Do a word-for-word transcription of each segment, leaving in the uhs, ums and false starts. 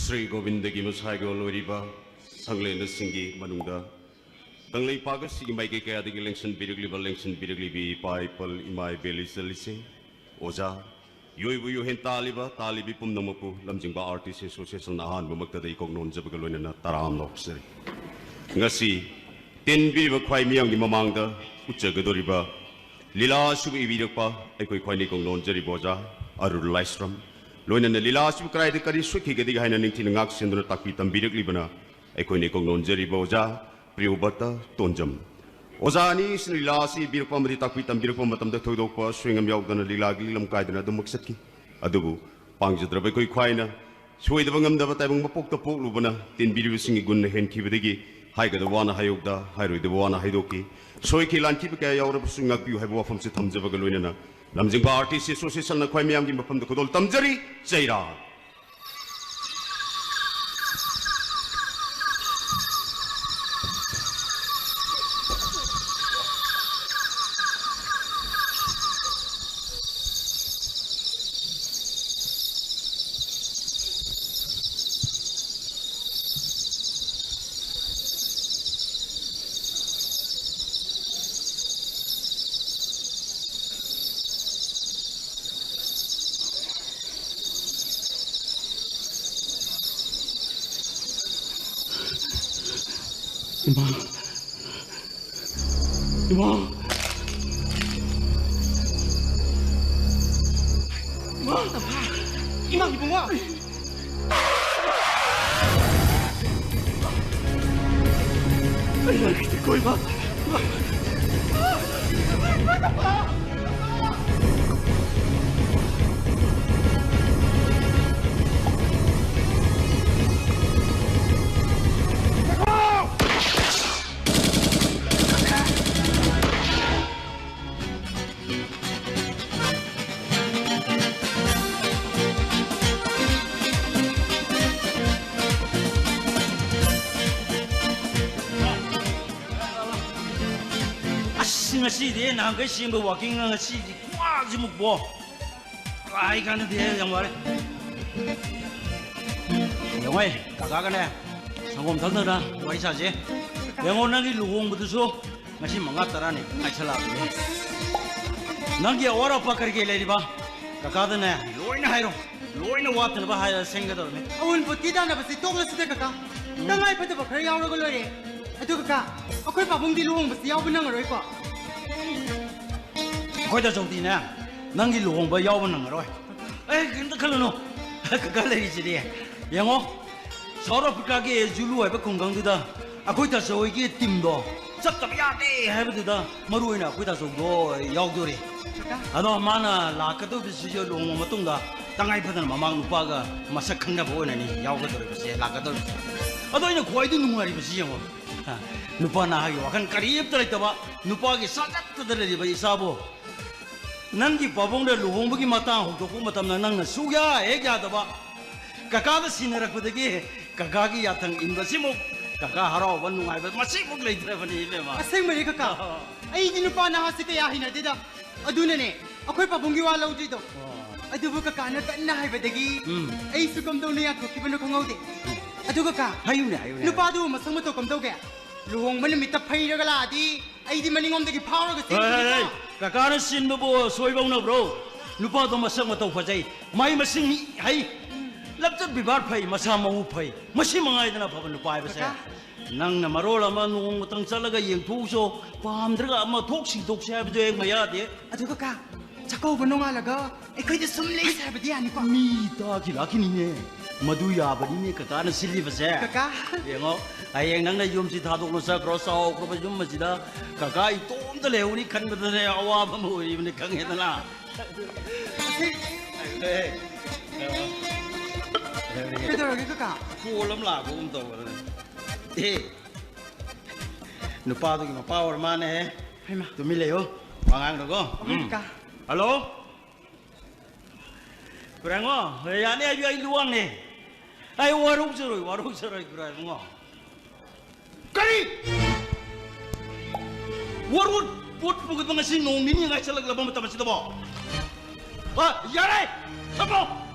ꯁ꯭ꯔꯤ ꯒꯣꯕꯤꯟꯗꯒꯤ ꯃꯁꯥꯏꯒ ꯂꯣꯏꯔꯤꯕ ꯁꯪꯂꯦꯟꯅꯁꯤꯡꯒꯤ ꯃꯅꯨꯡꯗ ꯀꯪꯂꯩꯄꯥꯛ ꯑꯁꯤꯒꯤ ꯃꯥꯏꯀꯩ ꯀꯌꯥꯗꯒꯤ ꯂꯦꯡꯁꯤꯟꯕꯤꯔꯛꯂꯤꯕ, ꯂꯦꯡꯁꯤꯟꯕꯤꯔꯛꯂꯤꯕꯤ ꯏꯄꯥ ꯏꯄꯜ ꯏꯃꯥ ꯏꯕꯦꯜ ꯏꯆꯜ ꯏꯆꯦ, ꯑꯣꯖꯥ, ꯌꯣꯏꯕꯨ ꯌꯣꯏꯍꯦꯟ ꯇꯥꯜꯂꯤꯕ, ꯇꯥꯜꯂꯤꯕꯤ ꯄꯨꯝꯅꯃꯛꯄꯨ ꯂꯝꯖꯤꯡꯕ ꯑꯥꯔꯇꯤꯁ ꯑꯦꯁꯣꯁꯤꯌꯦꯁꯟꯅ ꯑꯍꯥꯟꯕꯃꯛꯇꯗ ꯏꯀꯣꯛ ꯅꯣꯟꯖꯕꯒ ꯂꯣꯏꯅꯅ ꯇꯔꯥꯝꯅ ꯑꯣꯛꯆꯔꯤ꯫ ꯉꯁꯤ ꯇꯦꯟꯕꯤꯔꯤꯕ ꯈ꯭ꯋꯥꯏ ꯃꯤꯌꯥꯝꯒꯤ ꯃꯃꯥꯡꯗ ꯎꯠꯆꯒꯗꯧꯔꯤꯕ ꯂꯤꯂꯥ ꯑꯁꯤꯕꯨ ꯏꯕꯤꯔꯛꯄ ꯑꯩꯈꯣꯏ ꯈ꯭ꯋꯥꯏꯅꯤ ꯏꯀꯣꯛ ꯅꯣꯟꯖꯔꯤꯕ ꯑꯣꯖꯥ ꯑꯔꯨꯜ ꯂꯥꯏꯁ꯭ꯔꯝ, ꯂꯣꯏꯅꯅ ꯂꯤꯂꯥ ꯑꯁꯤꯕꯨ ꯀꯗꯥꯏꯗ ꯀꯔꯤ ꯁꯣꯏꯈꯤꯒꯗꯒꯦ ꯍꯥꯏꯅ ꯅꯤꯡꯊꯤꯅ ꯉꯥꯛ ꯁꯦꯟꯗꯨꯅ ꯇꯥꯛꯄꯤ ꯇꯝꯕꯤꯔꯛꯂꯤꯕꯅ ꯑꯩꯈꯣꯏꯅ ꯏꯀꯣꯛ ꯅꯣꯟꯖꯔꯤꯕ ꯑꯣꯖꯥ ꯄ꯭ꯔꯤꯌꯣꯕ꯭ꯔꯇ ꯇꯣꯟꯖꯝ꯫ ꯑꯣꯖꯥ ꯑꯅꯤꯁꯤꯅ ꯂꯤꯂꯥ ꯑꯁꯤ ꯏꯕꯤꯔꯛꯄ ꯑꯃꯗꯤ ꯇꯥꯛꯄꯤ ꯇꯝꯕꯤꯔꯛꯄ ꯃꯇꯝꯗ ꯊꯣꯏꯗꯣꯛꯄ ꯁꯣꯏꯉꯝ ꯌꯥꯎꯗꯅ ꯂꯤꯂꯥꯒꯤ ꯂꯝ ꯀꯥꯏꯗꯅ ꯑꯗꯨꯃꯛ ꯆꯠꯈꯤ꯫ ꯑꯗꯨꯕꯨ ꯄꯥꯡꯖꯗ꯭ꯔꯕ ꯑꯩꯈꯣꯏ ꯈ꯭ꯋꯥꯏꯅ ꯁꯣꯏꯗꯕ ꯉꯝꯗꯕ ꯇꯥꯏꯕꯪ ꯃꯄꯣꯛꯇ ꯄꯣꯛꯂꯨꯕꯅ ꯇꯦꯟꯕꯤꯔꯤꯕꯁꯤꯡꯒꯤ ꯒꯨꯟꯅ ꯍꯦꯟꯈꯤꯕꯗꯒꯤ ꯍꯥꯏꯒꯗꯕ ꯋꯥꯅ ꯍꯥꯏꯍꯧꯗ, ꯍꯥꯏꯔꯣꯏꯗꯕ ꯋꯥꯅ ꯍꯥꯏꯗꯣꯛꯈꯤ꯫ ꯁꯣꯏꯈꯤ ꯂꯥꯟꯈꯤꯕ ꯀꯌꯥ ꯌꯥꯎꯔꯕꯁꯨ ꯉꯥꯛꯄꯤꯌꯨ ꯍꯥꯏꯕ ꯋꯥꯐꯝꯁꯤ ꯊꯝꯖꯕꯒ ꯂꯣꯏꯅꯅ ꯂꯝꯖꯤꯡꯕ ꯑꯥꯔꯇꯤꯁ ꯑꯦꯁꯣꯁꯤꯌꯦꯁꯟꯅ ꯈ꯭ꯋꯥꯏ ꯃꯤꯌꯥꯝꯒꯤ ꯃꯐꯝꯗ ꯈꯨꯗꯣꯜ ꯇꯝꯖꯔꯤ꯫ ꯆꯩꯔꯥ꯫ ꯏꯃꯥ꯫ ꯏꯃꯥ꯫ ꯏꯃꯥ꯫ ꯏꯃꯥ ꯏꯕꯨꯡꯉꯣ꯫ ꯑꯩ ꯂꯥꯛꯈꯤꯗꯦꯀꯣ, ꯏꯃꯥ꯫ ꯑꯁ, ꯉꯁꯤꯗꯤ ꯅꯍꯥꯟꯈꯩ ꯆꯦꯟꯕ ꯋꯥꯀꯤꯡꯅ ꯉꯁꯤꯗꯤ ꯈꯨꯋꯥꯁꯤꯃꯨꯛꯄꯣ꯫ ꯀꯥꯏ ꯀꯥꯟꯅꯗꯦ, ꯌꯥꯝ ꯋꯥꯔꯦ꯫ ꯌꯦꯡꯉꯣꯏ, ꯀꯀꯥꯒꯅꯦ ꯁꯪꯒꯣꯝ ꯊꯛꯅꯗꯅ ꯋꯥꯔꯤ ꯁꯥꯁꯦ꯫ ꯌꯦꯡꯉꯣ, ꯅꯪꯒꯤ ꯂꯨꯍꯣꯡꯕꯗꯨꯁꯨ ꯉꯁꯤ ꯃꯉꯥ ꯇꯔꯥꯅꯤ ꯉꯥꯏꯁꯜꯂꯛꯑꯕꯅꯦ꯫ ꯅꯪꯒꯤ ꯑꯋꯥꯠ ꯑꯄꯥ ꯀꯔꯤ ꯀꯔꯤ ꯂꯩꯔꯤꯕ? ꯀꯀꯥꯗꯅꯦ ꯂꯣꯏꯅ ꯍꯥꯏꯔꯣ, ꯂꯣꯏꯅ ꯋꯥꯠꯇꯅꯕ ꯍꯥꯏꯔ ꯁꯦꯝꯒꯗꯧꯔꯕꯅꯦ꯫ ꯑꯑꯣꯟꯄꯣꯠꯀꯤ ꯇꯥꯟꯅꯕꯁꯤ ꯇꯣꯛꯂꯁꯤꯗ ꯀꯀꯥ꯫ ꯇꯉꯥꯏ ꯐꯗꯕ ꯈꯔ ꯌꯥꯎꯔꯒ ꯂꯣꯏꯔꯦ꯫ ꯑꯗꯨ ꯀꯀꯥ, ꯑꯩꯈꯣꯏ ꯄꯥꯕꯨꯡꯗꯤ ꯂꯨꯍꯣꯡꯕꯁꯤ ꯌꯥꯎꯕ ꯅꯪꯉꯔꯣꯏꯀꯣ? ꯑꯩꯈꯣꯏ ꯇꯥꯆꯧꯗꯤꯅꯦ ꯅꯪꯒꯤ ꯂꯨꯍꯣꯡꯕ ꯌꯥꯎꯕ ꯅꯪꯉꯔꯣꯏ꯫ ꯑꯦ, ꯀꯩꯝꯇ ꯈꯜꯂꯨꯅꯨ꯫ ꯀꯀꯥ ꯂꯩꯔꯤꯁꯤꯗꯤ꯫ ꯌꯦꯡꯉꯣ, ꯁꯥꯎꯠ ꯑꯐ꯭ꯔꯤꯀꯥꯒꯤ ꯖꯨꯂꯨ ꯍꯥꯏꯕ ꯈꯨꯡꯒꯪꯗꯨꯗ ꯑꯩꯈꯣꯏ ꯇꯥꯆꯧ ꯍꯣꯏꯒꯤ ꯇꯤꯝꯗꯣ ꯆꯠꯇꯕ ꯌꯥꯗꯦ ꯍꯥꯏꯕꯗꯨꯗ ꯃꯔꯨ ꯑꯣꯏꯅ ꯑꯩꯈꯣꯏ ꯇꯥꯆꯧꯗꯣ ꯌꯥꯎꯗꯣꯔꯤ꯫ ꯀꯀꯥ꯫ ꯑꯗꯣ ꯃꯥꯅ ꯂꯥꯛꯀꯗꯧꯔꯤꯕꯁꯤꯁꯨ ꯂꯨꯍꯣꯡꯕ ꯃꯇꯨꯡꯗ ꯇꯉꯥꯏ ꯐꯗꯅ ꯃꯃꯥꯡ ꯅꯨꯄꯥꯒ ꯃꯁꯛ ꯈꯪꯅꯕ ꯑꯣꯏꯅꯅꯤ ꯌꯥꯎꯒꯗꯧꯔꯤꯕꯁꯦ, ꯂꯥꯛꯀꯗꯧꯔꯤꯕꯁꯦ꯫ ꯑꯗꯣ ꯑꯩꯅ ꯈ꯭ꯋꯥꯏꯗꯒꯤ ꯅꯨꯡꯉꯥꯏꯔꯤꯕꯁꯤ ꯌꯦꯡꯉꯣ, ꯅꯨꯄꯥ ꯅꯍꯥꯒꯤ ꯋꯥꯈꯜ ꯀꯔꯤꯝꯇ ꯂꯩꯇꯕ, ꯅꯨꯄꯥꯒꯤ ꯁꯥꯖꯠꯇꯗ ꯂꯩꯔꯤꯕ ꯏꯆꯥꯕꯨ ꯅꯪꯒꯤ ꯄꯥꯕꯨꯡꯅ ꯂꯨꯍꯣꯡꯕꯒꯤ ꯃꯇꯥꯡ ꯍꯧꯗꯣꯛꯄ ꯃꯇꯝꯗ ꯅꯪꯅ ꯁꯨꯛꯌꯥ ꯍꯦꯛ ꯌꯥꯗꯕ, ꯀꯀꯥꯗ ꯁꯤꯟꯅꯔꯛꯄꯗꯒꯤ ꯀꯀꯥꯒꯤ ꯌꯥꯊꯪ ꯏꯟꯕꯁꯤꯃꯨꯛ ꯀꯀꯥ ꯍꯔꯥꯎꯕ ꯅꯨꯡꯉꯥꯏꯕ ꯃꯁꯤꯃꯨꯛ ꯂꯩꯇ꯭ꯔꯕꯅꯤ ꯏꯕꯦꯝꯃ꯫ ꯑꯁꯦꯡꯕꯅꯤ ꯀꯀꯥ, ꯑꯩꯗꯤ ꯅꯨꯄꯥ ꯅꯍꯥꯁꯤ ꯀꯌꯥ ꯍꯩꯅꯗꯦꯗ꯫ ꯑꯗꯨꯅꯅꯦ ꯑꯩꯈꯣꯏ ꯄꯥꯕꯨꯡꯒꯤ ꯋꯥ ꯂꯧꯗ꯭ꯔꯤꯗꯣ꯫ ꯑꯗꯨꯕꯨ ꯀꯀꯥꯅ ꯀꯟꯅ ꯍꯥꯏꯕꯗꯒꯤ ꯎꯝ꯫ ꯑꯩꯁꯨ ꯀꯝꯗꯧꯅ ꯌꯥꯊꯣꯛꯈꯤꯕꯅꯣ ꯈꯪꯍꯧꯗꯦ꯫ ꯑꯗꯨ ꯀꯀꯥ, ꯍꯥꯏꯌꯨꯅꯦ, ꯍꯥꯏꯌꯨꯅꯦ꯫ ꯅꯨꯄꯥꯗꯨꯕꯨ ꯃꯁꯛ ꯃꯇꯧ ꯀꯝꯗꯧꯒꯦ? ꯂꯨꯍꯣꯡꯕ ꯅꯨꯃꯤꯠꯇ ꯐꯩꯔꯒ ꯂꯥꯛꯑꯗꯤ ꯑꯩꯗꯤ ꯃꯅꯤꯡꯂꯣꯝꯗꯒꯤ ꯐꯥꯎꯔꯒ ꯍꯦ, ꯍꯦ, ꯍꯦ, ꯆꯦꯟꯈꯤꯅꯤꯀꯣ꯫ ꯀꯀꯥꯅ ꯁꯤꯟꯕꯕꯨ ꯁꯣꯏꯕꯧꯅꯕ꯭ꯔꯣ? ꯅꯨꯄꯥꯗꯣ ꯃꯁꯛ ꯃꯇꯧ ꯐꯖꯩ, ꯃꯍꯩ ꯃꯁꯤꯡ ꯍꯩ, ꯂꯝꯆꯠ ꯕꯦꯕꯥꯔ ꯐꯩ, ꯃꯁꯥ ꯃꯎ ꯐꯩ, ꯃꯁꯤ ꯃꯉꯥꯏꯗꯅ ꯑꯐꯕ ꯅꯨꯄꯥ ꯍꯥꯏꯕꯁꯦ꯫ ꯀꯀꯥ꯫ ꯅꯪꯅ ꯃꯔꯣꯜ ꯑꯃ ꯅꯣꯡꯃꯇꯪ ꯆꯠꯂꯒ ꯌꯦꯡꯊꯣꯛꯎꯁꯣ, ꯄꯥꯝꯗ꯭ꯔꯒ ꯑꯃ ꯊꯣꯛ ꯁꯤꯟꯗꯣꯛꯁꯦ ꯍꯥꯏꯕꯗꯨ ꯍꯦꯛ ꯃꯌꯥꯗꯦ꯫ ꯑꯗꯨ ꯀꯀꯥ, ꯆꯥꯛꯀꯧꯕ ꯅꯣꯡꯉꯥꯜꯂꯒ ꯑꯩꯈꯣꯏꯗ ꯁꯨꯝ ꯂꯩꯁꯦ ꯍꯥꯏꯕꯗꯤ ꯌꯥꯅꯤꯀꯣ? ꯃꯤ ꯇꯥꯈꯤ ꯂꯥꯛꯈꯤꯅꯤꯅꯦ꯫ ꯃꯗꯨ ꯌꯥꯕꯅꯤꯅꯦ ꯀꯀꯥꯅ ꯁꯤꯜꯂꯤꯕꯁꯦ꯫ ꯀꯀꯥ꯫ ꯌꯦꯡꯉꯣ, ꯍꯌꯦꯡ ꯅꯪꯅ ꯌꯨꯝꯁꯤ ꯊꯥꯗꯣꯛꯅ ꯆꯠꯈ꯭ꯔꯣ, ꯆꯥꯎꯈ꯭ꯔꯕ ꯌꯨꯝ ꯑꯁꯤꯗ ꯀꯀꯥ ꯏꯇꯣꯝꯇ ꯂꯩꯍꯧꯅꯤ ꯈꯟꯕꯗꯅꯦ ꯑꯋꯥꯕ ꯑꯃ ꯑꯣꯏꯔꯤꯕꯅꯤ, ꯈꯪꯉꯦꯗꯅ꯫ ꯑꯦ, ꯀꯩꯗꯧꯔꯒꯦ ꯀꯀꯥ? ꯀꯣꯜ ꯑꯃ ꯂꯥꯛꯄꯒꯨꯝ ꯇꯧꯕꯅꯦ꯫ ꯑꯦ, ꯅꯨꯄꯥꯗꯨꯒꯤ ꯃꯄꯥ ꯑꯣꯏꯔ ꯃꯥꯅꯦꯍꯦ꯫ ꯍꯩꯃꯥ꯫ ꯇꯨꯃꯤꯟ ꯂꯩꯌꯣ, ꯋꯥꯉꯥꯡꯗꯣꯀꯣ꯫ ꯍꯣꯏ ꯎꯝ꯫ ꯀꯀꯥ꯫ ꯍꯜꯂꯣ? ꯈꯨꯔꯥꯏꯉꯣ, ꯌꯥꯅꯤ, ꯑꯩ, ꯑꯩ ꯂꯨꯋꯥꯡꯅꯦ꯫ ꯑꯩ ꯋꯥꯔꯧꯖꯔꯣꯏ, ꯋꯥꯔꯧꯖꯔꯣꯏ, ꯈꯨꯔꯥꯏꯕꯨꯡꯉꯣ꯫ ꯀꯔꯤ? ꯋꯥꯔꯣꯠ ꯄꯣꯠ ꯄꯨꯈꯠꯄ ꯉꯁꯤ ꯅꯣꯡ ꯅꯤꯅꯤ ꯉꯥꯏꯁꯜꯂꯛꯂꯕ ꯃꯇꯝ ꯑꯁꯤꯗꯕꯣ? ꯑ, ꯌꯥꯔꯦ! ꯊꯝꯃꯣ!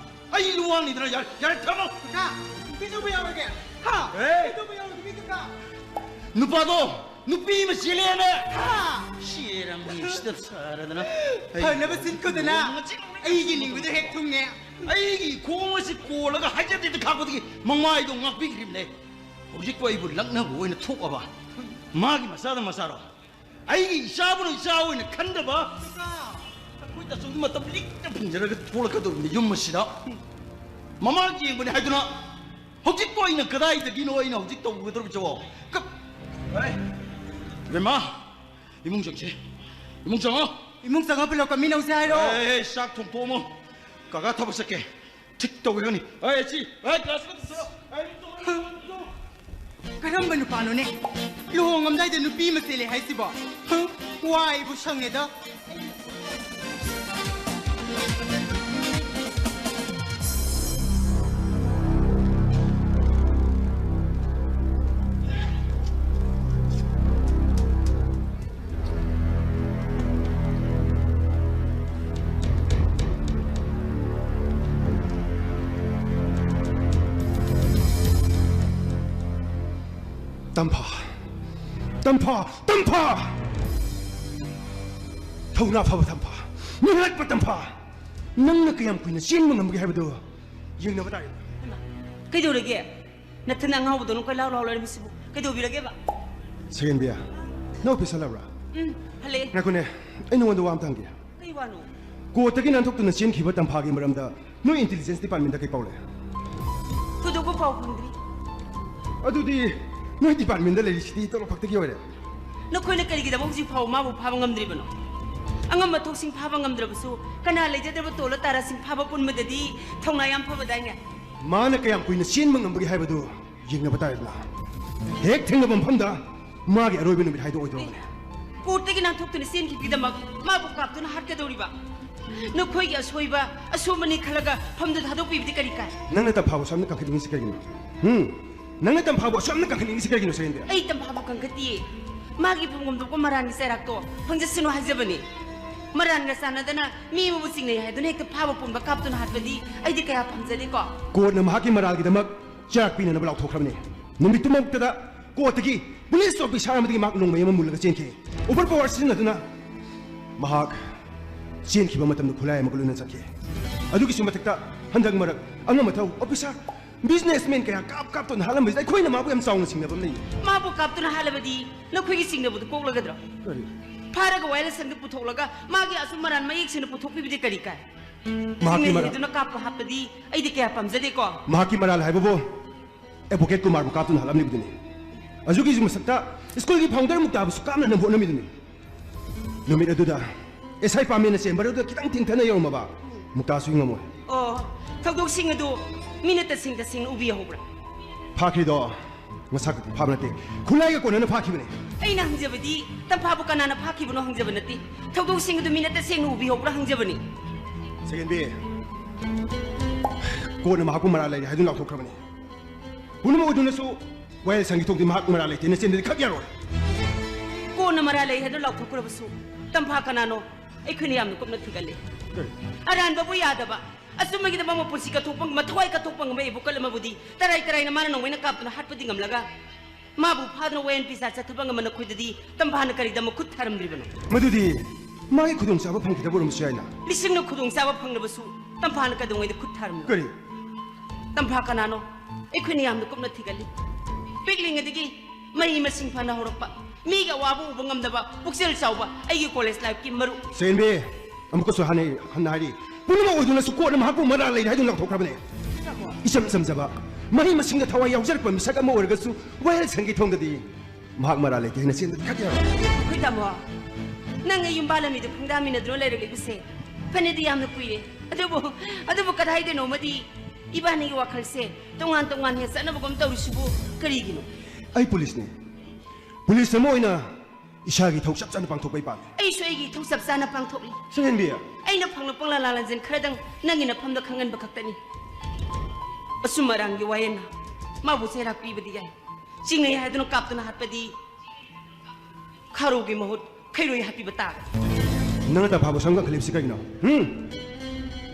ꯑꯩ ꯂꯨꯋꯥꯡꯅꯤꯗꯅ, ꯌꯥꯔꯦ, ꯌꯥꯔꯦ, ꯊꯝꯃꯣ! ꯀꯀꯥ! ꯀꯩꯗꯧꯕ ꯌꯥꯎꯔꯒꯦ? ꯍꯥ? ꯑꯦ! ꯀꯩꯗꯧꯕ ꯌꯥꯎꯔꯒꯦ, ꯃꯤ ꯀꯀꯥ? ꯅꯨꯄꯥꯗꯣ ꯅꯨꯄꯤ ꯑꯃ ꯆꯦꯜꯂꯦꯅ! ꯍꯥ? ꯆꯦꯔꯝꯅꯤ ꯁꯤꯗ ꯁꯥꯔꯗꯅ꯫ ꯐꯅꯕ ꯁꯤꯟꯈꯣꯗꯅ꯫ ꯅꯣꯡꯃ ꯆꯤꯡ ꯑꯩꯒꯤ ꯅꯤꯡꯕꯗ ꯍꯦꯛ ꯊꯨꯡꯉꯦ꯫ ꯑꯩꯒꯤ ꯈꯣꯡ ꯑꯁꯤ ꯀꯣꯜꯂꯒ ꯍꯥꯏꯖꯗꯦꯗ ꯈꯥꯛꯄꯗꯒꯤ ꯃꯃꯥꯏꯗꯣ ꯉꯥꯛꯄꯤꯈ꯭ꯔꯤꯕꯅꯦ꯫ ꯍꯧꯖꯤꯛꯄꯨ ꯑꯩꯕꯨ ꯂꯛꯅꯕ ꯑꯣꯏꯅ ꯊꯣꯛꯑꯕ꯫ ꯃꯥꯒꯤ ꯃꯆꯥꯗ ꯃꯆꯥꯔꯣ? ꯑꯩꯒꯤ ꯏꯆꯥꯕꯨꯅ ꯏꯆꯥ ꯑꯣꯏꯅ ꯈꯟꯗꯕ꯫ ꯀꯀꯥ! ꯑꯩꯈꯣꯏ ꯇꯥꯆꯧꯗꯤ ꯃꯇꯝ ꯂꯤꯛꯅ ꯐꯪꯖꯔꯒ ꯊꯣꯛꯂꯛꯀꯗꯧꯔꯤꯕꯅꯤ ꯌꯨꯝ ꯑꯁꯤꯗ꯫ ꯃꯃꯥ ꯌꯦꯡꯕꯅꯤ ꯍꯥꯏꯗꯨꯅ ꯍꯧꯖꯤꯛꯄꯨ ꯑꯩꯅ ꯀꯗꯥꯏꯗꯒꯤꯅꯣ ꯑꯩꯅ ꯍꯧꯖꯤꯛ ꯇꯧꯒꯗꯧꯔꯤꯕꯁꯤꯕꯣ? ꯀ-, ꯑꯦ, ꯏꯕꯦꯝꯃ, ꯏꯃꯨꯡ ꯆꯪꯁꯦ꯫ ꯏꯃꯨꯡ ꯆꯪꯉꯣ꯫ ꯏꯃꯨꯡ ꯆꯪꯉ ꯄꯨꯂꯞ ꯀꯥꯃꯤꯟꯅꯧꯁꯦ ꯍꯥꯏꯔꯣ? ꯑꯦ, ꯆꯥꯛ ꯊꯣꯡꯊꯣꯛꯑꯝꯃꯣ꯫ ꯀꯀꯥ ꯊꯕꯛ ꯆꯠꯀꯦ꯫ ꯊꯤꯛ ꯇꯧꯒꯦ ꯈꯪꯅꯤ꯫ ꯑꯦ, ꯁꯤ, ꯑꯦ, ꯒ꯭ꯂꯥꯁ ꯑꯃ ꯄꯨꯊꯣꯔꯛꯑꯣ꯫ ꯑꯦ, ꯄꯨꯊꯣꯔꯛꯑꯣ, ꯄꯨꯊꯣꯔꯛꯑꯣ꯫ ꯀꯔꯝꯕ ꯅꯨꯄꯥꯅꯣꯅꯦ? ꯂꯨꯍꯣꯡꯉꯝꯗꯥꯏꯗ ꯅꯨꯄꯤ ꯑꯃ ꯆꯦꯜꯂꯦ ꯍꯥꯏꯁꯤꯕꯣ? ꯍ? ꯋꯥꯏꯕꯨ ꯁꯪꯉꯦꯗ꯫ ꯇꯝꯐꯥ, ꯇꯝꯐꯥ, ꯇꯝꯐꯥ! ꯊꯧꯅꯥ ꯐꯕ ꯇꯝꯐꯥ, ꯃꯤꯍꯥꯠꯄ ꯇꯝꯐꯥ! ꯅꯪꯅ ꯀꯌꯥꯝ ꯀꯨꯏꯅ ꯆꯦꯟꯕ ꯉꯝꯒꯦ ꯍꯥꯏꯕꯗꯨ ꯌꯦꯡꯅꯕ ꯇꯥꯔꯦ꯫ ꯍꯩꯃꯥ, ꯀꯩꯗꯧꯔꯒꯦ? ꯅꯊꯟ ꯑꯉꯥꯎꯕꯗꯧꯅ ꯀꯣꯏꯂꯥꯎ ꯂꯥꯎ ꯂꯩꯔꯝꯃꯤꯁꯤꯕꯨ ꯀꯩꯗꯧꯕꯤꯔꯒꯦꯕ? ꯁꯦꯔꯦꯟꯕꯤꯌꯥ, ꯅꯪ ꯑꯣꯐꯤꯁ ꯍꯜꯂꯛꯑꯕ꯭ꯔꯥ? ꯎꯝ, ꯍꯜꯂꯛꯑꯦ꯫ ꯉꯥꯏꯈꯣꯅꯦ, ꯑꯩ ꯅꯉꯣꯟꯗ ꯋꯥ ꯑꯝꯇ ꯍꯪꯒꯦ꯫ ꯀꯩ ꯋꯥꯅꯣ? ꯀꯣꯔꯠꯇꯒꯤ ꯅꯥꯟꯊꯣꯛꯇꯨꯅ ꯆꯦꯟꯈꯤꯕ ꯇꯝꯐꯥꯒꯤ ꯃꯔꯝꯗ ꯅꯣꯏ ꯏꯟꯇꯦꯂꯤꯖꯦꯟꯁ ꯗꯤꯄꯥꯔꯠꯃꯦꯟꯗ ꯀꯩ ꯄꯥꯎ ꯂꯩ? ꯊꯣꯏꯗꯣꯛꯄ ꯄꯥꯎ ꯐꯪꯗ꯭ꯔꯤ꯫ ꯑꯗꯨꯗꯤ ꯅꯣꯏ ꯗꯤꯄꯥꯔꯠꯃꯦꯟꯗ ꯂꯩꯔꯤꯁꯤꯗꯤ ꯇꯣꯂꯣꯞ ꯈꯛꯇꯒꯤ ꯑꯣꯏꯔꯦ꯫ ꯅꯈꯣꯏꯅ ꯀꯔꯤꯒꯤꯗꯃꯛ ꯍꯧꯖꯤꯛ ꯐꯥꯎꯕ ꯃꯥꯕꯨ ꯐꯥꯕ ꯉꯝꯗ꯭ꯔꯤꯕꯅꯣ? ꯑꯉꯝꯕ ꯊꯣꯛꯁꯤꯡ ꯐꯥꯕ ꯉꯝꯗ꯭ꯔꯕꯁꯨ ꯀꯅꯥ ꯂꯩꯖꯗ꯭ꯔꯕ ꯇꯣꯜꯂ ꯇꯥꯔꯥꯁꯤꯡ ꯐꯥꯕ ꯄꯨꯟꯕꯗꯗꯤ ꯊꯧꯅꯥ ꯌꯥꯝ ꯐꯕꯗꯥꯏꯅꯦ? ꯃꯥꯅ ꯀꯌꯥꯝ ꯀꯨꯏꯅ ꯆꯦꯟꯕ ꯉꯝꯕꯒꯦ ꯍꯥꯏꯕꯗꯨ ꯌꯦꯡꯅꯕ ꯇꯥꯔꯦꯗꯅ꯫ ꯍꯦꯛ ꯊꯦꯡꯅꯕ ꯃꯐꯝꯗ ꯃꯥꯒꯤ ꯑꯔꯣꯏꯕ ꯅꯨꯃꯤꯠ ꯍꯥꯏꯗꯣ ꯑꯣꯏꯗꯧꯔꯕꯅꯦ꯫ ꯀꯣꯔꯠꯇꯒꯤ ꯅꯥꯟꯊꯣꯛꯇꯨꯅ ꯆꯦꯟꯈꯤꯕꯒꯤꯗꯃꯛ ꯃꯥꯕꯨ ꯀꯥꯞꯇꯨꯅ ꯍꯥꯠꯀꯗꯧꯔꯤꯕ? ꯅꯈꯣꯏꯒꯤ ꯑꯁꯣꯏꯕ, ꯑꯁꯣꯝꯕꯅꯤ ꯈꯜꯂꯒ ꯐꯝꯗꯨ ꯊꯥꯗꯣꯛꯄꯤꯕꯗꯤ ꯀꯔꯤ ꯀꯥꯏ? ꯅꯪꯅ ꯇꯝꯐꯥꯕꯨ ꯑꯁꯨꯛ ꯌꯥꯝꯅ ꯀꯟꯈꯠꯅꯤꯡꯉꯤꯁꯤ ꯀꯩꯒꯤꯅꯣ? ꯍꯨꯝ? ꯅꯪꯅ ꯇꯝꯐꯥꯕꯨ ꯑꯁꯨꯛ ꯌꯥꯝꯅ ꯀꯟꯈꯠꯅꯤꯡꯉꯤꯁꯤ ꯀꯩꯒꯤꯅꯣ, ꯁꯍꯦꯟꯗ꯭ꯔ? ꯑꯩ ꯇꯝꯐꯥꯕꯨ ꯀꯟꯈꯠꯇꯤꯌꯦ꯫ ꯃꯥꯒꯤ ꯐꯪꯐꯝ ꯊꯣꯛꯄ ꯃꯔꯥꯟꯒꯤ ꯆꯩꯔꯥꯛꯇꯣ ꯐꯪꯖꯁꯅꯨ ꯍꯥꯏꯖꯕꯅꯤ꯫ ꯃꯔꯥꯟꯒ ꯆꯥꯟꯅꯗꯅ ꯃꯤ ꯑꯃꯕꯨ ꯆꯤꯡꯅꯩ ꯍꯥꯏꯗꯨꯅ ꯍꯦꯛꯇ ꯐꯥꯕ ꯄꯨꯟꯕ ꯀꯥꯞꯇꯨꯅ ꯍꯥꯠꯄꯗꯤ ꯑꯩꯗꯤ ꯀꯌꯥ ꯄꯥꯝꯖꯗꯦꯀꯣ꯫ ꯀꯣꯔꯠꯅ ꯃꯍꯥꯛꯀꯤ ꯃꯔꯥꯜꯒꯤꯗꯃꯛ ꯆꯩꯔꯥꯛ ꯄꯤꯅꯅꯕ ꯂꯥꯎꯊꯣꯛꯈ꯭ꯔꯕꯅꯤ꯫ ꯅꯨꯃꯤꯠꯇꯨꯃꯛꯇꯗ ꯀꯣꯔꯠꯇꯒꯤ ꯄꯨꯂꯤꯁ ꯑꯣꯐꯤꯁꯥꯔ ꯑꯃꯗꯒꯤ ꯃꯍꯥꯛ ꯅꯣꯡꯃꯩ ꯑꯃ ꯃꯨꯜꯂꯒ ꯆꯦꯟꯈꯤ꯫ ꯑꯣꯚꯔ ꯄꯥꯋꯔ ꯁꯤꯖꯤꯟꯅꯗꯨꯅ ꯃꯍꯥꯛ ꯆꯦꯟꯈꯤꯕ ꯃꯇꯝꯗ ꯈꯨꯠꯂꯥꯏ ꯑꯃꯒ ꯂꯣꯏꯅ ꯆꯠꯈꯤ꯫ ꯑꯗꯨꯒꯤꯁꯨ ꯃꯊꯛꯇ ꯍꯟꯗꯛ ꯃꯔꯛ ꯑꯉꯝ ꯑꯊꯧ ꯑꯣꯐꯤꯁꯥꯔ, ꯕꯤꯖꯤꯅꯦꯁꯃꯦꯟ ꯀꯌꯥ ꯀꯥꯞ ꯀꯥꯞꯇꯨꯅ ꯍꯥꯠꯂꯝꯕꯁꯤꯗ ꯑꯩꯈꯣꯏꯅ ꯃꯥꯕꯨ ꯌꯥꯝ ꯆꯥꯎꯅ ꯆꯤꯡꯅꯕ ꯑꯃ ꯂꯩ꯫ ꯃꯥꯕꯨ ꯀꯥꯞꯇꯨꯅ ꯍꯥꯠꯂꯕꯗꯤ ꯅꯈꯣꯏꯒꯤ ꯆꯤꯡꯅꯕꯗꯨ ꯀꯣꯛꯂꯒꯗ꯭ꯔꯣ? ꯀꯔꯤ? ꯐꯥꯔꯒ ꯋꯥꯌꯦꯜꯁꯪꯗ ꯄꯨꯊꯣꯛꯂꯒ ꯃꯥꯒꯤ ꯑꯁꯨꯝ ꯃꯔꯥꯟ ꯃꯌꯦꯛ ꯁꯦꯡꯅ ꯄꯨꯊꯣꯛꯄꯤꯕꯗꯤ ꯀꯔꯤ ꯀꯥꯏ? ꯃꯍꯥꯛꯀꯤ ꯃꯔꯥꯜ ꯆꯤꯡꯅꯩ ꯍꯥꯏꯗꯨꯅ ꯀꯥꯞꯄ ꯍꯥꯠꯄꯗꯤ ꯑꯩꯗꯤ ꯀꯌꯥ ꯄꯥꯝꯖꯗꯦꯀꯣ꯫ ꯃꯍꯥꯛꯀꯤ ꯃꯔꯥꯜ ꯍꯥꯏꯕꯕꯨ ꯑꯦꯗꯚꯣꯀꯦꯠ ꯀꯨꯃꯥꯔꯕꯨ ꯀꯥꯞꯇꯨꯅ ꯍꯥꯠꯂꯝꯂꯤꯕꯗꯨꯅꯤ꯫ ꯑꯗꯨꯒꯤꯁꯨ ꯃꯊꯛꯇ ꯁ꯭ꯀꯨꯜꯒꯤ ꯐꯥꯎꯟꯗꯔ ꯃꯨꯛꯇꯥꯕꯨꯁꯨ ꯀꯥꯞꯅꯅꯕ ꯍꯣꯠꯅꯃꯤꯗꯨꯅꯤ꯫ ꯅꯨꯃꯤꯠ ꯑꯗꯨꯗ ꯑꯦꯁ ꯑꯥꯏ ꯄꯥꯃꯦꯅ ꯆꯦꯟꯕꯔ ꯑꯗꯨꯗ ꯈꯤꯇꯪ ꯊꯦꯡꯊꯅ ꯌꯧꯔꯝꯃꯕ ꯃꯨꯛꯇꯥꯁꯨ ꯍꯤꯡꯉꯝꯃꯣꯏ꯫ ꯑꯣ, ꯊꯧꯗꯣꯛꯁꯤꯡ ꯑꯗꯨ ꯃꯤꯅ ꯇꯁꯦꯡ ꯇꯁꯦꯡꯅ ꯎꯕꯤꯍꯧꯕ꯭ꯔꯥ? ꯐꯥꯈ꯭ꯔꯤꯗꯣ ꯃꯁꯥ ꯈꯛꯇ ꯐꯥꯕ ꯅꯠꯇꯦ, ꯈꯨꯠꯂꯥꯏꯒ ꯀꯣꯟꯅꯅ ꯐꯥꯈꯤꯕꯅꯤ꯫ ꯑꯩꯅ ꯍꯪꯖꯕꯗꯤ ꯇꯝꯐꯥꯕꯨ ꯀꯅꯥꯅ ꯐꯥꯈꯤꯕꯅꯣ ꯍꯪꯖꯕ ꯅꯠꯇꯦ, ꯊꯧꯗꯣꯛꯁꯤꯡ ꯑꯗꯨ ꯃꯤꯅ ꯇꯁꯦꯡꯅ ꯎꯕꯤꯍꯧꯕ꯭ꯔꯥ ꯍꯪꯖꯕꯅꯤ꯫ ꯁꯦꯀꯦꯟꯕꯤ, ꯀꯣꯟꯅ ꯃꯍꯥꯛꯄꯨ ꯃꯔꯥꯜ ꯂꯩꯔꯦ ꯍꯥꯏꯗꯨꯅ ꯂꯥꯎꯊꯣꯛꯈ꯭ꯔꯕꯅꯤ꯫ ꯄꯨꯝꯅꯃꯛ ꯑꯣꯏꯗꯨꯅꯁꯨ ꯋꯥꯌꯦꯜ ꯁꯪꯒꯤ ꯊꯣꯡꯗꯤ ꯃꯍꯥꯛ ꯃꯔꯥꯜ ꯂꯩꯇꯦꯅ ꯆꯦꯟꯗꯗꯤ ꯈꯛ ꯌꯥꯔꯣꯏ꯫ ꯀꯣꯟꯅ ꯃꯔꯥꯜ ꯂꯩ ꯍꯥꯏꯗꯨꯅ ꯂꯥꯎꯊꯣꯛꯈ꯭ꯔꯕꯁꯨ ꯇꯝꯐꯥ ꯀꯅꯥꯅꯣ ꯑꯩꯈꯣꯏꯅ ꯌꯥꯝꯅ ꯀꯨꯞꯅ ꯊꯤꯒꯠꯂꯤ꯫ ꯀꯔꯤ? ꯑꯔꯥꯟꯕꯕꯨ ꯌꯥꯗꯕ, ꯑꯆꯨꯝꯕꯒꯤꯗꯃꯛ ꯃꯄꯨꯟꯁꯤ ꯀꯠꯊꯣꯛꯄ ꯉꯝꯕ, ꯊꯋꯥꯏ ꯀꯠꯊꯣꯛꯄ ꯉꯝꯕ ꯑꯦꯕꯨꯀꯠ ꯑꯃꯕꯨꯗꯤ ꯇꯔꯥꯏ ꯇꯔꯥꯏꯅ ꯃꯥꯅ ꯅꯣꯡꯃꯩꯅ ꯀꯥꯞꯇꯨꯅ ꯍꯥꯠꯄꯗꯤ ꯉꯝꯂꯒ, ꯃꯥꯕꯨ ꯐꯥꯗꯨꯅ ꯋꯥꯌꯦꯜ ꯄꯤꯆꯥ ꯆꯠꯊꯕ ꯉꯝꯕ ꯅꯈꯣꯏꯗꯗꯤ ꯇꯝꯐꯥꯅ ꯀꯔꯤꯗꯃꯛ ꯈꯨꯠ ꯊꯥꯔꯝꯗ꯭ꯔꯤꯕꯅꯣ? ꯃꯗꯨꯗꯤ ꯃꯥꯒꯤ ꯈꯨꯗꯣꯡꯆꯥꯕ ꯐꯪꯈꯤꯗꯕ ꯑꯣꯏꯔꯝꯕꯁꯨ ꯌꯥꯏꯅ꯫ ꯂꯤꯁꯤꯡꯅ ꯈꯨꯗꯣꯡꯆꯥꯕ ꯐꯪꯂꯕꯁꯨ ꯇꯝꯐꯥꯅ ꯀꯩꯗꯧꯉꯩꯗ ꯈꯨꯠ ꯊꯥꯔꯝꯂꯣꯏ꯫ ꯀꯔꯤ? ꯇꯝꯐꯥ ꯀꯅꯥꯅꯣ? ꯑꯩꯈꯣꯏꯅ ꯌꯥꯝꯅ ꯀꯨꯞꯅ ꯊꯤꯒꯠꯂꯤ꯫ ꯄꯤꯛꯂꯤꯉꯩꯗꯒꯤ ꯃꯍꯩ ꯃꯁꯤꯡ ꯐꯅ ꯍꯧꯔꯛꯄ, ꯃꯤꯒꯤ ꯑꯋꯥꯕ ꯎꯕ ꯉꯝꯗꯕ ꯄꯨꯛꯆꯦꯜ ꯆꯥꯎꯕ ꯑꯩꯒꯤ ꯀꯣꯂꯦꯖ ꯂꯥꯏꯐꯀꯤ ꯃꯔꯨꯞ꯫ ꯁꯦꯟꯕꯤ, ꯑꯃꯨꯛꯀꯁꯨ ꯍꯥꯟꯅ, ꯍꯟꯅ ꯍꯥꯏꯔꯤ, ꯄꯨꯝꯅꯃꯛ ꯑꯣꯏꯗꯨꯅꯁꯨ ꯀꯣꯔꯠꯅ ꯃꯍꯥꯛꯄꯨ ꯃꯔꯥꯜ ꯂꯩꯔꯦ ꯍꯥꯏꯗꯨꯅ ꯂꯥꯎꯊꯣꯛꯈ꯭ꯔꯕꯅꯦ꯫ ꯏꯆꯝ ꯆꯝꯖꯕ, ꯃꯍꯩ ꯃꯁꯤꯡꯗ ꯊꯋꯥꯏ ꯌꯥꯎꯖꯔꯛꯄ ꯃꯤꯁꯛ ꯑꯃ ꯑꯣꯏꯔꯒꯁꯨ ꯋꯥꯌꯦꯜ ꯁꯪꯒꯤ ꯊꯣꯡꯗꯗꯤ ꯃꯍꯥꯛ ꯃꯔꯥꯜ ꯂꯩꯇꯦ ꯍꯥꯏꯅ ꯆꯦꯟꯕꯗꯤ ꯈꯛ ꯌꯥꯔꯣꯏ꯫ ꯑꯩꯈꯣꯏ ꯇꯥꯃꯣ, ꯅꯪ ꯑꯩ ꯌꯨꯝ ꯄꯥꯜꯂꯝꯃꯤꯗꯣ ꯈꯪꯗꯥꯃꯤꯟꯅꯗꯨꯅ ꯂꯩꯔꯛꯂꯤꯕꯁꯦ ꯐꯅꯗꯤ ꯌꯥꯝꯅ ꯀꯨꯏꯔꯦ꯫ ꯑꯗꯨꯕꯨ, ꯑꯗꯨꯕꯨ ꯀꯗꯥꯏꯗꯅꯣꯃꯗꯤ ꯏꯕꯥꯅꯤꯒꯤ ꯋꯥꯈꯜꯁꯦ ꯇꯣꯉꯥꯟ ꯇꯣꯉꯥꯟ ꯍꯦꯛ ꯆꯠꯅꯕꯒꯨꯝ ꯇꯧꯔꯤꯁꯤꯕꯨ ꯀꯔꯤꯒꯤꯅꯣ? ꯑꯩ ꯄꯨꯂꯤꯁꯅꯤ꯫ ꯄꯨꯂꯤꯁ ꯑꯃ ꯑꯣꯏꯅ ꯏꯁꯥꯒꯤ ꯏꯊꯧ ꯆꯞ ꯆꯥꯅ ꯄꯥꯡꯊꯣꯛꯄ ꯑꯩ ꯄꯥꯝꯃꯤ꯫ ꯑꯩꯁꯨ ꯑꯩꯒꯤ ꯏꯊꯧ ꯆꯞ ꯆꯥꯅ ꯄꯥꯡꯊꯣꯛꯂꯤ꯫ ꯁꯦꯟꯕꯤ꯫ ꯑꯩꯅ ꯐꯪꯂꯛꯄ ꯂꯥꯂꯥ ꯂꯥꯟꯖꯦꯟ ꯈꯔꯗꯪ ꯅꯪꯒꯤ ꯅꯐꯝꯗ ꯈꯪꯍꯟꯕ ꯈꯛꯇꯅꯤ꯫ ꯑꯆꯨꯝ ꯑꯔꯥꯟꯒꯤ ꯋꯥꯌꯦꯜꯅ ꯃꯥꯕꯨ ꯆꯩꯔꯥꯛ ꯄꯤꯕꯗꯤ ꯌꯥꯏ, ꯆꯤꯡꯅꯩ ꯍꯥꯏꯗꯨꯅ ꯀꯥꯞꯇꯨꯅ ꯍꯥꯠꯄꯗꯤ ꯈꯥꯔꯧꯒꯤ ꯃꯍꯨꯠ ꯈꯩꯔꯣꯏ ꯍꯥꯞꯄꯤꯕ ꯇꯥꯔꯦ꯫ ꯅꯪꯅ ꯇꯝꯐꯥꯕꯨ ꯑꯁꯨꯛ ꯌꯥꯝꯅ ꯀꯟꯈꯠꯂꯤꯕꯁꯤ ꯀꯔꯤꯒꯤꯅꯣ? ꯍꯨꯝ?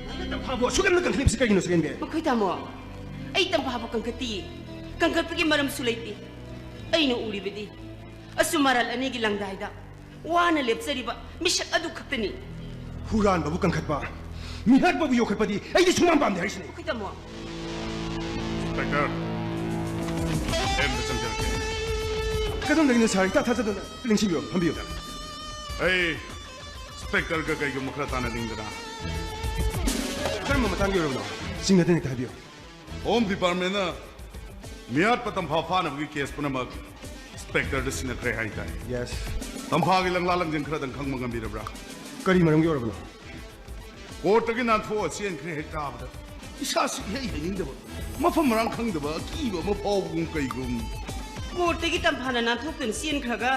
ꯅꯪꯅ ꯇꯝꯐꯥꯕꯨ ꯑꯁꯨꯛ ꯌꯥꯝꯅ ꯀꯟꯈꯠꯂꯤꯕꯁꯤ ꯀꯔꯤꯒꯤꯅꯣ, ꯁꯦꯀꯦꯟꯕꯤ? ꯃꯈꯣꯏ ꯇꯥꯃꯣ, ꯑꯩ ꯇꯝꯐꯥꯕꯨ ꯀꯟꯈꯠꯇꯤꯌꯦ꯫ ꯀꯟꯈꯠꯄꯒꯤ ꯃꯔꯝꯁꯨ ꯂꯩꯇꯦ꯫ ꯑꯩꯅ ꯎꯔꯤꯕꯗꯤ ꯑꯆꯨꯝ ꯑꯔꯥꯜ ꯑꯅꯤꯒꯤ ꯂꯪꯗꯥꯏꯗ ꯋꯥꯅ ꯂꯦꯞꯆꯔꯤꯕ ꯃꯤꯁꯛ ꯑꯗꯨ ꯈꯛꯇꯅꯤ꯫ ꯍꯨꯔꯥꯟꯕꯕꯨ ꯀꯟꯈꯠꯄ, ꯃꯤꯍꯥꯠꯄꯕꯨ ꯌꯣꯛꯈꯠꯄꯗꯤ ꯑꯩꯗꯤ ꯁꯨꯡꯄꯥꯝ ꯄꯥꯝꯗꯦ ꯍꯥꯏꯁꯤꯅꯤ꯫ ꯑꯩꯈꯣꯏ ꯇꯥꯃꯣ꯫ ꯏꯟꯁꯄꯦꯛꯇꯔ, ꯑꯩ ꯑꯝꯇ ꯆꯪꯖꯔꯛꯀꯦ꯫ ꯀꯗꯣꯝꯗꯒꯤꯅꯣ ꯁꯥꯔ? ꯏꯊꯥ ꯊꯥꯖꯗꯅ꯫ ꯅꯤꯡꯁꯤꯡꯕꯤꯌꯨ, ꯐꯝꯕꯤꯌꯨ꯫ ꯑꯩ ꯏꯟꯁꯄꯦꯛꯇꯔꯒ ꯀꯩꯒꯨꯝꯕ ꯈꯔ ꯇꯥꯟꯅꯅꯤꯡꯗꯅ꯫ ꯀꯔꯝꯕ ꯃꯇꯥꯡꯒꯤ ꯑꯣꯏꯔꯕꯅꯣ? ꯆꯤꯡꯅꯗꯅ ꯍꯦꯛꯇ ꯍꯥꯏꯕꯤꯌꯨ꯫ ꯍꯣꯝ ꯗꯤꯄꯥꯔꯠꯃꯦꯟꯅ ꯃꯤꯍꯥꯠꯄ ꯇꯝꯐꯥ ꯐꯥꯅꯕꯒꯤ ꯀꯦꯁ ꯄꯨꯝꯅꯃꯛ ꯏꯟꯁꯄꯦꯛꯇꯔꯗ ꯁꯤꯟꯅꯈ꯭ꯔꯦ ꯍꯥꯏꯇꯥꯏ꯫ ꯌꯦꯁ꯫ ꯇꯝꯐꯥꯒꯤ ꯂꯪꯂꯥ ꯂꯪꯖꯤꯟ ꯈꯔꯗꯪ ꯈꯪꯕ ꯉꯝꯕꯤꯔꯕ꯭ꯔꯥ? ꯀꯔꯤ ꯃꯔꯝꯒꯤ ꯑꯣꯏꯔꯕꯅꯣ? ꯀꯣꯔꯠꯇꯒꯤ ꯅꯥꯟꯊꯣꯛꯑ ꯆꯦꯟꯈ꯭ꯔꯦ ꯍꯦꯛ ꯇꯥꯕꯗ ꯏꯁꯥꯁꯤ ꯏꯍꯩ ꯍꯩꯅꯤꯡꯗꯕ, ꯃꯐꯝ ꯃꯔꯥꯡ ꯈꯪꯗꯕ, ꯑꯀꯤꯕ ꯑꯃ ꯐꯥꯎꯕꯒꯨꯝ ꯀꯩꯒꯨꯝ꯫ ꯀꯣꯔꯠꯇꯒꯤ ꯇꯝꯐꯥꯅ ꯅꯥꯟꯊꯣꯛꯇꯨꯅ ꯆꯦꯟꯈ꯭ꯔꯒ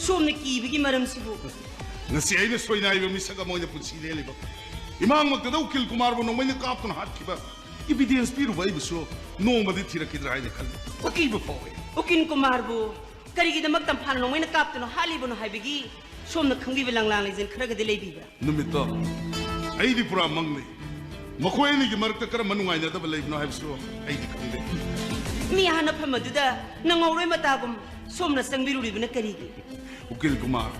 ꯁꯣꯝꯅ ꯀꯤꯕꯒꯤ ꯃꯔꯝꯁꯤꯕꯨ? ꯉꯁꯤ ꯑꯩꯅ ꯁꯣꯏꯅꯥꯏꯕ ꯃꯤꯁꯛ ꯑꯃ ꯑꯣꯏꯅ ꯄꯨꯟꯁꯤ ꯂꯦꯜꯂꯤꯕ, ꯏꯃꯥꯡꯃꯛꯇꯗ ꯎꯀꯤꯜ ꯀꯨꯃꯥꯔꯕꯨ ꯅꯣꯡꯃꯩꯅ ꯀꯥꯞꯇꯨꯅ ꯍꯥꯠꯈꯤꯕ, ꯏꯕꯤꯗꯦꯟꯁ ꯄꯤꯔꯨꯕ ꯑꯩꯕꯨꯁꯨ ꯅꯣꯡꯃꯗꯤ ꯊꯤꯔꯛꯈꯤꯗ꯭ꯔꯥ ꯍꯥꯏꯅ ꯈꯜꯂꯤ꯫ ꯑꯀꯤꯕ ꯐꯥꯎꯏ꯫ ꯎꯀꯤꯜ ꯀꯨꯃꯥꯔꯕꯨ ꯀꯔꯤꯒꯤꯗꯃꯛ ꯇꯝꯐꯥꯅ ꯅꯣꯡꯃꯩꯅ ꯀꯥꯞꯇꯨꯅ ꯍꯥꯠꯂꯤꯕꯅꯣ ꯍꯥꯏꯕꯒꯤ ꯁꯣꯝꯅ ꯈꯪꯕꯤꯕ ꯂꯪꯂꯥ ꯂꯪꯖꯤꯟ ꯈꯔꯒꯗꯤ ꯂꯩꯕꯤꯕ꯭ꯔꯥ? ꯅꯨꯃꯤꯠꯇꯣ ꯑꯩꯗꯤ ꯄꯨꯔꯥ ꯃꯪꯅꯤ꯫ ꯃꯈꯣꯏ ꯑꯅꯤꯒꯤ ꯃꯔꯛꯇ ꯀꯔꯝꯕ ꯅꯨꯡꯉꯥꯏꯅꯗꯕ ꯂꯩꯕꯅꯣ ꯍꯥꯏꯕꯁꯨ ꯑꯩꯗꯤ ꯈꯪꯗꯦ꯫ ꯃꯤ ꯍꯥꯟꯅꯐꯝ ꯑꯗꯨꯗ ꯅꯪꯍꯧꯔꯣꯏ ꯃꯇꯥꯒꯨꯝ ꯁꯣꯝꯅ ꯆꯪꯕꯤꯔꯨꯔꯤꯕꯅ ꯀꯔꯤꯒꯤ? ꯎꯀꯤꯜ ꯀꯨꯃꯥꯔ,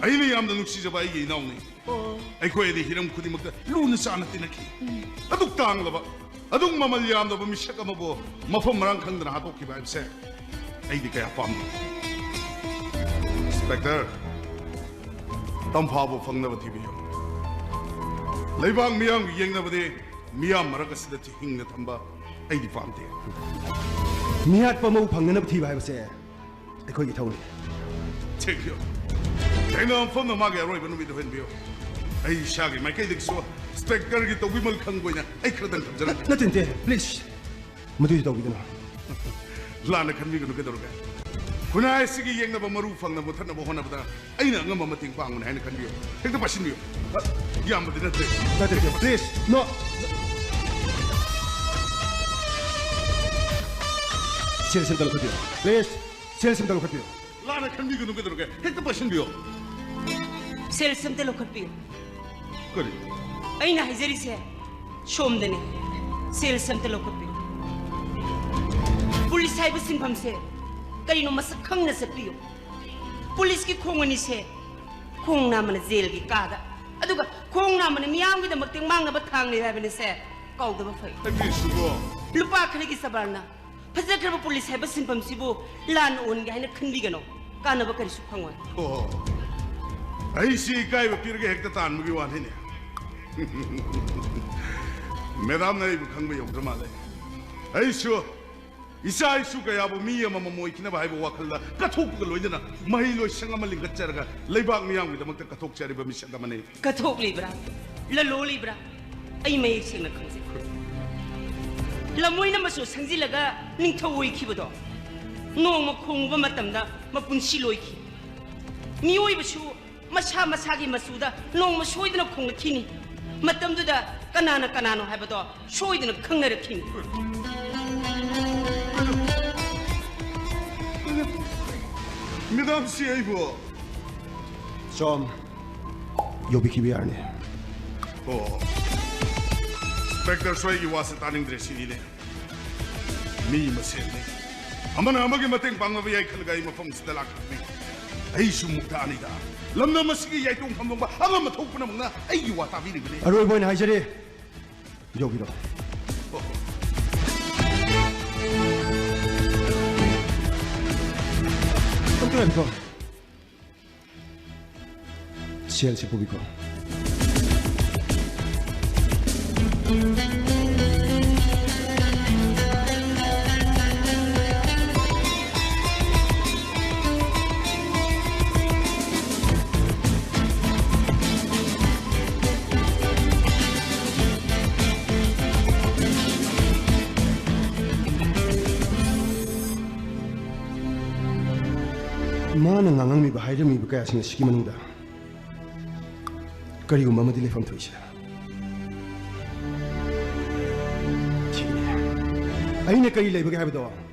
ꯑꯩꯅ ꯌꯥꯝꯅ ꯅꯨꯡꯁꯤꯖꯕ ꯑꯩꯒꯤ ꯏꯅꯥꯎꯅꯤ꯫ ꯑꯣ꯫ ꯑꯩꯈꯣꯏ ꯑꯅꯤ ꯍꯤꯔꯝ ꯈꯨꯗꯤꯡꯃꯛꯇ ꯂꯨꯅ ꯆꯥꯅ ꯇꯤꯟꯅꯈꯤ꯫ ꯎꯝ꯫ ꯑꯗꯨꯛ ꯇꯥꯡꯂꯕ, ꯑꯗꯨꯛ ꯃꯃꯜ ꯌꯥꯝꯂꯕ ꯃꯤꯁꯛ ꯑꯃꯕꯨ ꯃꯐꯝ ꯃꯔꯥꯡ ꯈꯪꯗꯅ ꯍꯥꯠꯇꯣꯛꯈꯤꯕ ꯍꯥꯏꯕꯁꯦ ꯑꯩꯗꯤ ꯀꯌꯥ ꯄꯥꯝꯗꯦ꯫ ꯏꯟꯁꯄꯦꯛꯇꯔ, ꯇꯝꯐꯥꯕꯨ ꯐꯪꯅꯕ ꯊꯤꯕꯤꯌꯨ꯫ ꯂꯩꯕꯥꯛ ꯃꯤꯌꯥꯝꯒ ꯌꯦꯡꯅꯕꯗꯤ ꯃꯤꯌꯥꯝ ꯃꯔꯛ ꯑꯁꯤꯗ ꯍꯤꯡꯅ ꯊꯝꯕ ꯑꯩꯗꯤ ꯄꯥꯝꯗꯦ꯫ ꯃꯤꯍꯥꯠꯄ ꯑꯃꯕꯨ ꯐꯪꯅꯅꯕ ꯊꯤꯕ ꯍꯥꯏꯕꯁꯦ ꯑꯩꯈꯣꯏꯒꯤ ꯏꯊꯧꯅꯤ꯫ Thank you. ꯊꯦꯡꯅꯕ ꯃꯐꯝꯗ ꯃꯥꯒꯤ ꯑꯔꯣꯏꯕ ꯅꯨꯃꯤꯠ ꯑꯣꯏꯍꯟꯕꯤꯌꯨ꯫ ꯑꯩ ꯏꯁꯥꯒꯤ ꯃꯥꯏꯀꯩꯗꯒꯤꯁꯨ ꯏꯟꯁꯄꯦꯛꯇꯔꯒꯤ ꯇꯧꯕꯤꯃꯜ ꯈꯪꯕ ꯑꯣꯏꯅ ꯑꯩ ꯈꯔꯗꯪ ꯊꯝꯖꯔꯝꯒꯦ꯫ ꯅꯠꯇꯦ, ꯅꯠꯇꯦ, please. ꯃꯗꯨꯗꯤ ꯇꯧꯕꯤꯒꯅꯨ꯫ ꯂꯥꯟꯅ ꯈꯟꯕꯤꯒꯅꯨ, ꯀꯩꯗꯧꯔꯒꯦ? ꯈꯨꯟꯅꯥꯏ ꯑꯁꯤꯒꯤ ꯌꯦꯛꯅꯕ ꯃꯔꯨ ꯐꯪꯅ ꯃꯨꯊꯠꯅꯕ ꯍꯣꯠꯅꯕꯗ ꯑꯩꯅ ꯑꯉꯝꯕ ꯃꯇꯦꯡ ꯄꯥꯡꯕꯅꯤ ꯍꯥꯏꯅ ꯈꯟꯕꯤꯌꯨ꯫ ꯍꯦꯛꯇ ꯄꯥꯏꯁꯤꯟꯕꯤꯌꯨ꯫ ꯏꯌꯥꯝꯕꯗꯤ ꯅꯠꯇꯦ꯫ ꯅꯠꯇꯦ, ꯅꯠꯇꯦ, please, no. ꯁꯦꯜꯁꯦ ꯑꯝꯇ ꯂꯧꯈꯠꯄꯤꯌꯨ꯫ Please, ꯁꯦꯜꯁꯦ ꯑꯝꯇ ꯂꯧꯈꯠꯄꯤꯌꯨ꯫ ꯂꯥꯟꯅ ꯈꯟꯕꯤꯒꯅꯨ, ꯀꯩꯗꯧꯔꯒꯦ? ꯍꯦꯛꯇ ꯄꯥꯏꯁꯤꯟꯕꯤꯌꯨ꯫ ꯁꯦꯜꯁꯦ ꯑꯝꯇ ꯂꯧꯈꯠꯄꯤꯌꯨ꯫ ꯀꯔꯤ? ꯑꯩꯅ ꯍꯥꯏꯖꯔꯤꯁꯦ ꯁꯣꯝꯗꯅꯦ꯫ ꯁꯦꯜꯁꯦ ꯑꯝꯇ ꯂꯧꯈꯠꯄꯤꯌꯨ꯫ ꯄꯨꯂꯤꯁ ꯍꯥꯏꯕ ꯁꯤꯟꯐꯝꯁꯦ ꯀꯔꯤꯅꯣ ꯃꯁꯛ ꯈꯪꯅ ꯆꯠꯄꯤꯌꯨ꯫ ꯄꯨꯂꯤꯁꯀꯤ ꯈꯣꯡ ꯑꯅꯤꯁꯦ, ꯈꯣꯡ ꯅꯥꯝꯃꯅ ꯖꯦꯜꯒꯤ ꯀꯥꯗ, ꯑꯗꯨꯒ ꯈꯣꯡ ꯅꯥꯝꯃꯅ ꯃꯤꯌꯥꯝꯒꯤꯗꯃꯛꯇ ꯃꯥꯡꯅꯕ ꯊꯥꯡꯅꯤ ꯍꯥꯏꯕꯅꯤꯁꯦ ꯀꯥꯎꯗꯕ ꯐꯩ꯫ ꯑꯩꯒꯤꯁꯤꯕꯣ꯫ ꯂꯨꯄꯥ ꯈꯔꯒꯤ ꯆꯕꯥꯜꯅ ꯐꯖꯈ꯭ꯔꯕ ꯄꯨꯂꯤꯁ ꯍꯥꯏꯕ ꯁꯤꯟꯐꯝꯁꯤꯕꯨ ꯂꯥꯟꯅ ꯑꯣꯟꯒꯦ ꯍꯥꯏꯅ ꯈꯟꯕꯤꯒꯅꯨ꯫ ꯀꯥꯟꯅꯕ ꯀꯔꯤꯁꯨ ꯐꯪꯉꯣꯏ꯫ ꯑꯣ, ꯑꯩꯁꯤ ꯏꯀꯥꯏꯕ ꯄꯤꯔꯒ ꯍꯦꯛꯇ ꯇꯥꯟꯕꯒꯤ ꯋꯥꯅꯤꯅꯦ꯫ ꯃꯦꯗꯥꯝꯅ ꯑꯩꯕꯨ ꯈꯪꯕ ꯌꯧꯗ꯭ꯔ ꯃꯥꯜꯂꯦ꯫ ꯑꯩꯁꯨ ꯏꯆꯥ ꯏꯁꯨ ꯀꯌꯥꯕꯨ ꯃꯤ ꯑꯃꯃꯝ ꯑꯣꯏꯈꯤꯅꯕ ꯍꯥꯏꯕ ꯋꯥꯈꯜꯗ ꯀꯠꯊꯣꯛꯄꯒ ꯂꯣꯏꯅꯅ ꯃꯍꯩꯂꯣꯏꯁꯪ ꯑꯃ ꯂꯤꯡꯈꯠꯆꯔꯒ ꯂꯩꯕꯥꯛ ꯃꯤꯌꯥꯝꯒꯤꯗꯃꯛꯇ ꯀꯠꯊꯣꯛꯆꯔꯤꯕ ꯃꯤꯁꯛ ꯑꯃꯅꯤ꯫ ꯀꯠꯊꯣꯛꯂꯤꯕ꯭ꯔꯥ? ꯂꯂꯣꯜꯂꯤꯕ꯭ꯔꯥ? ꯑꯩ ꯃꯌꯦꯛ ꯁꯦꯡꯅ ꯈꯪꯖꯩ꯫ ꯂꯝꯃꯣꯏꯅ ꯃꯆꯨ ꯁꯪꯖꯤꯜꯂꯒ ꯅꯤꯡꯊꯧ ꯑꯣꯏꯈꯤꯕꯗꯣ, ꯅꯣꯡꯃ ꯈꯣꯡꯉꯨꯕ ꯃꯇꯝꯗ ꯃꯄꯨꯟꯁꯤ ꯂꯣꯏꯈꯤ꯫ ꯃꯤꯑꯣꯏꯕꯁꯨ ꯃꯁꯥ ꯃꯁꯥꯒꯤ ꯃꯆꯨꯗ ꯅꯣꯡꯃ ꯁꯣꯏꯗꯅ ꯈꯣꯡꯂꯛꯈꯤꯅꯤ꯫ ꯃꯇꯝꯗꯨꯗ ꯀꯅꯥꯅ ꯀꯅꯥꯅꯣ ꯍꯥꯏꯕꯗꯣ ꯁꯣꯏꯗꯅ ꯈꯪꯅꯔꯛꯈꯤꯅꯤ꯫ ꯃꯦꯗꯥꯝꯁꯤ ꯑꯩꯕꯨ ꯁꯣꯝ ꯌꯧꯕꯤꯈꯤꯕ ꯌꯥꯔꯅꯤ꯫ ꯑꯣ, ꯏꯟꯁꯄꯦꯛꯇꯔꯁꯨ ꯑꯩꯒꯤ ꯋꯥꯁꯦ ꯇꯥꯅꯤꯡꯗ꯭ꯔꯦ ꯁꯤꯅꯤꯅꯦ꯫ ꯃꯤ ꯃꯁꯦꯟꯅꯤ, ꯑꯃꯅ ꯑꯃꯒꯤ ꯃꯇꯦꯡ ꯄꯥꯡꯅꯕ ꯌꯥꯏ ꯈꯜꯂꯒ ꯑꯩ ꯃꯐꯝꯁꯤꯗ ꯂꯥꯛꯈꯤꯕꯅꯤ꯫ ꯑꯩꯁꯨ ꯃꯨꯛꯇ ꯑꯅꯤꯗ ꯂꯝꯗꯝ ꯑꯁꯤꯒꯤ ꯌꯥꯏꯇꯣꯡ ꯐꯝꯂꯣꯡꯕ ꯑꯉꯝꯕ ꯊꯣꯛꯄ ꯄꯨꯝꯅꯃꯛꯅ ꯑꯩꯒꯤ ꯋꯥ ꯇꯥꯕꯤꯔꯤꯕꯅꯤ꯫ ꯑꯔꯣꯏꯕ ꯑꯣꯏꯅ ꯍꯥꯏꯖꯔꯤ, ꯌꯧꯕꯤꯔꯣ꯫ ꯑꯝꯇ ꯉꯥꯏꯕꯤꯈꯣ꯫ ꯁꯦꯜꯁꯤ ꯄꯨꯕꯤꯈꯣ꯫ ꯃꯥꯅ ꯉꯥꯡꯉꯝꯃꯤꯕ, ꯍꯥꯏꯔꯝꯃꯤꯕ ꯀꯌꯥꯁꯤꯡ ꯑꯁꯤꯒꯤ ꯃꯅꯨꯡꯗ ꯀꯔꯤꯒꯨꯝꯕ ꯑꯃꯗꯤ ꯂꯩꯐꯝ ꯊꯣꯛꯏꯁꯦ꯫ ꯁꯤꯅꯤ꯫ ꯑꯩꯅ ꯀꯔꯤ ꯂꯩꯕꯒꯦ ꯍꯥꯏꯕꯗꯣ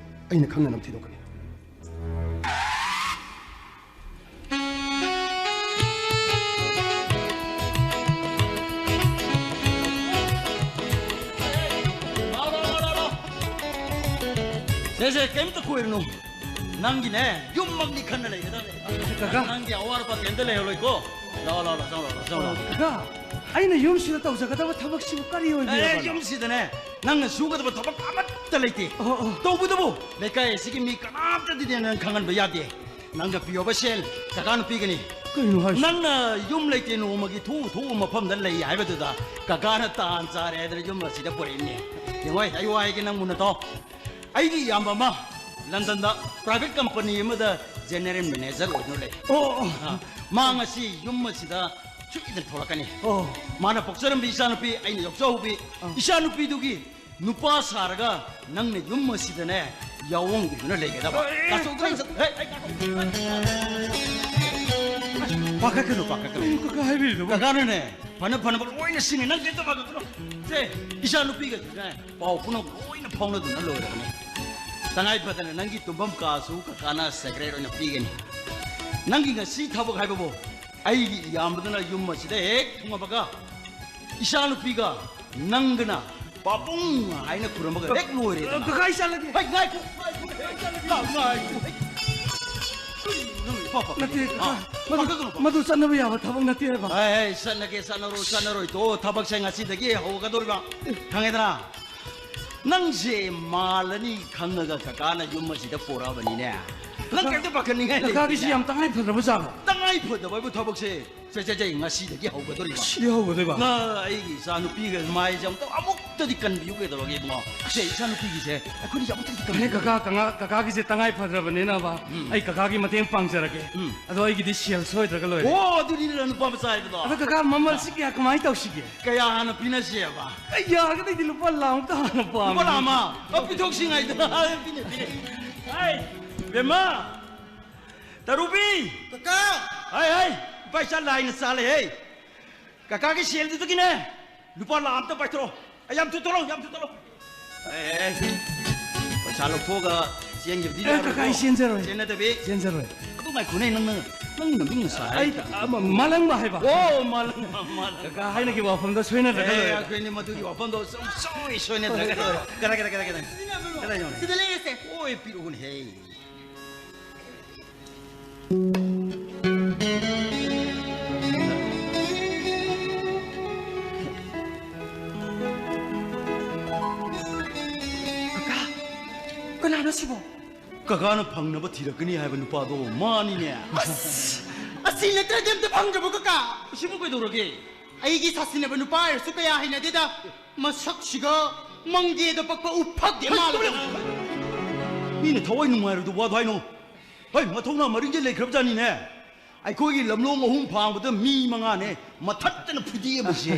ꯑꯩꯅ ꯈꯪꯅꯅꯕ ꯊꯤꯗꯣꯛꯀꯅꯤ꯫ ꯁꯦ, ꯁꯦ, ꯀꯩꯝꯇ ꯀꯣꯏꯔꯨꯅꯨ꯫ ꯅꯪꯒꯤꯅꯦ, ꯌꯨꯝꯃꯛꯅꯤ ꯈꯟꯅ ꯂꯩꯒꯗꯕꯅꯦ꯫ ꯀꯀꯥ꯫ ꯅꯪꯒꯤ ꯑꯋꯥꯠ ꯑꯄꯥ ꯀꯩꯝꯇ ꯂꯩꯍꯧꯔꯣꯏꯀꯣ꯫ ꯂꯥꯛꯑꯣ, ꯂꯥꯛꯑꯣ, ꯂꯥꯛꯑꯣ, ꯆꯪꯉꯣ, ꯂꯥꯛꯑꯣ, ꯆꯪꯉꯣ, ꯂꯥꯛꯑꯣ꯫ ꯀꯀꯥ, ꯑꯩꯅ ꯌꯨꯝꯁꯤꯗ ꯇꯧꯖꯒꯗꯕ ꯊꯕꯛꯁꯤꯕꯨ ꯀꯔꯤ ꯑꯦ, ꯑꯣꯏꯕꯤꯔꯕꯅꯣ? ꯌꯨꯝꯁꯤꯗꯅꯦ, ꯅꯪꯅ ꯁꯨꯒꯗꯕ ꯊꯕꯛ ꯑꯃꯠꯇ ꯂꯩꯇꯦ꯫ ꯑꯣ, ꯑꯣ꯫ ꯇꯧꯕꯇꯕꯨ ꯂꯩꯀꯥꯏ ꯑꯁꯤꯒꯤ ꯃꯤ ꯀꯅꯥꯝꯇꯗꯤꯅꯦ ꯅꯪ ꯈꯪꯍꯟꯕ ꯌꯥꯗꯦ꯫ ꯅꯪꯅ ꯄꯤꯌꯣꯕ ꯁꯦꯜ ꯀꯀꯥꯅ ꯄꯤꯒꯅꯤ꯫ ꯀꯩꯅꯣ ꯍꯥꯏꯁꯤ? ꯅꯪꯅ ꯌꯨꯝ ꯂꯩꯇꯦ, ꯅꯣꯡꯃꯒꯤ ꯊꯣꯛꯎ ꯊꯣꯛꯎ ꯃꯐꯝꯗ ꯂꯩ ꯍꯥꯏꯕꯗꯨꯗ ꯀꯀꯥꯅ ꯇꯥꯟ ꯆꯥꯔꯦ ꯍꯥꯏꯗꯅ ꯌꯨꯝ ꯑꯁꯤꯗ ꯄꯨꯔꯛꯏꯅꯦ꯫ ꯌꯦꯡꯉꯣ, ꯑꯩ ꯋꯥ ꯍꯥꯏꯒꯦ, ꯅꯪ ꯃꯨꯟꯅ ꯇꯥꯎ꯫ ꯑꯩꯒꯤ ꯏꯌꯥꯝꯕ ꯑꯃ ꯂꯟꯗꯟꯗ private company ꯑꯃꯗ general manager ꯑꯣꯏꯗꯨꯅ ꯂꯩ꯫ ꯑꯣ, ꯑꯣ꯫ ꯑ, ꯃꯥ ꯉꯁꯤ ꯌꯨꯝ ꯑꯁꯤꯗ ꯁꯣꯏꯗꯅ ꯊꯣꯛꯂꯛꯀꯅꯤ꯫ ꯑꯣ꯫ ꯃꯥꯅ ꯄꯣꯛꯆꯔꯝꯕ ꯏꯆꯥꯅꯨꯄꯤ, ꯑꯩꯅ ꯌꯣꯛꯆꯍꯧꯕꯤ ꯑ꯫ ꯏꯆꯥꯅꯨꯄꯤꯗꯨꯒꯤ ꯅꯨꯄꯥ ꯁꯥꯔꯒ ꯅꯪꯅ ꯌꯨꯝ ꯑꯁꯤꯗꯅꯦ ꯌꯥꯑꯣꯡ ꯏꯟꯗꯨꯅ ꯂꯩꯒꯗꯕ꯫ ꯑꯦ, ꯑꯦ, ꯇꯥꯆꯧꯗ ꯑꯩ ꯆꯠ-, ꯍꯦ, ꯑꯩ ꯉꯥꯏꯈꯣ꯫ ꯄꯥꯈꯠꯀꯅꯨ, ꯄꯥꯈꯠꯀꯅꯨ꯫ ꯀꯩꯅꯣ ꯀꯀꯥ ꯍꯥꯏꯕꯤꯔꯤꯗꯨꯕꯨ? ꯀꯀꯥꯅꯅꯦ, ꯐꯅ ꯐꯅꯕ ꯂꯣꯏꯅ ꯁꯤꯅꯤ, ꯅꯪ ꯀꯩꯝꯇ ꯄꯥꯈꯠꯀꯅꯨ꯫ ꯁꯦ, ꯏꯆꯥꯅꯨꯄꯤꯒꯅꯦ ꯄꯥꯎ ꯄꯨꯝꯅꯃꯛ ꯂꯣꯏꯅ ꯐꯥꯎꯅꯗꯨꯅ ꯂꯣꯏꯔꯕꯅꯤ꯫ ꯇꯉꯥꯏ ꯐꯗꯅ ꯅꯪꯒꯤ ꯇꯨꯝꯐꯝ ꯀꯥꯁꯨ ꯀꯀꯥꯅ separate ꯑꯣꯏꯅ ꯄꯤꯒꯅꯤ꯫ ꯅꯪꯒꯤ ꯉꯁꯤ ꯊꯕꯛ ꯍꯥꯏꯕꯕꯨ ꯑꯩꯒꯤ ꯏꯌꯥꯝꯕꯗꯨꯅ ꯌꯨꯝ ꯑꯁꯤꯗ ꯍꯦꯛ ꯊꯨꯡꯉꯕꯒ ꯏꯆꯥꯅꯨꯄꯤꯒ ꯅꯪꯒꯅ ꯄꯥꯕꯨꯡ ꯍꯥꯏꯅ ꯈꯨꯔꯝꯃꯒ ꯍꯦꯛ ꯂꯣꯏꯔꯦꯗꯅ꯫ ꯀꯀꯥ, ꯑꯩ ꯆꯠꯂꯒꯦ꯫ ꯍꯩ, ꯉꯥꯏꯈꯣ, ꯉꯥꯏꯈꯣ, ꯉꯥꯏꯈꯣ, ꯉꯥꯏꯈꯣ꯫ ꯍꯩ, ꯅꯪ ꯏꯄꯥ ꯄꯥꯈꯠꯂꯦ꯫ ꯅꯠꯇꯦ, ꯀꯀꯥ, ꯑꯥ, ꯃꯗꯨ, ꯄꯥꯈꯠꯀꯅꯨ, ꯄꯥꯈꯠꯀꯅꯨ꯫ ꯃꯗꯨ ꯆꯠꯅꯕ ꯌꯥꯕ ꯊꯕꯛ ꯅꯠꯇꯦ ꯍꯥꯏꯕ꯫ ꯍꯩ, ꯍꯩ, ꯆꯠꯅꯒꯦ, ꯆꯠꯅꯔꯣꯏ, ꯆꯠꯅꯔꯣꯏ꯫ ꯇꯣ, ꯊꯕꯛꯁꯦ ꯉꯁꯤꯗꯒꯤ ꯍꯧꯒꯗꯧꯔꯤꯕ꯫ ꯈꯪꯉꯦꯗꯅ? ꯅꯪꯁꯦ ꯃꯥꯜꯂꯅꯤ ꯈꯪꯉꯒ ꯀꯀꯥꯅ ꯌꯨꯝ ꯑꯁꯤꯗ ꯄꯣꯔꯛꯑꯕꯅꯤꯅꯦ꯫ ꯅꯪ ꯀꯩꯝꯇ ꯄꯥꯈꯠꯅꯤꯡꯉꯥꯏ ꯂꯩꯇꯦ꯫ ꯀꯀꯥꯒꯤꯁꯤ ꯌꯥꯝ ꯇꯉꯥꯏ ꯐꯗ꯭ꯔꯕ ꯖꯥꯠꯂꯣ? ꯇꯉꯥꯏ ꯐꯗꯕ ꯍꯥꯏꯕꯨ ꯊꯕꯛꯁꯦ꯫ ꯁꯦ, ꯁꯦ, ꯁꯦ, ꯉꯁꯤꯗꯒꯤ ꯍꯧꯒꯗꯧꯔꯤꯕ꯫ ꯉꯁꯤꯗꯒꯤ ꯍꯧꯒꯗꯣꯏꯕ? ꯅ, ꯑꯩꯒꯤ ꯏꯆꯥ ꯅꯨꯄꯤꯒ ꯃꯥꯏꯁꯦ ꯑꯃꯨꯛꯇ, ꯑꯃꯨꯛꯇꯗꯤ ꯀꯟꯕꯤꯌꯨ ꯀꯩꯗꯧꯔꯒꯦ, ꯏꯕꯨꯡꯉꯣ? ꯁꯦ, ꯏꯆꯥ ꯅꯨꯄꯤꯒꯤꯁꯦ ꯑꯩꯈꯣꯏꯅ ꯑꯃꯨꯛꯇꯗꯤ ꯀꯟꯕꯤꯌꯨ꯫ ꯐꯔꯦ, ꯀꯀꯥ, ꯀꯀꯥ, ꯀꯀꯥꯒꯤꯁꯦ ꯇꯉꯥꯏ ꯐꯗ꯭ꯔꯕꯅꯤꯅꯕ, ꯎꯝ꯫ ꯑꯩ ꯀꯀꯥꯒꯤ ꯃꯇꯦꯡ ꯄꯥꯡꯖꯔꯒꯦ꯫ ꯎꯝ꯫ ꯑꯗꯣ ꯑꯩꯒꯤꯗꯤ ꯁꯦꯜ ꯁꯣꯏꯗ꯭ꯔꯒ ꯂꯣꯏꯔꯦ꯫ ꯑꯣ, ꯑꯗꯨꯅꯤꯗꯅ ꯅꯨꯄꯥ ꯃꯆꯥ ꯍꯥꯏꯕꯗꯣ꯫ ꯑꯗꯣ ꯀꯀꯥ, ꯃꯃꯜꯁꯤ ꯀꯌꯥ ꯀꯃꯥꯏꯅ ꯇꯧꯁꯤꯒꯦ? ꯀꯌꯥ ꯍꯥꯟꯅ ꯄꯤꯅꯁꯦꯕ? ꯑꯩ ꯌꯥꯔꯒꯗꯤ ꯑꯩꯗꯤ ꯂꯨꯄꯥ ꯂꯥꯈ ꯑꯃꯨꯛꯇ ꯍꯥꯟꯅ ꯄꯥꯝꯃꯤ꯫ ꯂꯨꯄꯥ ꯂꯥꯈ ꯑꯃ? ꯑ, ꯄꯤꯊꯣꯛꯁꯤ ꯉꯥꯏꯗ꯫ ꯄꯤꯅꯦ, ꯄꯤꯅꯦ꯫ ꯍꯥꯏ, ꯕꯦꯝꯃ! ꯇꯔꯨꯕꯤ! ꯀꯀꯥ! ꯍꯥꯏ, ꯍꯥꯏ! ꯏꯄꯥ ꯏꯆꯥ ꯂꯥꯏꯅ ꯆꯥꯜꯂꯦ, ꯍꯦ! ꯀꯀꯥꯒꯤ ꯁꯦꯜꯗꯨꯗꯒꯤꯅꯦ, ꯂꯨꯄꯥ ꯂꯥꯈ ꯑꯝꯇ ꯄꯥꯏꯊꯣꯔꯛꯑꯣ꯫ ꯑꯩ ꯌꯥꯝ ꯊꯨ ꯊꯣꯛꯂꯛꯑꯣ, ꯌꯥꯝ ꯊꯨ ꯊꯣꯛꯂꯛꯑꯣ꯫ ꯑꯦ, ꯑꯦ, ꯑꯦ꯫ ꯄꯩꯁꯥ ꯂꯧꯊꯣꯛꯑꯒ ꯆꯦꯟꯈꯤꯕꯗꯤ ꯑꯦ, ꯌꯥꯔꯣꯏꯀꯣ꯫ ꯀꯀꯥ, ꯑꯩ ꯆꯦꯟꯖꯔꯣꯏ꯫ ꯆꯦꯟꯅꯗꯕꯤ꯫ ꯆꯦꯟꯖꯔꯣꯏ꯫ ꯑꯗꯨꯝ ꯉꯥꯏꯈꯣꯅꯦ, ꯅꯪꯅ, ꯅꯪ ꯅꯃꯤꯡ ꯉꯁꯥꯏ ꯑꯩ, ꯑ, ꯃ-, ꯃꯥꯂꯪꯕ ꯍꯥꯏꯕ꯫ ꯑꯣ, ꯃꯥꯂꯪꯕ, ꯃꯥꯂꯪꯕ꯫ ꯀꯀꯥ ꯍꯥꯏꯅꯈꯤꯕ ꯋꯥꯐꯝꯗꯣ ꯁꯣꯏꯅꯗ꯭ꯔꯒ ꯑꯦ, ꯂꯣꯏꯔꯦ꯫ ꯑꯩꯈꯣꯏꯅꯤ ꯃꯗꯨꯒꯤ ꯋꯥꯐꯝꯗꯣ ꯁꯨꯡꯁꯣꯏ ꯁꯣꯏꯅꯗ꯭ꯔꯒ ꯂꯣꯏꯔꯦ꯫ ꯀꯗꯥꯏ, ꯀꯗꯥꯏ, ꯀꯗꯥꯏ, ꯀꯗꯥꯏ? ꯀꯗꯥꯏꯅꯣꯅꯦ? ꯁꯤꯗ ꯂꯩꯔꯦꯁꯦ꯫ ꯑꯣꯏ, ꯄꯤꯔꯛꯎꯅꯦꯍꯦ꯫ ꯀꯀꯥ, ꯀꯅꯥꯅꯣ ꯁꯤꯕꯣ? ꯀꯀꯥꯅ ꯐꯪꯅꯕ ꯊꯤꯔꯛꯀꯅꯤ ꯍꯥꯏꯕ ꯅꯨꯄꯥꯗꯣ ꯃꯥꯅꯤꯅꯦ꯫ ꯑꯁ! ꯑꯁꯤ ꯅꯠꯇ꯭ꯔꯗꯤ ꯑꯝꯇ ꯐꯪꯗ꯭ꯔꯕꯣ, ꯀꯀꯥ? ꯑꯁꯤꯕꯨ ꯀꯩꯗꯧꯔꯒꯦ? ꯑꯩꯒꯤ ꯁꯥꯁꯤꯟꯅꯕ ꯅꯨꯄꯥ ꯑꯣꯏꯔꯁꯨ ꯀꯌꯥ ꯍꯩꯅꯗꯦꯗ꯫ ꯃꯁꯛꯁꯤꯒ ꯃꯪꯒꯦꯗ ꯄꯛꯄ ꯎꯐꯛꯇꯤ ꯃꯥꯜꯂꯗꯅ꯫ ꯃꯤꯅ ꯊꯋꯥꯏ ꯅꯨꯡꯉꯥꯏꯔꯣꯏꯗꯕ ꯋꯥꯗꯣ ꯍꯥꯏꯅꯣ꯫ ꯍꯣꯏ, ꯃꯊꯧꯅꯥ ꯃꯔꯤꯡꯁꯦ ꯂꯩꯈ꯭ꯔꯕꯖꯥꯠꯅꯤꯅꯦ꯫ ꯑꯩꯈꯣꯏꯒꯤ ꯂꯝꯂꯣꯡ ꯑꯍꯨꯝ ꯐꯥꯡꯕꯗ ꯃꯤ ꯃꯉꯥꯅꯦ ꯃꯊꯠꯇꯅ ꯐꯨꯗꯤꯕꯁꯦ꯫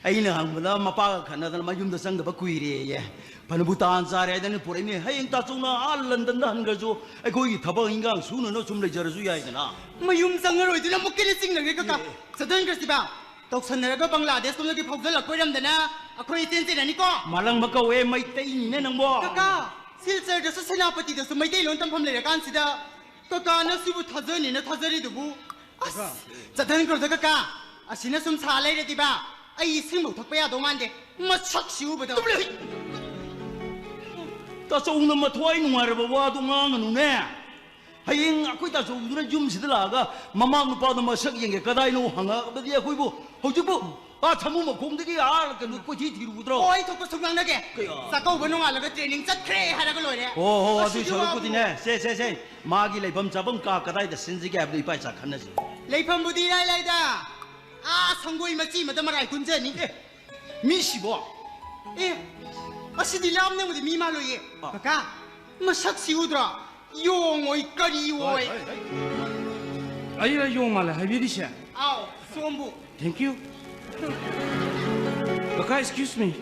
ꯑꯩꯅ ꯍꯪꯕꯗ ꯃꯄꯥꯒ ꯈꯠꯅꯗꯅ ꯃꯌꯨꯝꯗ ꯆꯪꯗꯕ ꯀꯨꯏꯔꯦꯌꯦ꯫ ꯐꯅꯕꯨ ꯇꯥꯟ ꯆꯥꯔꯦ ꯍꯥꯏꯗꯅ ꯄꯨꯔꯛꯏꯅꯦ꯫ ꯍꯌꯦꯡ ꯇꯥꯆꯧꯅ ꯑꯥ ꯂꯟꯗꯟꯗ ꯍꯟꯈ꯭ꯔꯁꯨ ꯑꯩꯈꯣꯏꯒꯤ ꯊꯕꯛ ꯏꯟꯈꯥꯡ ꯁꯨꯅꯅ ꯁꯨꯝ ꯂꯩꯖꯔꯁꯨ ꯌꯥꯏꯗꯅ꯫ ꯃꯌꯨꯝ ꯆꯪꯉꯔꯣꯏꯗꯨꯅ ꯑꯃꯨꯛꯀ ꯍꯦꯟꯅ ꯆꯤꯡꯅꯈ꯭ꯔꯦ, ꯀꯀꯥ꯫ ꯑꯦ꯫ ꯆꯠꯍꯟꯈ꯭ꯔꯁꯤꯕ꯫ ꯇꯧꯁꯟꯅꯔꯒ ꯕꯪꯒ꯭ꯂꯥꯗꯦꯁ ꯂꯣꯝꯗꯒꯤ ꯐꯥꯎꯖꯜꯂꯛꯄ ꯑꯣꯏꯔꯝꯗꯅ ꯑꯩꯈꯣꯏ ꯏꯆꯦꯟ ꯆꯦꯟꯅꯅꯤꯀꯣ꯫ ꯃꯥꯂꯪꯕ ꯀꯧꯋꯦ, ꯃꯩꯇꯩꯅꯤꯅꯦ ꯅꯪꯕꯣ꯫ ꯀꯀꯥ, ꯁꯤꯜꯆꯔꯗꯁꯨ ꯁꯦꯅꯥꯄꯇꯤꯗꯁꯨ ꯃꯩꯇꯩꯂꯣꯟ ꯇꯝꯐꯝ ꯂꯩꯔꯀꯥꯟꯁꯤꯗ ꯀꯀꯥꯅ ꯁꯤꯕꯨ ꯊꯥꯖꯅꯤꯅ ꯊꯥꯖꯔꯤꯗꯨꯕꯨ? ꯑꯁ, ꯆꯠꯍꯟꯈ꯭ꯔꯣꯗ ꯀꯀꯥ, ꯑꯁꯤꯅ ꯁꯨꯝ ꯁꯥ ꯂꯩꯔꯗꯤꯕ ꯑꯩ ꯏꯁꯤꯡꯐꯧ ꯊꯛꯄ ꯌꯥꯗꯧ ꯃꯥꯟꯗꯦ, ꯃꯁꯛꯁꯤ ꯎꯕꯗ꯫ ꯇꯥꯆꯧꯅ ꯃꯊ꯭ꯋꯥꯏ ꯅꯨꯡꯉꯥꯏꯔꯕ ꯋꯥꯗꯣ ꯉꯥꯡꯒꯅꯨꯅꯦ꯫ ꯍꯌꯦꯡ ꯑꯩꯈꯣꯏ ꯇꯥꯆꯧꯗꯨꯅ ꯌꯨꯝꯁꯤꯗ ꯂꯥꯛꯑꯒ ꯃꯃꯥ ꯅꯨꯄꯥꯗꯣ ꯃꯁꯛ ꯌꯦꯡꯒꯦ ꯀꯗꯥꯏꯅꯣ ꯍꯪꯉꯛꯑꯕꯗꯤ ꯑꯩꯈꯣꯏꯕꯨ ꯍꯧꯖꯤꯛꯄꯨ ꯑꯥ ꯁꯥꯃꯨ ꯃꯈꯣꯡꯗꯒꯤ ꯑꯥ ꯀꯩꯅꯣ ꯀꯣꯏꯊꯤ ꯊꯤꯔꯨꯒꯗ꯭ꯔꯣ? ꯑꯣ, ꯑꯩ ꯊꯣꯛꯄ ꯁꯨꯝ ꯉꯥꯡꯅꯒꯦ꯫ ꯀꯩ? ꯆꯥꯛꯀꯧꯕ ꯅꯣꯡꯉꯥꯜꯂꯒ ꯇ꯭ꯔꯦꯅꯤꯡ ꯆꯠꯈ꯭ꯔꯦ ꯍꯥꯏꯔꯒ ꯂꯣꯏꯔꯦ꯫ ꯍꯣ, ꯍꯣ, ꯑꯗꯨꯏ ꯑꯁꯤꯒꯤ ꯁꯔꯨꯛꯄꯨꯗꯤꯅꯦ, ꯋꯥꯕꯨ꯫ ꯁꯦ, ꯁꯦ, ꯁꯦ, ꯃꯥꯒꯤ ꯂꯩꯐꯝ ꯆꯥꯐꯝ ꯀꯥ ꯀꯗꯥꯏꯗ ꯁꯤꯟꯁꯤꯒꯦ ꯍꯥꯏꯕꯗꯣ ꯏꯄꯥ ꯏꯆꯥ ꯈꯟꯅꯁꯤ꯫ ꯂꯩꯐꯝꯕꯨꯗꯤ ꯏꯔꯥꯏ ꯂꯥꯏꯗ꯫ ꯑꯥ ꯁꯪꯒꯣꯏ ꯃꯆꯤ ꯑꯃꯗ ꯃꯔꯥꯏ ꯀꯨꯟꯖꯅꯤ꯫ ꯑꯦ, ꯃꯤꯁꯤꯕꯣ? ꯑꯦ, ꯑꯁꯤꯗꯤ ꯂꯥꯝꯅꯕꯗꯤ ꯃꯤ ꯃꯥꯜꯂꯣꯏꯌꯦ꯫ ꯑꯥ꯫ ꯀꯀꯥ, ꯃꯁꯛꯁꯤ ꯎꯗ꯭ꯔꯣ? ꯌꯣꯡꯑꯣꯏ ꯀꯔꯤ ꯑꯣꯏ꯫ ꯍꯣꯏ, ꯍꯣꯏ, ꯍꯣꯏ꯫ ꯑꯩꯔ ꯌꯣꯡ ꯃꯥꯜꯂꯦ ꯍꯥꯏꯕꯤꯔꯤꯁꯦ? ꯑꯥꯎ, ꯁꯣꯝꯕꯨ꯫ Thank you꯫ ꯀꯀꯥ, excuse me꯫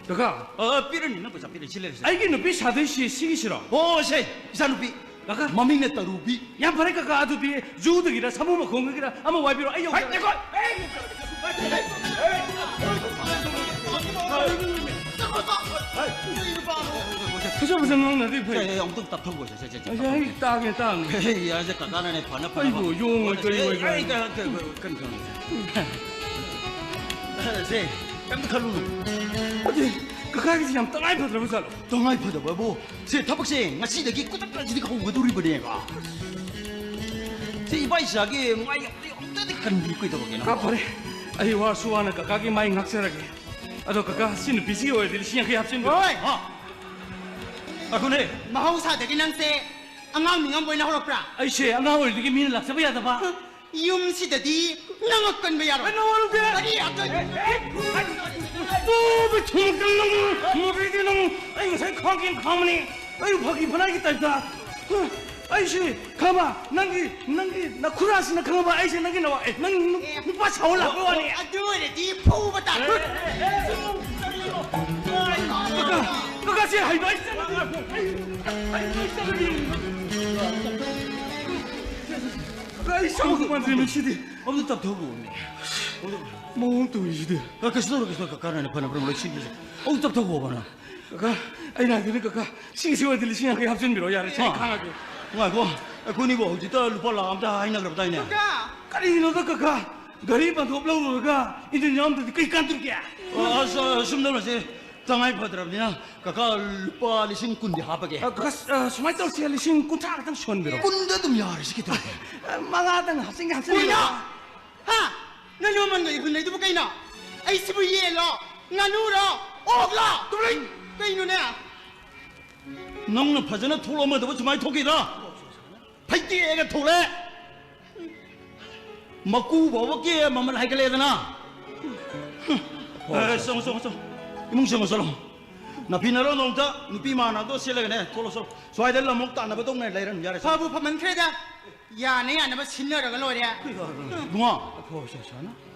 ꯀꯀꯥ꯫ ꯑ, ꯄꯤꯔꯅꯤ, ꯅꯪ ꯄꯩꯁꯥ ꯄꯤꯔꯅꯤ, ꯁꯤ ꯂꯩꯔꯦ, ꯁꯦ꯫ ꯑꯩꯒꯤ ꯅꯨꯄꯤ ꯁꯥꯗꯣꯏꯁꯤ ꯁꯤꯒꯤꯁꯤꯔꯣ? ꯑꯣ, ꯁꯦ, ꯏꯆꯥꯅꯨꯄꯤ꯫ ꯀꯀꯥ꯫ ꯃꯃꯤꯡꯅ ꯇꯔꯨꯕꯤ꯫ ꯌꯥꯝ ꯐꯔꯦ ꯀꯀꯥ, ꯑꯗꯨꯗꯤ ꯖꯨꯗꯒꯤꯔ ꯁꯥꯃꯨ ꯃꯈꯣꯡꯗꯒꯤꯔ ꯑꯃ ꯋꯥꯏꯕꯤꯔꯣ, ꯑꯩ ꯍꯩ, ꯌꯧꯖꯔꯒꯦ꯫ ꯉꯥꯏꯈꯣ! ꯍꯩ! ꯐꯖ ꯐꯖ ꯉꯥꯡꯅꯗꯤ ꯐꯩ꯫ ꯁꯦ, ꯁꯦ, ꯑꯃꯨꯛꯇꯪ ꯇꯞꯊꯧꯈꯣ, ꯁꯦ, ꯁꯦ, ꯁꯦ, ꯁꯦ, ꯑꯩꯁꯦ ꯇꯞꯊꯧꯈꯣ꯫ ꯑꯩ ꯇꯥꯒꯦ, ꯇꯥꯒꯦ꯫ ꯑꯦ, ꯌꯥꯔꯦꯁꯦ, ꯀꯀꯥꯅꯅꯦ ꯐꯅ ꯐꯅꯕ꯫ ꯑꯩꯕꯨ ꯌꯣꯡꯉꯣꯏ ꯀꯔꯤ ꯑꯣꯏ ꯑꯦ, ꯑꯩ ꯀ-, ꯀ-, ꯀ-, ꯀꯩꯅꯣ ꯇꯧꯔꯤꯁꯦ꯫ ꯁꯦ, ꯀꯩꯝꯇ ꯈꯜꯂꯨꯅꯨ꯫ ꯑꯗꯨ ꯀꯀꯥꯒꯤꯁꯤ ꯌꯥꯝ ꯇꯉꯥꯏ ꯐꯗ꯭ꯔꯕ ꯖꯥꯠꯂꯣ? ꯇꯉꯥꯏ ꯐꯗꯕꯕꯨ? ꯁꯦ, ꯊꯕꯛꯁꯦ ꯉꯁꯤꯗꯒꯤ ꯈꯨꯗꯛꯇ ꯁꯤꯗꯤ ꯍꯧꯒꯗꯧꯔꯤꯕꯅꯦꯕ꯫ ꯁꯤ ꯏꯕꯥ ꯏꯆꯥꯒꯤ ꯃꯥꯏ ꯑꯝꯇꯗꯤ ꯀꯟꯕꯤꯌꯨ, ꯀꯩꯗꯧꯔꯒꯦ ꯅꯪ? ꯀꯀꯥ, ꯐꯔꯦ꯫ ꯑꯩ ꯋꯥꯔꯁꯨ ꯋꯥꯅ ꯀꯀꯥꯒꯤ ꯃꯥꯏ ꯉꯥꯛꯆꯔꯒꯦ꯫ ꯑꯗꯣ ꯀꯀꯥ, ꯁꯤ ꯅꯨꯄꯤꯁꯤꯒꯤ ꯑꯣꯏꯔꯗꯤ ꯂꯤꯁꯤꯡ ꯌꯥꯡꯈꯩ ꯍꯥꯞꯆꯤꯟꯕꯤꯔꯣ꯫ ꯍꯣꯏ꯫ ꯍꯥ? ꯉꯥꯏꯈꯣꯅꯦ꯫ ꯃꯍꯧꯁꯥꯗꯒꯤ ꯅꯪꯁꯦ ꯑꯉꯥꯡ ꯅꯤꯡꯉꯝꯕ ꯑꯣꯏꯅ ꯍꯧꯔꯛꯄ꯭ꯔꯥ? ꯑꯩꯁꯦ ꯑꯉꯥꯡ ꯑꯣꯏꯔꯤꯉꯩꯗꯒꯤ ꯃꯤꯅ ꯂꯥꯛꯆꯕ ꯌꯥꯗꯕ꯫ ꯍ, ꯌꯨꯝꯁꯤꯗꯗꯤ ꯅꯪ ꯑꯀꯟꯕ ꯌꯥꯔꯣꯏ꯫ ꯑꯩ ꯅꯉꯣꯟꯗ ꯀꯔꯤ ꯑꯀꯟ-, ꯑꯦ, ꯑꯦ, ꯑꯦ, ꯇꯨ, ꯕꯤ ꯊꯨꯝ ꯀꯟ ꯅꯪ, ꯃꯣꯔꯤꯗꯤ ꯅꯪ, ꯑꯩ ꯉꯁꯥꯏ ꯈꯥꯡꯒꯦꯅ ꯈꯥꯡꯕꯅꯤ꯫ ꯑꯩ ꯐꯥꯒꯤ ꯐꯅꯥꯏꯒꯤ ꯇꯥꯏꯞꯇ꯫ ꯍ, ꯑꯩꯁꯦ ꯈꯪꯉꯕ? ꯅꯪꯒꯤ, ꯅꯪꯒꯤ ꯅꯈꯨꯔꯥꯁꯤꯅ ꯈꯪꯉꯕ? ꯑꯩꯁꯦ ꯅꯪꯒꯤ ꯅꯋꯥ-, ꯑꯦ, ꯅꯪ ꯅꯨ-, ꯑꯦ꯫ ꯅꯨꯄꯥ ꯁꯥꯎ ꯂꯥꯛꯄ ꯋꯥꯅꯤ꯫ ꯑꯗꯨ ꯑꯣꯏꯔꯗꯤ ꯐꯨꯕ ꯇꯥꯔꯦ꯫ ꯀꯀꯥ, ꯀꯀꯥ, ꯁꯤ ꯍꯩꯕ ꯑꯩ ꯆꯠꯂꯒꯦ꯫ ꯑꯩ, ꯑꯩ, ꯑꯩ ꯆꯠꯂꯒꯦ꯫ ꯀꯀꯥ, ꯑꯩ ꯁꯥꯎ-, ꯃꯥꯟꯗ꯭ꯔꯦ, ꯃꯁꯤꯗꯤ꯫ ꯑꯝꯇ ꯇꯞꯊꯧꯈꯣꯃꯤ꯫ ꯃꯑꯣꯡ ꯇꯧꯔꯤꯁꯤꯗꯤ꯫ ꯑ, ꯀꯩꯁꯨ ꯇꯧꯔꯣꯏ, ꯀꯩꯁꯨ ꯇꯧꯔꯣꯏ, ꯀꯀꯥꯅ ꯐꯅ ꯐꯅ ꯂꯣꯏ ꯁꯤꯟꯕꯤꯁꯦ꯫ ꯑꯝꯇ ꯇꯞꯊꯧꯈꯣꯃꯤ ꯅꯪ꯫ ꯀꯀꯥ, ꯑꯩꯅ ꯍꯥꯏꯗꯣꯏꯅꯦ, ꯀꯀꯥ, ꯁꯤꯒꯤꯁꯤ ꯑꯣꯏꯔꯗꯤ ꯂꯤꯁꯤꯡ ꯌꯥꯡꯈꯩ ꯍꯥꯞꯆꯤꯟꯕꯤꯔꯣ, ꯌꯥꯔꯦ, ꯁꯤ ꯑꯩ ꯍꯥ꯫ ꯈꯥꯡꯉꯒꯦ꯫ ꯉꯥꯏꯈꯣ, ꯑꯩꯈꯣꯏꯅꯤꯕꯨ ꯍꯧꯖꯤꯛꯇ ꯂꯨꯄꯥ ꯂꯥꯈ ꯑꯝꯇ ꯍꯥꯏꯅꯈ꯭ꯔꯕꯗꯥꯏꯅꯦ? ꯀꯀꯥ! ꯀꯔꯤꯅꯣꯗ, ꯀꯀꯥ? ꯒꯥꯔꯤ ꯕꯟꯗꯣꯞ ꯂꯧꯔꯨꯔꯒ ꯏꯟꯖꯤꯟ ꯌꯥꯎꯔꯝꯗ꯭ꯔꯗꯤ ꯀꯩ ꯀꯥꯟꯗꯣꯔꯤꯒꯦ? ꯑ, ꯑꯁ, ꯑ, ꯁꯨꯝ ꯇꯧꯔꯁꯦ, ꯇꯉꯥꯏ ꯐꯗ꯭ꯔꯕꯅꯤꯅ, ꯀꯀꯥ, ꯂꯨꯄꯥ ꯂꯤꯁꯤꯡ ꯀꯨꯟꯗꯤ ꯍꯥꯞꯄꯒꯦ꯫ ꯑ, ꯀꯀꯥ, ꯑ, ꯁꯨꯃꯥꯏꯅ ꯇꯧꯔꯁꯦ, ꯂꯤꯁꯤꯡ ꯀꯨꯟꯊ꯭ꯔꯥ ꯈꯛꯇꯪ ꯁꯨꯍꯟꯕꯤꯔꯣ꯫ ꯀꯨꯟꯗ ꯑꯗꯨꯝ ꯌꯥꯔꯦꯁꯤ, ꯀꯩꯗꯧꯔꯒꯦ? ꯑ, ꯃꯉꯥꯗꯪ ꯍꯥꯞꯆꯤꯟꯒꯦ, ꯍꯥꯞꯆꯤꯟꯒꯦ꯫ ꯀꯨꯟ! ꯍꯥ? ꯅꯪ ꯃꯃꯜꯒ ꯍꯨꯟꯅꯩꯗꯨꯕꯨ ꯀꯩꯅꯣ? ꯑꯩꯁꯤꯕꯨ ꯌꯦꯟꯂꯣ? ꯉꯥꯅꯨꯔꯣ? ꯑꯣꯛꯂꯣ? ꯇꯨꯃꯤꯟ! ꯀꯩꯅꯣꯅꯦ? ꯅꯪꯅ ꯐꯖꯅ ꯊꯣꯛꯂꯛꯑꯝꯒꯗꯕ ꯁꯨꯃꯥꯏꯅ ꯊꯣꯛꯈꯤꯗ꯭ꯔꯥ? ꯐꯩꯇꯦꯛꯑꯒ ꯊꯣꯛꯂꯛꯑꯦ꯫ ꯃꯀꯨ ꯐꯥꯎꯕ ꯀꯦ ꯃꯃꯜ ꯍꯥꯏꯒꯠꯂꯛꯑꯦꯗꯅ꯫ ꯑꯦ, ꯆꯪꯉꯣ, ꯆꯪꯉꯣ, ꯆꯪꯉꯣ꯫ ꯏꯃꯨꯡ ꯆꯪꯉꯣ, ꯆꯠꯂꯣ꯫ ꯅꯥꯐꯤꯅꯔꯣ ꯅꯣꯡꯇ, ꯅꯨꯄꯤ ꯃꯥꯟꯅꯕꯗꯣ ꯁꯦꯠꯂꯒꯅꯦ, ꯊꯣꯛꯂꯛꯑꯣ, ꯆꯠꯂꯣ꯫ ꯁ꯭ꯋꯥꯏꯗ ꯂꯝꯑꯣꯛ ꯇꯥꯟꯅꯕꯗꯧꯅ ꯂꯩꯔꯅꯨ, ꯌꯥꯔꯦ, ꯆꯠꯂꯣ꯫ ꯐꯕꯨ ꯐꯃꯟꯈ꯭ꯔꯦꯗ꯫ ꯌꯥꯅ ꯌꯥꯅꯕ ꯁꯤꯟꯅꯔꯒ ꯂꯣꯏꯔꯦ꯫ ꯏꯕꯨꯡꯉꯣ,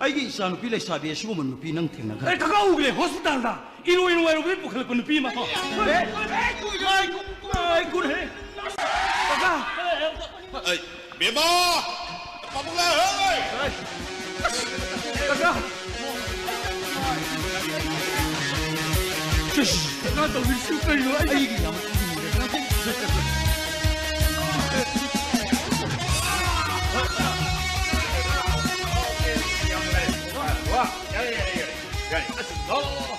ꯑꯩꯒꯤ ꯏꯆꯥ ꯅꯨꯄꯤ ꯂꯩꯁꯥꯕꯤ ꯑꯁꯤꯒꯨꯝꯕ ꯅꯨꯄꯤ ꯅꯪ ꯊꯦꯡꯅꯈ꯭ꯔꯦ? ꯑꯩ ꯀꯀꯥ ꯎꯈ꯭ꯔꯦ, ꯍꯣꯁꯄꯤꯇꯥꯜꯗ ꯏꯔꯣꯏ ꯅꯨꯡꯉꯥꯏꯔꯨꯕꯗꯩ ꯄꯨꯈꯠꯂꯛꯄ ꯅꯨꯄꯤ ꯑꯃ꯫ ꯑꯦ, ꯑꯦ, ꯀꯨꯏꯔꯦ, ꯀꯨꯏꯔꯦ꯫ ꯀꯀꯥ! ꯑꯩ, ꯕꯦꯝꯃ! ꯄꯥꯕꯨꯡ ꯂꯥꯛꯑꯦ! ꯀꯀꯥ! ꯀꯅꯥ ꯇꯧꯔꯤꯁꯤꯕꯨ ꯀꯩꯅꯣ? ꯑꯩ ꯑꯩꯒꯤ ꯌꯥꯝ ꯀꯤꯔꯦ꯫ ꯌꯥꯔꯦ, ꯌꯥꯔꯦ, ꯌꯥꯔꯦ, ꯌꯥꯔꯦ꯫ ꯑꯁ, ꯂꯥꯛꯑꯣ, ꯂꯥꯛꯑꯣ,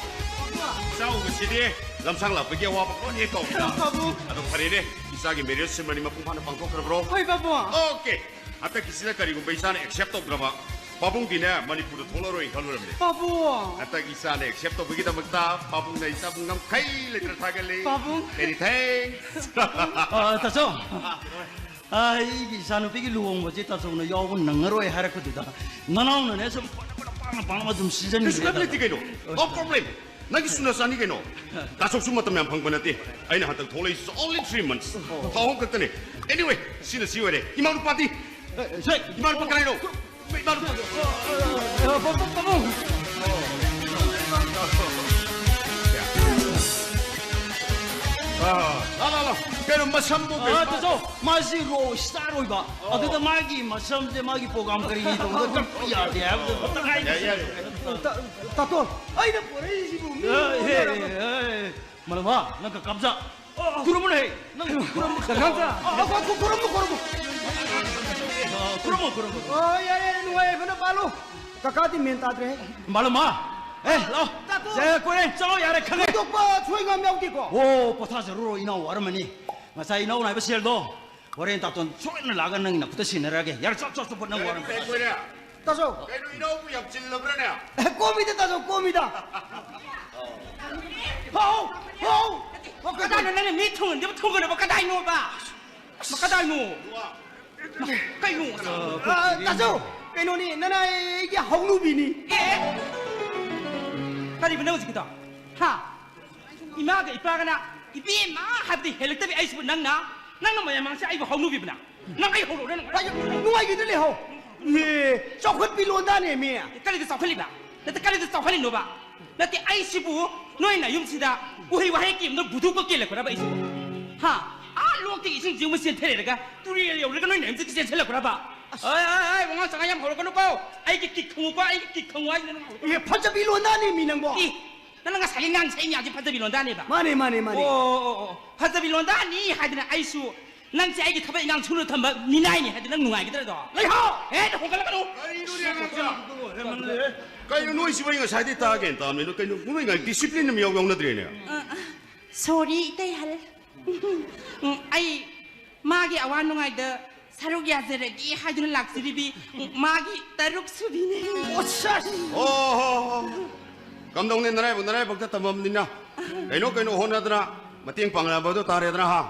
ꯂꯥꯛꯑꯣ꯫ ꯏꯆꯥ ꯎꯕꯁꯤꯗꯤ ꯂꯝꯁꯥꯡ ꯂꯥꯛꯄꯒꯤ ꯑꯋꯥꯕ ꯂꯣꯏꯅ ꯍꯦꯛ ꯀꯥꯎꯏꯗ꯫ ꯄꯥꯕꯨꯡ꯫ ꯑꯗꯣ ꯐꯔꯦꯅꯦ, ꯏꯆꯥꯒꯤ marriage ceremony ꯃꯄꯨꯡ ꯐꯥꯅ ꯄꯥꯡꯊꯣꯛꯈ꯭ꯔꯕ꯭ꯔꯣ? ꯍꯣꯏ, ꯄꯥꯕꯨꯡ꯫ Okay, ꯍꯟꯗꯛꯀꯤꯁꯤꯗ ꯀꯔꯤꯒꯨꯝꯕ ꯏꯆꯥꯅ accept ꯇꯧꯗ꯭ꯔꯕ, ꯄꯥꯕꯨꯡꯗꯤꯅꯦ ꯃꯅꯤꯄꯨꯔꯗ ꯊꯣꯛꯂꯔꯣꯏꯅ ꯈꯜꯂꯨꯔꯕꯅꯦ꯫ ꯄꯥꯕꯨꯡ꯫ ꯍꯟꯗꯛ ꯏꯆꯥꯅ accept ꯇꯧꯕꯒꯤꯗꯃꯛꯇ ꯄꯥꯕꯨꯡꯅ ꯏꯆꯥꯕꯨ ꯉꯝꯈꯩ ꯂꯩꯇ꯭ꯔ ꯊꯥꯒꯠꯂꯤ꯫ ꯄꯥꯕꯨꯡ꯫ Many thanks꯫ ꯑ, ꯇꯥꯆꯧ꯫ ꯑ, ꯑꯩꯒꯤ ꯏꯆꯥꯅꯨꯄꯤꯒꯤ ꯂꯨꯍꯣꯡꯕꯁꯦ ꯇꯥꯆꯧꯅ ꯌꯥꯎꯕ ꯅꯪꯉꯔꯣꯏ ꯍꯥꯏꯔꯛꯄꯗꯨꯗ ꯅꯅꯥꯎꯅꯅꯦ ꯁꯨꯝ ꯄꯥꯡꯅ ꯄꯥꯡꯅ ꯑꯗꯨꯝ ꯀꯩꯁꯨ ꯁꯤꯟꯖꯟꯈꯤꯕꯅꯦ꯫ ꯀꯥꯏꯕ ꯂꯩꯇꯦ ꯀꯩꯅꯣ꯫ No problem꯫ ꯅꯪꯒꯤ ꯁꯨꯅ ꯆꯥꯅꯤ ꯀꯩꯅꯣ꯫ ꯇꯥꯆꯧꯁꯨ ꯃꯇꯝ ꯌꯥꯝ ꯐꯪꯕ ꯅꯠꯇꯦ꯫ ꯑꯩꯅ ꯍꯟꯗꯛ ꯊꯣꯛꯂꯛꯏꯁꯤ only three months꯫ ꯊꯥ ꯑꯍꯨꯝ ꯈꯛꯇꯅꯦ꯫ Anyway, ꯁꯤꯅ ꯁꯤ ꯑꯣꯏꯔꯦ꯫ ꯏꯃꯥ ꯅꯨꯄꯥꯗꯤ? ꯁꯦ, ꯏꯃꯥ ꯅꯨꯄꯥ ꯀꯅꯥꯏꯅꯣ? ꯏꯃꯥ ꯅꯨꯄꯥ꯫ ꯑ, ꯑ, ꯄꯥꯕꯨꯡ, ꯄꯥꯕꯨꯡ꯫ ꯑ, ꯂꯥ, ꯂꯥ, ꯂꯥ꯫ ꯀꯩꯅꯣ ꯃꯁꯝꯕꯨ ꯑ, ꯀꯩꯅꯣ? ꯇꯥꯆꯧ, ꯃꯥꯁꯤ ꯔꯣ ꯁ꯭ꯇꯥꯔ ꯑꯣꯏꯕ꯫ ꯑꯣ꯫ ꯑꯗꯨꯗ ꯃꯥꯒꯤ ꯃꯁꯝꯁꯦ ꯃꯥꯒꯤ program ꯀꯔꯤ ꯀꯔꯤ ꯇꯧꯕꯗ ꯀꯛꯄ ꯌꯥꯗꯦ ꯍꯥꯏꯕꯗꯨ ꯈꯛꯇ ꯉꯥꯏꯔꯦ꯫ ꯌꯥꯏ, ꯌꯥꯏ꯫ ꯇꯥ-, ꯇꯥꯇꯣꯟ, ꯑꯩꯅ ꯄꯣꯔꯛꯏꯁꯤꯕꯨ ꯃꯤ ꯑꯦ, ꯑꯦ, ꯂꯣꯏꯅꯔꯕ? ꯑꯦ, ꯑꯦ, ꯃꯥꯂꯪꯕ, ꯅꯪ ꯀ-, ꯀꯥꯞꯆ-, ꯑꯣ, ꯑꯣ꯫ ꯈꯨꯔꯨꯝꯃꯨꯅꯦ꯫ ꯅꯪ ꯈꯨꯔꯨꯝ-, ꯀꯀꯥꯝꯆꯥ꯫ ꯑꯣ, ꯑꯣ, ꯈꯨ-, ꯈꯨꯔꯨꯝꯃꯨ, ꯈꯨꯔꯨꯝꯃꯨ꯫ ꯑ, ꯈꯨꯔꯨꯝꯃꯣ, ꯈꯨꯔꯨꯝꯃꯣ꯫ ꯑꯣ, ꯌꯥꯔꯦ, ꯌꯥꯔꯦ, ꯅꯨꯡꯉꯥꯏ ꯌꯥꯏꯐꯅ ꯄꯥꯜꯂꯨ꯫ ꯀꯀꯥꯗꯤ ꯃꯦꯟ ꯇꯥꯗ꯭ꯔꯦ꯫ ꯃꯥꯂꯪꯕ, ꯑꯦ, ꯂꯥꯛꯑꯣ꯫ ꯇꯥꯇꯣꯟ꯫ ꯁꯦ, ꯀꯣꯏꯔꯦ, ꯆꯠꯂꯣ, ꯌꯥꯔꯦ, ꯈꯪꯉꯦ꯫ ꯊꯣꯏꯗꯣꯛꯄ ꯁꯣꯏ ꯉꯥꯝ ꯌꯥꯎꯗꯦꯀꯣ? ꯑꯣ, ꯄꯣꯊꯥꯖꯔꯨꯔꯣ, ꯏꯅꯥꯎ ꯋꯥꯔꯝꯃꯅꯤ꯫ ꯉꯁꯥꯏ ꯏꯅꯥꯎꯅ ꯍꯥꯏꯕ ꯁꯦꯜꯗꯣ ꯍꯣꯔꯦꯟ ꯇꯥꯇꯣꯟ ꯁꯣꯏꯗꯅ ꯂꯥꯛꯑꯒ ꯅꯪꯒꯤ ꯅꯈꯨꯠꯇ ꯁꯤꯟꯅꯔꯛꯑꯒꯦ꯫ ꯌꯥꯔꯦ, ꯆꯠꯂꯣ, ꯆꯠꯂꯣ, ꯆꯠꯂꯣ, ꯅꯪ ꯋꯥꯔꯝꯃꯅꯤ꯫ ꯀꯩꯅꯣ, ꯀꯩꯅꯣ? ꯇꯥꯆꯧ꯫ ꯀꯩꯅꯣ, ꯏꯅꯥꯎꯕꯨ ꯌꯥꯝ ꯆꯤꯜꯂꯕ꯭ꯔꯥꯅꯦ? ꯑꯦ, ꯀꯣꯝꯃꯤꯗ, ꯇꯥꯆꯧ, ꯀꯣꯝꯃꯤꯗ꯫ ꯍꯣ, ꯍꯣ, ꯍꯣ, ꯀꯩꯅꯣ? ꯀꯗꯥꯏꯅꯣ ꯅꯪꯅ ꯃꯤ ꯊꯨꯡꯍꯟꯗꯕ ꯊꯨꯡꯍꯟꯅꯕ ꯀꯗꯥꯏꯅꯣꯕ? ꯀꯗꯥꯏꯅꯣ? ꯀꯩꯅꯣ? ꯑ, ꯇꯥꯆꯧ, ꯀꯩꯅꯣꯅꯤ, ꯅꯅꯥꯏ ꯑꯩꯒꯤ ꯍꯧꯅꯨꯕꯤꯅꯤ꯫ ꯑꯦ? ꯀꯔꯤꯕ ꯅꯪ ꯍꯧꯖꯤꯛꯀꯤꯗꯣ? ꯍꯥ? ꯏꯃꯥꯒ ꯏꯄꯥꯒꯅ ꯏꯕꯦꯝꯃ ꯍꯥꯏꯕꯗꯤ ꯍꯦꯜꯂꯛꯇꯕꯤ ꯑꯩꯁꯤꯕꯨ ꯅꯪꯅ, ꯅꯪꯅ ꯃꯌꯥꯝ ꯃꯥꯡꯁꯦ ꯑꯩꯕꯨ ꯍꯧꯅꯨꯕꯤꯕꯅ? ꯅꯪ ꯑꯩ ꯍꯧꯔꯛꯎꯔꯥ ꯅꯪ? ꯑꯩ ꯅꯨꯡꯉꯥꯏꯈꯤꯗ ꯂꯩꯍꯧ꯫ ꯑꯦ, ꯆꯥꯎꯈꯠꯄꯤ ꯂꯣꯟꯗꯥꯅꯦ ꯃꯤ꯫ ꯀꯔꯤꯗ ꯆꯥꯎꯈꯠꯂꯤꯕ? ꯅꯠꯇꯦ, ꯀꯔꯤꯗ ꯆꯥꯎꯈꯠꯂꯤꯅꯣꯕ? ꯅꯠꯇꯦ, ꯑꯩꯁꯤꯕꯨ ꯅꯣꯏ ꯅꯌꯨꯝꯁꯤꯗ ꯎꯍꯩ ꯋꯥꯍꯩ ꯀꯦꯝꯗ ꯕꯨꯗꯨ ꯀꯛ ꯀꯦꯜꯂꯛꯄ꯭ꯔꯕ ꯑꯩꯁꯤꯕꯨ? ꯍꯥ? ꯑꯥ ꯂꯣꯛꯇꯒꯤ ꯏꯁꯤꯡ ꯆꯤꯡꯕ ꯆꯦꯟꯊꯔꯦꯔꯒ ꯇꯨꯔꯦꯜ ꯌꯧꯔꯒ ꯅꯣꯏ ꯅꯌꯨꯝꯁꯤꯗ ꯆꯦꯟꯁꯤꯜꯂꯛꯄ꯭ꯔꯕ? ꯑꯁ꯫ ꯑꯩ, ꯑꯩ, ꯑꯩ, ꯋꯥꯉꯥꯡ ꯁꯉꯥꯡ ꯌꯥꯝ ꯍꯧꯔꯛꯀꯅꯨꯀꯣ꯫ ꯑꯩꯒꯤ ꯀꯤꯛ ꯈꯪꯉꯨꯀꯣ, ꯑꯩꯒꯤ ꯀꯤꯛ ꯈꯪꯉꯨ ꯍꯥꯏꯁꯤꯅ ꯅꯪ ꯍꯧꯔꯛꯀꯅꯨ꯫ ꯑꯦ, ꯐꯖꯕꯤ ꯂꯣꯟꯗꯥꯅꯦ ꯃꯤ ꯅꯪꯕꯣ꯫ ꯑꯦ, ꯅꯪꯅ ꯉꯁꯥꯏꯒꯤ ꯉꯥꯡ ꯁꯛꯏ ꯃꯌꯥꯝꯁꯦ ꯐꯖꯕꯤ ꯂꯣꯟꯗꯥꯅꯦꯕ꯫ ꯃꯥꯅꯦ, ꯃꯥꯅꯦ, ꯃꯥꯅꯦ꯫ ꯑꯣ, ꯑꯣ, ꯑꯣ, ꯐꯖꯕꯤ ꯂꯣꯟꯗꯥꯅꯤ ꯍꯥꯏꯗꯅ ꯑꯩꯁꯨ ꯅꯪꯁꯦ ꯑꯩꯒꯤ ꯊꯕꯛ ꯏꯟꯈꯥꯡ ꯁꯨꯅ ꯊꯝꯕ ꯃꯤꯅꯥꯏꯅꯤ ꯍꯥꯏꯗꯤ ꯅꯪ ꯅꯨꯡꯉꯥꯏꯒꯗ꯭ꯔꯗꯣ? ꯂꯩꯍꯥꯎ! ꯑꯦ, ꯅꯪ ꯍꯣꯡꯒꯠꯂꯛꯀꯅꯨ꯫ ꯀꯔꯤꯅꯣꯅꯦ, ꯅꯪꯁꯦ? ꯀꯩꯅꯣ ꯅꯣꯏꯁꯤꯕꯨ ꯑꯩ ꯉꯁꯥꯏꯗꯩ ꯇꯥꯒꯦꯅ ꯇꯥꯕꯅꯤ꯫ ꯀꯩꯅꯣ ꯅꯣꯏ ꯉꯥꯏ discipline ꯑꯃ ꯏꯌꯥꯎ ꯌꯥꯎꯅꯗ꯭ꯔꯦꯅꯦ꯫ ꯑ, ꯑ, sorry, ꯏꯇꯩꯍꯜ꯫ ꯎꯝ, ꯑꯩ ꯃꯥꯒꯤ ꯑꯋꯥ ꯅꯨꯡꯉꯥꯏꯗ ꯁꯔꯨꯛ ꯌꯥꯖꯔꯒꯦ ꯍꯥꯏꯗꯨꯅ ꯂꯥꯛꯆꯔꯤꯕꯤ, ꯎꯝ, ꯃꯥꯒꯤ ꯇꯔꯨꯛ ꯁꯨꯕꯤꯅꯦ꯫ ꯑꯣ, ꯁꯁ! ꯑꯣ, ꯍꯣ, ꯍꯣ꯫ ꯀꯝꯗꯧꯅꯤ ꯅꯔꯥꯏꯕꯛ, ꯅꯔꯥꯏꯕꯛꯇ ꯇꯝꯃꯕꯅꯤꯅ꯫ ꯀꯩꯅꯣ, ꯀꯩꯅꯣ ꯍꯣꯠꯅꯗꯅ ꯃꯇꯦꯡ ꯄꯥꯡꯅꯕꯗꯣ ꯇꯥꯔꯦꯗꯅ, ꯍꯥ?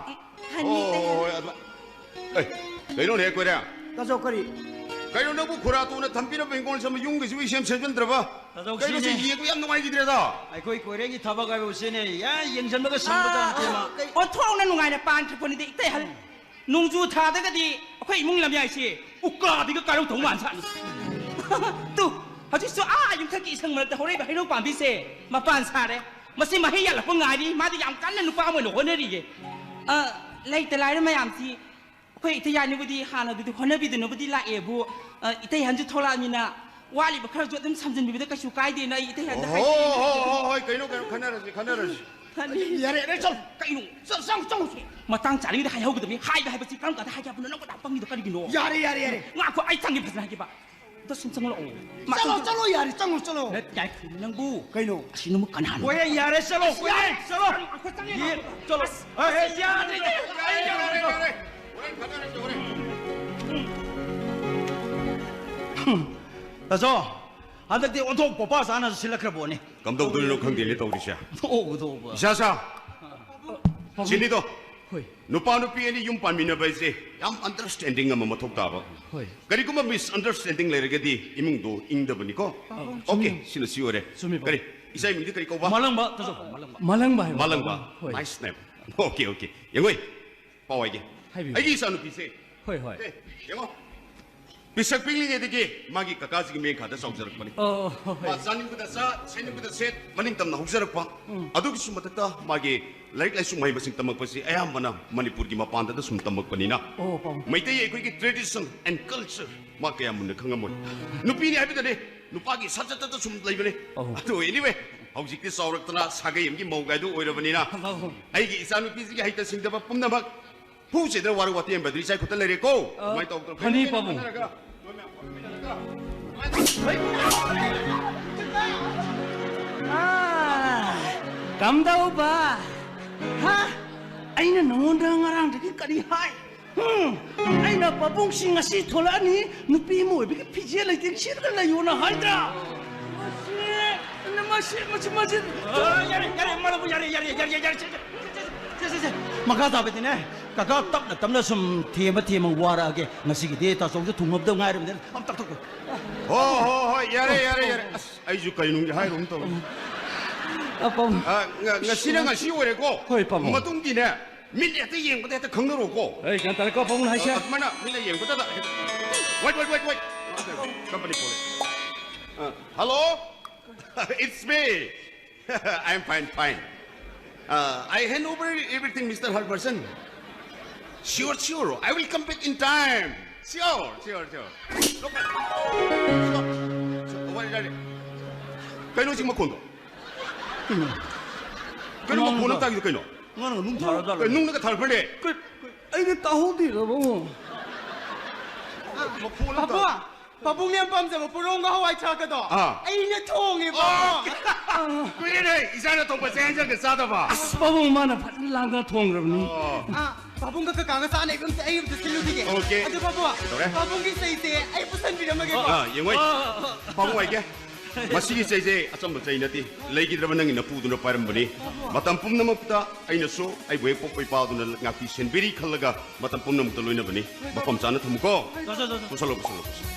ꯐꯅꯤ, ꯑꯣ, ꯏꯇꯩꯍꯜ꯫ ꯍꯣꯏ, ꯑꯗꯨ-, ꯑꯦ, ꯀꯩꯅꯣꯅꯦ, ꯀꯣꯏꯔꯦ? ꯇꯥꯆꯧ, ꯀꯔꯤ? ꯀꯩꯅꯣ, ꯅꯪꯕꯨ ꯈꯨꯔꯥ ꯇꯨꯅ ꯊꯝꯕꯤꯔꯝꯕ ꯍꯤꯡꯒꯣꯜ ꯁꯝꯕ ꯌꯨꯝꯒꯤꯁꯨ ꯏꯁꯦꯝ ꯁꯦꯝꯖꯤꯟꯗ꯭ꯔꯕ? ꯇꯥꯆꯧ, ꯀꯩꯅꯣ, ꯁꯤ ꯁꯤꯅꯦ꯫ ꯌꯦꯡꯕ ꯌꯥꯝ ꯅꯨꯡꯉꯥꯏꯈꯤꯗ꯭ꯔꯦꯗ꯫ ꯑꯩꯈꯣꯏ ꯀꯣꯏꯔꯦꯡꯒꯤ ꯊꯕꯛ ꯍꯥꯏꯕꯕꯨ ꯁꯤꯅꯦ꯫ ꯌꯥ, ꯌꯦꯡꯁꯤꯟꯕꯒ ꯁꯪꯕ ꯖꯥꯠ ꯅꯠꯇꯦ ꯃꯥ꯫ ꯑꯥ, ꯀꯩ- ꯑꯣꯟꯊꯣꯛꯅ ꯅꯨꯡꯉꯥꯏꯅ ꯄꯥꯟꯈ꯭ꯔꯄꯣꯠꯅꯤꯗ, ꯏꯇꯩꯍꯜ꯫ ꯅꯣꯡꯖꯨ ꯊꯥꯗꯒꯗꯤ ꯑꯩꯈꯣꯏ ꯏꯃꯨꯡ ꯂꯝꯌꯥꯏꯁꯦ ꯎꯀꯥꯗꯒꯤ ꯀꯥꯏꯔꯧ ꯇꯧ ꯃꯥꯟꯖꯥꯠꯅꯤ꯫ ꯇꯨ, ꯍꯧꯖꯤꯛꯁꯨ ꯑꯥ ꯌꯨꯝꯊꯛꯀꯤ ꯏꯁꯪ ꯃꯔꯛꯇ ꯍꯧꯔꯛꯏꯕ ꯍꯩꯅꯧ ꯄꯥꯝꯕꯤꯁꯦ ꯃꯄꯥꯟ ꯁꯥꯔꯦ꯫ ꯃꯁꯤ ꯃꯍꯩ ꯌꯥꯜꯂꯛꯄ ꯉꯥꯏꯔꯤ꯫ ꯃꯥꯗꯤ ꯌꯥꯝ ꯀꯟꯅ ꯅꯨꯄꯥ ꯑꯃ ꯑꯣꯏꯅ ꯍꯣꯠꯅꯔꯤꯌꯦ꯫ ꯑ, ꯂꯩꯇ ꯂꯥꯏꯔ ꯃꯌꯥꯝꯁꯤ ꯑꯩꯈꯣꯏ ꯏꯇꯩ ꯌꯥꯅꯤꯕꯨꯗꯤ ꯍꯥꯟꯅꯗꯨꯗꯤ ꯍꯣꯠꯅꯕꯤꯗꯅꯕꯨꯗꯤ ꯂꯥꯛꯑꯦꯕꯨ, ꯑ, ꯏꯇꯩ ꯍꯟꯁꯨ ꯊꯣꯛꯂꯛꯑꯃꯤꯅ ꯋꯥꯠꯂꯤꯕ ꯈꯔꯁꯨ ꯑꯗꯨꯝ ꯁꯝꯖꯤꯟꯕꯤꯕꯗ ꯀꯩꯁꯨ ꯀꯥꯏꯗꯦꯅ ꯑꯩ ꯏꯇꯩ ꯍꯟꯗ ꯍꯣ, ꯍꯥꯏꯖꯔꯤꯅꯦ꯫ ꯍꯣ, ꯍꯣ, ꯍꯣꯏ, ꯀꯩꯅꯣ, ꯀꯩꯅꯣ, ꯈꯟꯅꯔꯁꯤ, ꯈꯟꯅꯔꯁꯤ꯫ ꯌꯥꯔꯦ, ꯌꯥꯔꯦ, ꯆꯠꯂꯣ꯫ ꯀꯩꯅꯣ? ꯆꯠ-, ꯆꯪꯉꯣ, ꯆꯪꯉꯣ꯫ ꯃꯇꯥꯡ ꯆꯥꯔꯤꯉꯩꯗ ꯍꯥꯏꯍꯧꯒꯗꯕꯅꯤ꯫ ꯍꯥꯏꯕ ꯍꯥꯏꯕꯁꯤ ꯀꯔꯝ ꯀꯥꯟꯗ ꯍꯥꯏꯒꯦ ꯍꯥꯏꯕꯅꯣ? ꯅꯪ ꯃꯇꯥꯡ ꯄꯪꯉꯤꯗꯣ ꯀꯔꯤꯒꯤꯅꯣ? ꯌꯥꯔꯦ, ꯌꯥꯔꯦ, ꯌꯥꯔꯦ꯫ ꯉꯥꯏꯈꯣ, ꯑꯩ ꯆꯪꯒꯦ ꯐꯖꯅ ꯍꯥꯏꯒꯦꯕ꯫ ꯑꯝꯇ ꯁꯨꯝ ꯆꯪꯂꯛꯑꯣ꯫ ꯆꯠꯂꯣ, ꯃꯇꯥꯡ ꯆꯠꯂꯣ, ꯌꯥꯔꯦ, ꯆꯪꯉꯣ, ꯆꯠꯂꯣ꯫ ꯅꯠ-, ꯌꯥꯏ, ꯅꯪꯕꯨ꯫ ꯀꯩꯅꯣ? ꯑꯁꯤ ꯅꯪꯕꯨ ꯀꯅꯥꯅꯣ? ꯀꯣꯏꯔꯦ, ꯌꯥꯔꯦ, ꯆꯠꯂꯣ, ꯀꯣꯏꯔꯦ, ꯆꯠꯂꯣ꯫ ꯑꯩꯈꯣꯏ ꯆꯪꯉꯦ꯫ ꯌꯦ-, ꯆꯠꯂꯣ꯫ ꯑꯁ, ꯑꯦ, ꯑꯦ, ꯑꯁ, ꯌꯥꯗ꯭ꯔꯦ, ꯌꯥꯔꯦ, ꯌꯥꯔꯦ, ꯌꯥꯔꯦ, ꯌꯥꯔꯦ, ꯌꯥꯔꯦ꯫ ꯍꯣꯔꯦꯟ ꯐꯖꯔꯁꯤ, ꯍꯣꯔꯦꯟ꯫ ꯇꯥꯆꯧ, ꯍꯟꯗꯛꯇꯤ ꯑꯣꯟꯊꯣꯛ ꯄꯣꯄꯥ ꯆꯥꯅꯁꯨ ꯁꯤꯜꯂꯛꯈ꯭ꯔꯕꯣꯅꯦ꯫ ꯀꯝꯗꯧꯗꯣꯏꯅꯣ ꯈꯪꯗꯦꯅꯦ ꯇꯧꯔꯤꯁꯦ꯫ ꯊꯣꯛꯎ, ꯊꯣꯛꯎꯕ꯫ ꯏꯁꯥꯁꯥ, ꯄꯥꯕꯨꯡ꯫ ꯁꯤꯅꯤꯗꯣ꯫ ꯍꯣꯏ꯫ ꯅꯨꯄꯥ ꯅꯨꯄꯤ ꯑꯅꯤ ꯌꯨꯝ ꯄꯥꯟꯃꯤꯟꯅꯕ ꯍꯥꯏꯁꯦ ꯌꯥꯝ understanding ꯑꯃ ꯃꯊꯧ ꯇꯥꯕ꯫ ꯍꯣꯏ꯫ ꯀꯔꯤꯒꯨꯝꯕ misunderstanding ꯂꯩꯔꯒꯗꯤ ꯏꯃꯨꯡꯗꯣ ꯏꯪꯗꯕꯅꯤꯀꯣ꯫ ꯄꯥꯕꯨꯡ꯫ Okay, ꯆꯨꯝꯃꯤ꯫ ꯁꯤꯅ ꯁꯤ ꯑꯣꯏꯔꯦ꯫ ꯆꯨꯝꯃꯤ, ꯄꯥꯕꯨꯡ꯫ ꯀꯔꯤ? ꯏꯆꯥ ꯃꯤꯡꯗꯤ ꯀꯔꯤ ꯀꯧꯕ? ꯃꯂꯪꯕ, ꯇꯥꯆꯧ, ꯃꯂꯪꯕ꯫ ꯃꯂꯪꯕ ꯍꯥꯏꯕ, ꯃꯂꯪꯕ꯫ ꯄꯥꯕꯨꯡ꯫ ꯍꯣꯏ꯫ Nice name꯫ Okay, okay꯫ ꯌꯦꯡꯉꯣ, ꯄꯥꯎ ꯍꯥꯏꯒꯦ꯫ ꯍꯥꯏꯕꯤꯌꯨ꯫ ꯑꯩꯒꯤ ꯏꯆꯥ ꯅꯨꯄꯤꯁꯦ꯫ ꯍꯣꯏ, ꯍꯣꯏ꯫ ꯑꯦ, ꯌꯦꯡꯉꯣ꯫ ꯄꯤꯁꯛ ꯄꯤꯛꯂꯤꯉꯩꯗꯒꯤ ꯃꯥꯒꯤ ꯀꯀꯥꯁꯤꯒꯤ ꯃꯦꯟꯈꯥꯗ ꯆꯥꯎꯖꯔꯛꯄꯅꯤ꯫ ꯑꯣ, ꯍꯣꯏ꯫ ꯃꯥ ꯆꯥꯅꯤꯡꯕꯗ ꯆꯥ, ꯁꯦꯠꯅꯤꯡꯕꯗ ꯁꯦꯠ, ꯃꯅꯤꯡ ꯇꯝꯅ ꯍꯧꯖꯔꯛꯄ꯫ ꯎꯝ꯫ ꯑꯗꯨꯒꯤꯁꯨ ꯃꯊꯛꯇ ꯃꯥꯒꯤ ꯂꯥꯏꯔꯤꯛ ꯂꯥꯏꯁꯨ ꯃꯍꯩ ꯃꯁꯤꯡ ꯇꯝꯃꯛꯄꯁꯤ ꯑꯌꯥꯝꯕꯅ ꯃꯅꯤꯄꯨꯔꯒꯤ ꯃꯄꯥꯟꯗ ꯁꯨꯝ ꯇꯝꯃꯛꯄꯅꯤꯅ ꯑꯣ, ꯄꯥꯕꯨꯡ꯫ ꯃꯩꯇꯩ ꯑꯩꯈꯣꯏꯒꯤ tradition and culture ꯃꯥ ꯀꯌꯥ ꯃꯨꯟꯅ ꯈꯪꯉꯝꯃꯣꯏ꯫ ꯅꯨꯄꯤꯅꯤ ꯍꯥꯏꯕꯗꯅꯦ, ꯅꯨꯄꯥꯒꯤ ꯁꯠ ꯁꯠ ꯁꯠ ꯁꯠ ꯁꯨꯝ ꯂꯩꯕꯅꯦ꯫ ꯑꯣ꯫ ꯑꯗꯨ anyway, ꯍꯧꯖꯤꯛꯇꯤ ꯆꯥꯎꯔꯛꯇꯅ ꯁꯥꯒꯩ ꯑꯃꯒꯤ ꯃꯧ ꯒꯥꯏꯗꯨ ꯑꯣꯏꯔꯕꯅꯤꯅ, ꯑꯩꯒꯤ ꯏꯆꯥꯅꯨꯄꯤꯁꯤꯒꯤ ꯍꯩꯇ ꯁꯤꯡꯗꯕ ꯄꯨꯝꯅꯃꯛ ꯍꯨ ꯆꯦꯗꯅ ꯋꯥꯔꯨ ꯋꯥꯇꯦꯝꯕꯗ꯭ꯔꯤ ꯏꯆꯥꯏ ꯈꯨꯠꯇ ꯂꯩꯔꯦꯀꯣ꯫ ꯑ, ꯑꯗꯨꯃꯥꯏꯅ ꯇꯧꯗꯅ ꯐꯅꯤ, ꯄꯥꯕꯨꯡ꯫ ꯑꯥ, ꯀꯝꯗꯧꯕ? ꯍꯥ? ꯑꯩꯅ ꯅꯉꯣꯟꯗ ꯉꯔꯥꯡꯗꯒꯤ ꯀꯔꯤ ꯍꯥꯏ? ꯎꯝ, ꯑꯩꯅ ꯄꯥꯕꯨꯡꯁꯤ ꯉꯁꯤ ꯊꯣꯛꯂꯛꯑꯅꯤ, ꯅꯨꯄꯤ ꯑꯃ ꯑꯣꯏꯕꯒꯤ ꯐꯤꯖꯦꯜ ꯂꯩꯇꯦꯡ ꯁꯦꯠꯂꯒ ꯂꯩꯌꯣꯅ ꯍꯥꯏꯗ꯭ꯔꯥ? ꯃꯁꯤ, ꯃꯁꯤ, ꯃꯁꯤ, ꯃꯁꯤ꯫ ꯑ, ꯌꯥꯔꯦ, ꯌꯥꯔꯦ, ꯃꯥꯂꯪꯕ, ꯌꯥꯔꯦ, ꯌꯥꯔꯦ, ꯌꯥꯔꯦ, ꯌꯥꯔꯦ, ꯁꯦ, ꯁꯦ, ꯁꯦ, ꯁꯦ, ꯁꯦ, ꯁꯦ꯫ ꯃꯈꯥ ꯇꯥꯕꯗꯤꯅꯦ, ꯀꯀꯥ ꯇꯞꯅ ꯇꯞꯅ ꯁꯨꯝ ꯊꯦꯝꯃ ꯊꯦꯝꯃ ꯋꯥꯔꯛꯑꯒꯦ꯫ ꯉꯁꯤꯒꯤꯗꯤ ꯇꯥꯆꯧꯁꯨ ꯊꯨꯡꯉꯕꯗ ꯉꯥꯏꯔꯕꯅꯤꯅ ꯑꯝꯇ ꯇꯞꯊꯣꯛꯈꯣ꯫ ꯍꯣ, ꯍꯣ, ꯍꯣꯏ, ꯌꯥꯔꯦ, ꯌꯥꯔꯦ, ꯌꯥꯔꯦ꯫ ꯑꯁ, ꯑꯩꯁꯨ ꯀꯩꯅꯨꯡꯒꯤ ꯍꯥꯏꯔꯨꯝ ꯇꯧꯔꯦ꯫ ꯑ, ꯄꯥꯕꯨꯡ꯫ ꯑ, ꯉ-, ꯉꯁꯤꯅ ꯉꯁꯤ ꯑꯣꯏꯔꯦꯀꯣ꯫ ꯍꯣꯏ, ꯄꯥꯕꯨꯡ꯫ ꯃꯇꯨꯡꯗꯤꯅꯦ, ꯃꯤꯠ ꯍꯦꯛꯇ ꯌꯦꯡꯕꯗ ꯍꯦꯛꯇ ꯈꯪꯅꯔꯣꯀꯣ꯫ ꯑꯩ ꯒ꯭ꯌꯥꯟ ꯇꯥꯔꯦꯀꯣ, ꯄꯥꯕꯨꯡꯅ ꯍꯥꯏꯁꯦ꯫ ꯑ, ꯑꯗꯨꯃꯥꯏꯅ ꯃꯤꯠꯅ ꯌꯦꯡꯕꯗꯗ ꯍꯦꯛꯇ, wait, wait, wait, wait. Company call. ꯑ, hello? It's me. I'm fine, fine. Uh, I hand over everything, Mister Harbison. Sure, sure. I will come back in time. Sure, sure, sure. Look at, sure, sure. What is that? ꯀꯩꯅꯣ ꯁꯤ ꯃꯈꯣꯟꯗꯣ? ꯀꯩꯅꯣ ꯃꯈꯣꯟ ꯑꯃ ꯇꯥꯏꯗꯣ ꯀꯩꯅꯣ? ꯉꯔꯥꯡ ꯅꯨꯡ ꯊꯥꯔꯖꯥꯠꯂꯣ? ꯀꯩ, ꯅꯨꯡꯅꯒ ꯊꯥꯔꯛꯄ꯭ꯔꯅꯦ? ꯀꯩ, ꯀꯩ, ꯑꯩꯗꯤ ꯇꯥꯍꯧꯗꯦꯗ, ꯄꯥꯕꯨꯡ꯫ ꯃꯈꯣꯟ ꯑꯃ ꯄꯥꯕꯨꯡ, ꯇꯥ- ꯄꯥꯕꯨꯡꯅ ꯌꯥꯝ ꯄꯥꯝꯖꯕ ꯄꯣꯔꯣꯡꯒ ꯍꯋꯥꯏ ꯊ꯭ꯔꯥꯛꯀꯗꯣ ꯑꯥ꯫ ꯑꯩꯅ ꯊꯣꯡꯉꯦꯕ꯫ ꯑꯣ, ꯀꯨꯏꯔꯦꯅꯦ ꯏꯆꯥꯅ ꯊꯣꯡꯕ ꯆꯥꯛ ꯌꯦꯟꯁꯥꯡꯒ ꯆꯥꯗꯕ꯫ ꯑꯁ, ꯄꯥꯕꯨꯡ, ꯃꯥꯅ ꯐꯖꯅ ꯂꯥꯡꯗꯅ ꯊꯣꯡꯈ꯭ꯔꯕꯅꯤ꯫ ꯑꯣ꯫ ꯑꯥ, ꯄꯥꯕꯨꯡꯒ ꯀꯀꯥꯒ ꯆꯥꯅꯕ ꯑꯝꯇ ꯑꯩ ꯑꯝꯇ ꯁꯤꯜꯂꯨꯈꯤꯒꯦ꯫ ꯑꯣꯀꯦ꯫ ꯑꯗꯨ ꯄꯥꯕꯨꯡ, ꯀꯩꯗꯧꯔꯦ? ꯄꯥꯕꯨꯡꯒꯤ ꯆꯩꯁꯦ ꯑꯩ ꯄꯨꯁꯟꯕꯤꯔꯝꯃꯒꯦꯀꯣ꯫ ꯑꯥ, ꯌꯦꯡꯉꯣ꯫ ꯑꯥ, ꯑꯥ, ꯑꯥ꯫ ꯄꯥꯕꯨꯡ ꯋꯥꯏꯒꯦ꯫ ꯃꯁꯤꯒꯤ ꯆꯩꯁꯦ ꯑꯆꯝꯕ ꯆꯩ ꯅꯠꯇꯦ꯫ ꯂꯩꯈꯤꯗ꯭ꯔꯕ ꯅꯪꯒꯤ ꯅꯄꯨꯗꯨꯅ ꯄꯥꯏꯔꯝꯕꯅꯤ꯫ ꯃꯇꯝ ꯄꯨꯝꯅꯃꯛꯇ ꯑꯩꯅꯁꯨ ꯑꯩꯕꯨ ꯍꯦꯛ ꯄꯣꯛꯄ ꯏꯄꯥꯗꯨꯅ ꯉꯥꯛꯄꯤ ꯁꯦꯟꯕꯤꯔꯤ ꯈꯜꯂꯒ ꯃꯇꯝ ꯄꯨꯝꯅꯃꯛꯇ ꯂꯣꯏꯅꯕꯅꯤ꯫ ꯃꯐꯝ ꯆꯥꯅ ꯊꯝꯃꯨꯀꯣ꯫ ꯆꯣ, ꯆꯣ, ꯆꯣ, ꯆꯣ꯫ ꯄꯨꯁꯜꯂꯣ, ꯄꯨꯁꯜꯂꯣ, ꯄꯨꯁꯜꯂꯣ꯫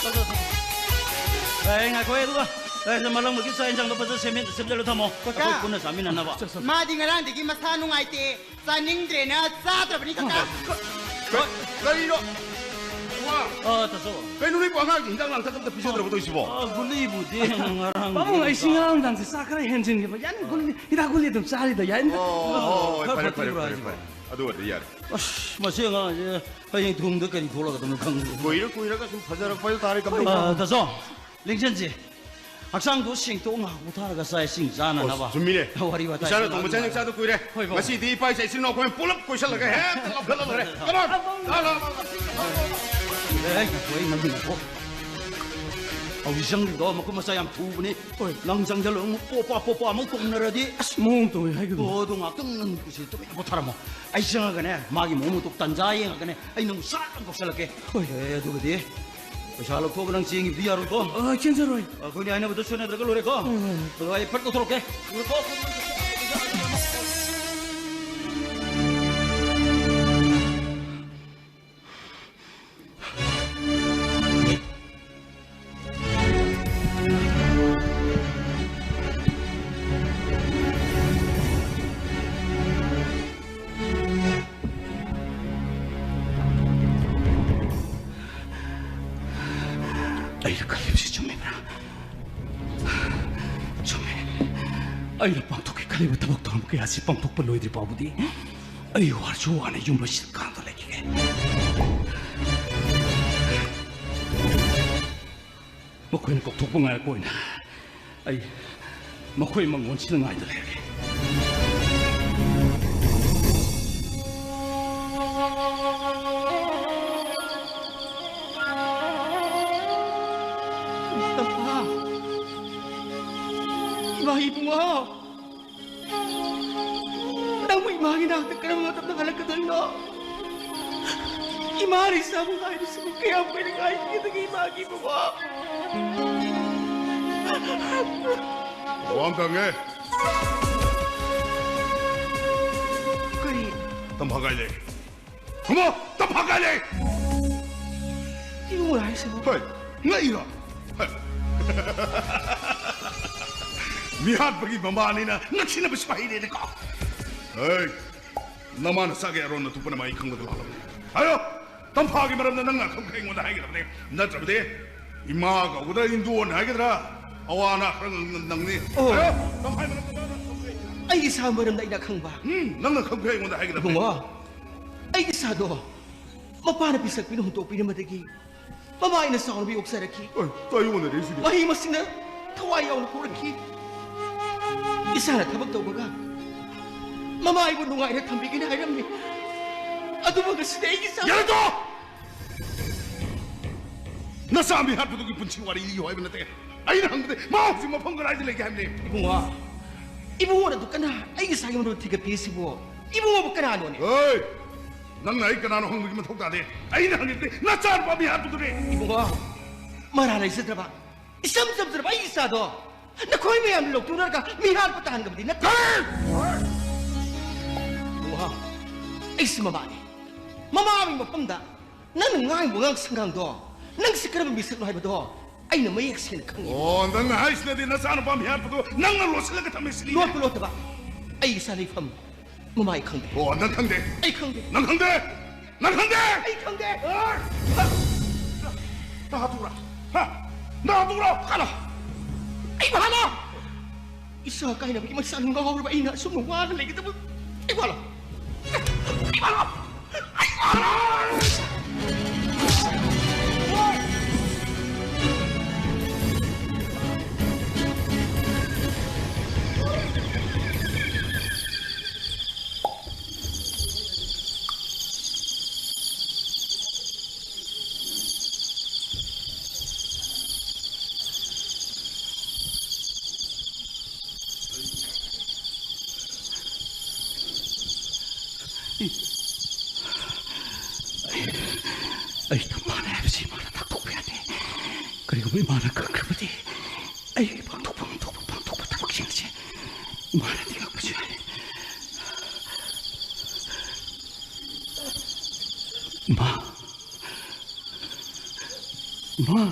ꯆꯣ, ꯆꯣ, ꯆꯣ꯫ ꯑꯦ, ꯉꯥꯏꯈꯣ, ꯑꯗꯨꯒ, ꯑꯦ, ꯃꯂꯪꯕꯒꯤ ꯆꯥꯛ ꯌꯦꯟꯁꯥꯡꯗꯣ ꯐꯖꯅ ꯁꯦꯝꯃꯦ-, ꯁꯦꯝꯖꯤꯜꯂꯣ ꯊꯝꯃꯣ꯫ ꯀꯀꯥ꯫ ꯑꯩꯈꯣꯏ ꯄꯨꯟꯅ ꯆꯥꯃꯤꯟꯅꯅꯕ꯫ ꯆꯣ, ꯆꯣ꯫ ꯃꯥꯗꯤ ꯉꯔꯥꯡꯗꯒꯤ ꯃꯁꯥ ꯅꯨꯡꯉꯥꯏꯇꯦ, ꯆꯥꯅꯤꯡꯗ꯭ꯔꯦꯅ ꯆꯥꯗ꯭ꯔꯕꯅꯤ, ꯀꯀꯥ꯫ ꯀ-, ꯀꯔꯤꯅꯣ? ꯋꯥ꯫ ꯑ, ꯇꯥꯆꯧ꯫ ꯀꯩꯅꯣ ꯅꯣꯏꯕꯨ ꯑꯉꯥꯡꯒꯤ ꯍꯤꯗꯥꯛ ꯂꯥꯡꯊꯛ ꯑꯝꯇ ꯄꯤꯖꯗ꯭ꯔꯕ ꯇꯧꯔꯤꯁꯤꯕꯣ? ꯑ, ꯒꯨꯂꯤꯕꯨꯗꯤ ꯉꯔꯥꯡ ꯄꯥꯕꯨꯡ, ꯑꯩꯁꯤ ꯉꯔꯥꯡ ꯅꯨꯡꯗꯥꯡꯁꯦ ꯆꯥꯛ ꯈꯔ ꯍꯦꯟꯖꯤꯟꯈꯤꯕ꯫ ꯌꯥꯅꯤ, ꯒꯨꯂꯤ, ꯍꯤꯗꯥꯛ ꯒꯨꯂꯤ ꯑꯗꯨꯝ ꯆꯥꯔꯤꯗ, ꯌꯥꯅꯤ꯫ ꯑꯣ, ꯑꯣ, ꯈꯔ ꯐꯔꯦ, ꯐꯔꯦ, ꯐꯠꯇ꯭ꯔꯤꯕ꯭ꯔꯣ ꯐꯔꯦ, ꯍꯥꯏꯁꯤꯕꯣ? ꯐꯔꯦ꯫ ꯑꯗꯨ ꯑꯣꯏꯔꯗꯤ ꯌꯥꯔꯦ꯫ ꯑꯁ, ꯃꯁꯤ ꯑꯉꯥꯡꯁꯦ ꯍꯌꯦꯡ ꯊꯨꯡꯗ ꯀꯔꯤ ꯊꯣꯛꯂꯛꯀꯗꯕꯅꯣ ꯈꯪꯗꯦ꯫ ꯀꯨꯏꯔ ꯀꯨꯏꯔꯒ ꯁꯨꯝ ꯐꯖꯔꯛꯄ ꯍꯥꯏꯕ ꯇꯥꯔꯦ, ꯀꯝꯗꯧꯕ? ꯑ, ꯇꯥꯆꯧ, ꯂꯦꯡꯖꯟꯁꯦ꯫ ꯍꯛꯆꯥꯡꯗꯣ ꯁꯦꯡꯇꯣꯛ, ꯉꯥꯏꯍꯥꯛ ꯄꯣꯊꯥꯔꯒ ꯆꯥꯛ ꯏꯁꯤꯡ ꯆꯥꯅꯅꯕ꯫ ꯑꯣ, ꯆꯨꯝꯃꯤꯅꯦ꯫ ꯋꯥꯔꯤ ꯋꯥꯇꯥꯏ ꯏꯁꯥꯅ ꯊꯣꯡꯕ ꯆꯥꯛ ꯏꯟꯁꯥꯡ ꯆꯥꯗ ꯀꯨꯏꯔꯦ꯫ ꯍꯣꯏ, ꯕꯥꯕꯨ꯫ ꯉꯁꯤꯗꯤ ꯏꯄꯥ ꯏꯆꯥ ꯏꯆꯤꯟ ꯏꯅꯥꯎ ꯑꯩꯈꯣꯏ ꯄꯨꯂꯞ ꯀꯣꯏꯁꯜꯂꯒ ꯍꯦꯛꯇ ꯂꯧꯈꯠꯂ ꯂꯣꯏꯔꯦ꯫ Come on! ꯂꯥ, ꯂꯥ, ꯂꯥ, ꯂꯥ꯫ ꯑꯦ, ꯍꯣꯏ, ꯅꯪꯒꯤꯅꯀꯣ꯫ ꯍꯧꯖꯤꯛ ꯆꯪꯈꯤꯕꯗꯣ ꯃꯈꯨꯠ ꯃꯁꯥ ꯌꯥꯝ ꯊꯨꯕꯅꯤ꯫ ꯍꯣꯏ꯫ ꯅꯪ ꯆꯪꯁꯜꯂꯣ, ꯑꯃꯨꯛ ꯄꯣꯄꯥ ꯄꯣꯄꯥ ꯑꯃꯨꯛ ꯇꯧꯅꯔꯗꯤ꯫ ꯑꯁ, ꯃꯑꯣꯡ ꯇꯧꯋꯦ ꯍꯥꯏꯒꯗ꯭ꯔꯣ? ꯑꯣ, ꯑꯗꯨ ꯉꯥꯛꯇꯪ ꯅꯪ ꯀꯨꯁꯤ ꯇꯨꯃꯤꯟꯅ ꯄꯣꯊꯥꯔꯝꯃꯣ꯫ ꯑꯩ ꯆꯪꯉꯒꯅꯦ, ꯃꯥꯒꯤ ꯃꯑꯣꯡ ꯃꯇꯧ ꯇꯟꯖꯥ ꯌꯦꯡꯉꯒꯅꯦ, ꯑꯩ ꯅꯪ ꯁꯠ ꯂꯧꯁꯜꯂꯛꯀꯦ꯫ ꯍꯣꯏ꯫ ꯑꯦ, ꯑꯗꯨꯒꯗꯤ ꯄꯩꯁꯥ ꯂꯧꯊꯣꯛꯑꯒ ꯅꯪ ꯆꯦꯟꯈꯤꯕꯗꯤ ꯌꯥꯔꯣꯏꯀꯣ꯫ ꯑ, ꯆꯦꯟꯖꯔꯣꯏ꯫ ꯑꯩꯈꯣꯏꯅꯤ ꯍꯥꯏꯅꯕꯗꯣ ꯁꯣꯏꯅꯗ꯭ꯔꯒ ꯂꯣꯏꯔꯦꯀꯣ꯫ ꯍꯣꯏ, ꯍꯣꯏ, ꯍꯣꯏ꯫ ꯑꯗꯣ ꯑꯩ ꯐꯠ ꯂꯧꯊꯣꯔꯛꯀꯦ꯫ ꯂꯧꯊꯣꯛ꯫ ꯑꯩꯅ ꯈꯜꯂꯤꯕꯁꯤ ꯆꯨꯝꯃꯤꯕ꯭ꯔꯥ? ꯆꯨꯝꯃꯤ꯫ ꯑꯩꯅ ꯄꯥꯡꯊꯣꯛꯀꯦ ꯈꯜꯂꯤꯕ ꯊꯕꯛ ꯊꯧꯔꯝ ꯀꯌꯥꯁꯤ ꯄꯥꯡꯊꯣꯛꯄ ꯂꯣꯏꯗ꯭ꯔꯤ ꯐꯥꯎꯕꯗꯤ ꯑꯩ ꯋꯥꯔꯁꯨ ꯋꯥꯅ ꯌꯨꯝ ꯂꯣꯏꯁꯤꯟ ꯀꯥꯡꯗ ꯂꯩꯈꯤꯒꯦ꯫ ꯃꯈꯣꯏꯅ ꯀꯧꯊꯣꯛꯄ ꯉꯥꯏꯔꯛꯄ ꯑꯣꯏꯅ ꯑꯩ ꯃꯈꯣꯏ ꯃꯉꯣꯟꯁꯤꯗ ꯉꯥꯏꯗ ꯂꯩꯔꯒꯦ꯫ ꯇꯝꯐꯥ! ꯏꯃꯥ ꯏꯕꯨꯡꯉꯣ! ꯅꯪꯕꯨ ꯏꯃꯥꯒꯤ ꯅꯥꯛꯇ ꯀꯔꯝꯕ ꯃꯇꯝꯗ ꯍꯜꯂꯛꯀꯗꯣꯏꯅꯣ? ꯏꯃꯥꯅ ꯏꯆꯥꯕꯨ ꯉꯥꯏꯕꯁꯤꯕꯨ ꯀꯌꯥꯝ ꯀꯨꯏꯅ ꯉꯥꯏꯈꯤꯒꯗꯒꯦ, ꯏꯃꯥꯒꯤ ꯏꯕꯨꯡꯉꯣ? ꯋꯥ ꯑꯃ ꯇꯪꯉꯦ꯫ ꯀꯔꯤ? ꯇꯝꯐꯥ ꯀꯥꯏ ꯂꯩ? ꯈꯨꯝꯃꯣ! ꯇꯝꯐꯥ ꯀꯥꯏ ꯂꯩ? ꯏꯕꯨꯡꯉꯣ ꯍꯥꯏꯁꯤꯕꯨ? ꯍꯣꯏ, ꯉꯛꯏꯔꯣ? ꯍꯣꯏ꯫ ꯃꯤꯍꯥꯠꯄꯒꯤ ꯃꯃꯥꯅꯤꯅ ꯉꯛꯁꯤꯟꯅꯕꯁꯨ ꯍꯩꯔꯦꯅꯦꯀꯣ꯫ ꯍꯣꯏ, ꯅꯃꯥꯅ ꯆꯥꯒꯦ ꯑꯔꯣꯟ ꯑꯇꯣꯞꯄꯅ ꯃꯥ ꯑꯩ ꯈꯪꯕꯗ ꯂꯥꯜꯂꯝꯃꯦ꯫ ꯍꯥꯏꯌꯣ, ꯇꯝꯐꯥꯒꯤ ꯃꯔꯝꯗ ꯅꯪꯅ ꯑꯈꯪ ꯑꯩꯉꯣꯟꯗ ꯍꯥꯏꯒꯗꯕꯅꯦ꯫ ꯅꯠꯇ꯭ꯔꯕꯗꯤ ꯏꯃꯥ ꯀꯧꯕꯗ ꯏꯟꯗꯣꯟ ꯍꯥꯏꯒꯗ꯭ꯔꯥ? ꯑꯋꯥ ꯑꯅꯥ ꯈꯔ ꯅꯪ-, ꯅꯪꯅꯤ꯫ ꯑꯣ꯫ ꯍꯥꯏꯌꯣ, ꯇꯝꯐꯥꯒꯤ ꯃꯔꯝꯗ ꯅꯪꯅ ꯑꯈꯪ ꯑꯩ꯫ ꯑꯩ ꯏꯁꯥ ꯃꯔꯝꯗ ꯑꯩꯅ ꯈꯪꯕ꯫ ꯎꯝ, ꯅꯪꯅ ꯈꯪꯕ ꯑꯩꯉꯣꯟꯗ ꯍꯥꯏꯒꯗꯕꯅꯦ꯫ ꯏꯕꯨꯡꯉꯣ, ꯑꯩꯒꯤ ꯏꯁꯥꯗꯣ ꯃꯄꯥꯅ ꯄꯤꯁꯛꯄꯤꯅ ꯍꯨꯟꯗꯣꯛꯄꯤꯔꯝꯕꯗꯒꯤ ꯃꯃꯥ ꯑꯩꯅ ꯆꯥꯎꯅꯕ ꯌꯣꯛꯆꯔꯛꯈꯤ꯫ ꯑꯣꯏ, ꯇꯥꯏꯌꯣꯟꯅꯔꯦ ꯁꯤꯗꯤ꯫ ꯃꯍꯩ ꯃꯁꯤꯡꯅ ꯊꯋꯥꯏ ꯌꯥꯎꯅ ꯍꯧꯔꯛꯈꯤ꯫ ꯏꯆꯥꯅ ꯊꯕꯛ ꯇꯧꯕꯒ ꯃꯃꯥ ꯑꯩꯕꯨ ꯅꯨꯡꯉꯥꯏꯅ ꯊꯝꯕꯤꯒꯅꯤ ꯍꯥꯏꯔꯝꯃꯤ꯫ ꯑꯗꯨꯕꯨ ꯉꯁꯤꯗꯤ ꯑꯩꯒꯤ ꯏꯆꯥ ꯌꯥꯔꯦ, ꯇꯣꯛꯑꯣ! ꯅꯆꯥ ꯃꯤꯍꯥꯠꯄꯗꯨꯒꯤ ꯄꯨꯟꯁꯤ ꯋꯥꯔꯤ ꯂꯤꯌꯨ ꯍꯥꯏꯕ ꯅꯠꯇꯦ꯫ ꯑꯩꯅ ꯍꯪꯕꯗꯤ ꯃꯥ ꯍꯧꯖꯤꯛ ꯃꯐꯝ ꯀꯗꯥꯏꯗ ꯂꯩꯒꯦ ꯍꯥꯏꯕꯅꯦ꯫ ꯏꯕꯨꯡꯉꯣ, ꯏꯕꯨꯡꯉꯣꯅ ꯑꯗꯨ ꯀꯅꯥ ꯑꯩꯒꯤ ꯏꯆꯥꯒꯤ ꯃꯔꯨꯞ ꯊꯤꯒꯠꯄꯤꯔꯤꯁꯤꯕꯨ? ꯏꯕꯨꯡꯉꯣꯕꯨ ꯀꯅꯥꯅꯣꯅꯦ? ꯍꯣꯏ! ꯅꯪꯅ ꯑꯩ ꯀꯅꯥꯅꯣ ꯍꯪꯕꯒꯤ ꯃꯊꯧ ꯇꯥꯗꯦ꯫ ꯑꯩꯅ ꯍꯪꯉꯤꯕꯗꯤ ꯅꯆꯥꯅꯨꯄꯥ ꯃꯤꯍꯥꯠꯄꯗꯨꯅꯦ꯫ ꯏꯕꯨꯡꯉꯣ, ꯃꯔꯥ ꯂꯩꯖꯗ꯭ꯔꯕ, ꯏꯆꯝ ꯆꯝꯖꯔꯕ ꯑꯩꯒꯤ ꯏꯆꯥꯗꯣ ꯅꯈꯣꯏ ꯃꯌꯥꯝꯅ ꯂꯧꯊꯣꯛꯅꯔꯒ ꯃꯤꯍꯥꯠꯄ ꯇꯥꯍꯟꯒꯕꯗꯤ ꯅꯠꯇꯦ꯫ ꯍꯦ! ꯏꯕꯨꯡꯉꯣ, ꯑꯩꯁꯨ ꯃꯃꯥꯅꯤ꯫ ꯃꯃꯥꯒꯤ ꯃꯐꯝꯗ ꯅꯪꯅ ꯉꯥꯡꯉꯤꯕ ꯋꯥꯉꯥꯡ ꯁꯉꯥꯡꯗꯣ, ꯅꯪꯁꯤ ꯀꯔꯝꯕ ꯃꯤꯁꯛꯅꯣ ꯍꯥꯏꯕꯗꯣ ꯑꯩꯅ ꯃꯌꯦꯛ ꯁꯦꯡꯅ ꯈꯪꯉꯤ꯫ ꯑꯣ, ꯅꯪꯅ ꯍꯥꯏꯁꯤꯅꯗꯤ ꯅꯆꯥꯅꯨꯄꯥ ꯃꯤꯍꯥꯠꯄꯗꯣ ꯅꯪꯅ ꯂꯣꯠꯁꯤꯜꯂꯒ ꯊꯝꯃꯦ ꯁꯤꯅꯤ? ꯂꯣꯠꯄ ꯂꯣꯠꯇꯕ, ꯑꯩ ꯏꯆꯥ ꯂꯩꯐꯝ ꯃꯃꯥ ꯑꯩ ꯈꯪꯗꯦ꯫ ꯑꯣ, ꯅꯪ ꯈꯪꯗꯦ? ꯑꯩ ꯈꯪꯗꯦ꯫ ꯅꯪ ꯈꯪꯗꯦ? ꯅꯪ ꯈꯪꯗꯦ? ꯑꯩ ꯈꯪꯗꯦ꯫ ꯅꯍꯥꯗꯨꯔꯥ? ꯍꯥ? ꯅꯍꯥꯗꯨꯔꯥ? ꯀꯅꯥ? ꯑꯩ ꯃꯍꯥꯅ! ꯏꯆꯥ ꯀꯥꯏꯅꯕꯒꯤ ꯃꯩꯁꯥ ꯉꯥꯎꯔꯕ ꯑꯩꯅ ꯑꯁꯨꯝꯅ ꯋꯥꯅ ꯂꯩꯒꯗꯕ? ꯑꯩ ꯋꯥꯂꯣ! ꯑꯩ ꯋꯥꯂꯣ! ꯑꯩ ꯋꯥꯂꯣ! ꯑꯩ, ꯑꯩ ꯇꯝꯐꯥꯅꯦ ꯍꯥꯏꯕꯁꯤ ꯏꯃꯥꯅ ꯇꯥꯛꯊꯣꯛꯄ ꯌꯥꯗꯦ꯫ ꯀꯔꯤꯒꯨꯝꯕ ꯏꯃꯥꯅ ꯈꯪꯈ꯭ꯔꯕꯗꯤ ꯑꯩ ꯄꯥꯡꯊꯣꯛꯄ ꯉꯝꯊꯣꯛꯄ ꯄꯥꯡꯊꯣꯛꯄ ꯊꯕꯛꯁꯤꯡ ꯑꯁꯦ ꯏꯃꯥꯅ ꯊꯤꯡꯉꯛꯄꯁꯨ ꯌꯥꯏ꯫ ꯏꯃꯥ! ꯏꯃꯥ!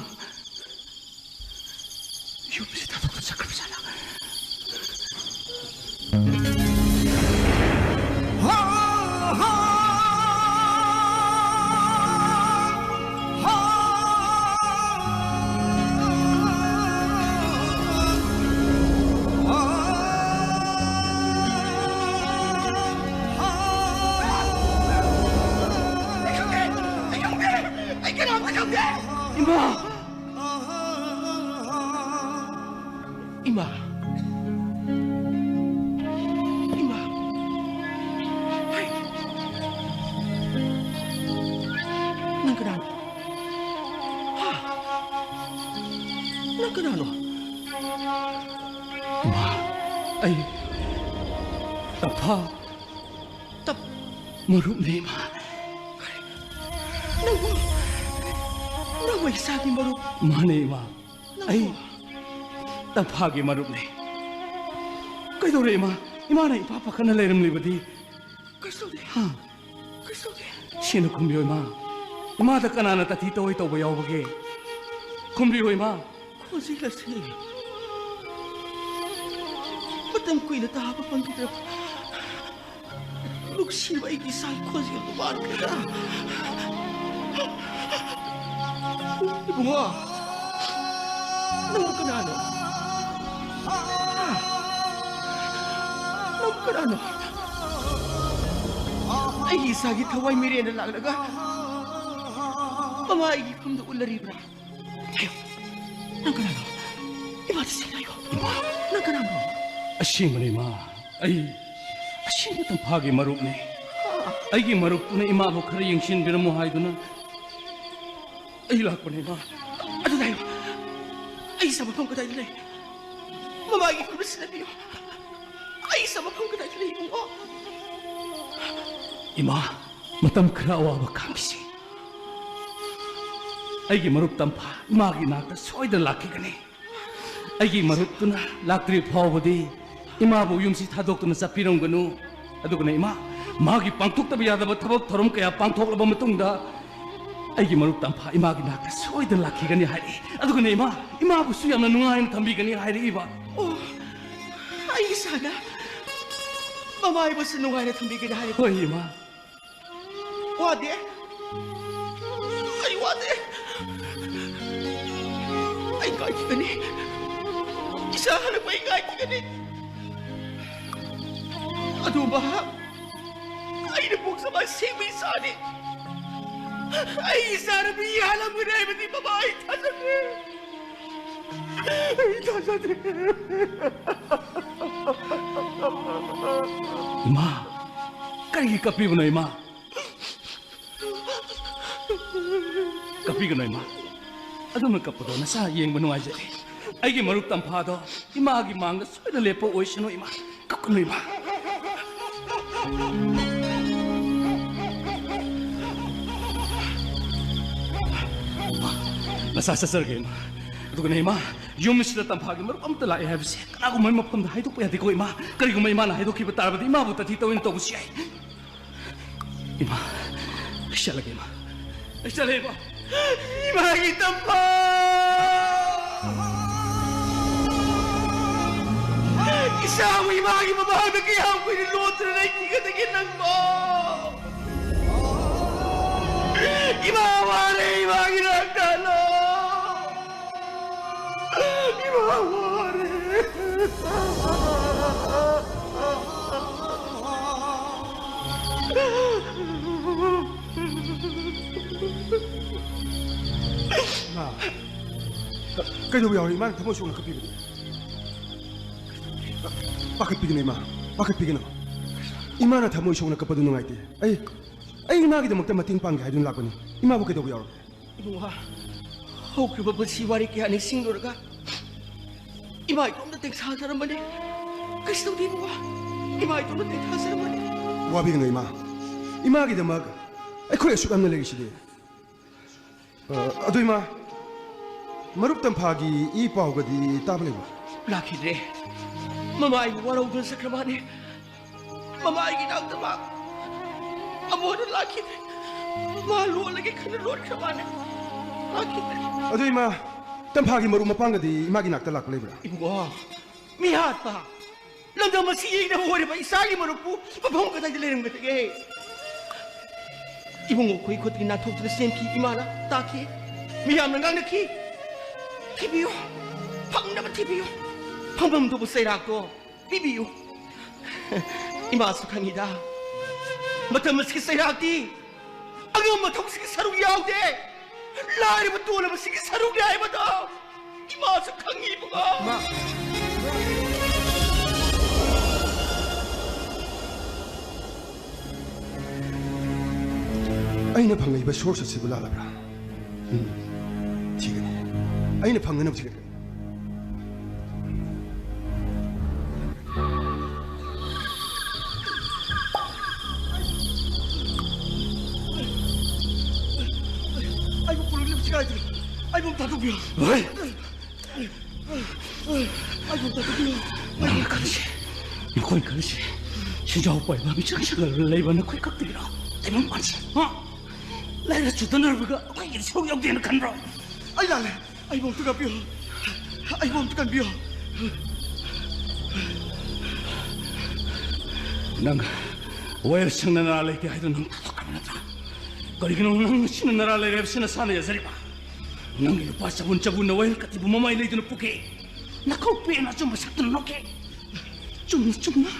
ꯌꯨꯝꯁꯤ ꯊꯥꯗꯣꯛꯇ ꯆꯠꯈ꯭ꯔꯕ ꯖꯥꯠꯂ? ꯑꯩ ꯈꯪꯗꯦ! ꯑꯩ ꯈꯪꯗꯦ! ꯑꯩ ꯀꯅꯥꯝꯇ ꯈꯪꯗꯦ! ꯏꯃꯥ! ꯏꯃꯥ! ꯏꯃꯥ! ꯍꯩ! ꯅꯪ ꯀꯅꯥꯅꯣ? ꯍꯥ? ꯅꯪ ꯀꯅꯥꯅꯣ? ꯏꯃꯥ! ꯑꯩ ꯇꯝꯐꯥ! ꯇꯞ- ꯃꯔꯨꯞꯅꯦ, ꯏꯃꯥ꯫ ꯀꯔꯤ? ꯅꯪꯕꯨ, ꯅꯪꯕꯨ ꯏꯁꯥꯒꯤ ꯃꯔꯨꯞ? ꯃꯥꯅꯦ, ꯏꯃꯥ꯫ ꯅꯪꯕꯨ? ꯑꯩ ꯇꯝꯐꯥꯒꯤ ꯃꯔꯨꯞꯅꯦ꯫ ꯀꯩꯗꯧꯔꯦ, ꯏꯃꯥ? ꯏꯃꯥꯅ ꯏꯄꯥ ꯄꯥꯈꯠꯅ ꯂꯩꯔꯝꯂꯤꯕꯗꯤ? ꯀꯩꯁꯨ ꯇꯧꯗꯦ꯫ ꯍꯥ? ꯀꯩꯁꯨ ꯇꯧꯗꯦ꯫ ꯁꯦꯡꯅ ꯈꯨꯝꯕꯤꯌꯨ, ꯏꯃꯥ꯫ ꯏꯃꯥꯗ ꯀꯅꯥꯅ ꯇꯥꯊꯤ ꯇꯧꯑꯣꯏ ꯇꯧꯕ ꯌꯥꯎꯕꯒꯦ? ꯈꯨꯝꯕꯤꯌꯨ, ꯏꯃꯥ꯫ ꯈꯣꯟꯖꯦꯜ ꯑꯁꯤ ꯃꯇꯝ ꯀꯨꯏꯅ ꯇꯥꯕ ꯐꯪꯈꯤꯗ꯭ꯔꯕ ꯅꯨꯡꯁꯤꯕ ꯑꯩꯒꯤ ꯏꯆꯥꯒꯤ ꯈꯣꯟꯖꯦꯜꯗꯨ ꯃꯥꯟꯈ꯭ꯔꯦꯗ꯫ ꯏꯕꯨꯡꯉꯣ, ꯅꯪꯕꯨ ꯀꯅꯥꯅꯣ? ꯍꯥ? ꯅꯪꯕꯨ ꯀꯅꯥꯅꯣ? ꯑꯩꯒꯤ ꯏꯆꯥꯒꯤ ꯊꯋꯥꯏ ꯃꯤꯔꯦꯟꯗ ꯂꯥꯛꯂꯒ ꯃꯃꯥ ꯑꯩꯒꯤ ꯐꯝꯗ ꯎꯠꯂꯔꯤꯕ꯭ꯔꯥ? ꯍꯥꯏꯌꯣ, ꯅꯪ ꯀꯅꯥꯅꯣ? ꯏꯃꯥꯗ ꯁꯦꯡꯅ ꯍꯥꯏꯌꯣ꯫ ꯏꯃꯥ꯫ ꯅꯪ ꯀꯅꯥꯅꯣ? ꯑꯁꯦꯡꯕꯅꯤ, ꯏꯃꯥ꯫ ꯑꯩ ꯑꯁꯦꯡꯕ ꯇꯝꯐꯥꯒꯤ ꯃꯔꯨꯞꯅꯤ꯫ ꯑꯩꯒꯤ ꯃꯔꯨꯞꯇꯨꯅ ꯏꯃꯥꯕꯨ ꯈꯔ ꯌꯦꯡꯁꯤꯟꯕꯤꯔꯝꯃꯨ ꯍꯥꯏꯗꯨꯅ ꯑꯩ ꯂꯥꯛꯄꯅꯤ, ꯏꯃꯥ꯫ ꯑꯗꯨꯗ ꯍꯥꯏꯌꯣ, ꯑꯩ ꯏꯆꯥ ꯃꯐꯝ ꯀꯗꯥꯏꯗ ꯂꯩ? ꯃꯃꯥꯒꯤ ꯈꯨꯔꯨ ꯁꯤꯟꯅꯕꯤꯌꯨ꯫ ꯑꯩ ꯏꯆꯥ ꯃꯐꯝ ꯀꯗꯥꯏꯗ ꯂꯩ, ꯏꯕꯨꯡꯉꯣ? ꯏꯃꯥ, ꯃꯇꯝ ꯈꯔ ꯑꯋꯥꯕ ꯈꯥꯡꯈꯤꯁꯤ꯫ ꯑꯩꯒꯤ ꯃꯔꯨꯞ ꯇꯝꯐꯥ ꯏꯃꯥꯒꯤ ꯅꯥꯛꯇ ꯁꯣꯏꯗꯅ ꯂꯥꯛꯈꯤꯒꯅꯤ꯫ ꯑꯩꯒꯤ ꯃꯔꯨꯞꯇꯨꯅ ꯂꯥꯛꯇ꯭ꯔꯤ ꯐꯥꯎꯕꯗꯤ ꯏꯃꯥꯕꯨ ꯌꯨꯝꯁꯤ ꯊꯥꯗꯣꯛꯇꯨꯅ ꯆꯠꯄꯤꯔꯝꯒꯅꯨ꯫ ꯑꯗꯨꯒꯅꯦ, ꯏꯃꯥ, ꯃꯥꯒꯤ ꯄꯥꯡꯊꯣꯛꯇꯕ ꯌꯥꯗꯕ ꯊꯕꯛ ꯊꯧꯔꯝ ꯀꯌꯥ ꯄꯥꯡꯊꯣꯛꯂꯕ ꯃꯇꯨꯡꯗ ꯑꯩꯒꯤ ꯃꯔꯨꯞ ꯇꯝꯐꯥ ꯏꯃꯥꯒꯤ ꯅꯥꯛꯇ ꯁꯣꯏꯗꯅ ꯂꯥꯛꯈꯤꯒꯅꯤ ꯍꯥꯏꯔꯛꯏ꯫ ꯑꯗꯨꯒꯅꯦ, ꯏꯃꯥ, ꯏꯃꯥꯕꯨꯁꯨ ꯌꯥꯝꯅ ꯅꯨꯡꯉꯥꯏꯅ ꯊꯝꯕꯤꯒꯅꯤ ꯍꯥꯏꯔꯛꯏꯕ꯫ ꯑꯣ, ꯑꯩ ꯏꯁꯥꯅ ꯃꯃꯥ ꯏꯕꯁꯨ ꯅꯨꯡꯉꯥꯏꯅ ꯊꯝꯕꯤꯒꯅꯤ ꯍꯥꯏꯔꯛꯏ꯫ ꯍꯣꯏ, ꯏꯃꯥ꯫ ꯋꯥꯗꯦ꯫ ꯑꯩ ꯋꯥꯗꯦ꯫ ꯑꯩ ꯉꯥꯏꯈꯤꯒꯅꯤ꯫ ꯏꯆꯥ ꯍꯜꯂꯛꯄ ꯑꯩ ꯉꯥꯏꯈꯤꯒꯅꯤ꯫ ꯑꯗꯨ ꯃꯍꯥꯛ ꯑꯩꯅ ꯄꯣꯛꯆꯕ ꯑꯁꯦꯡꯕ ꯏꯆꯥꯅꯤ꯫ ꯑꯩ ꯏꯆꯥꯅ ꯃꯤ ꯍꯥꯠꯂꯝꯒꯅꯤ ꯍꯥꯏꯕꯗꯤ ꯃꯃꯥ ꯑꯩ ꯊꯥꯖꯗꯦ꯫ ꯑꯩ ꯊꯥꯖꯗꯦ꯫ ꯏꯃꯥ, ꯀꯔꯤꯒꯤ ꯀꯞꯄꯤꯕꯅꯣ ꯏꯃꯥ? ꯀꯞꯄꯤꯒꯅꯨ ꯏꯃꯥ꯫ ꯑꯗꯨꯝꯅ ꯀꯞꯄꯗꯣ ꯅꯆꯥ ꯌꯦꯡꯕ ꯅꯨꯡꯉꯥꯏꯖꯗꯦ꯫ ꯑꯩꯒꯤ ꯃꯔꯨꯞ ꯇꯝꯐꯥꯗꯣ ꯏꯃꯥꯒꯤ ꯃꯥꯡꯗ ꯁꯣꯏꯗꯅ ꯂꯦꯞꯄ ꯑꯣꯏꯁꯅꯨ ꯏꯃꯥ꯫ ꯀꯞꯀꯅꯨ ꯏꯃꯥ꯫ ꯏꯃꯥ, ꯅꯆꯥ ꯆꯠꯆꯔꯒꯦ ꯏꯃꯥ꯫ ꯑꯗꯨꯒꯅꯦ ꯏꯃꯥ, ꯌꯨꯝꯁꯤꯗ ꯇꯝꯐꯥꯒꯤ ꯃꯔꯨꯞ ꯑꯃꯠꯇ ꯂꯥꯛꯑꯦ ꯍꯥꯏꯕꯁꯦ ꯀꯅꯥꯒꯨꯝꯕ ꯃꯐꯝꯗ ꯍꯥꯏꯗꯣꯛꯄ ꯌꯥꯗꯦꯀꯣ ꯏꯃꯥ꯫ ꯀꯔꯤꯒꯨꯝꯕ ꯏꯃꯥꯅ ꯍꯥꯏꯗꯣꯛꯈꯤꯕ ꯇꯥꯔꯕꯗꯤ ꯏꯃꯥꯕꯨ ꯇꯥꯊꯤ ꯇꯥꯑꯣꯏꯅ ꯇꯧꯕꯁꯨ ꯌꯥꯏ꯫ ꯏꯃꯥ, ꯑꯩ ꯆꯠꯂꯒꯦ ꯏꯃꯥ꯫ ꯑꯩ ꯆꯠꯂꯦ ꯏꯃꯥ꯫ ꯏꯃꯥꯒꯤ ꯇꯝꯐꯥ! ꯏꯆꯥꯕꯨ ꯏꯃꯥꯒꯤ ꯃꯃꯥꯡꯗ ꯀꯌꯥꯝ ꯀꯨꯏꯅ ꯂꯣꯠꯇꯨꯅ ꯂꯩꯈꯤꯒꯗꯒꯦ ꯅꯪꯕꯣ? ꯏꯃꯥ ꯋꯥꯔꯦ, ꯏꯃꯥꯒꯤ ꯅꯥꯛꯇ ꯍꯜꯂꯣ꯫ ꯏꯃꯥ ꯋꯥꯔꯦ꯫ ꯏꯃꯥ, ꯀꯩꯗꯧꯕ ꯌꯥꯎꯔꯤ? ꯏꯃꯥꯅ ꯊꯃꯣꯏ ꯁꯣꯛꯅ ꯀꯞꯄꯤꯕꯗꯤ꯫ ꯄꯥꯈꯠꯄꯤꯒꯅꯨ ꯏꯃꯥ, ꯄꯥꯈꯠꯄꯤꯒꯅꯨ꯫ ꯏꯃꯥꯅ ꯊꯃꯣꯏ ꯁꯣꯛꯅ ꯀꯞꯄꯗꯨ ꯅꯨꯡꯉꯥꯏꯇꯦ꯫ ꯑꯩ, ꯑꯩ ꯏꯃꯥꯒꯤꯗꯃꯛꯇ ꯃꯇꯦꯡ ꯄꯥꯡꯒꯦ ꯍꯥꯏꯗꯨꯅ ꯂꯥꯛꯄꯅꯤ꯫ ꯏꯃꯥꯕꯨ ꯀꯩꯗꯧꯕ ꯌꯥꯎꯔꯒꯦ? ꯏꯕꯨꯡꯉꯣ, ꯍꯧꯈ꯭ꯔꯕ ꯄꯨꯟꯁꯤ ꯋꯥꯔꯤ ꯀꯌꯥ ꯅꯤꯡꯁꯤꯡꯂꯨꯔꯒ ꯏꯃꯥ ꯏꯇꯣꯝꯇ ꯇꯦꯡꯊꯥꯖꯔꯝꯕꯅꯤ꯫ ꯀꯩꯁꯨ ꯇꯧꯗꯦ ꯏꯕꯨꯡꯉꯣ, ꯏꯃꯥ ꯏꯇꯣꯝꯇ ꯇꯦꯡꯊꯥꯖꯔꯝꯕꯅꯤ꯫ ꯋꯥꯕꯤꯒꯅꯨ ꯏꯃꯥ, ꯏꯃꯥꯒꯤꯗꯃꯛ ꯑꯩꯈꯣꯏ ꯑꯁꯨꯛ ꯌꯥꯝꯅ ꯂꯩꯔꯤꯁꯤꯗꯤ꯫ ꯑ, ꯑꯗꯨ ꯏꯃꯥ, ꯃꯔꯨꯞ ꯇꯝꯐꯥꯒꯤ ꯏ ꯄꯥꯎꯒꯗꯤ ꯇꯥꯕ ꯂꯩꯕ꯭ꯔꯥ? ꯂꯥꯛꯈꯤꯗ꯭ꯔꯦ꯫ ꯃꯃꯥ ꯑꯩꯕꯨ ꯋꯥꯔꯧꯗꯨꯅ ꯆꯠꯈ꯭ꯔ ꯃꯥꯅꯦ꯫ ꯃꯃꯥ ꯑꯩꯒꯤ ꯅꯥꯛꯇ ꯃꯥ ꯑꯃꯨꯛ ꯍꯟꯅ ꯂꯥꯛꯈꯤꯗ꯭ꯔꯦ꯫ ꯃꯥ ꯂꯣꯜꯂꯒꯦ ꯈꯟꯅ ꯂꯣꯠꯈ꯭ꯔ ꯃꯥꯅꯦ꯫ ꯂꯥꯛꯈꯤꯗ꯭ꯔꯦ꯫ ꯑꯗꯨ ꯏꯃꯥ, ꯇꯝꯐꯥꯒꯤ ꯃꯔꯨꯞ ꯃꯄꯥꯡꯒꯗꯤ ꯏꯃꯥꯒꯤ ꯅꯥꯛꯇ ꯂꯥꯛꯄ ꯂꯩꯕ꯭ꯔꯥ? ꯏꯕꯨꯡꯉꯣ, ꯃꯤꯍꯥꯠꯄ! ꯂꯝꯗꯝ ꯑꯁꯤ ꯌꯦꯡꯅꯕ ꯑꯣꯏꯔꯕ ꯏꯆꯥꯒꯤ ꯃꯔꯨꯞꯄꯨ ꯃꯐꯝ ꯀꯗꯥꯏꯗ ꯂꯩꯔꯝꯒꯗꯒꯦ? ꯏꯕꯨꯡꯉꯣ, ꯑꯩꯈꯣꯏ ꯈꯨꯠꯇꯒꯤ ꯅꯥꯟꯊꯣꯛꯇꯨꯅ ꯆꯦꯟꯈꯤ꯫ ꯏꯃꯥꯅ ꯇꯥꯈꯤ꯫ ꯃꯤꯌꯥꯝꯅ ꯉꯥꯡꯅꯈꯤ꯫ ꯊꯤꯕꯤꯌꯨ, ꯐꯪꯅꯕ ꯊꯤꯕꯤꯌꯨ꯫ ꯐꯪꯐꯝ ꯊꯣꯛꯄ ꯆꯩꯔꯥꯛꯇꯣ ꯄꯤꯕꯤꯌꯨ꯫ ꯏꯃꯥꯁꯨ ꯈꯪꯉꯤꯗ, ꯃꯇꯝ ꯑꯁꯤꯒꯤ ꯆꯩꯔꯥꯛꯇꯤ ꯑꯉꯝꯕ ꯊꯕꯛꯁꯤꯒꯤ ꯁꯔꯨꯛ ꯌꯥꯎꯗꯦ꯫ ꯂꯥꯏꯔꯕ ꯇꯣꯜꯂꯕꯁꯤꯒꯤ ꯁꯔꯨꯛꯅꯦ ꯍꯥꯏꯕꯗꯣ ꯏꯃꯥꯁꯨ ꯈꯪꯉꯤ, ꯏꯕꯨꯡꯉꯣ꯫ ꯐꯪꯉꯛꯏꯕ ꯁꯣꯔꯁ ꯑꯁꯤꯕꯨ ꯂꯥꯜꯂꯕ꯭ꯔꯥ? ꯎꯝ, ꯊꯤꯒꯅꯤ꯫ ꯑꯩꯅ ꯐꯪꯅꯅꯕ ꯊꯤꯒꯅꯤ꯫ ꯑꯩꯕꯨ ꯄꯨꯔꯛꯂꯤꯕꯁꯤ ꯀꯥꯏꯗꯅꯣ? ꯑꯩꯕꯨ ꯑꯝꯇ ꯊꯥꯗꯣꯛꯄꯤꯌꯨ꯫ ꯍꯣꯏ꯫ ꯑꯩꯕꯨ ꯑꯝꯇ ꯊꯥꯗꯣꯛꯄꯤꯌꯨ꯫ ꯅꯪꯅ ꯈꯜꯂꯤꯁꯦ, ꯅꯈꯣꯏ ꯈꯜꯂꯤꯁꯦ, ꯁꯦꯟꯖꯥꯎ ꯄꯥꯏꯕ ꯃꯤꯆꯪ ꯆꯪꯂꯒ ꯂꯩꯕ ꯅꯈꯣꯏ ꯈꯛꯇꯒꯤꯔꯣ? ꯇꯥꯏꯕꯪ ꯄꯥꯟꯁꯦ, ꯍꯥ? ꯂꯥꯏꯔ ꯆꯨꯗꯅꯔꯕꯒ ꯑꯩꯈꯣꯏꯒꯤꯗꯤ ꯁꯔꯨꯛ ꯌꯥꯎꯗꯦꯅ ꯈꯟꯕ꯭ꯔꯣ? ꯑꯩ ꯂꯥꯜꯂꯦ꯫ ꯑꯩꯕꯨ ꯑꯝꯇ ꯀꯟꯕꯤꯌꯨ꯫ ꯑꯩꯕꯨ ꯑꯝꯇ ꯀꯟꯕꯤꯌꯨ꯫ ꯅꯪ ꯋꯥꯌꯦꯜ ꯁꯪꯅ ꯅꯔꯥ ꯂꯩꯇꯦ ꯍꯥꯏꯗꯨꯅ ꯅꯪ ꯊꯥꯗꯣꯛꯈ꯭ꯔꯕ ꯅꯠꯇ꯭ꯔꯥ? ꯀꯔꯤꯒꯤꯅꯣ ꯅꯪ ꯉꯁꯤꯅ ꯅꯔꯥ ꯂꯩꯔꯦ ꯍꯥꯏꯕꯁꯤ ꯅꯁꯥꯅ ꯌꯥꯖꯔꯤꯕ? ꯅꯪꯒꯤ ꯂꯨꯄꯥ ꯆꯕꯨꯟ ꯆꯕꯨꯟꯅ ꯋꯥꯌꯦꯜ ꯀꯥꯇꯤꯕꯨ ꯃꯃꯥꯏ ꯂꯩꯗꯨꯅ ꯄꯨꯈꯤ꯫ ꯅꯈꯧ ꯄꯦꯟꯅ ꯑꯆꯨꯝꯕ ꯁꯛꯇꯨꯅ ꯅꯣꯛꯈꯤ꯫ ꯆꯨꯝꯅ ꯆꯨꯝꯅ,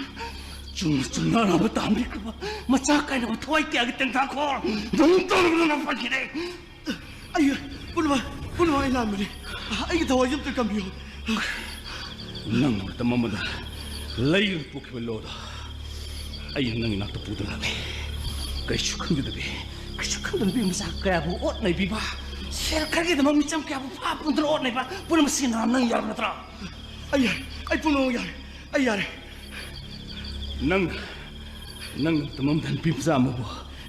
ꯆꯨꯝꯅ ꯆꯨꯝꯅ ꯑꯔꯥꯟꯕ ꯇꯥꯍꯟꯕꯤꯈ꯭ꯔꯕ ꯃꯆꯥ ꯀꯥꯏꯅꯕ ꯊꯋꯥꯏ ꯀꯌꯥꯒꯤ ꯇꯦꯡꯊꯥꯈꯣꯜ ꯅꯪ ꯇꯧꯔꯒ ꯅꯪ ꯐꯪꯈꯤꯗꯦ꯫ ꯑꯩ ꯄꯨꯝꯅꯃꯛ, ꯄꯨꯝꯅꯃꯛ ꯑꯩ ꯂꯥꯟꯕꯅꯤ꯫ ꯑꯩꯒꯤ ꯊꯋꯥꯏꯁꯦ ꯑꯝꯇ ꯀꯟꯕꯤꯌꯨ꯫ ꯅꯪꯅ ꯃꯇꯝ ꯑꯃꯗ ꯂꯩꯔꯒ ꯄꯨꯈꯤꯕ ꯂꯣꯗꯣ ꯑꯩꯅ ꯅꯪꯒꯤ ꯅꯥꯛꯇ ꯄꯨꯗꯨꯅ ꯂꯥꯛꯂꯦ꯫ ꯀꯩꯁꯨ ꯈꯪꯗꯗꯕꯤ, ꯀꯩꯁꯨ ꯈꯪꯗꯅꯕꯤ ꯃꯆꯥ ꯀꯌꯥꯕꯨ ꯑꯣꯠ ꯅꯩꯕꯤꯕ, ꯁꯦꯜ ꯈꯔꯒꯤꯗꯃꯛ ꯃꯤꯆꯝ ꯀꯌꯥꯕꯨ ꯐꯥ ꯄꯨꯗꯨꯅ ꯑꯣꯠ ꯅꯩꯕ, ꯄꯨꯝꯅꯃꯛꯁꯤ ꯅꯍꯥꯟ ꯅꯪ ꯌꯥꯎꯔꯕ ꯅꯠꯇ꯭ꯔꯣ? ꯑꯩ ꯌꯥꯔꯦ, ꯑꯩ ꯄꯨꯝꯅꯃꯛ ꯌꯥꯔꯦ, ꯑꯩ ꯌꯥꯔꯦ꯫ ꯅꯪ, ꯅꯪ ꯃꯇꯝ ꯑꯃꯗ ꯅꯨꯄꯤ ꯃꯆꯥ ꯑꯃꯕꯨ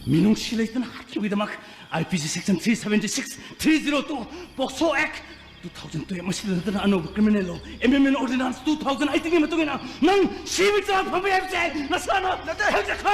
ꯃꯤꯅꯨꯡꯁꯤ ꯂꯩꯇꯅ ꯍꯥꯠꯈꯤꯕꯒꯤꯗꯃꯛ I P C section three seventy six, three zero two, POCSO Act two thousand twelve, ꯃꯁꯤꯗ ꯅꯠꯇꯅ ꯑꯅꯧꯕ criminal law, amendment ordinance two thousand eighteen ꯒꯤ ꯃꯇꯨꯡ ꯏꯟꯅ ꯅꯪ ꯁꯤꯕꯒꯤ ꯆꯔꯥ ꯐꯪꯕ ꯌꯥꯏ ꯍꯥꯏꯕꯁꯦ ꯅꯁꯥꯅ ꯅꯠꯇꯦ꯫ ꯈꯪꯖꯈꯣ꯫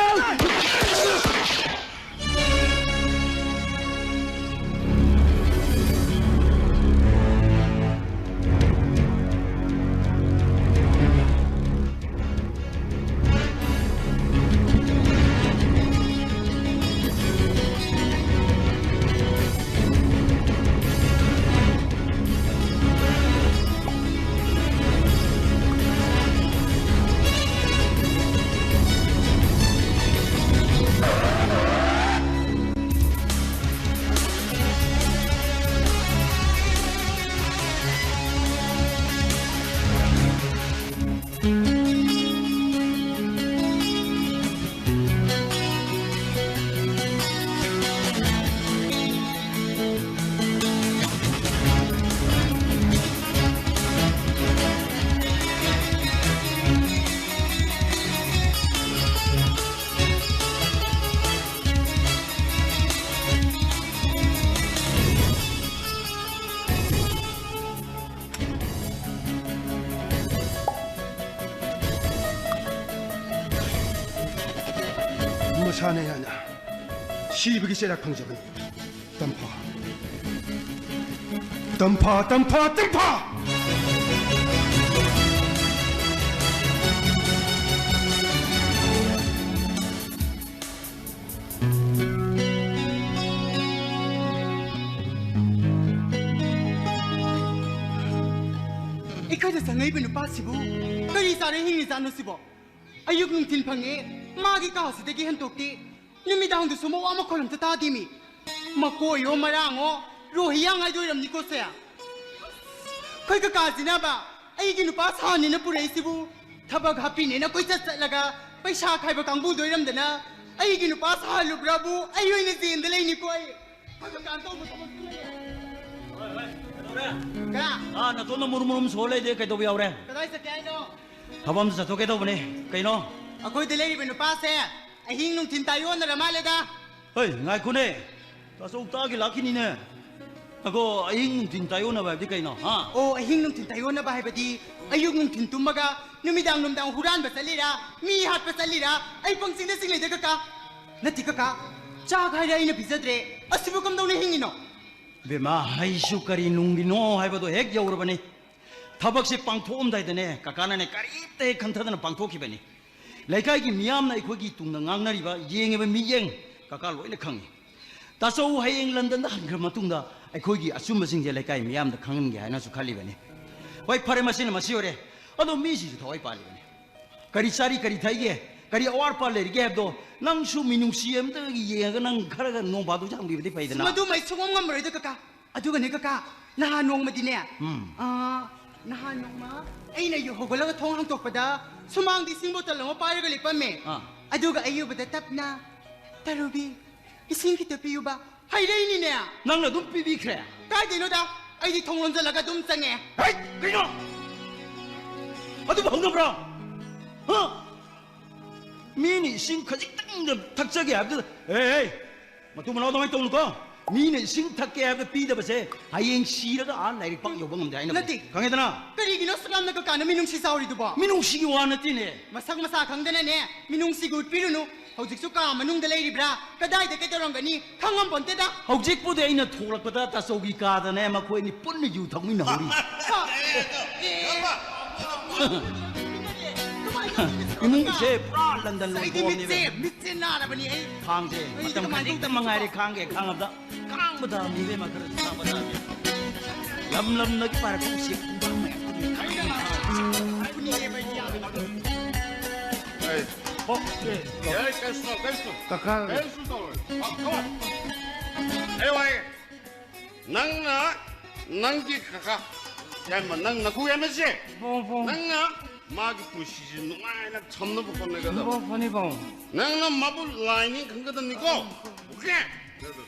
ꯃꯁꯥꯅ ꯌꯥꯅ ꯁꯤꯕꯒꯤ ꯆꯩꯔꯥꯛ ꯐꯪꯖꯕꯅꯤ꯫ ꯇꯝꯐꯥ, ꯇꯝꯐꯥ, ꯇꯝꯐꯥ, ꯇꯝꯐꯥ! ꯑꯩꯈꯣꯏꯗ ꯆꯪꯉꯛꯏꯕ ꯅꯨꯄꯥꯁꯤꯕꯨ ꯀꯔꯤ ꯆꯥꯔ ꯍꯤꯡꯉꯤꯖꯥꯠꯅꯣ ꯁꯤꯕꯣ? ꯑꯌꯨꯛ ꯅꯨꯡꯊꯤꯜ ꯐꯪꯉꯦ, ꯃꯥꯒꯤ ꯀꯥꯁꯤꯗꯒꯤ ꯍꯦꯟꯇꯣꯛꯇꯦ꯫ ꯅꯨꯃꯤꯗꯥꯡꯗꯁꯨ ꯃꯋꯥ ꯃꯈꯣꯜ ꯑꯝꯇ ꯇꯥꯗꯦꯃꯤ꯫ ꯃꯀꯣꯏꯌꯣ ꯃꯔꯥꯡꯉꯣ, ꯔꯣꯍꯤꯌꯥꯡ ꯍꯥꯏꯗꯣꯏꯔꯝꯅꯤꯀꯣ ꯁꯦ꯫ ꯑꯩꯈꯣꯏ ꯀꯀꯥꯁꯤꯅꯕ ꯑꯩꯒꯤ ꯅꯨꯄꯥ ꯁꯥꯍꯟꯅꯤꯅ ꯄꯨꯔꯛꯏꯁꯤꯕꯨ ꯊꯕꯛ ꯍꯥꯞꯄꯤꯅꯦꯅ ꯀꯣꯏꯆꯠ ꯆꯠꯂꯒ ꯄꯩꯁꯥ ꯈꯥꯏꯕ ꯀꯥꯡꯕꯨꯗꯣꯏꯔꯝꯗꯅ ꯑꯩꯒꯤ ꯅꯨꯄꯥ ꯁꯥꯍꯜꯂꯨꯕ꯭ꯔꯥꯕꯨ ꯑꯩ ꯑꯣꯏꯅ ꯖꯦꯟꯗ ꯂꯩꯅꯤꯀꯣ ꯑꯩ꯫ ꯊꯕꯛ ꯀꯥꯟ ꯇꯧꯕ ꯊꯕꯛꯇꯨ ꯂꯩꯌꯦ꯫ ꯍꯣꯏ, ꯍꯣꯏ, ꯀꯩꯗꯧꯔꯦ? ꯀꯅꯥ? ꯑꯥ, ꯅꯇꯣꯝꯗ ꯃꯨꯔꯨꯝ ꯃꯨꯔꯨꯝ ꯁꯣꯔ ꯂꯩꯗꯦ, ꯀꯩꯗꯧꯕ ꯌꯥꯎꯔꯦ? ꯀꯗꯥꯏ ꯆꯠꯀꯦ ꯍꯥꯏꯅꯣ? ꯊꯕꯛ ꯑꯃ ꯆꯠꯊꯣꯛꯀꯦ ꯇꯧꯕꯅꯦ꯫ ꯀꯩꯅꯣ? ꯑꯩꯈꯣꯏꯗ ꯂꯩꯔꯤꯕ ꯅꯨꯄꯥꯁꯦ ꯑꯍꯤꯡ ꯅꯨꯡꯊꯤꯟ ꯇꯥꯏꯌꯣꯟꯅꯔ ꯃꯥꯜꯂꯦꯗ꯫ ꯍꯣꯏ, ꯉꯥꯏꯈꯣꯅꯦ꯫ ꯇꯥꯆꯧ ꯇꯥꯒꯤ ꯂꯥꯛꯈꯤꯅꯤꯅꯦ꯫ ꯑꯗꯣ ꯑꯍꯤꯡ ꯅꯨꯡꯊꯤꯟ ꯇꯥꯏꯌꯣꯟꯅꯕ ꯍꯥꯏꯕꯗꯤ ꯀꯩꯅꯣ, ꯍꯥ? ꯑꯣ, ꯑꯍꯤꯡ ꯅꯨꯡꯊꯤꯟ ꯇꯥꯏꯌꯣꯟꯅꯕ ꯍꯥꯏꯕꯗꯤ ꯑꯌꯨꯛ ꯅꯨꯡꯊꯤꯟ ꯇꯨꯝꯃꯒ ꯅꯨꯃꯤꯗꯥꯡ ꯅꯨꯃꯤꯗꯥꯡ ꯍꯨꯔꯥꯟꯕ ꯆꯠꯂꯤꯔꯥ, ꯃꯤ ꯍꯥꯠꯄ ꯆꯠꯂꯤꯔꯥ, ꯑꯩ ꯄꯪꯆꯤꯡꯗ ꯆꯤꯡꯅꯩꯗ ꯀꯀꯥ꯫ ꯅꯠꯇꯦ ꯀꯀꯥ, ꯆꯥꯛ ꯍꯥꯏꯔꯦ ꯑꯩꯅ ꯄꯤꯖꯗ꯭ꯔꯦ, ꯑꯁꯤꯕꯨ ꯀꯝꯗꯧꯅ ꯍꯤꯡꯉꯤꯅꯣ? ꯕꯦꯝꯃ, ꯍꯩꯁꯨ ꯀꯔꯤ ꯅꯨꯡꯒꯤꯅꯣ ꯍꯥꯏꯕꯗꯣ ꯍꯦꯛ ꯌꯧꯔꯕꯅꯤ꯫ ꯊꯕꯛꯁꯦ ꯄꯥꯡꯊꯣꯛꯑꯝꯗꯥꯏꯗꯅꯦ, ꯀꯀꯥꯅꯅꯦ ꯀꯔꯤꯝꯇ ꯍꯦꯛ ꯈꯟꯊꯗꯅ ꯄꯥꯡꯊꯣꯛꯈꯤꯕꯅꯤ꯫ ꯂꯩꯀꯥꯏꯒꯤ ꯃꯤꯌꯥꯝꯅ ꯑꯩꯈꯣꯏꯒꯤ ꯇꯨꯡꯗ ꯉꯥꯡꯅꯔꯤꯕ, ꯌꯦꯡꯉꯤꯕ ꯃꯤꯠꯌꯦꯡ ꯀꯀꯥ ꯂꯣꯏꯅ ꯈꯪꯉꯤ꯫ ꯇꯥꯆꯧ ꯍꯌꯦꯡ ꯂꯟꯗꯟꯗ ꯍꯟꯈ꯭ꯔ ꯃꯇꯨꯡꯗ ꯑꯩꯈꯣꯏꯒꯤ ꯑꯆꯨꯝꯕꯁꯤꯡꯁꯦ ꯂꯩꯀꯥꯏ ꯃꯤꯌꯥꯝꯗ ꯈꯪꯍꯟꯒꯦ ꯍꯥꯏꯅꯁꯨ ꯈꯜꯂꯤꯕꯅꯤ꯫ ꯍꯣꯏ, ꯐꯔꯦ, ꯃꯁꯤꯅ ꯃꯁꯤ ꯑꯣꯏꯔꯦ꯫ ꯑꯗꯣ ꯃꯤꯁꯤꯁꯨ ꯊꯋꯥꯏ ꯄꯥꯜꯂꯤꯕꯅꯤ꯫ ꯀꯔꯤ ꯆꯥꯔꯤ, ꯀꯔꯤ ꯊꯛꯏꯒꯦ, ꯀꯔꯤ ꯑꯋꯥꯠ ꯑꯄꯥ ꯂꯩꯔꯤꯒꯦ ꯍꯥꯏꯕꯗꯣ ꯅꯪꯁꯨ ꯃꯤꯅꯨꯡꯁꯤ ꯑꯝꯇꯒꯤ ꯌꯦꯡꯉꯒ ꯅꯪ ꯈꯔꯒ ꯅꯣꯡ ꯐꯥꯗꯣꯛꯁꯨ ꯍꯪꯕꯤꯕꯗꯤ ꯐꯩꯗꯅ꯫ ꯃꯗꯨꯃ ꯑꯩ ꯁꯨꯡꯉꯝ ꯉꯝꯃꯔꯣꯏꯗ ꯀꯀꯥ꯫ ꯑꯗꯨꯒꯅꯦ ꯀꯀꯥ, ꯅꯍꯥꯟ ꯅꯣꯡꯃꯗꯤꯅꯦ, ꯎꯝ꯫ ꯑꯥ, ꯅꯍꯥꯟ ꯅꯣꯡꯃ ꯑꯩꯅ ꯑꯌꯨꯛ ꯍꯧꯒꯠꯂꯒ ꯊꯣꯡ ꯍꯥꯡꯇꯣꯛꯄꯗ ꯁꯨꯃꯥꯡꯗ ꯏꯁꯤꯡ ꯕꯣꯇꯜ ꯑꯃ ꯄꯥꯏꯔꯒ ꯂꯦꯞꯄꯝꯃꯦ꯫ ꯑꯥ꯫ ꯑꯗꯨꯒ ꯑꯩ ꯎꯕꯗ ꯇꯞꯅ, "ꯇꯔꯨꯕꯤ, ꯏꯁꯤꯡ ꯈꯤꯇ ꯄꯤꯌꯨꯕ" ꯍꯥꯏꯔꯛꯏꯅꯤꯅꯦ꯫ ꯅꯪꯅ ꯑꯗꯨꯝ ꯄꯤꯕꯤꯈ꯭ꯔꯦ? ꯀꯥꯏꯗꯩꯅꯣꯗ, ꯑꯩꯗꯤ ꯊꯣꯡ ꯂꯣꯟꯖꯜꯂꯒ ꯑꯗꯨꯝ ꯆꯪꯉꯦ꯫ ꯍꯩꯠ! ꯀꯩꯅꯣ? ꯑꯗꯨꯕꯨ ꯍꯧꯅꯕ꯭ꯔꯣ? ꯍꯥ? ꯃꯤꯅ ꯏꯁꯤꯡ ꯈꯖꯤꯛꯇꯪꯗ ꯊꯛꯆꯒꯦ ꯍꯥꯏꯕꯗꯨꯗ, ꯑꯦ, ꯑꯦ, ꯃꯇꯨ ꯃꯅꯥꯎ ꯑꯗꯨꯃꯥꯏꯅ ꯇꯧꯅꯨꯀꯣ꯫ ꯃꯤꯅ ꯏꯁꯤꯡ ꯊꯛꯀꯦ ꯍꯥꯏꯕꯗ ꯄꯤꯗꯕꯁꯦ ꯍꯌꯦꯡ ꯁꯤꯔꯒ ꯑꯥ ꯂꯥꯏꯔꯤꯛ ꯄꯥꯛ ꯌꯧꯕ ꯉꯝꯗꯦ ꯍꯥꯏꯅꯕꯅꯦ꯫ ꯅꯠꯇꯦ꯫ ꯈꯪꯉꯦꯗꯅ? ꯀꯔꯤꯒꯤꯅꯣ ꯑꯁꯨꯛ ꯌꯥꯝꯅ ꯀꯀꯥꯅ ꯃꯤꯅꯨꯡꯁꯤ ꯆꯥꯎꯔꯤꯗꯨꯕꯣ? ꯃꯤꯅꯨꯡꯁꯤꯒꯤ ꯋꯥ ꯅꯠꯇꯦꯅꯦ꯫ ꯃꯁꯛ ꯃꯁꯥ ꯈꯪꯗꯅꯅꯦ, ꯃꯤꯅꯨꯡꯁꯤꯒ ꯎꯠꯄꯤꯔꯨꯅꯨ꯫ ꯍꯧꯖꯤꯛꯁꯨ ꯀꯥ ꯃꯅꯨꯡꯗ ꯂꯩꯔꯤꯕ꯭ꯔꯥ? ꯀꯗꯥꯏꯗ ꯀꯩꯗꯧꯔꯝꯒꯅꯤ? ꯈꯪꯉꯝꯄꯣꯟꯇꯦꯗ꯫ ꯍꯧꯖꯤꯛꯄꯨꯗꯤ ꯑꯩꯅ ꯊꯣꯛꯂꯛꯄꯗ ꯇꯥꯆꯧꯒꯤ ꯀꯥꯗꯅꯦ ꯃꯈꯣꯏ ꯑꯅꯤ ꯄꯨꯟꯅ ꯌꯨ ꯊꯛꯃꯤꯟꯅꯍꯧꯔꯤ꯫ ꯏꯃꯨꯡꯁꯦ ꯄꯨꯔꯥ ꯂꯟꯗꯟ ꯑꯩꯗꯤ ꯃꯤꯠꯁꯦ, ꯂꯣꯟꯊꯣꯛꯑꯕꯅꯦꯕ꯫ ꯃꯤꯠꯁꯦ ꯅꯥꯔꯕꯅꯤ ꯑꯩ꯫ ꯈꯥꯡꯁꯦ ꯑꯩꯗꯤ ꯃꯇꯝ ꯀꯃꯥꯏꯅ ꯈꯖꯤꯛꯇ ꯇꯧꯗꯣꯏꯅꯣ? ꯃꯉꯥꯏꯔꯦ ꯈꯥꯡꯒꯦ ꯈꯥꯡꯉꯕꯗ ꯈꯥꯡꯕꯗ ꯃꯤꯔꯦꯝ ꯈꯔ ꯈꯥꯡꯕꯗ ꯂꯝ ꯂꯝꯗꯒꯤ ꯄꯥꯏꯔꯛꯄ ꯎꯆꯦꯛ ꯄꯨꯡꯕ ꯃꯌꯥꯝ꯫ ꯑꯩ, ꯍꯣ, ꯑꯦ꯫ ꯌꯥꯔꯦ, ꯀꯩꯁꯨ ꯇꯧ, ꯀꯩꯁꯨ ꯇꯧ꯫ ꯀꯀꯥ꯫ ꯀꯩꯁꯨ ꯇꯧꯔꯣꯏ꯫ ꯑ, come on꯫ ꯑꯩ ꯋꯥꯏꯒꯦ꯫ ꯅꯪꯅ ꯅꯪꯒꯤ ꯀꯀꯥ, ꯌꯥꯏꯃ, ꯅꯪ ꯅꯀꯨ ꯌꯥꯏꯃꯁꯦ꯫ ꯄꯥꯕꯨꯡ, ꯄꯥꯕꯨꯡ꯫ ꯅꯪꯅ ꯃꯥꯒꯤ ꯄꯨꯟꯁꯤꯁꯦ ꯅꯨꯡꯉꯥꯏꯅ ꯊꯝꯅꯕ ꯍꯣꯠꯅꯒꯗꯕ꯫ ꯄꯥꯕꯨꯡ, ꯐꯅꯤ, ꯄꯥꯕꯨꯡ꯫ ꯅꯪꯅ ꯃꯥꯕꯨ ꯂꯥꯏꯅꯤ ꯈꯟꯒꯗꯕꯅꯤꯀꯣ꯫ Okay?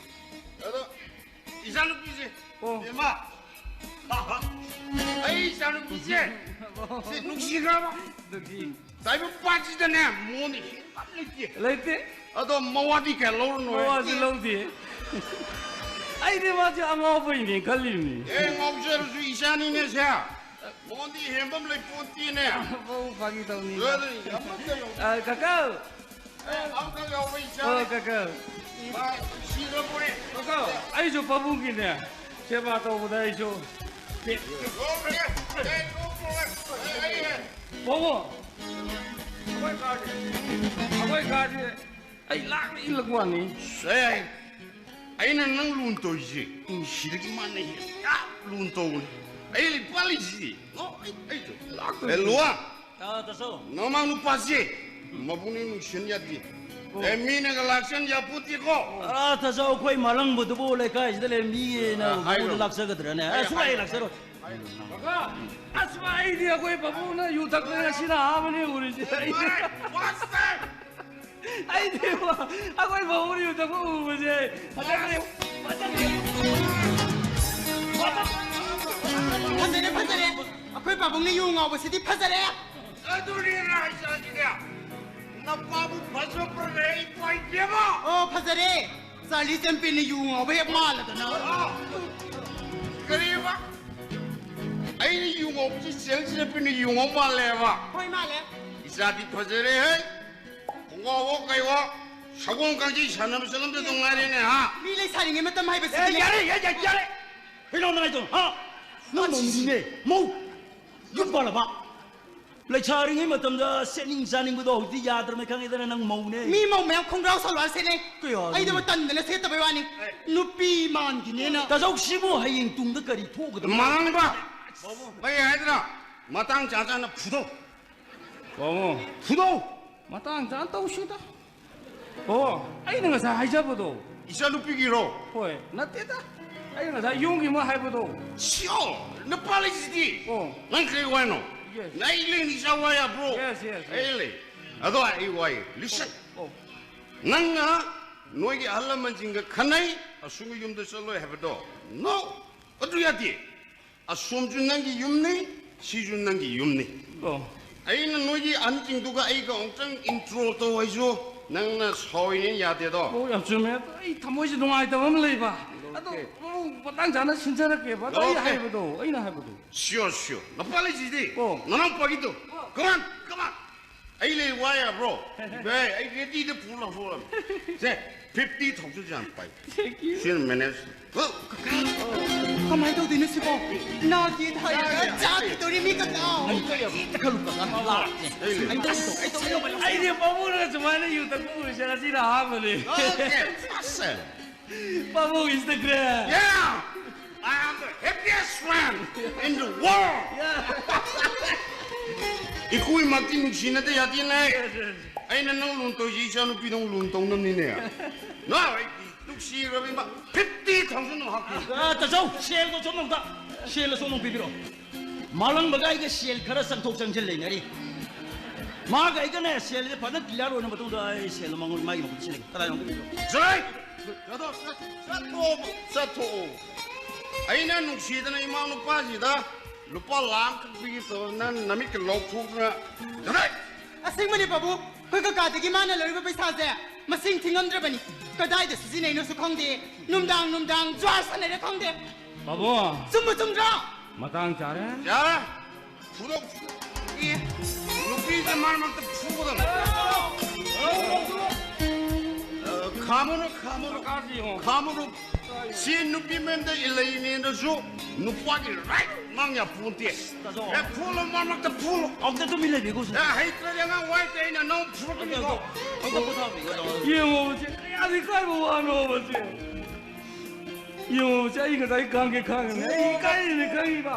ꯑꯗꯣ ꯏꯆꯥꯅꯨꯄꯤꯁꯦ, ꯑꯣ꯫ ꯏꯃꯥ, ꯑꯩ ꯏꯆꯥꯅꯨꯄꯤꯁꯦ, ꯁꯤ ꯅꯨꯡꯁꯤꯈ꯭ꯔꯕ? ꯅꯨꯡꯁꯤ꯫ ꯇꯥꯏꯕꯪ ꯄꯥꯟꯁꯤꯗꯅꯦ, ꯃꯉꯣꯟꯗ ꯍꯦꯟꯕ ꯑꯃ ꯂꯩꯇꯦ꯫ ꯂꯩꯇꯦ꯫ ꯑꯗꯣ ꯃꯋꯥꯗꯤ ꯀꯌꯥ ꯂꯧꯔꯨꯅꯨ, ꯍꯦ꯫ ꯃꯋꯥꯁꯦ ꯂꯧꯗꯦ꯫ ꯑꯩꯗꯤ ꯃꯥꯁꯦ ꯑꯉꯥꯎꯕꯩꯅꯦ ꯈꯜꯂꯤꯕꯅꯤ꯫ ꯑꯦ, ꯉꯥꯎꯖꯔꯁꯨ ꯏꯆꯥꯅꯤꯅꯦ ꯁꯦ꯫ ꯃꯉꯣꯟꯗ ꯍꯦꯟꯕ ꯑꯃ ꯂꯩ ꯄꯣꯟꯇꯦꯅꯦ꯫ ꯃꯧ ꯐꯥꯒꯤ ꯇꯧꯅꯤ꯫ ꯑꯗꯨꯅꯤ, ꯑꯃꯠꯇ ꯌꯧ-, ꯑ, ꯀꯀꯥ꯫ ꯑꯦ, ꯑꯃꯈꯛ ꯌꯥꯎꯕ ꯏꯆꯥꯅꯤ꯫ ꯑꯣ, ꯀꯀꯥ꯫ ꯃꯥ ꯁꯤꯈ꯭ꯔꯕꯣꯔꯦ꯫ ꯀꯀꯥ, ꯑꯩꯁꯨ ꯄꯥꯕꯨꯡꯒꯤꯅꯦ ꯁꯦꯕꯥ ꯇꯧꯕꯗ ꯑꯩꯁꯨ ꯄꯦ-, ꯂꯣꯛꯈ꯭ꯔꯦ꯫ ꯑꯦ, ꯂꯣꯛꯈ꯭ꯔꯦ꯫ ꯑꯦ, ꯑꯩ, ꯑꯦ꯫ ꯄꯥꯕꯨꯡ, ꯑꯩꯈꯣꯏ ꯀꯥꯁꯦ, ꯑꯩꯈꯣꯏ ꯀꯥꯁꯦ ꯑꯩ ꯂꯥꯛꯅ ꯏꯜꯂꯛꯄ ꯋꯥꯅꯤ꯫ ꯁꯦ, ꯑꯩꯅ ꯅꯪ ꯂꯨꯅ ꯇꯧꯔꯤꯁꯦ, ꯁꯤꯗꯒꯤ ꯃꯥꯅ ꯍꯦꯟꯅ ꯌꯥꯝ ꯂꯨꯅ ꯇꯧꯕꯅꯤ꯫ ꯑꯩ ꯂꯩ ꯄꯥꯜꯂꯤꯁꯤꯗꯤ꯫ ꯑꯣ, ꯑꯩ, ꯑꯩꯁꯨ ꯂꯥꯛꯇꯣꯏꯅꯤ꯫ ꯑꯦ, ꯂꯨꯋꯥ꯫ ꯑꯥ, ꯇꯥꯆꯧ꯫ ꯅꯃꯥ ꯅꯨꯄꯥꯁꯦ ꯃꯕꯨꯡꯅꯤ ꯅꯨꯡꯁꯤꯟ ꯌꯥꯗꯦ꯫ ꯑꯣ꯫ ꯑꯦ, ꯃꯤꯅꯒ ꯂꯥꯛꯁꯟ ꯌꯥꯄꯣꯠꯇꯦꯀꯣ꯫ ꯑꯥ, ꯇꯥꯆꯧ, ꯑꯩꯈꯣꯏ ꯃꯥꯂꯪꯕꯗꯨꯕꯨ ꯂꯩꯀꯥꯏꯁꯤꯗ ꯂꯩ ꯃꯤꯅ ꯑꯥ, ꯃꯉꯣꯟꯗ ꯍꯥꯏꯔꯣ꯫ ꯂꯥꯛꯆꯒꯗ꯭ꯔꯅꯦ? ꯑꯦ, ꯑꯁ, ꯁꯨꯡꯂꯥꯛ ꯍꯦꯛ ꯍꯥꯏꯔꯣ꯫ ꯂꯥꯛꯆꯔꯣꯏ꯫ ꯀꯀꯥ, ꯑꯁ, ꯑꯩꯗꯤ ꯑꯩꯈꯣꯏ ꯄꯥꯕꯨꯡꯅ ꯌꯨ ꯊꯛꯄ ꯉꯁꯤꯅ ꯑꯍꯥꯟꯕꯅꯤ ꯎꯔꯤꯁꯦ꯫ ꯑꯩ ꯃꯥꯅꯦ, ꯃꯥꯁꯇꯔ! ꯑꯩꯗꯤ ꯑꯩꯈꯣꯏ ꯄꯥꯕꯨꯡꯅ ꯌꯨ ꯊꯛꯄ ꯎꯕꯁꯦ ꯐꯖꯈ꯭ꯔꯦ, ꯐꯖꯈ꯭ꯔꯦ꯫ ꯐꯖꯔꯦ, ꯐꯖꯔꯦ꯫ ꯑꯩꯈꯣꯏ ꯄꯥꯕꯨꯡꯅ ꯌꯨ ꯉꯥꯎꯕꯁꯤꯗꯤ ꯐꯖꯔꯦ꯫ ꯑꯗꯨꯅꯤ ꯑꯩꯅ ꯍꯥꯏꯖꯔꯤꯁꯤꯅꯦ꯫ ꯅꯄꯥꯕꯨ ꯐꯖꯕ꯭ꯔꯅꯦ, ꯏꯄ꯭ꯋꯥ ꯏꯕꯦꯝꯃ? ꯑꯣ, ꯐꯖꯔꯦ꯫ ꯆꯥꯔꯂꯤ ꯆꯦꯝꯄꯤꯟꯅ ꯌꯨ ꯉꯥꯎꯕ ꯍꯦꯛ ꯃꯥꯜꯂꯗꯅ꯫ ꯑ, ꯀꯔꯤꯕ? ꯑꯩꯅ ꯌꯨ ꯉꯥꯎꯕꯁꯤ ꯆꯥꯔꯂꯤ ꯆꯦꯝꯄꯤꯟꯅ ꯌꯨ ꯉꯥꯎ ꯃꯥꯜꯂꯦꯕ? ꯍꯣꯏ, ꯃꯥꯜꯂꯦ꯫ ꯏꯆꯥꯗꯤ ꯐꯖꯔꯦꯍꯦ꯫ ꯋꯥꯋꯣ ꯀꯩꯋꯣ, ꯁꯒꯣꯜ ꯀꯥꯡꯖꯩ ꯁꯥꯟꯅꯕ ꯆꯠꯂꯝꯗꯗꯧ ꯉꯥꯏꯔꯦꯅꯦ, ꯍꯥ? ꯃꯤ ꯂꯩꯁꯥꯔꯤꯉꯩ ꯃꯇꯝ ꯍꯥꯏꯕꯁꯤꯗꯤ ꯑꯦ, ꯂꯩ- ꯌꯥꯔꯦ, ꯌꯥꯔꯦ, ꯌꯥꯔꯦ, ꯌꯥꯔꯦ꯫ ꯀꯩꯅꯣ ꯅꯪ ꯍꯥꯏꯗꯣ, ꯍꯥ? ꯅꯪ ꯃꯧꯅꯤꯅꯦ, ꯃꯧ꯫ ꯌꯨꯝ ꯄꯥꯜꯂꯕ? ꯂꯩꯁꯥꯔꯤꯉꯩ ꯃꯇꯝꯗ ꯁꯦꯠꯅꯤꯡ ꯆꯥꯅꯤꯡꯕꯗꯣ ꯍꯧꯖꯤꯛꯇꯤ ꯌꯥꯗ꯭ꯔꯕꯅꯦ, ꯈꯪꯉꯦꯗꯅ ꯅꯪ ꯃꯧꯅꯦ꯫ ꯃꯤ ꯃꯧ ꯃꯌꯥꯝ ꯈꯣꯡꯒ꯭ꯔꯥꯎ ꯁꯜꯋꯥꯔ ꯁꯦꯠꯅꯩ꯫ ꯀꯌꯥ? ꯑꯩꯗꯕꯨ ꯇꯟꯗꯅ ꯁꯦꯠꯇꯕꯩ ꯋꯥꯅꯤ꯫ ꯑꯦ꯫ ꯅꯨꯄꯤ ꯃꯥꯟꯈꯤꯅꯦꯅ꯫ ꯇꯥꯖꯧ, ꯁꯤꯕꯨ ꯍꯌꯦꯡ ꯇꯨꯡꯗ ꯀꯔꯤ ꯊꯣꯛꯀꯗꯕ? ꯃꯃꯥꯡꯕ, ꯃꯩ ꯍꯥꯏꯗꯅ ꯃꯇꯥꯡ ꯆꯥ ꯆꯥꯅ ꯐꯨꯗꯧ꯫ ꯄꯥꯕꯨꯡ, ꯐꯨꯗꯧ꯫ ꯃꯇꯥꯡ ꯆꯥꯅ ꯇꯧꯁꯤꯗ꯫ ꯑꯣ, ꯑꯩꯅ ꯉꯁꯥꯏ ꯍꯥꯏꯖꯕꯗꯣ꯫ ꯏꯆꯥꯅꯨꯄꯤꯒꯤꯔꯣ? ꯍꯣꯏ, ꯅꯠꯇꯦꯗ꯫ ꯑꯩꯅ ꯉꯁꯥꯏ ꯌꯨꯝꯒꯤ ꯑꯃ ꯍꯥꯏꯕꯗꯣ꯫ ꯁꯤꯌꯣ, ꯅꯨꯄꯥ ꯂꯩꯁꯤꯗꯤ꯫ ꯑꯣ꯫ ꯅꯪ ꯀꯔꯤ ꯋꯥꯅꯣ? Yes. ꯅꯪ ꯑꯩ ꯂꯩꯅꯤ ꯏꯆꯥ ꯋꯥ ꯌꯥꯕ꯭ꯔꯣ? Yes, yes, yes. ꯑꯩ ꯂꯩ꯫ ꯑꯗꯣ ꯑꯩ ꯋꯥꯏ꯫ Listen. ꯑꯣ꯫ ꯅꯪꯅ ꯅꯣꯏꯒꯤ ꯑꯍꯜ ꯂꯃꯟꯁꯤꯡꯒ ꯈꯟꯅꯩ, ꯑꯁꯨꯝꯒꯤ ꯌꯨꯝꯗ ꯆꯠꯂꯣꯏ ꯍꯥꯏꯕꯗꯣ꯫ No. ꯑꯗꯨ ꯌꯥꯗꯦ꯫ ꯑꯁꯣꯝꯁꯨ ꯅꯪꯒꯤ ꯌꯨꯝꯅꯤ, ꯁꯤꯁꯨ ꯅꯪꯒꯤ ꯌꯨꯝꯅꯤ꯫ ꯑꯣ꯫ ꯑꯩꯅ ꯅꯣꯏꯒꯤ ꯑꯍꯟꯁꯤꯡꯗꯨꯒ ꯑꯩꯒ ꯑꯃꯨꯛꯇꯪ intro ꯇꯧ ꯍꯥꯏꯁꯨ ꯅꯪꯅ ꯁꯥꯎꯏꯅꯦ, ꯌꯥꯗꯦꯗꯣ꯫ ꯑꯣ, ꯌꯥꯝ ꯆꯨꯝꯃꯦ꯫ ꯑꯗꯣ ꯑꯩ ꯊꯃꯣꯏꯁꯦ ꯅꯨꯡꯉꯥꯏꯇꯕ ꯑꯃ ꯂꯩꯕ꯫ ꯑꯗꯣ, Okay. ꯑꯃꯨꯛ ꯃꯇꯥꯡ ꯆꯥꯅ ꯁꯤꯟꯖꯔꯛꯀꯦꯕ꯫ ꯑꯗꯣ ꯑꯩ Okay. ꯍꯥꯏꯕꯗꯣ, ꯑꯩꯅ ꯍꯥꯏꯕꯗꯣ꯫ Sure, sure. ꯅꯄꯥ ꯂꯩꯁꯤꯗꯤ꯫ ꯑꯣ꯫ ꯅꯅꯥꯎꯄꯥꯒꯤꯗꯣ꯫ ꯑꯣ꯫ Come on, come on. ꯑꯩ ꯂꯩ ꯋꯥ ꯌꯥꯕ꯭ꯔꯣ? ꯚꯥꯏ, ꯑꯩ ready ꯗ ꯄꯨꯔ ꯂꯥꯛꯊꯣꯛꯂꯝꯃꯦ꯫ ꯁꯦ, fifty thousand ꯌꯥꯝ ꯄꯥꯏ꯫ Thank you. ꯁꯤꯅ manage. ꯀꯃꯥꯏꯅ ꯇꯧꯗꯣꯏꯅꯣ ꯁꯤꯕꯣ? ꯅꯥꯒꯤ ꯊꯥꯏꯔꯒ ꯌꯥꯔꯦ, ꯌꯥꯔꯦ꯫ ꯆꯥꯈꯤꯗꯣꯔꯤ ꯃꯤ ꯀꯀꯥ꯫ ꯑꯩ ꯈꯜꯂꯨ ꯀꯀꯥ ꯂꯥꯛꯑꯦ꯫ ꯑꯩ ꯂꯩ꯫ ꯑꯩ ꯇꯧꯁꯤ ꯇꯧ, ꯑꯩ ꯇꯧꯁꯤ ꯇꯧ, ꯑꯩ ꯇꯧꯁꯤ꯫ ꯑꯩꯗꯤ ꯄꯥꯕꯨꯡꯅ ꯁꯨꯃꯥꯏꯅ ꯌꯨ ꯊꯛꯄ ꯎꯔꯤꯁꯦ ꯉꯁꯤꯅ ꯑꯍꯥꯟꯕꯅꯤ꯫ Okay, awesome. ꯄꯥꯕꯨꯡ is the great. Yeah, I am the happiest man in the world. Yeah. ꯏꯀꯨꯏꯃꯛꯇꯤ ꯅꯨꯡꯁꯤꯅꯗ ꯌꯥꯗꯦꯅꯦ꯫ Yes, yes. ꯑꯩꯅ ꯅꯪ ꯂꯨꯅ ꯇꯧꯔꯤꯁꯦ ꯏꯆꯥꯅꯨꯄꯤꯗꯧ ꯂꯨꯅ ꯇꯧꯅꯕꯅꯤꯅꯦ꯫ ꯅꯣ, ꯑꯩ ꯅꯨꯡꯁꯤꯔꯕ ꯏꯃꯥ, fifty thousand ꯑꯃ ꯍꯥꯞꯈꯤ꯫ ꯑ, ꯇꯥꯖꯧ, ꯁꯦꯜꯗꯣ ꯁꯣꯝꯗ ꯑꯝꯇ, ꯁꯦꯜꯗꯣ ꯁꯣꯝꯗ ꯄꯤꯕꯤꯔꯛꯑꯣ꯫ ꯃꯥꯂꯪꯕꯒ ꯑꯩꯒ ꯁꯦꯜ ꯈꯔ ꯆꯪꯊꯣꯛ ꯆꯪꯁꯤꯟ ꯂꯩꯅꯔꯤ꯫ ꯃꯥꯒ ꯑꯩꯒꯅꯦ ꯁꯦꯜꯁꯦ ꯐꯖꯅ clear ꯑꯣꯏꯅ ꯃꯇꯨꯡꯗ ꯑꯩ ꯁꯦꯜ ꯃꯉꯣꯟ-, ꯃꯥꯒꯤ ꯃꯈꯨꯠꯇ ꯁꯤꯟꯅꯒꯦ꯫ ꯀꯗꯥꯏꯅꯣ? ꯖꯣꯏ! ꯆꯠꯊꯣꯛ-, ꯆꯠꯊꯣꯛꯑꯣ, ꯆꯠꯊꯣꯛꯑꯣ꯫ ꯑꯩꯅ ꯅꯨꯡꯁꯤꯗꯅ ꯏꯃꯥ ꯅꯨꯄꯥꯁꯤꯗ ꯂꯨꯄꯥ ꯂꯥꯈ ꯑꯃꯈꯛ ꯄꯤꯒꯦ ꯇꯧꯔ ꯅꯪ ꯅꯃꯤꯠꯀ ꯂꯥꯎꯊꯣꯛꯇꯅ, ꯖꯣꯏ! ꯑꯁꯦꯡꯕꯅꯦ ꯄꯥꯕꯨꯡ, ꯑꯩꯈꯣꯏ ꯀꯀꯥꯗꯒꯤ ꯃꯥꯅ ꯂꯧꯔꯤꯕ ꯄꯩꯁꯥꯁꯦ ꯃꯁꯤꯡ ꯊꯤꯉꯝꯗ꯭ꯔꯕꯅꯤ꯫ ꯀꯗꯥꯏꯗ ꯁꯤꯖꯤꯟꯅꯩꯅꯣꯁꯨ ꯈꯪꯗꯦ꯫ ꯅꯨꯡꯗꯥꯡ ꯅꯨꯡꯗꯥꯡ ꯖ꯭ꯋꯥꯔ ꯁꯥꯟꯅꯔꯦ ꯈꯪꯗꯦ꯫ ꯄꯥꯕꯨꯡ꯫ ꯆꯨꯝꯕ ꯆꯨꯝꯗ꯭ꯔꯣ? ꯃꯇꯥꯡ ꯆꯥꯔꯦ꯫ ꯌꯥꯔꯦ꯫ ꯐꯨꯗꯣꯛ-, ꯑꯦ꯫ ꯅꯨꯄꯤꯁꯦ ꯃꯔꯛ ꯃꯔꯛꯇ ꯐꯨꯒꯗꯕꯅꯤ꯫ ꯈꯥꯝꯃꯨꯅꯨ, ꯈꯥꯝꯃꯨꯅꯨ꯫ ꯁꯔꯀꯥꯔꯁꯤ ꯌꯦꯡꯉꯣ꯫ ꯈꯥꯝꯃꯨꯅꯨ꯫ ꯁꯤ ꯅꯨꯄꯤ ꯃꯌꯨꯝꯗ ꯂꯩꯅꯦꯅꯁꯨ ꯅꯨꯄꯥꯒꯤ right ꯃꯥꯡ ꯌꯥꯄꯣꯟꯇꯦ꯫ ꯇꯥꯃꯣ꯫ ꯑꯦ, ꯐꯨꯜꯂꯣ, ꯃꯔꯛ ꯃꯔꯛꯇ ꯐꯨꯜꯂꯣ꯫ ꯑꯝꯇ ꯇꯨꯃꯤꯟ ꯂꯩꯕꯤꯈꯣ, ꯁꯥꯔ꯫ ꯑꯦ, ꯍꯩꯇ꯭ꯔꯗꯤ ꯑꯉꯥꯡ ꯋꯥꯏꯇꯦ, ꯑꯩꯅ ꯅꯪ ꯐꯨꯔꯛꯀꯅꯤꯀꯣ꯫ ꯑꯝꯇ ꯄꯣꯊꯥꯕꯤꯈꯣ, ꯇꯥꯃꯣ꯫ ꯌꯦꯡꯉꯣ, ꯃꯁꯤ ꯀꯌꯥꯗꯤ ꯏꯀꯥꯏꯕ ꯋꯥꯅꯣ, ꯃꯁꯤ꯫ ꯌꯦꯡꯉꯣ, ꯃꯁꯤ ꯑꯩ ꯉꯁꯥꯏ ꯈꯥꯡꯒꯦ ꯈꯥꯡꯉꯤꯅꯦ꯫ ꯑꯩ ꯏꯀꯥꯏꯔꯤꯅꯦ ꯈꯪꯉꯤꯕ꯫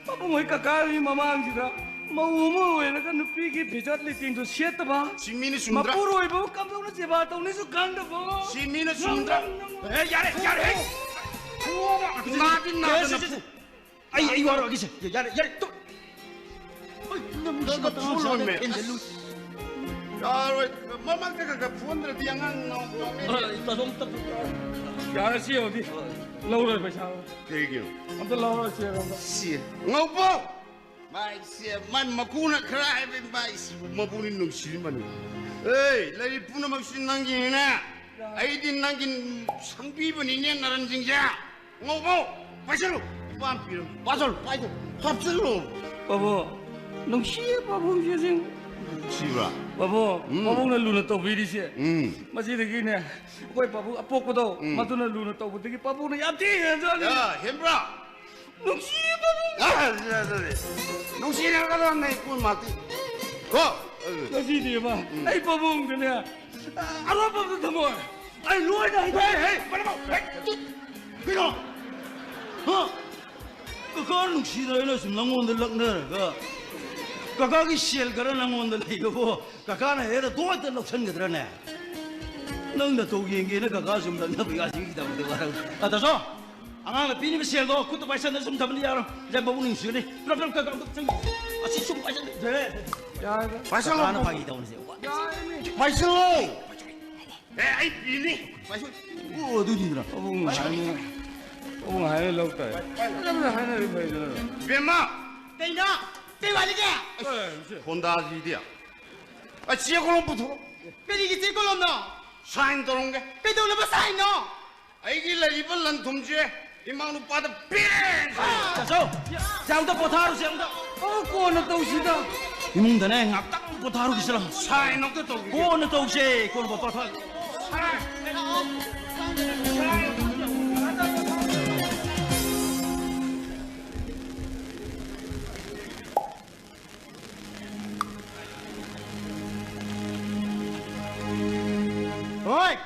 ꯄꯥꯕꯨꯡ ꯍꯣꯏ ꯀꯀꯥꯒꯤ ꯃꯃꯥꯡꯁꯤꯗ ꯃꯧ ꯑꯃ ꯑꯣꯏꯔꯒ ꯅꯨꯄꯤꯒꯤ ꯐꯤꯖꯦꯠ ꯂꯩꯇꯦꯡꯗꯣ ꯁꯦꯠꯇꯕ, ꯁꯤ ꯃꯤꯅ ꯆꯨꯝꯗ꯭ꯔꯥ? ꯃꯄꯨꯔꯣꯏꯕꯕꯨ ꯀꯝꯗꯧꯅ ꯁꯦꯕꯥ ꯇꯧꯅꯤꯁꯨ ꯈꯪꯗꯕ꯫ ꯁꯤ ꯃꯤꯅ ꯆꯨꯝꯗ꯭ꯔꯥ? ꯅꯪ, ꯅꯪ, ꯅꯪ꯫ ꯑꯦ, ꯌꯥꯔꯦ, ꯌꯥꯔꯦ꯫ ꯐꯨꯑꯣꯕ꯫ ꯅꯥꯗꯤ ꯅꯥꯗꯅ ꯁꯦ, ꯁꯦ, ꯁꯦ꯫ ꯑꯩ, ꯑꯩ ꯋꯥꯔꯛꯑꯒꯦꯁꯦ꯫ ꯌꯥꯔꯦ, ꯌꯥꯔꯦ, ꯇꯣꯛ꯫ ꯍꯣꯏ, ꯅꯪ ꯅꯪ ꯃꯇꯥꯡ ꯐꯨꯜ ꯆꯥꯗꯦ, ꯑꯣꯏꯃꯦ꯫ ꯍꯦꯟꯖꯜꯂꯨ꯫ ꯌꯥꯔꯣꯏ, ꯃꯃꯛꯇ ꯈꯔ ꯈꯔ ꯐꯨꯍꯟꯗ꯭ꯔꯗꯤ ꯑꯉꯥꯡ ꯅꯥꯎ ꯅꯥꯎꯅꯦ꯫ ꯑ, ꯇꯥꯊꯣꯛ, ꯇꯥꯊꯣꯛ꯫ ꯌꯥꯔꯦ, ꯁꯤ ꯌꯧꯗꯤ꯫ ꯍꯣꯏ꯫ ꯂꯧꯔꯣꯏ ꯄꯩꯁꯥ꯫ ꯀꯩꯒꯤꯅꯣ? ꯑꯝꯇ ꯂꯧꯔꯣꯏ, ꯁꯦ, ꯑꯝꯇ꯫ ꯁꯤ, ꯉꯧꯕꯧ! ꯃꯥꯏꯁꯦ, ꯃꯥꯏ ꯃꯀꯨꯅ ꯈꯔ ꯍꯥꯏꯕ, ꯃꯥꯏꯁꯤꯕꯨ ꯃꯕꯨꯅꯤ ꯅꯨꯡꯁꯤꯔꯤꯕꯅꯤ꯫ ꯑꯦ, ꯂꯩꯔꯤꯕ ꯄꯨꯝꯅꯃꯛꯁꯤ ꯅꯪꯒꯤꯅꯤꯅꯦ꯫ ꯑꯩꯗꯤ ꯅꯪꯒꯤ ꯁꯪꯕꯤꯕꯅꯤꯅꯦ, ꯅꯔꯟꯁꯤꯡꯁꯦ꯫ ꯉꯧꯕꯧ, ꯄꯥꯏꯁꯜꯂꯨ꯫ ꯅꯨꯄꯥ ꯑꯃ ꯄꯤꯔꯝ-, ꯄꯥꯏꯁꯜꯂꯨ, ꯄꯥꯏꯁꯜꯂꯨ, ꯍꯥꯞꯆꯜꯂꯨ꯫ ꯄꯥꯕꯨꯡ, ꯅꯨꯡꯁꯤꯌꯦ ꯄꯥꯕꯨꯡꯁꯦ ꯑꯁꯦꯡ-, ꯅꯨꯡꯁꯤꯕ꯭ꯔꯥ? ꯄꯥꯕꯨꯡ, ꯎꯝ꯫ ꯄꯥꯕꯨꯡꯅ ꯂꯨꯅ ꯇꯧꯕꯤꯔꯤꯁꯦ꯫ ꯎꯝ꯫ ꯃꯁꯤꯗꯒꯤꯅꯦ, ꯑꯩꯈꯣꯏ ꯄꯥꯕꯨꯡ ꯑꯄꯣꯛꯄꯗꯣ, ꯎꯝ꯫ ꯃꯗꯨꯅ ꯂꯨꯅ ꯇꯧꯕꯗꯒꯤ ꯄꯥꯕꯨꯡꯅ ꯌꯥꯝ ꯊꯤ ꯍꯦꯟꯖꯜꯂꯤ꯫ ꯌꯥ, ꯍꯦꯟꯕ꯭ꯔꯥ? ꯅꯨꯡꯁꯤꯌꯦ ꯄꯥꯕꯨꯡ꯫ ꯑ, ꯑꯗꯨ, ꯑꯗꯨ, ꯑꯗꯨ꯫ ꯅꯨꯡꯁꯤꯅꯒꯗꯕꯅꯦ ꯏꯄꯨ ꯏꯃꯥꯗꯤ꯫ ꯀꯣ? ꯑꯗꯨ꯫ ꯉꯁꯤꯗꯤ ꯏꯃꯥ, ꯎꯝ꯫ ꯑꯩ ꯄꯥꯕꯨꯡꯗꯅꯦ, ꯑꯔꯣꯞꯄ ꯑꯝꯇ ꯊꯝꯃꯣꯏ꯫ ꯑꯩ ꯂꯣꯏꯅ ꯍꯩ-, ꯍꯩ, ꯍꯩ, ꯀꯩꯅꯣ? ꯍꯥ? ꯀꯀꯥ ꯅꯨꯡꯁꯤꯅ ꯑꯩꯅ ꯁꯨꯝ ꯅꯪꯉꯣꯟꯗ ꯂꯛꯅꯔꯒ, ꯀꯀꯥꯒꯤ ꯁꯦꯜ ꯈꯔ ꯅꯪꯉꯣꯟꯗ ꯂꯩꯕꯕꯨ ꯀꯀꯥꯅ ꯍꯦꯛꯇ ꯇꯣꯏꯇ ꯂꯧꯁꯟꯒꯗ꯭ꯔꯅꯦ? ꯅꯪ ꯅꯇꯧ ꯌꯦꯡꯒꯦꯅ ꯀꯀꯥ ꯁꯨꯝ ꯂꯛꯅꯕ ꯌꯥꯁꯤꯒꯤꯗꯃꯛꯇ ꯋꯥꯔꯧ-, ꯑ, ꯇꯥꯆꯧ, ꯑꯉꯥꯡꯅ ꯄꯤꯔꯤꯕ ꯁꯦꯜꯗꯣ ꯈꯨꯠꯇ ꯄꯥꯏꯁꯟꯅ ꯁꯨꯝ ꯊꯝꯕꯗꯤ ꯌꯥꯔꯣꯏ꯫ ꯂꯦꯝꯕꯕꯨ ꯅꯨꯡꯁꯤꯔꯅꯤ꯫ ꯄꯨꯂꯞ, ꯄꯨꯂꯞ ꯀꯀꯥ ꯑꯝꯇ ꯆꯪꯉꯨ꯫ ꯑꯁꯤ ꯁꯨꯝ ꯄꯥꯏꯁꯟ-, ꯌꯥꯔꯦ꯫ ꯄꯥꯏꯁꯜꯂꯣ꯫ ꯀꯀꯥꯅ ꯐꯥꯒꯤ ꯇꯧꯕꯅꯦ꯫ ꯌꯥꯔꯦꯃꯤ꯫ ꯄꯥꯏꯁꯜꯂꯣ꯫ ꯑꯦ, ꯑꯩ ꯄꯤꯅꯤ꯫ ꯄꯥꯏꯁꯜ-, ꯑꯣ, ꯑꯗꯨꯅꯤꯗꯅ꯫ ꯄꯥꯕꯨꯡ ꯍꯥꯏꯅ, ꯄꯥꯕꯨꯡ ꯍꯥꯏꯅ ꯂꯧ ꯇꯥꯏ꯫ ꯐꯖꯅ ꯍꯥꯏꯅꯔꯤ ꯐꯩꯗꯅ꯫ ꯏꯕꯦꯝꯃ! ꯀꯩꯅꯣ? ꯀꯩ ꯋꯥꯠꯂꯤꯒꯦ? ꯑꯦ, ꯁꯦ꯫ ꯍꯣꯟꯗꯥꯁꯤꯗꯤ꯫ ꯑ, ꯆꯦ ꯀꯣꯂꯣꯝ ꯄꯨꯊꯣꯔꯛꯑꯣ꯫ ꯀꯔꯤꯒꯤ ꯆꯦ ꯀꯣꯂꯣꯝꯅꯣ? ꯁꯥꯏꯟ ꯇꯧꯔꯝꯒꯦ꯫ ꯀꯩꯗꯧꯅꯕ ꯁꯥꯏꯟꯅꯣ? ꯑꯩꯒꯤ ꯂꯩꯔꯤꯕ ꯂꯟ ꯊꯨꯝꯁꯦ ꯏꯃꯥ ꯅꯨꯄꯥꯗ ꯄꯤꯔꯦ! ꯆꯥꯆꯧ, ꯁꯦ ꯑꯝꯇ ꯄꯣꯊꯥꯔꯨꯁꯦ ꯑꯝꯇ꯫ ꯑꯣ, ꯀꯣꯟꯅ ꯇꯧꯁꯤꯗ꯫ ꯏꯃꯨꯡꯗꯅꯦ ꯉꯥꯛꯇꯪ ꯄꯣꯊꯥꯔꯨꯈꯤꯁꯤ ꯂꯥꯎ꯫ ꯁꯥꯏꯟ ꯑꯝꯇ ꯇꯧꯈꯤꯒꯦ꯫ ꯀꯣꯟꯅ ꯇꯧꯁꯦ, ꯀꯣꯟꯅ ꯄꯣꯊꯥ꯫ ꯁꯥꯏꯟ꯫ ꯍꯣꯏ꯫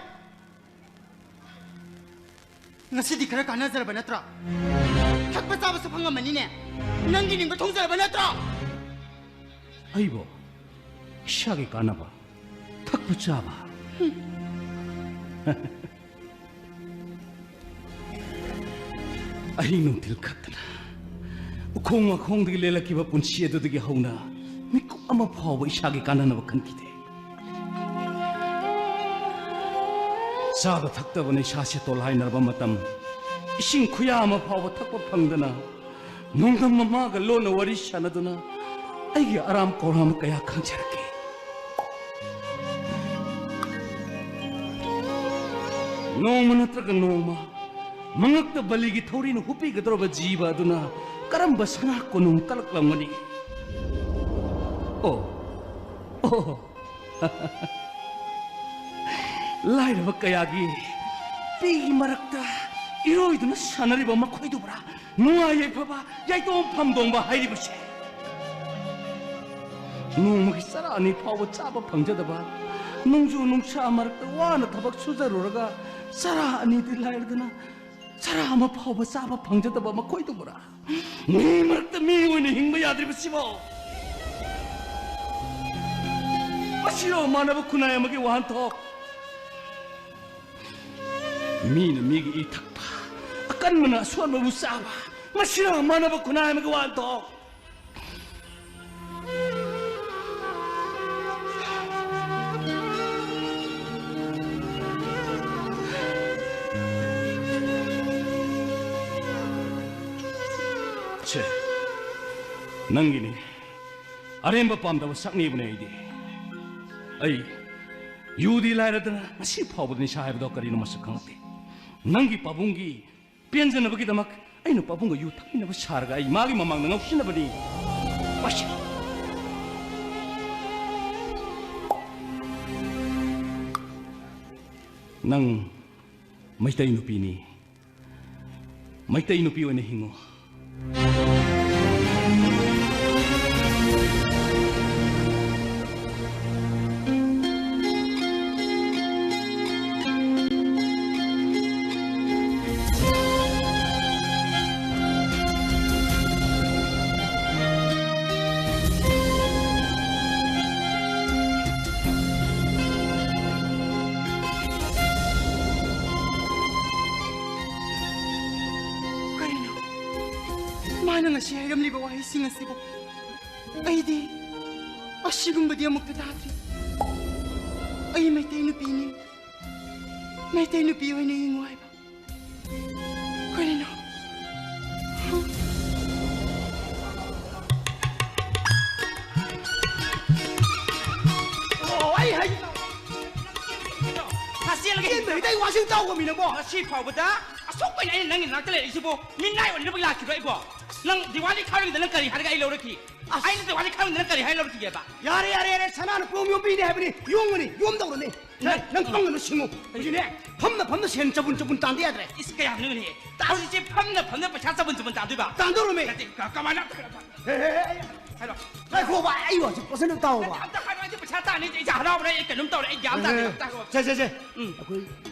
ꯉꯁꯤꯗꯤ ꯈꯔ ꯀꯥꯟꯅꯖꯔꯕ ꯅꯠꯇ꯭ꯔꯣ? ꯊꯛꯄ ꯆꯥꯕꯁꯨ ꯐꯪꯉꯝꯃꯅꯤꯅꯦ꯫ ꯅꯪꯒꯤ ꯅꯤꯡꯕ ꯊꯨꯡꯖꯔꯕ ꯅꯠꯇ꯭ꯔꯣ? ꯑꯩꯕꯣ? ꯏꯁꯥꯒꯤ ꯀꯥꯟꯅꯕ, ꯊꯛꯄ ꯆꯥꯕ꯫ ꯑꯍꯤꯡ ꯅꯨꯡꯊꯤꯜ ꯈꯛꯇꯅ ꯎꯈꯣꯡ ꯋꯥꯈꯣꯡꯗꯒꯤ ꯂꯦꯜꯂꯛꯈꯤꯕ ꯄꯨꯟꯁꯤ ꯑꯗꯨꯗꯒꯤ ꯍꯧꯅ ꯃꯤꯀꯨꯞ ꯑꯃ ꯐꯥꯎꯕ ꯏꯁꯥꯒꯤ ꯀꯥꯟꯅꯅꯕ ꯈꯟꯈꯤꯗꯦ꯫ ꯆꯥꯕ ꯊꯛꯇꯕꯅ ꯏꯁꯥ ꯁꯦꯇꯣꯜ ꯍꯥꯏꯅꯔꯕ ꯃꯇꯝ, ꯏꯁꯤꯡ ꯈꯨꯌꯥ ꯑꯃ ꯐꯥꯎꯕ ꯊꯛꯄ ꯐꯪꯗꯅ, ꯅꯣꯡꯗꯝ ꯃꯃꯥꯒ ꯂꯣꯟꯅ ꯋꯥꯔꯤ ꯁꯥꯟꯅꯗꯨꯅ ꯑꯩꯒꯤ ꯑꯔꯥꯝ ꯈꯧꯔꯥꯡꯕ ꯀꯌꯥ ꯈꯪꯖꯔꯛꯈꯤ꯫ ꯅꯣꯡꯃ ꯅꯠꯇ꯭ꯔꯒ ꯅꯣꯡꯃ ꯃꯉꯛꯇ ꯕꯂꯤꯒꯤ ꯊꯧꯔꯤꯅ ꯍꯨꯞꯄꯤꯒꯗꯧꯔꯕ ꯖꯤꯕ ꯑꯗꯨꯅ ꯀꯔꯝꯕ ꯁꯅꯥ ꯀꯣꯅꯨꯡ ꯀꯜꯂꯛꯂꯝꯒꯅꯤ? ꯑꯣ, ꯑꯣ, ꯂꯥꯏꯔꯕ ꯀꯌꯥꯒꯤ ꯄꯤꯒꯤ ꯃꯔꯛꯇ ꯏꯔꯣꯏꯗꯨꯅ ꯁꯥꯟꯅꯔꯤꯕ ꯃꯈꯣꯏꯗꯨꯕꯨꯔꯥ ꯅꯨꯡꯉꯥꯏ ꯌꯥꯏꯐꯕ ꯌꯥꯏꯇꯣꯝ ꯐꯝꯗꯣꯡꯕ ꯍꯥꯏꯔꯤꯕꯁꯦ? ꯅꯣꯡꯃꯒꯤ ꯆꯔꯥ ꯑꯅꯤ ꯐꯥꯎꯕ ꯆꯥꯕ ꯐꯪꯖꯗꯕ, ꯅꯣꯡꯖꯨ ꯅꯨꯡꯁꯥ ꯃꯔꯛꯇ ꯋꯥꯅ ꯊꯕꯛ ꯁꯨꯖꯔꯨꯔꯒ ꯆꯔꯥ ꯑꯅꯤꯗꯤ ꯂꯥꯏꯔꯗꯅ ꯆꯔꯥ ꯑꯃ ꯐꯥꯎꯕ ꯆꯥꯕ ꯐꯪꯖꯗꯕ ꯃꯈꯣꯏꯗꯨꯕꯨꯔꯥ ꯃꯤ ꯃꯔꯛꯇ ꯃꯤ ꯑꯣꯏꯅ ꯍꯤꯡꯕ ꯌꯥꯗ꯭ꯔꯤꯕꯁꯤꯕꯣ? ꯃꯁꯤꯔꯣ ꯃꯥꯟꯅꯕ ꯈꯨꯟꯅꯥꯏ ꯑꯃꯒꯤ ꯋꯥꯍꯟꯊꯣꯛ? ꯃꯤꯅ ꯃꯤꯒꯤ ꯏ ꯊꯛꯄ, ꯑꯀꯟꯕꯅ ꯑꯁꯣꯟꯕꯕꯨ ꯆꯥꯕ, ꯃꯁꯤꯔꯣ ꯃꯥꯟꯅꯕ ꯈꯨꯟꯅꯥꯏ ꯑꯃꯒꯤ ꯋꯥꯍꯟꯊꯣꯛ? ꯁꯦ, ꯅꯪꯒꯤꯅꯤ꯫ ꯑꯔꯦꯝꯕ ꯄꯥꯝꯗꯕ ꯁꯛꯅꯤꯕꯅꯦ ꯑꯩꯗꯤ꯫ ꯑꯩ ꯌꯨꯗꯤ ꯂꯥꯏꯔꯗꯅ ꯉꯁꯤ ꯐꯥꯎꯕꯗ ꯅꯤꯁꯥ ꯍꯥꯏꯕꯗꯣ ꯀꯔꯤꯅꯣ ꯃꯁꯛ ꯈꯪꯉꯛꯇꯦ꯫ ꯅꯪꯒꯤ ꯄꯥꯕꯨꯡꯒꯤ ꯄꯦꯟꯖꯅꯕꯒꯤꯗꯃꯛ ꯑꯩꯅ ꯄꯥꯕꯨꯡꯒ ꯌꯨ ꯊꯛꯃꯤꯟꯅꯕ ꯁꯥꯔꯒ ꯑꯩ ꯃꯥꯒꯤ ꯃꯃꯥꯡꯗ ꯉꯥꯎꯁꯤꯟꯅꯕꯅꯤ꯫ ꯃꯁꯤ ꯅꯪ ꯃꯩꯇꯩ ꯅꯨꯄꯤꯅꯤ꯫ ꯃꯩꯇꯩ ꯅꯨꯄꯤ ꯑꯣꯏꯅ ꯍꯤꯡꯉꯨ꯫ ꯀꯩꯅꯣ? ꯃꯥꯅ ꯉꯁꯤ ꯍꯥꯏꯔꯝꯂꯤꯕ ꯋꯥꯍꯩꯁꯤꯡ ꯑꯁꯤꯕꯨ ꯑꯩꯗꯤ ꯑꯁꯤꯒꯨꯝꯕꯗꯤ ꯑꯃꯨꯛꯇ ꯇꯥꯗ꯭ꯔꯤ꯫ ꯑꯩ ꯃꯩꯇꯩ ꯅꯨꯄꯤꯅꯤ꯫ ꯃꯩꯇꯩ ꯅꯨꯄꯤ ꯑꯣꯏꯅ ꯌꯦꯡꯉꯨ ꯍꯥꯏꯕ꯫ ꯀꯔꯤꯅꯣ? ꯑꯣ, ꯑꯩ ꯍꯥꯏꯒꯦ ꯇꯧꯕ꯫ ꯍꯣꯁꯇꯦꯜꯒꯤ ꯆꯦꯟꯕ ꯍꯦꯛꯇ ꯑꯩ ꯋꯥꯁꯤꯡ ꯇꯧꯕ ꯃꯤꯅꯀꯣ꯫ ꯉꯁꯤ ꯐꯥꯎꯕꯗ ꯑꯁꯨꯛ ꯀꯨꯏꯅ ꯑꯩꯅ ꯅꯪꯒꯤ ꯅꯥꯛꯇ ꯂꯩꯔꯛꯏꯁꯤꯕꯣ, ꯃꯤꯅꯥꯏ ꯑꯣꯏꯅꯕꯒꯤ ꯂꯥꯛꯈꯤꯕ꯭ꯔꯣ ꯑꯩꯕꯣ? ꯅꯪ ꯗꯤꯋꯥꯂꯤ ꯈꯥꯔꯨꯏꯗ ꯅꯪ ꯀꯔꯤ ꯍꯥꯏꯔꯒ ꯑꯩ ꯂꯧꯔꯛꯈꯤ? ꯑꯁ꯫ ꯑꯩꯅ ꯗꯤꯋꯥꯂꯤ ꯈꯥꯔꯨꯏꯗ ꯅꯪ ꯀꯔꯤ ꯍꯥꯏꯔ ꯂꯧꯔꯛꯈꯤꯒꯦꯕ? ꯌꯥꯔꯦ, ꯌꯥꯔꯦ, ꯌꯥꯔꯦ, ꯁꯅꯥꯅ ꯄꯣꯝ ꯌꯣꯝꯕꯤꯅꯦ ꯍꯥꯏꯕꯅꯤ, ꯌꯣꯝꯒꯅꯤ, ꯌꯣꯝꯗꯧꯔꯅꯤ꯫ ꯅꯪ, ꯅꯪ ꯄꯪꯒꯅꯨ ꯁꯤꯡꯉꯨ꯫ ꯍꯧꯖꯤꯛꯅꯦ, ꯐꯝꯅ ꯐꯝꯅ ꯁꯦꯟ ꯆꯕꯨꯟ ꯆꯕꯨꯟ ꯇꯥꯟꯗ ꯌꯥꯗ꯭ꯔꯦ꯫ ꯏꯁ, ꯀꯌꯥꯝꯅꯣꯅꯦ? ꯍꯧꯖꯤꯛꯁꯦ ꯐꯝꯅ ꯐꯝꯅ ꯄꯩꯁꯥ ꯆꯕꯨꯟ ꯆꯕꯨꯟ ꯇꯥꯟꯗꯣꯏꯕ? ꯇꯥꯟꯗꯧꯔꯃꯤ꯫ ꯅꯠꯇꯦ, ꯀ-, ꯀꯃꯥꯏꯅ? ꯍꯦ, ꯍꯦ, ꯍꯦ, ꯍꯦ꯫ ꯍꯥꯏꯔꯣ꯫ ꯉꯥꯏꯈꯣꯕ, ꯑꯩ ꯋꯥꯁꯦ ꯐꯖꯅ ꯇꯥꯎꯕ꯫ ꯅꯠꯇꯦ, ꯑꯝꯇ ꯍꯥꯏꯔꯣ, ꯑꯩꯗꯤ ꯄꯩꯁꯥ ꯇꯥꯟꯅꯤ, ꯑꯩꯁꯦ ꯍꯔꯥꯎꯕ꯭ꯔꯥ, ꯑꯩ ꯀꯩꯅꯣꯝ ꯇꯧꯔꯦ, ꯑꯩ ꯒ꯭ꯌꯥꯟ ꯇꯥꯗꯦ, ꯑꯝꯇ ꯍꯥꯏꯔꯣ꯫ ꯁꯦ, ꯁꯦ, ꯁꯦ꯫ ꯎꯝ꯫ ꯑꯩꯈꯣꯏ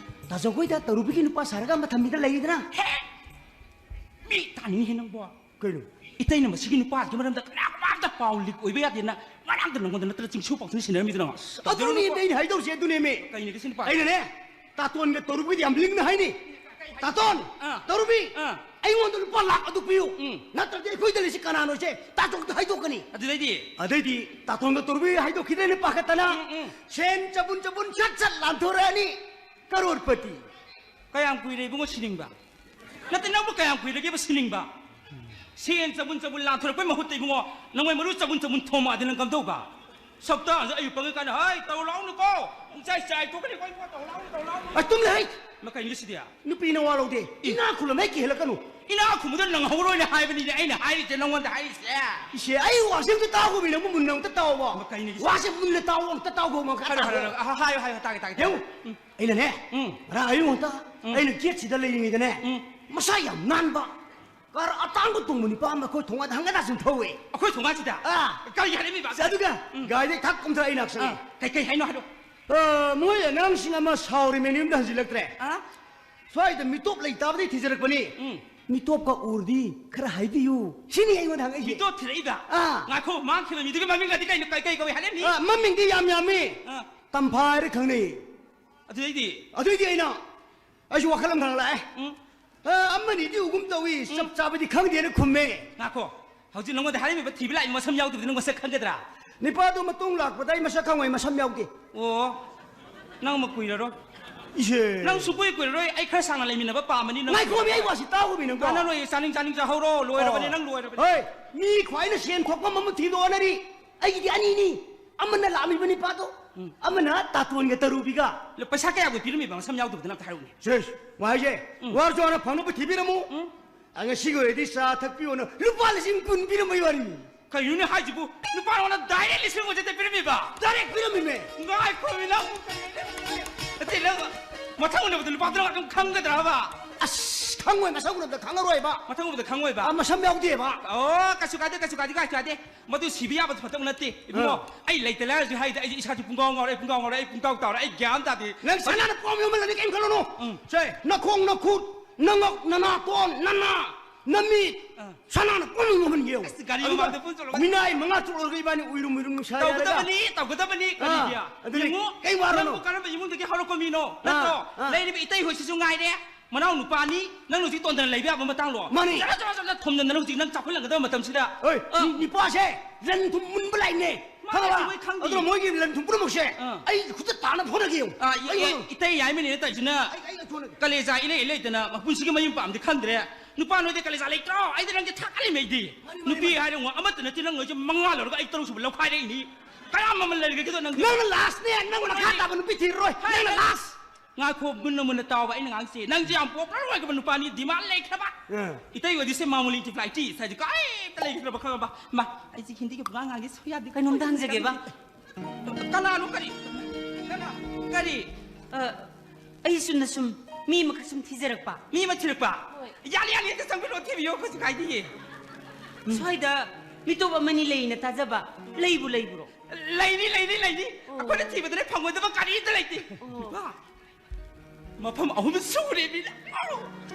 ꯇꯥꯖꯧꯈꯣꯏꯗ ꯇꯧꯔꯨꯕꯤꯒꯤ ꯅꯨꯄꯥ ꯁꯥꯔꯒ ꯑꯃ ꯊꯝꯕꯤꯗ ꯂꯩꯔꯤꯗꯅ? ꯍꯦ! ꯃꯤ ꯇꯥꯅꯤꯡꯉꯤꯍꯦ ꯅꯪꯕꯣ꯫ ꯀꯩꯅꯣ? ꯏꯇꯩꯅ ꯃꯁꯤꯒꯤ ꯅꯨꯄꯥꯁꯤꯒꯤ ꯃꯔꯝꯗ ꯀꯅꯥꯒꯨꯝꯕ ꯑꯝꯇ ꯄꯥꯎ ꯂꯤꯛ ꯑꯣꯏꯕ ꯌꯥꯗꯦꯅ ꯉꯔꯥꯡꯗ ꯅꯪꯉꯣꯟꯗ ꯅꯠꯇ꯭ꯔ ꯆꯤꯡꯁꯨ ꯄꯥꯎꯁꯨ ꯁꯤꯟꯅꯔꯝꯃꯤꯗꯅ꯫ ꯑꯗꯨꯅꯦ ꯑꯩꯅ ꯍꯥꯏꯗꯧꯁꯦ, ꯑꯗꯨꯅꯦꯃꯤ꯫ ꯀꯩꯅꯣ ꯁꯤ ꯅꯨꯄꯥ? ꯑꯩꯅꯅꯦ, ꯇꯥꯇꯣꯟꯒ ꯇꯧꯔꯨꯕꯒꯤꯗꯤ ꯌꯥꯝ ꯂꯤꯡꯅ ꯍꯥꯏꯅꯤ꯫ ꯇꯥꯇꯣꯟ, ꯑꯥ꯫ ꯇꯧꯔꯨꯕꯤ, ꯑꯥ꯫ ꯑꯩꯉꯣꯟꯗ ꯂꯨꯄꯥ ꯂꯥꯛ ꯑꯗꯨ ꯄꯤꯌꯨ꯫ ꯎꯝ꯫ ꯅꯠꯇ꯭ꯔꯗꯤ ꯑꯩꯈꯣꯏꯗ ꯂꯩꯁꯤ ꯀꯅꯥꯅꯣꯁꯦ ꯇꯥꯇꯣꯟꯗ ꯍꯥꯏꯗꯣꯛꯀꯅꯤ꯫ ꯑꯗꯨꯗꯩꯗꯤ? ꯑꯗꯩꯗꯤ ꯇꯥꯇꯣꯟꯒ ꯇꯧꯔꯨꯕꯤ ꯍꯥꯏꯗꯣꯛꯈꯤꯗ꯭ꯔꯦꯅ ꯄꯥꯈꯠꯇꯅ ꯎꯝ, ꯎꯝ꯫ ꯁꯦꯟ ꯆꯕꯨꯟ ꯆꯕꯨꯟ ꯁꯠ ꯁꯠ ꯂꯥꯟꯊꯣꯔꯛꯑꯅꯤ꯫ ꯀꯔꯣꯔꯄꯇꯤ꯫ ꯀꯌꯥꯝ ꯀꯨꯏꯔꯦ ꯏꯕꯨꯡꯉꯣ ꯁꯤꯅꯤꯡꯕ? ꯅꯠꯇꯦ, ꯅꯪꯕꯨ ꯀꯌꯥꯝ ꯀꯨꯏꯔꯒꯦꯕ ꯁꯤꯅꯤꯡꯕ? ꯁꯦꯟ ꯆꯕꯨꯟ ꯆꯕꯨꯟ ꯂꯥꯟꯊꯣꯔꯛꯄꯩ ꯃꯍꯨꯠꯇ ꯏꯕꯨꯡꯉꯣ, ꯅꯉꯣꯏ ꯃꯔꯨ ꯆꯕꯨꯟ ꯆꯕꯨꯟ ꯊꯣꯝꯃꯛꯑꯗꯤ ꯅꯪ ꯀꯝꯗꯧꯕ? ꯁꯞꯇꯥꯁꯦ ꯑꯌꯨꯛ ꯄꯪꯉꯀꯥꯟꯗ, "ꯍꯩ, ꯇꯧ ꯂꯥꯎꯅꯨꯀꯣ, ꯄꯨꯡꯆꯥꯏ ꯆꯥꯏ ꯊꯣꯛꯀꯅꯤꯀꯣ ꯏꯕꯨꯡꯉꯣ, ꯇꯧ ꯂꯥꯎꯅꯨ, ꯇꯧ ꯂꯥꯎꯅꯨ"꯫ ꯑꯁ, ꯇꯨꯝ ꯂꯩ, ꯍꯩ! ꯃꯥ ꯀꯩꯅꯣ ꯁꯤꯗꯤ? ꯅꯨꯄꯤꯅ ꯋꯥ ꯂꯧꯗꯦ꯫ ꯏ꯫ ꯏꯅꯥꯛ ꯈꯨꯜꯂꯝꯃꯦ, ꯀꯤꯍꯜꯂꯛꯀꯅꯨ꯫ ꯏꯅꯥꯛ ꯈꯨꯟꯕꯗꯣ ꯅꯪꯍꯧꯔꯣꯏꯅ ꯍꯥꯏꯕꯅꯤꯅꯦ ꯑꯩꯅ ꯍꯥꯏꯔꯤꯁꯦ, ꯅꯪꯉꯣꯟꯗ ꯍꯥꯏꯔꯤꯁꯦ꯫ ꯏꯆꯦ, ꯑꯩ ꯋꯥꯁꯦ ꯑꯝꯇ ꯇꯥꯈꯣꯃꯤ, ꯅꯪꯕꯨ ꯃꯨꯟꯅ ꯑꯝꯇ ꯇꯥꯎꯕ꯫ ꯃꯥ ꯀꯩꯅꯣ ꯁꯤ? ꯋꯥꯁꯦ ꯃꯨꯟꯅ ꯇꯥꯎ, ꯑꯝꯇ ꯇꯥꯈꯣ, ꯑꯃ ꯈꯔ ꯍꯥꯏꯔꯣ, ꯍꯥꯏꯔꯣ, ꯇꯥꯈꯣ꯫ ꯍꯥꯏꯔꯣ, ꯍꯥꯏꯌꯣ, ꯍꯥꯏꯌꯣ, ꯇꯥꯒꯦ, ꯇꯥꯒꯦ, ꯇꯥꯒꯦ꯫ ꯌꯦꯡꯉꯨ, ꯎꯝ꯫ ꯑꯩꯅꯅꯦ, ꯎꯝ꯫ ꯉꯔꯥꯡ ꯑꯌꯨꯛ ꯉꯟꯇꯥ ꯎꯝ꯫ ꯑꯩꯅ ꯒꯦꯠꯁꯤꯗ ꯂꯩꯔꯤꯉꯩꯗꯅꯦ, ꯎꯝ꯫ ꯃꯁꯥ ꯌꯥꯝ ꯅꯥꯟꯕ ꯀꯥꯔ ꯑꯇꯥꯡꯕ ꯇꯣꯡꯕ ꯅꯨꯄꯥ ꯑꯃ ꯑꯩꯈꯣꯏ ꯊꯣꯡꯒꯥꯟꯗ ꯍꯪꯒꯠ ꯍꯟꯗ ꯁꯨꯝ ꯊꯧꯋꯦ꯫ ꯑꯩꯈꯣꯏ ꯊꯣꯡꯒꯥꯟꯁꯤꯗ? ꯑꯥ꯫ ꯀꯔꯤ ꯍꯥꯏꯔꯝꯃꯤꯕ? ꯑꯁ, ꯑꯗꯨꯒ ꯎꯝ꯫ ꯒꯥꯔꯤꯗꯩ ꯊꯛ ꯀꯨꯝꯊꯔ ꯑꯩ ꯅꯥꯛꯁꯪꯉꯦ꯫ ꯑꯥ, ꯀꯩ, ꯀꯩ ꯍꯥꯏꯅꯣ ꯍꯥꯏꯔꯣ꯫ ꯑ, ꯃꯣꯏ ꯑꯉꯥꯡꯁꯤꯡ ꯑꯃ ꯁꯥꯎꯔꯤꯃꯦ, ꯌꯨꯝꯗ ꯍꯟꯖꯤꯜꯂꯛꯇ꯭ꯔꯦ꯫ ꯑꯥ? ꯁ꯭ꯋꯥꯏꯗ ꯃꯤꯇꯣꯞ ꯂꯩꯇꯥꯕꯗꯤ ꯊꯤꯖꯔꯛꯄꯅꯤ꯫ ꯎꯝ꯫ ꯃꯤꯇꯣꯞꯀ ꯎꯔꯗꯤ ꯈꯔ ꯍꯥꯏꯕꯤꯌꯨ꯫ ꯁꯤꯅꯤ ꯑꯩꯉꯣꯟꯗ ꯍꯪꯉꯛꯏꯁꯦ꯫ ꯃꯤꯇꯣꯞ ꯊꯤꯔꯛꯏꯕ? ꯑꯥ꯫ ꯉꯥꯏꯈꯣ, ꯃꯥꯡꯈꯤꯕ ꯃꯤꯗꯨꯒꯤ ꯃꯃꯤꯡꯒꯗꯤ ꯀꯩꯅꯣ, ꯀꯩ, ꯀꯩ ꯀꯧꯏ ꯍꯥꯏꯔꯦ ꯃꯤ? ꯑꯥ, ꯃꯃꯤꯡꯗꯤ ꯌꯥꯝ ꯌꯥꯝꯃꯤ꯫ ꯑꯥ꯫ ꯇꯝꯐꯥ ꯍꯥꯏꯔ ꯈꯪꯅꯩ꯫ ꯑꯗꯨꯗꯩꯗꯤ? ꯑꯗꯨꯏꯗꯤ ꯑꯩꯅ, ꯑꯩꯁꯨ ꯋꯥꯈꯜ ꯑꯃ ꯈꯪꯂꯛꯑꯦ꯫ ꯎꯝ꯫ ꯑ, ꯑꯃꯅꯤꯗꯤ ꯎꯒꯨꯝ ꯇꯧꯏ, ꯎꯝ꯫ ꯆꯞ ꯆꯥꯕꯗꯤ ꯈꯪꯗꯦꯅ ꯈꯨꯝꯃꯦ꯫ ꯉꯥꯈꯣ, ꯍꯧꯖꯤꯛ ꯅꯉꯣꯟꯗ ꯍꯥꯏꯔꯝꯃꯤꯕ ꯊꯤꯕ ꯂꯥꯛꯏꯕ ꯃꯁꯝ ꯌꯥꯎꯗꯕꯗꯤ ꯅꯪ ꯃꯁꯛ ꯈꯪꯒꯗ꯭ꯔꯥ? ꯅꯤꯄꯥꯗꯨ ꯃꯇꯨꯡ ꯂꯥꯛꯄꯗ ꯑꯩ ꯃꯁꯛ ꯈꯪꯉꯣꯏ, ꯃꯁꯝ ꯌꯥꯎꯗꯦ꯫ ꯑꯣ, ꯅꯪ ꯑꯃ ꯀꯨꯏꯔꯔꯣꯏ꯫ ꯏꯍꯦ꯫ ꯅꯪ ꯁꯨꯡꯀꯨꯏ ꯀꯨꯏꯔꯔꯣꯏ, ꯑꯩ ꯈꯔ ꯁꯥꯡꯅ ꯂꯩꯃꯤꯟꯅꯕ ꯄꯥꯝꯃꯅꯤ ꯅꯪ꯫ ꯉꯥꯏꯈꯣꯃꯤ, ꯑꯩ ꯋꯥꯁꯤ ꯇꯥꯈꯣꯃꯤ ꯅꯪꯕꯣ꯫ ꯀꯥꯟꯅꯔꯣꯏ, ꯆꯥꯅꯤꯡ ꯆꯥꯅꯤꯡ ꯆꯥꯍꯧꯔꯣ, ꯂꯣꯏꯔꯕꯅꯦ, ꯑꯣ꯫ ꯅꯪ ꯂꯣꯏꯔꯕꯅꯦ꯫ ꯍꯣꯏ, ꯃꯤ ꯈ꯭ꯋꯥꯏꯅ ꯁꯦꯟ ꯊꯣꯛꯄ ꯑꯃ ꯊꯤꯗꯣꯛꯑꯅꯔꯤ꯫ ꯑꯩꯒꯤꯗꯤ ꯑꯅꯤꯅꯤ꯫ ꯑꯃꯅ ꯂꯥꯛꯑꯝꯃꯤꯕ ꯅꯤꯄꯥꯗꯣ, ꯎꯝ꯫ ꯑꯃꯅ ꯇꯥꯇꯣꯟꯒ ꯇꯔꯨꯕꯤꯒ꯫ ꯂ-, ꯄꯩꯁꯥ ꯀꯌꯥꯕꯨ ꯄꯤꯔꯝꯃꯤꯕ ꯃꯁꯝ ꯌꯥꯎꯗꯕꯗꯨꯅ ꯑꯝꯇ ꯍꯥꯏꯔꯛꯎꯅꯦ꯫ ꯁꯦꯁ, ꯋꯥꯍꯩꯁꯦ, ꯎꯝ꯫ ꯋꯥꯔꯁꯨ ꯍꯥꯟꯅ ꯐꯪꯅꯕ ꯊꯤꯕꯤꯔꯝꯃꯨ꯫ ꯎꯝ꯫ ꯑ, ꯉꯁꯤꯒꯤ ꯑꯣꯏꯔꯗꯤ ꯆꯥ ꯊꯛꯄꯤꯌꯣꯅ ꯂꯨꯄꯥ ꯂꯤꯁꯤꯡ ꯀꯨꯟ ꯄꯤꯔꯝꯕꯩ ꯋꯥꯔꯤꯅꯤ꯫ ꯀꯩꯅꯣꯅꯦ ꯍꯥꯏꯁꯤꯕꯨ? ꯅꯨꯄꯥ ꯅꯉꯣꯟꯗ direct ꯂꯤꯁꯤꯡ ꯑꯃ ꯆꯠꯇ ꯄꯤꯔꯝꯃꯤꯕ? Direct ꯄꯤꯔꯝꯃꯤꯃꯦ꯫ ꯉꯥꯏꯈꯣꯃꯤ, ꯅꯪ ꯅꯠꯇꯦ, ꯅꯪ ꯃꯊꯪ ꯎꯅꯕꯗ ꯅꯨꯄꯥꯗꯨꯅ ꯑꯗꯨꯝ ꯈꯪꯒꯗ꯭ꯔꯕ? ꯑꯁ, ꯈꯪꯉꯣꯏ, ꯃꯁꯛ ꯎꯅꯕꯗ ꯈꯪꯉꯔꯣꯏꯕ꯫ ꯃꯊꯪ ꯎꯅꯕꯗ ꯈꯪꯉꯣꯏꯕ? ꯑ, ꯃꯁꯝ ꯌꯥꯎꯗꯦꯕ꯫ ꯑꯣ, ꯀꯩꯁꯨ ꯀꯥꯏꯗꯦ, ꯀꯩꯁꯨ ꯀꯥꯏꯗꯦ, ꯀꯩꯁꯨ ꯀꯥꯏꯗꯦ꯫ ꯃꯗꯨ ꯁꯤꯕ ꯌꯥꯕ ꯊꯕꯛ ꯅꯠꯇꯦ, ꯏꯕꯨꯡꯉꯣ꯫ ꯑꯥ꯫ ꯑꯩ ꯂꯩꯇ ꯂꯥꯏꯔꯁꯨ ꯍꯥꯏꯗꯦ, ꯑꯩ ꯏꯁꯥꯁꯨ ꯄꯨꯡꯉꯥꯎ ꯉꯥꯎꯔꯦ, ꯑꯩ ꯄꯨꯡꯉꯥꯎ ꯉꯥꯎꯔꯦ, ꯑꯩ ꯄꯨꯡꯇꯥꯎ ꯇꯥꯎꯔꯦ, ꯑꯩ ꯒ꯭ꯌꯥꯟ ꯇꯥꯗꯦ꯫ ꯅꯪ ꯁꯅꯥꯅ ꯄꯣꯝ ꯌꯣꯝꯍꯜꯂꯗꯤ ꯀꯩꯝ ꯈꯜꯂꯨꯅꯨ꯫ ꯎꯝ꯫ ꯁꯦ, ꯅꯈꯣꯡ, ꯅꯈꯨꯠ, ꯅꯉꯛ, ꯅꯅꯥꯇꯣꯟ, ꯅꯅꯥ, ꯅꯃꯤꯠ, ꯑꯥ꯫ ꯁꯅꯥꯅ ꯄꯣꯝ ꯌꯣꯝꯍꯟꯒꯦ꯫ ꯑꯁ, ꯒꯥꯔꯤ ꯑꯗꯨꯒ ꯃꯃꯥꯡꯗ ꯄꯨꯟ ꯆꯠꯂꯣ꯫ ꯃꯤꯅꯥꯏ ꯃꯉꯥ ꯇꯔꯨꯛ ꯑꯣꯏꯔꯒ ꯏꯕꯥꯅꯤ ꯎꯏꯔꯨꯝ ꯎꯏꯔꯨꯝ ꯅꯨꯡꯁꯥ ꯌꯥꯏꯔꯒ꯫ ꯇꯧꯒꯗꯕꯅꯤ, ꯇꯧꯒꯗꯕꯅꯤ, ꯑꯥ, ꯀꯔꯤꯒꯤ? ꯑꯗꯨꯗꯤ ꯀꯩꯝ ꯋꯥꯔꯨꯅꯨ꯫ ꯅꯪꯕꯨ ꯀꯔꯝꯕ ꯏꯃꯨꯡꯗꯒꯤ ꯍꯧꯔꯛꯄ ꯃꯤꯅꯣ? ꯑꯥ, ꯅꯠꯇ꯭ꯔꯣ? ꯑꯥ꯫ ꯂꯩꯔꯤꯕ ꯏꯇꯩ ꯍꯣꯏꯁꯤꯁꯨ ꯉꯥꯏꯔꯦ꯫ ꯃꯅꯥꯎ ꯅꯨꯄꯥꯅꯤ, ꯅꯪꯅ ꯍꯧꯖꯤꯛ ꯇꯣꯟꯗꯅ ꯂꯩꯕ ꯌꯥꯕ ꯃꯇꯥꯡꯂꯣ? ꯃꯥꯅꯤ꯫ ꯖꯔ, ꯖꯔ, ꯖꯔ, ꯖꯔ ꯊꯣꯝꯖꯤꯟꯗꯅ ꯍꯧꯖꯤꯛ ꯅꯪ ꯆꯥꯎꯈꯠꯂꯝꯒꯗꯕ ꯃꯇꯝꯁꯤꯗ꯫ ꯍꯣꯏ, ꯑ꯫ ꯅꯤ-, ꯅꯤꯄꯥꯁꯦ ꯂꯟ ꯊꯨꯝ ꯃꯨꯟꯕ ꯂꯥꯏꯅꯦ꯫ ꯃꯥꯅꯦ, ꯈꯪꯉꯕ? ꯆꯨꯝꯃꯦ, ꯈꯪꯉꯦ꯫ ꯑꯗꯨꯅ ꯃꯣꯏꯒꯤ ꯂꯟ ꯊꯨꯝ ꯄꯨꯝꯅꯃꯛꯁꯦ ꯑ꯫ ꯑꯩ ꯈꯨꯠꯇ ꯇꯥꯅꯕ ꯍꯣꯠꯅꯒꯦ ꯌꯦꯡꯉꯨ꯫ ꯑ, ꯏ-, ꯑꯩ ꯏ-, ꯍꯣꯠꯅꯒꯦ꯫ ꯏꯇꯩ ꯌꯥꯏꯃꯅꯤꯅ ꯇꯧꯔꯤꯁꯤꯅ ꯑꯩ, ꯑꯩ ꯍꯣꯠꯅꯒꯦ꯫ ꯀꯂꯦꯖꯥ ꯏꯂꯩ ꯂꯩꯇꯅ ꯃꯄꯨꯟꯁꯤꯒꯤ ꯃꯌꯨꯝ ꯄꯥꯝꯗꯤ ꯈꯟꯗ꯭ꯔꯦ꯫ ꯅꯨꯄꯥ ꯅꯣꯏꯗꯤ ꯀꯂꯦꯖꯥ ꯂꯩꯇ꯭ꯔꯣ? ꯑꯩꯗꯤ ꯅꯪꯒꯤ ꯊꯥꯛꯀꯠꯂꯤꯃꯦ ꯑꯩꯗꯤ꯫ ꯃꯥꯅꯤ, ꯃꯥꯅꯤ, ꯅꯨꯄꯤ ꯃꯥꯅꯤ꯫ ꯍꯥꯏꯔꯦ ꯌꯦꯡꯉꯣ, ꯑꯃꯠꯇ ꯅꯠꯇꯦ ꯅꯪ ꯅꯣꯏꯁꯦ ꯃꯉꯥ ꯂꯧꯔꯒ ꯑꯩ ꯇꯔꯨꯛ ꯁꯨꯕ ꯂꯧꯈꯥꯏꯔꯛꯏꯅꯤ꯫ ꯀꯌꯥꯝ ꯃꯃꯜ ꯂꯩꯔꯒꯦ ꯑꯗꯣ ꯅꯪꯒꯤ? ꯅꯪꯅ lastꯅꯦ, ꯅꯪ ꯃꯈꯥ ꯍꯣꯏꯅꯦ꯫ ꯇꯥꯕ ꯅꯨꯄꯤ ꯊꯤꯔꯔꯣꯏ꯫ ꯍꯣꯏꯅꯦ꯫ ꯅꯪꯅ last꯫ ꯉꯥꯏꯈꯣ, ꯃꯨꯟꯅ ꯃꯨꯟꯅ ꯇꯥꯎꯕ ꯑꯩꯅ ꯉꯥꯡꯁꯦ꯫ ꯅꯪꯁꯦ ꯌꯥꯝ popular ꯑꯣꯏꯈ꯭ꯔꯕ ꯅꯨꯄꯥꯅꯤ, demand ꯂꯩꯈ꯭ꯔꯕ꯫ ꯑꯥ꯫ ꯏꯇꯩ ꯑꯣꯏꯗꯤ ꯁꯦ ꯃꯥꯃꯨꯂꯤ ꯇꯤꯐ꯭ꯂꯥꯏꯇꯤ ꯁꯥꯏꯁꯦ ꯀꯔꯤꯝꯇ ꯂꯩꯈ꯭ꯔꯕ ꯈꯪꯉꯕ? ꯃꯥ, ꯑꯩꯁꯦ ꯍꯤꯟꯗꯤꯒ ꯄꯨꯡꯉꯥꯡ ꯉꯥꯡꯒꯦ ꯁꯣ ꯌꯥꯗꯦ꯫ ꯀꯩꯅꯣꯝꯇ ꯍꯪꯖꯒꯦꯕ꯫ ꯀꯅꯥꯅꯣ? ꯀꯔꯤ? ꯀꯅꯥ? ꯀꯔꯤ? ꯑ, ꯑꯩ ꯆꯨꯝꯅ ꯁꯨꯝ ꯃꯤ ꯑꯃꯈꯛ ꯁꯨꯝ ꯊꯤꯖꯔꯛꯄ꯫ ꯃꯤ ꯑꯃ ꯊꯤꯔꯛꯄ? ꯍꯣꯏ꯫ ꯌꯥꯅꯤ, ꯌꯥꯅꯤ, ꯑꯝꯇ ꯆꯪꯕꯤꯔꯛꯑꯣ, ꯊꯤꯕꯤꯌꯣ, ꯀꯩꯁꯨ ꯀꯥꯏꯗꯤꯌꯦ꯫ ꯁ꯭ꯋꯥꯏꯗ ꯃꯤꯇꯣꯞ ꯑꯃꯅꯤ ꯂꯩꯅ ꯇꯥꯖꯕ, ꯂꯩꯕꯨ ꯂꯩꯕ꯭ꯔꯣ? ꯂꯩꯅꯤ, ꯂꯩꯅꯤ, ꯂꯩꯅꯤ꯫ ꯑꯣ꯫ ꯑꯩꯈꯣꯏꯅ ꯊꯤꯕꯗꯅꯦ ꯐꯪꯉꯣꯏꯗꯕ ꯀꯔꯤꯝꯇ ꯂꯩꯇꯦ꯫ ꯑꯣ꯫ ꯅꯨꯄꯥ, ꯃꯐꯝ ꯑꯍꯨꯝ ꯁꯨꯔꯦ, ꯃꯤꯅ꯫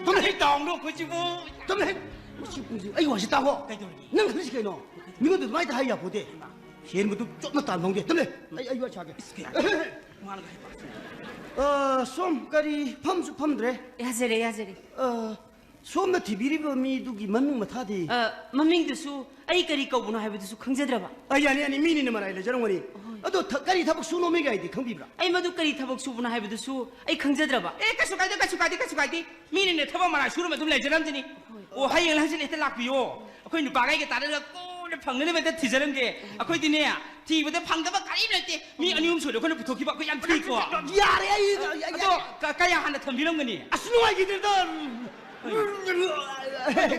ꯇꯨꯝ ꯂꯩ꯫ ꯀꯔꯤ ꯇꯥꯎꯅꯣ ꯑꯩꯈꯣꯏꯁꯤꯕꯨ? ꯇꯨꯝ ꯂꯩ꯫ ꯃꯁꯤ ꯄꯨꯡꯁꯤ ꯑꯩ ꯋꯥꯁꯤ ꯇꯥꯈꯣ꯫ ꯀꯩꯗꯧꯔꯒꯦ? ꯅꯪ ꯈꯜꯂꯤꯁꯤ ꯀꯩꯅꯣ? ꯃꯤꯉꯣꯟꯗ ꯑꯗꯨꯃꯥꯏꯅ ꯍꯥꯏ ꯌꯥꯄꯣꯠꯇꯦ꯫ ꯁꯦꯟꯒꯗꯨ ꯆꯣꯞꯅ ꯇꯥꯟꯐꯝꯒꯦ꯫ ꯇꯨꯝ ꯂꯩ꯫ ꯑꯩ, ꯑꯩ ꯋꯥ ꯁꯥꯒꯦ꯫ ꯏꯁ, ꯀꯩ ꯍꯥꯏ-, ꯃꯥꯅ ꯀꯩ ꯍꯥꯏꯕ? ꯑ, ꯁꯣꯝ ꯀꯔꯤ ꯐꯝꯁꯨ ꯐꯝꯗ꯭ꯔꯦ꯫ ꯌꯥꯖꯔꯦ, ꯌꯥꯖꯔꯦ꯫ ꯑ, ꯁꯣꯝꯅ ꯊꯤꯕꯤꯔꯤꯕ ꯃꯤꯗꯨꯒꯤ ꯃꯃꯤꯡ ꯃꯊꯥꯗꯤ? ꯑ, ꯃꯃꯤꯡꯗꯨꯁꯨ ꯑꯩ ꯀꯔꯤ ꯀꯧꯕꯅꯣ ꯍꯥꯏꯕꯗꯨꯁꯨ ꯈꯪꯖꯗ꯭ꯔꯕ꯫ ꯑ, ꯌꯥꯅꯤ, ꯌꯥꯅꯤ, ꯃꯤꯅꯤꯅ ꯃꯔꯥꯏ ꯂꯩꯖꯔꯝꯒꯅꯤ꯫ ꯍꯣꯏ꯫ ꯑꯗꯣ ꯊ-, ꯀꯔꯤ ꯊꯕꯛ ꯁꯨꯅꯣ ꯃꯤꯒꯥꯏꯗꯤ ꯈꯪꯕꯤꯕ꯭ꯔꯥ? ꯑꯩ ꯃꯗꯨ ꯀꯔꯤ ꯊꯕꯛ ꯁꯨꯕꯅꯣ ꯍꯥꯏꯕꯗꯨꯁꯨ ꯑꯩ ꯈꯪꯖꯗ꯭ꯔꯕ꯫ ꯑꯦ, ꯀꯩꯁꯨ ꯀꯥꯏꯗꯦ, ꯀꯩꯁꯨ ꯀꯥꯏꯗꯦ, ꯀꯩꯁꯨ ꯀꯥꯏꯗꯦ꯫ ꯃꯤꯅꯤꯅ ꯊꯕꯛ ꯃꯔꯥꯏ ꯁꯨꯔꯝ ꯑꯗꯨꯝ ꯂꯩꯖꯔꯝꯖꯅꯤ꯫ ꯍꯣꯏ꯫ ꯑꯣ, ꯍꯌꯦꯡ ꯍꯪꯆꯤꯠ ꯍꯦꯛꯇ ꯂꯥꯛꯄꯤꯌꯣ꯫ ꯑꯩꯈꯣꯏ ꯅꯨꯄꯥꯈꯩꯒ ꯇꯥꯟꯅꯔꯒ ꯀꯣꯟꯅ ꯐꯪꯅꯅꯕ ꯍꯦꯛꯇ ꯊꯤꯖꯔꯝꯒꯦ꯫ ꯑꯩꯈꯣꯏꯗꯤꯅꯦ, ꯊꯤꯕꯗ ꯐꯪꯗꯕ ꯀꯔꯤꯝ ꯂꯩꯇꯦ꯫ ꯃꯤ ꯑꯅꯤ ꯑꯍꯨꯝ ꯁꯨꯔꯦ ꯑꯩꯈꯣꯏꯅ ꯄꯨꯊꯣꯛꯈꯤꯕ, ꯑꯩꯈꯣꯏ ꯌꯥꯝ ꯊꯤꯀꯣ꯫ ꯌꯥꯔꯦ, ꯑꯩ, ꯑꯩ, ꯑꯩ, ꯑꯗꯣ, ꯑꯩ ꯀ-, ꯀꯌꯥ ꯍꯥꯟꯅ ꯊꯝꯕꯤꯔꯝꯒꯅꯤ? ꯑꯁ, ꯅꯨꯡꯉꯥꯏꯈꯤꯗ꯭ꯔꯦꯗ꯫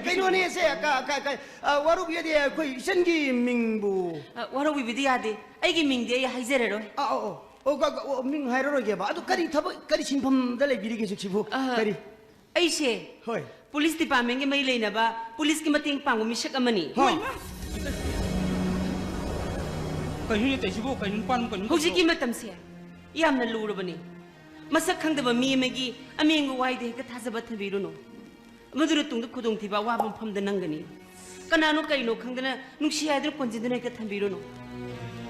ꯀꯩꯅꯣꯅꯦ ꯁꯦ, ꯀ-, ꯀ-, ꯀ-, ꯑ, ꯋꯥꯔꯧꯕꯤꯔꯗꯤ ꯑꯩꯈꯣꯏ ꯏꯆꯟꯒꯤ ꯃꯤꯡꯕꯨ꯫ ꯑ, ꯋꯥꯔꯧꯕꯤꯕꯗꯤ ꯌꯥꯗꯦ꯫ ꯑꯩꯒꯤ ꯃꯤꯡꯗꯤ ꯑꯩ ꯍꯥꯏꯖꯔꯔꯣꯏ꯫ ꯑ, ꯑ, ꯑ, ꯑꯣ, ꯀ-, ꯀ-, ꯑꯣ, ꯃꯤꯡ ꯍꯥꯏꯔꯔꯣꯏꯒꯦꯕ꯫ ꯑꯗꯨ ꯀꯔꯤ ꯊꯕꯛ, ꯀꯔꯤ ꯁꯤꯟꯐꯝꯗ ꯂꯩꯕꯤꯔꯤꯒꯦ ꯍꯧꯖꯤꯛꯁꯤꯕꯨ? ꯑ, ꯀꯔꯤ? ꯑꯩꯁꯦ ꯍꯣꯏ꯫ ꯄꯨꯂꯤꯁ ꯗꯤꯄꯥꯔꯠꯃꯦꯟꯒꯤ ꯃꯔꯤ ꯂꯩꯅꯕ ꯄꯨꯂꯤꯁꯀꯤ ꯃꯇꯦꯡ ꯄꯥꯡꯕ ꯃꯤꯁꯛ ꯑꯃꯅꯤ꯫ ꯍꯣꯏ꯫ ꯀꯩꯅꯣꯅꯦ ꯇꯧꯏꯁꯤꯕꯨ? ꯀꯩꯅꯣ ꯅꯨꯄꯥꯅꯣ ꯀꯩꯅꯣ ꯍꯧꯖꯤꯛꯀꯤ ꯇꯧꯏꯁꯤꯕꯣ? ꯃꯇꯝꯁꯦ ꯌꯥꯝꯅ ꯂꯨꯔꯕꯅꯤ꯫ ꯃꯁꯛ ꯈꯪꯗꯕ ꯃꯤ ꯑꯃꯒꯤ ꯑꯃꯦꯡꯕ ꯋꯥꯍꯩꯗ ꯍꯦꯛꯇ ꯊꯥꯖꯕ ꯊꯝꯕꯤꯔꯨꯅꯨ꯫ ꯃꯗꯨꯅ ꯇꯨꯡꯗ ꯈꯨꯗꯣꯡꯊꯤꯕ ꯑꯋꯥꯕ ꯃꯐꯝꯗ ꯅꯪꯒꯅꯤ꯫ ꯀꯅꯥꯅꯣ ꯀꯩꯅꯣ ꯈꯪꯗꯅ ꯅꯨꯡꯁꯤ ꯍꯥꯏꯗꯨꯅ ꯀꯣꯟꯁꯤꯟꯗꯨꯅ ꯍꯦꯛꯇ ꯊꯝꯕꯤꯔꯨꯅꯨ꯫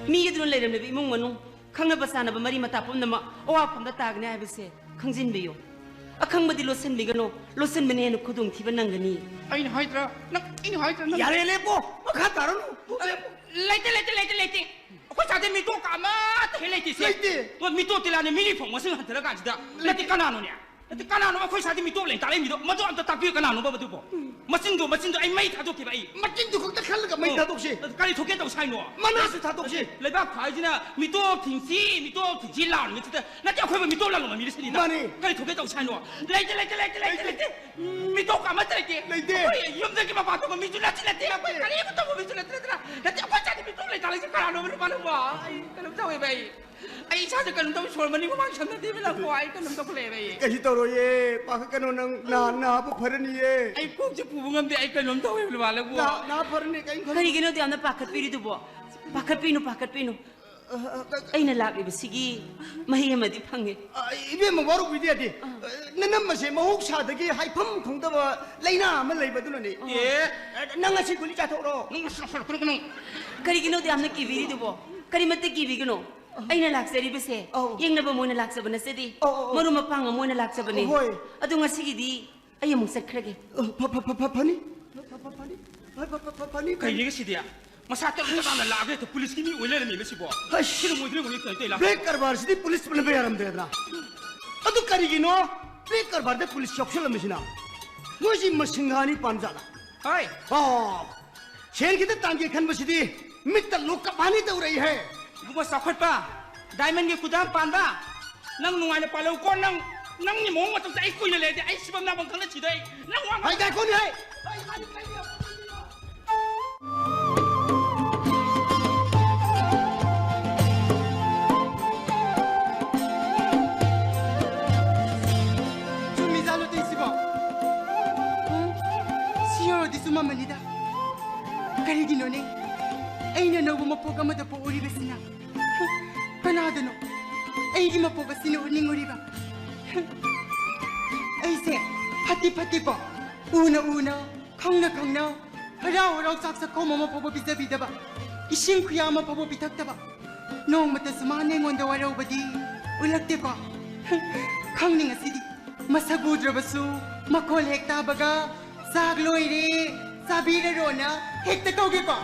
ꯃꯤ ꯑꯗꯨꯅ ꯂꯩꯔꯝꯂꯤꯕ ꯏꯃꯨꯡ ꯃꯅꯨꯡ, ꯈꯪꯅꯕ ꯆꯥꯟꯅꯕ ꯃꯔꯤ ꯃꯇꯥ ꯄꯨꯝꯅꯃꯛ ꯑꯋꯥꯐꯝꯗ ꯇꯥꯒꯅꯤ ꯍꯥꯏꯕꯁꯦ ꯈꯪꯖꯤꯟꯕꯤꯌꯨ꯫ ꯑꯈꯪꯕꯗꯤ ꯂꯣꯠꯁꯤꯟꯕꯤꯒꯅꯨ, ꯂꯣꯠꯁꯤꯟꯕꯅ ꯍꯦꯟꯅ ꯈꯨꯗꯣꯡꯊꯤꯕ ꯅꯪꯒꯅꯤ꯫ ꯑꯩꯅ ꯍꯥꯏꯗ꯭ꯔꯥ? ꯅꯪ, ꯑꯩꯅ ꯍꯥꯏꯗ꯭ꯔꯥ? ꯅꯪ ꯌꯥꯔꯦ, ꯂꯦꯞꯄꯣ꯫ ꯃꯈꯥ ꯇꯥꯔꯅꯨ꯫ ꯂꯦꯞꯄꯣ꯫ ꯂꯩꯇꯦ, ꯂꯩꯇꯦ, ꯂꯩꯇꯦ, ꯂꯩꯇꯦ꯫ ꯑꯩꯈꯣꯏ ꯁꯥꯗꯤ ꯃꯤꯇꯣꯞꯀ ꯑꯃꯠꯇ ꯍꯦꯛ ꯂꯩꯇꯦ ꯁꯦ꯫ ꯂꯩꯇꯦ꯫ ꯃꯣꯏ ꯃꯤꯇꯣꯞ ꯇꯤꯂꯥꯅ ꯃꯤꯔꯤ ꯐꯣꯡ ꯃꯁꯤꯡ ꯍꯟꯊꯔ ꯀꯥꯟꯁꯤꯗ꯫ ꯂꯩꯇꯦ꯫ ꯅꯠꯇꯦ, ꯀꯅꯥꯅꯣꯅꯦ? ꯅꯠꯇꯦ, ꯀꯅꯥꯅꯣ ꯑꯩꯈꯣꯏ ꯁꯥꯗꯤ ꯃꯤꯇꯣꯞ ꯂꯩ ꯇꯥꯔꯛꯏ ꯃꯤꯗꯣ? ꯃꯗꯨ ꯑꯝꯇ ꯇꯥꯛꯄꯤꯌꯨ, ꯀꯅꯥꯅꯣꯕ ꯑꯗꯨꯕꯣ? ꯃꯆꯤꯟꯗꯣ, ꯃꯆꯤꯟꯗꯣ ꯑꯩ ꯃꯩ ꯊꯥꯗꯣꯛꯀꯦꯕ ꯑꯩ꯫ ꯃꯆꯤꯟꯗꯨ ꯈꯛꯇ ꯈꯜꯂꯒ ꯃꯩ ꯊꯥꯗꯣꯛꯁꯤ꯫ ꯑꯗꯨ ꯀꯔꯤ ꯊꯣꯛꯀꯦ ꯇꯧꯁꯦ ꯍꯥꯏꯅꯣ? ꯃꯅꯥꯁꯨ ꯊꯥꯗꯣꯛꯁꯤ꯫ ꯂꯩꯕꯥꯛ ꯐꯥꯏꯁꯤꯅ ꯃꯤꯇꯣꯞ ꯊꯤꯡꯁꯤ, ꯃꯤꯇꯣꯞ ꯊꯤꯡꯁꯤ ꯂꯥꯎꯔꯤꯉꯩꯁꯤꯗ ꯅꯠꯇꯦ, ꯑꯩꯈꯣꯏꯕꯨ ꯃꯤꯇꯣꯞ ꯂꯥꯎꯔꯝꯕ ꯃꯤꯔ ꯁꯤꯅꯤꯗ꯫ ꯃꯥꯅꯤ꯫ ꯀꯔꯤ ꯊꯣꯛꯀꯦ ꯇꯧꯁꯦ ꯍꯥꯏꯅꯣ? ꯂꯩꯇꯦ, ꯂꯩꯇꯦ, ꯂꯩꯇꯦ, ꯂꯩꯇꯦ, ꯂꯩꯇꯦ꯫ ꯃꯤꯇꯣꯞ ꯑꯃꯠꯇ ꯂꯩꯇꯦ꯫ ꯂꯩꯇꯦ꯫ ꯑꯩꯈꯣꯏ ꯌꯨꯝꯗꯒꯤ ꯃꯄꯥꯟ ꯊꯣꯛꯄ ꯃꯤꯁꯨ ꯅꯠꯇꯦ, ꯅꯠꯇꯦ꯫ ꯑꯩꯈꯣꯏ ꯀꯔꯤꯝꯇ ꯇꯧꯕ ꯃꯤꯁꯨ ꯅꯠꯇꯦ, ꯅꯠꯇꯦ꯫ ꯅꯠꯇꯦ, ꯑꯩꯈꯣꯏ ꯆꯥꯗꯤ ꯃꯤꯇꯣꯞ ꯂꯩꯇꯥ ꯂꯩꯁꯤ ꯀꯅꯥꯅꯣ ꯃꯔꯨꯞ ꯃꯥꯂꯨꯝꯕ? ꯑꯩ ꯀꯩꯅꯣꯝ ꯇꯧꯋꯦꯕ ꯑꯩ꯫ ꯑꯩ ꯏꯁꯥꯁꯦ ꯀꯩꯅꯣꯝ ꯇꯧꯋꯤ, ꯁꯣꯔ ꯃꯅꯤꯡ ꯃꯃꯥꯡ ꯁꯝꯅꯗꯦꯕ ꯂꯥꯛꯄ, ꯑꯩ ꯀꯩꯅꯣꯝ ꯇꯧꯈꯠꯂꯛꯑꯦꯕ ꯑꯩ꯫ ꯀꯩꯁꯨ ꯇꯧꯔꯣꯏꯌꯦ, ꯄꯥꯈꯠꯀꯅꯨ, ꯅꯪ ꯅꯥ-, ꯅꯥꯕ ꯐꯔꯅꯤꯌꯦ꯫ ꯑꯩ ꯀꯣꯛꯁꯦ ꯄꯨꯕ ꯉꯝꯗꯦ, ꯑꯩ ꯀꯩꯅꯣꯝ ꯇꯧꯋꯦꯕ ꯂꯨꯕꯥꯂꯕꯨ꯫ ꯅꯥ-, ꯅꯥ ꯐꯔꯅꯤ, ꯀꯩꯝ ꯈꯜꯂꯨ꯫ ꯀꯔꯤꯒꯤꯅꯣ ꯑꯗꯨ ꯌꯥꯝꯅ ꯄꯥꯈꯠꯄꯤꯔꯤꯗꯨꯕꯣ? ꯄꯥꯈꯠꯄꯤꯅꯨ, ꯄꯥꯈꯠꯄꯤꯅꯨ꯫ ꯑ, ꯑ, ꯑ, ꯑꯩꯅ ꯂꯥꯛꯂꯤꯕꯁꯤꯒꯤ ꯃꯍꯩ ꯑꯃꯗꯤ ꯐꯪꯉꯦ꯫ ꯑ, ꯏꯕꯦꯝꯃ, ꯋꯥꯔꯧꯕꯤꯗ ꯌꯥꯗꯦ꯫ ꯑ, ꯅꯅꯝꯃꯁꯦ ꯃꯍꯧꯁꯥꯗꯒꯤ ꯍꯥꯏꯐꯝ ꯈꯪꯗꯕ ꯂꯥꯏꯅꯥ ꯑꯃ ꯂꯩꯕ ꯑꯗꯨꯅꯅꯦ꯫ ꯑꯦ꯫ ꯑ, ꯅꯪ ꯉꯁꯤ ꯒꯨꯂꯤ ꯆꯥꯊꯣꯛꯔꯣ꯫ ꯅꯪ ꯁ-, ꯁ-, ꯀꯩꯅꯣ, ꯀꯩꯅꯣ꯫ ꯀꯔꯤꯒꯤꯅꯣ ꯑꯗꯨ ꯌꯥꯝꯅ ꯀꯤꯕꯤꯔꯤꯗꯨꯕꯣ? ꯀꯔꯤꯃꯠꯇ ꯀꯤꯕꯤꯒꯅꯨ꯫ ꯑꯩꯅ ꯂꯥꯛꯆꯔꯤꯕꯁꯦ ꯑꯧ꯫ ꯌꯦꯡꯅꯕ ꯑꯃ ꯑꯣꯏꯅ ꯂꯥꯛꯆꯕ ꯅꯠꯆꯗꯦ꯫ ꯑꯧ, ꯑꯧ, ꯑꯧ꯫ ꯃꯔꯨꯞ ꯃꯄꯥꯡ ꯑꯃ ꯑꯣꯏꯅ ꯂꯥꯛꯆꯕꯅꯦ꯫ ꯍꯣꯏ꯫ ꯑꯗꯣ ꯉꯁꯤꯒꯤꯗꯤ ꯑꯩ ꯑꯃꯨꯛ ꯆꯠꯈ꯭ꯔꯒꯦ꯫ ꯑ, ꯐ-, ꯐ-, ꯐ-, ꯐ-, ꯐꯅꯤ꯫ ꯐ-, ꯐ-, ꯐ-, ꯐꯅꯤ꯫ ꯐ-, ꯐ-, ꯐ-, ꯐ-, ꯐꯅꯤ, ꯐꯅꯤ꯫ ꯀꯩꯅꯣ ꯁꯤꯗꯤ? ꯃꯁꯥ ꯇꯔꯨ ꯇꯔꯥꯅ ꯂꯥꯛꯑꯒ ꯍꯦꯛꯇ ꯄꯨꯂꯤꯁꯀꯤ ꯃꯤ ꯑꯣꯏ ꯂꯩꯔꯝꯃꯤꯕ ꯁꯤꯕꯣ? ꯍꯩꯁ! ꯁꯤꯅ ꯑꯣꯏꯗ꯭ꯔꯦ, ꯑꯣꯏꯗ꯭ꯔꯦ, ꯇꯧ ꯂꯥꯛꯄ꯫ ꯕ꯭ꯂꯦꯛ ꯀꯔꯕꯥꯔꯁꯤꯗꯤ ꯄꯨꯂꯤꯁ ꯄꯨꯅꯕ ꯌꯥꯔꯝꯗ꯭ꯔꯦꯗꯅ꯫ ꯑꯗꯨ ꯀꯔꯤꯒꯤꯅꯣ ꯕ꯭ꯂꯦꯛ ꯀꯔꯕꯥꯔꯗ ꯄꯨꯂꯤꯁ ꯌꯥꯎꯁꯜꯂꯝꯃꯤꯁꯤꯅ? ꯃꯣꯏꯁꯤ ꯃꯁꯤꯡ ꯍꯥꯅꯤ ꯄꯥꯝꯖꯥꯠꯂ? ꯍꯣꯏ꯫ ꯑꯣ, ꯁꯦꯟ ꯈꯤꯇ ꯇꯥꯟꯒꯦ ꯈꯟꯕꯁꯤꯗꯤ ꯃꯤꯠꯇ ꯂꯣꯛꯀꯞ ꯍꯥꯅꯤ ꯇꯧꯔꯛꯏꯍꯦ꯫ ꯏꯕꯨꯡꯉꯣ ꯆꯥꯎꯈꯠꯄ, ꯗꯥꯏꯃꯟꯒꯤ ꯈꯨꯗꯥꯝ ꯄꯥꯟꯕ, ꯅꯪ ꯅꯨꯡꯉꯥꯏꯅ ꯄꯥꯜꯍꯧꯀꯣ꯫ ꯅꯪ, ꯅꯪꯒꯤ ꯃꯑꯣꯡ ꯃꯇꯧꯁꯦ ꯑꯩ ꯀꯨꯏꯅ ꯂꯩꯔꯗꯤ ꯑꯩ ꯁꯤꯐꯝ ꯅꯥꯐꯝ ꯈꯪꯅ ꯁꯤꯗꯣꯏ꯫ ꯅꯪ ꯋꯥ ꯍꯥꯏ, ꯉꯥꯏꯈꯣꯅꯦ, ꯍꯥꯏ꯫ ꯆꯨꯝꯃꯤꯖꯥꯠꯂꯣ ꯇꯧꯏꯁꯤꯕꯣ? ꯎꯝ, ꯁꯤ ꯌꯧꯔꯗꯤ ꯆꯨꯝꯃꯝꯃꯅꯤꯗ꯫ ꯀꯔꯤꯒꯤꯅꯣꯅꯦ ꯑꯩꯅ ꯑꯅꯧꯕ ꯃꯄꯣꯛ ꯑꯃꯗ ꯄꯣꯛꯎꯔꯤꯕꯁꯤꯅ? ꯀꯅꯥꯗꯅꯣ ꯑꯩꯒꯤ ꯃꯄꯣꯛ ꯑꯁꯤꯅ ꯎꯠꯅꯤꯡꯉꯨꯔꯤꯕ? ꯑꯩꯁꯦ ꯐꯠꯇꯤ ꯐꯠꯇꯦꯀꯣ, ꯎꯅ ꯎꯅ, ꯈꯪꯅ ꯈꯪꯅ, ꯍꯔꯥꯎ ꯍꯔꯥꯎ ꯆꯥꯛ ꯆꯥꯛꯈꯣꯝ ꯑꯃ ꯐꯥꯎꯕ ꯄꯤꯖꯕꯤꯗꯕ, ꯏꯁꯤꯡ ꯈꯨꯌꯥ ꯑꯃ ꯐꯥꯎꯕ ꯄꯤꯊꯛꯇꯕ, ꯅꯣꯡꯃꯇꯁꯨ ꯃꯥꯅ ꯑꯩꯉꯣꯟꯗ ꯋꯥꯔꯧꯕꯗꯤ ꯎꯠꯂꯛꯇꯦꯀꯣ꯫ ꯈꯪꯅꯤ ꯉꯁꯤꯗꯤ ꯃꯁꯛ ꯎꯗ꯭ꯔꯕꯁꯨ ꯃꯈꯣꯜ ꯍꯦꯛ ꯇꯥꯕꯒ "ꯆꯥꯛ ꯂꯣꯏꯔꯦ, ꯆꯥꯕꯤꯔꯔꯣꯅ" ꯍꯦꯛꯇ ꯀꯧꯒꯦꯀꯣ꯫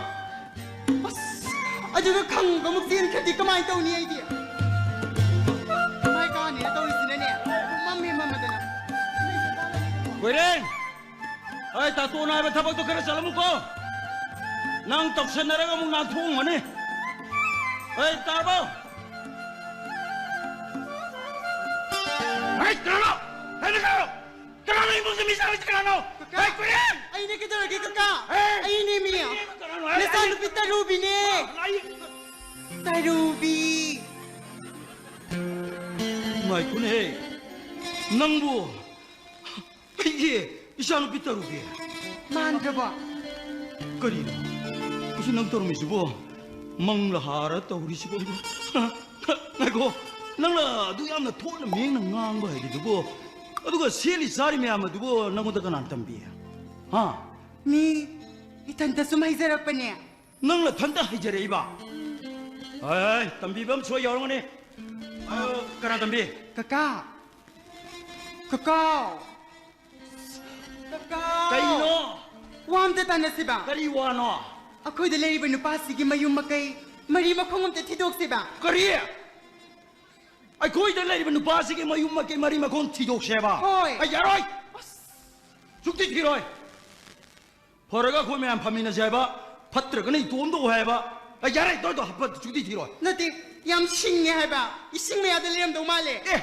ꯑꯁ, ꯑꯗꯨꯒ ꯈꯪꯕꯃꯨꯛ ꯆꯦꯟꯈ꯭ꯔꯗꯤ ꯀꯃꯥꯏꯅ ꯇꯧꯅꯤ ꯑꯩꯗꯤ? ꯃꯥꯏ ꯀꯥꯅꯤꯅ ꯇꯧꯔꯤꯁꯤꯅꯅꯦ, ꯃꯝꯃꯦ ꯃꯝꯃꯗꯅ꯫ ꯀꯣꯏꯔꯦꯡ! ꯑꯩ ꯇꯥꯇꯣꯟ ꯍꯥꯏꯕ ꯊꯕꯛꯇꯣ ꯈꯔ ꯆꯠꯂꯝꯃꯨꯀꯣ꯫ ꯅꯪ ꯇꯧꯁꯟꯅꯔꯒ ꯑꯃꯨꯛ ꯅꯥꯟꯊꯣꯛꯑꯝꯒꯅꯤ꯫ ꯑꯦ, ꯇꯥꯔꯕꯣ? ꯍꯩ, ꯀꯅꯥꯅꯣ? ꯍꯩ, ꯅꯪ ꯀꯅꯥꯅꯣ? ꯀꯅꯥꯅꯣ ꯏꯃꯨꯡꯗ ꯃꯤ ꯆꯪꯉꯤꯁꯦ? ꯀꯅꯥꯅꯣ? ꯀꯀꯥ, ꯍꯩ, ꯀꯨꯏꯔꯦ! ꯑꯩꯅꯦ, ꯀꯩꯗꯧꯔꯒꯦ, ꯀꯀꯥ? ꯍꯦ! ꯑꯩꯅꯦ, ꯃꯤ꯫ ꯀꯅꯥꯅꯣ ꯍꯥꯏ-, ꯅꯆꯥꯅꯨꯄꯤ ꯇꯔꯨꯕꯤꯅꯦ꯫ ꯑꯩ ꯇꯔꯨꯕꯤ꯫ ꯉꯥꯏꯈꯣꯅꯦꯍꯦ, ꯅꯪꯕꯨ ꯑꯩꯒꯤ ꯏꯆꯥꯅꯨꯄꯤ ꯇꯔꯨꯕꯤ꯫ ꯃꯥꯟꯗ꯭ꯔꯕꯣ? ꯀꯔꯤꯅꯣ? ꯑꯁꯤ ꯅꯪ ꯇꯧꯔꯝꯃꯤꯁꯤꯕꯣ? ꯃꯪꯂ ꯍꯥꯔ ꯇꯧꯔꯤꯁꯤꯕꯣ? ꯉꯥꯏꯈꯣ, ꯅꯪꯅ ꯑꯗꯨ ꯌꯥꯝꯅ ꯊꯣꯠꯅ ꯃꯦꯡꯅ ꯉꯥꯡꯕ ꯍꯩꯔꯤꯗꯨꯕꯨ, ꯑꯗꯨꯒ ꯁꯦꯠꯂꯤ ꯆꯥꯔꯤ ꯃꯌꯥꯝ ꯑꯗꯨꯕꯨ ꯅꯪꯉꯣꯟꯗ ꯀꯅꯥꯅ ꯇꯝꯕꯤ? ꯍꯥ? ꯃꯤ ꯏꯊꯟꯇ ꯁꯨꯝ ꯍꯩꯖꯔꯛꯄꯅꯦ꯫ ꯅꯪ ꯅꯊꯟꯇ ꯍꯩꯖꯔꯛꯏꯕ? ꯑꯦ, ꯇꯝꯕꯤꯕ ꯑꯃ ꯁꯣꯏ ꯌꯥꯎꯔꯝꯒꯅꯤ꯫ ꯑ, ꯀꯅꯥ ꯇꯝꯕꯤ? ꯀꯀꯥ! ꯀꯀꯥ! ꯀꯀꯥ! ꯀꯩꯅꯣ? ꯋꯥ ꯑꯝꯇ ꯇꯥꯟꯅꯁꯤꯕ? ꯀꯔꯤ ꯋꯥꯅꯣ? ꯑꯩꯈꯣꯏꯗ ꯂꯩꯔꯤꯕ ꯅꯨꯄꯥꯁꯤꯒꯤ ꯃꯌꯨꯝ ꯃꯀꯩ, ꯃꯔꯤ ꯃꯈꯣꯡ ꯑꯝꯇ ꯊꯤꯗꯣꯛꯁꯤꯕ? ꯀꯔꯤ? ꯑꯩꯈꯣꯏꯗ ꯂꯩꯔꯤꯕ ꯅꯨꯄꯥꯁꯤꯒꯤ ꯃꯌꯨꯝ ꯃꯀꯩ, ꯃꯔꯤ ꯃꯈꯣꯡ ꯊꯤꯗꯣꯛꯁꯦꯕ? ꯍꯣꯏ꯫ ꯑꯩ ꯌꯥꯔꯣꯏ! ꯑꯁ! ꯁꯨꯛꯊꯤ ꯊꯤꯔꯣꯏ! ꯐꯔꯒ ꯑꯩꯈꯣꯏ ꯃꯌꯥꯝ ꯐꯝꯃꯤꯟꯅꯁꯦ ꯍꯥꯏꯕ, ꯐꯠꯇ꯭ꯔꯒꯅ ꯏꯇꯣꯝꯗ ꯑꯣꯏ ꯍꯥꯏꯕ꯫ ꯑꯩ ꯌꯥꯔꯦ, ꯇꯣꯏꯗꯣ ꯍꯥꯞꯄ ꯁꯨꯛꯊꯤ ꯊꯤꯔꯣꯏ꯫ ꯅꯠꯇꯦ, ꯌꯥꯝ ꯁꯤꯡꯉꯦ ꯍꯥꯏꯕ꯫ ꯏꯁꯤꯡ ꯃꯌꯥꯗ ꯂꯩꯔꯝꯗꯧ ꯃꯥꯜꯂꯦ꯫ ꯑꯦ,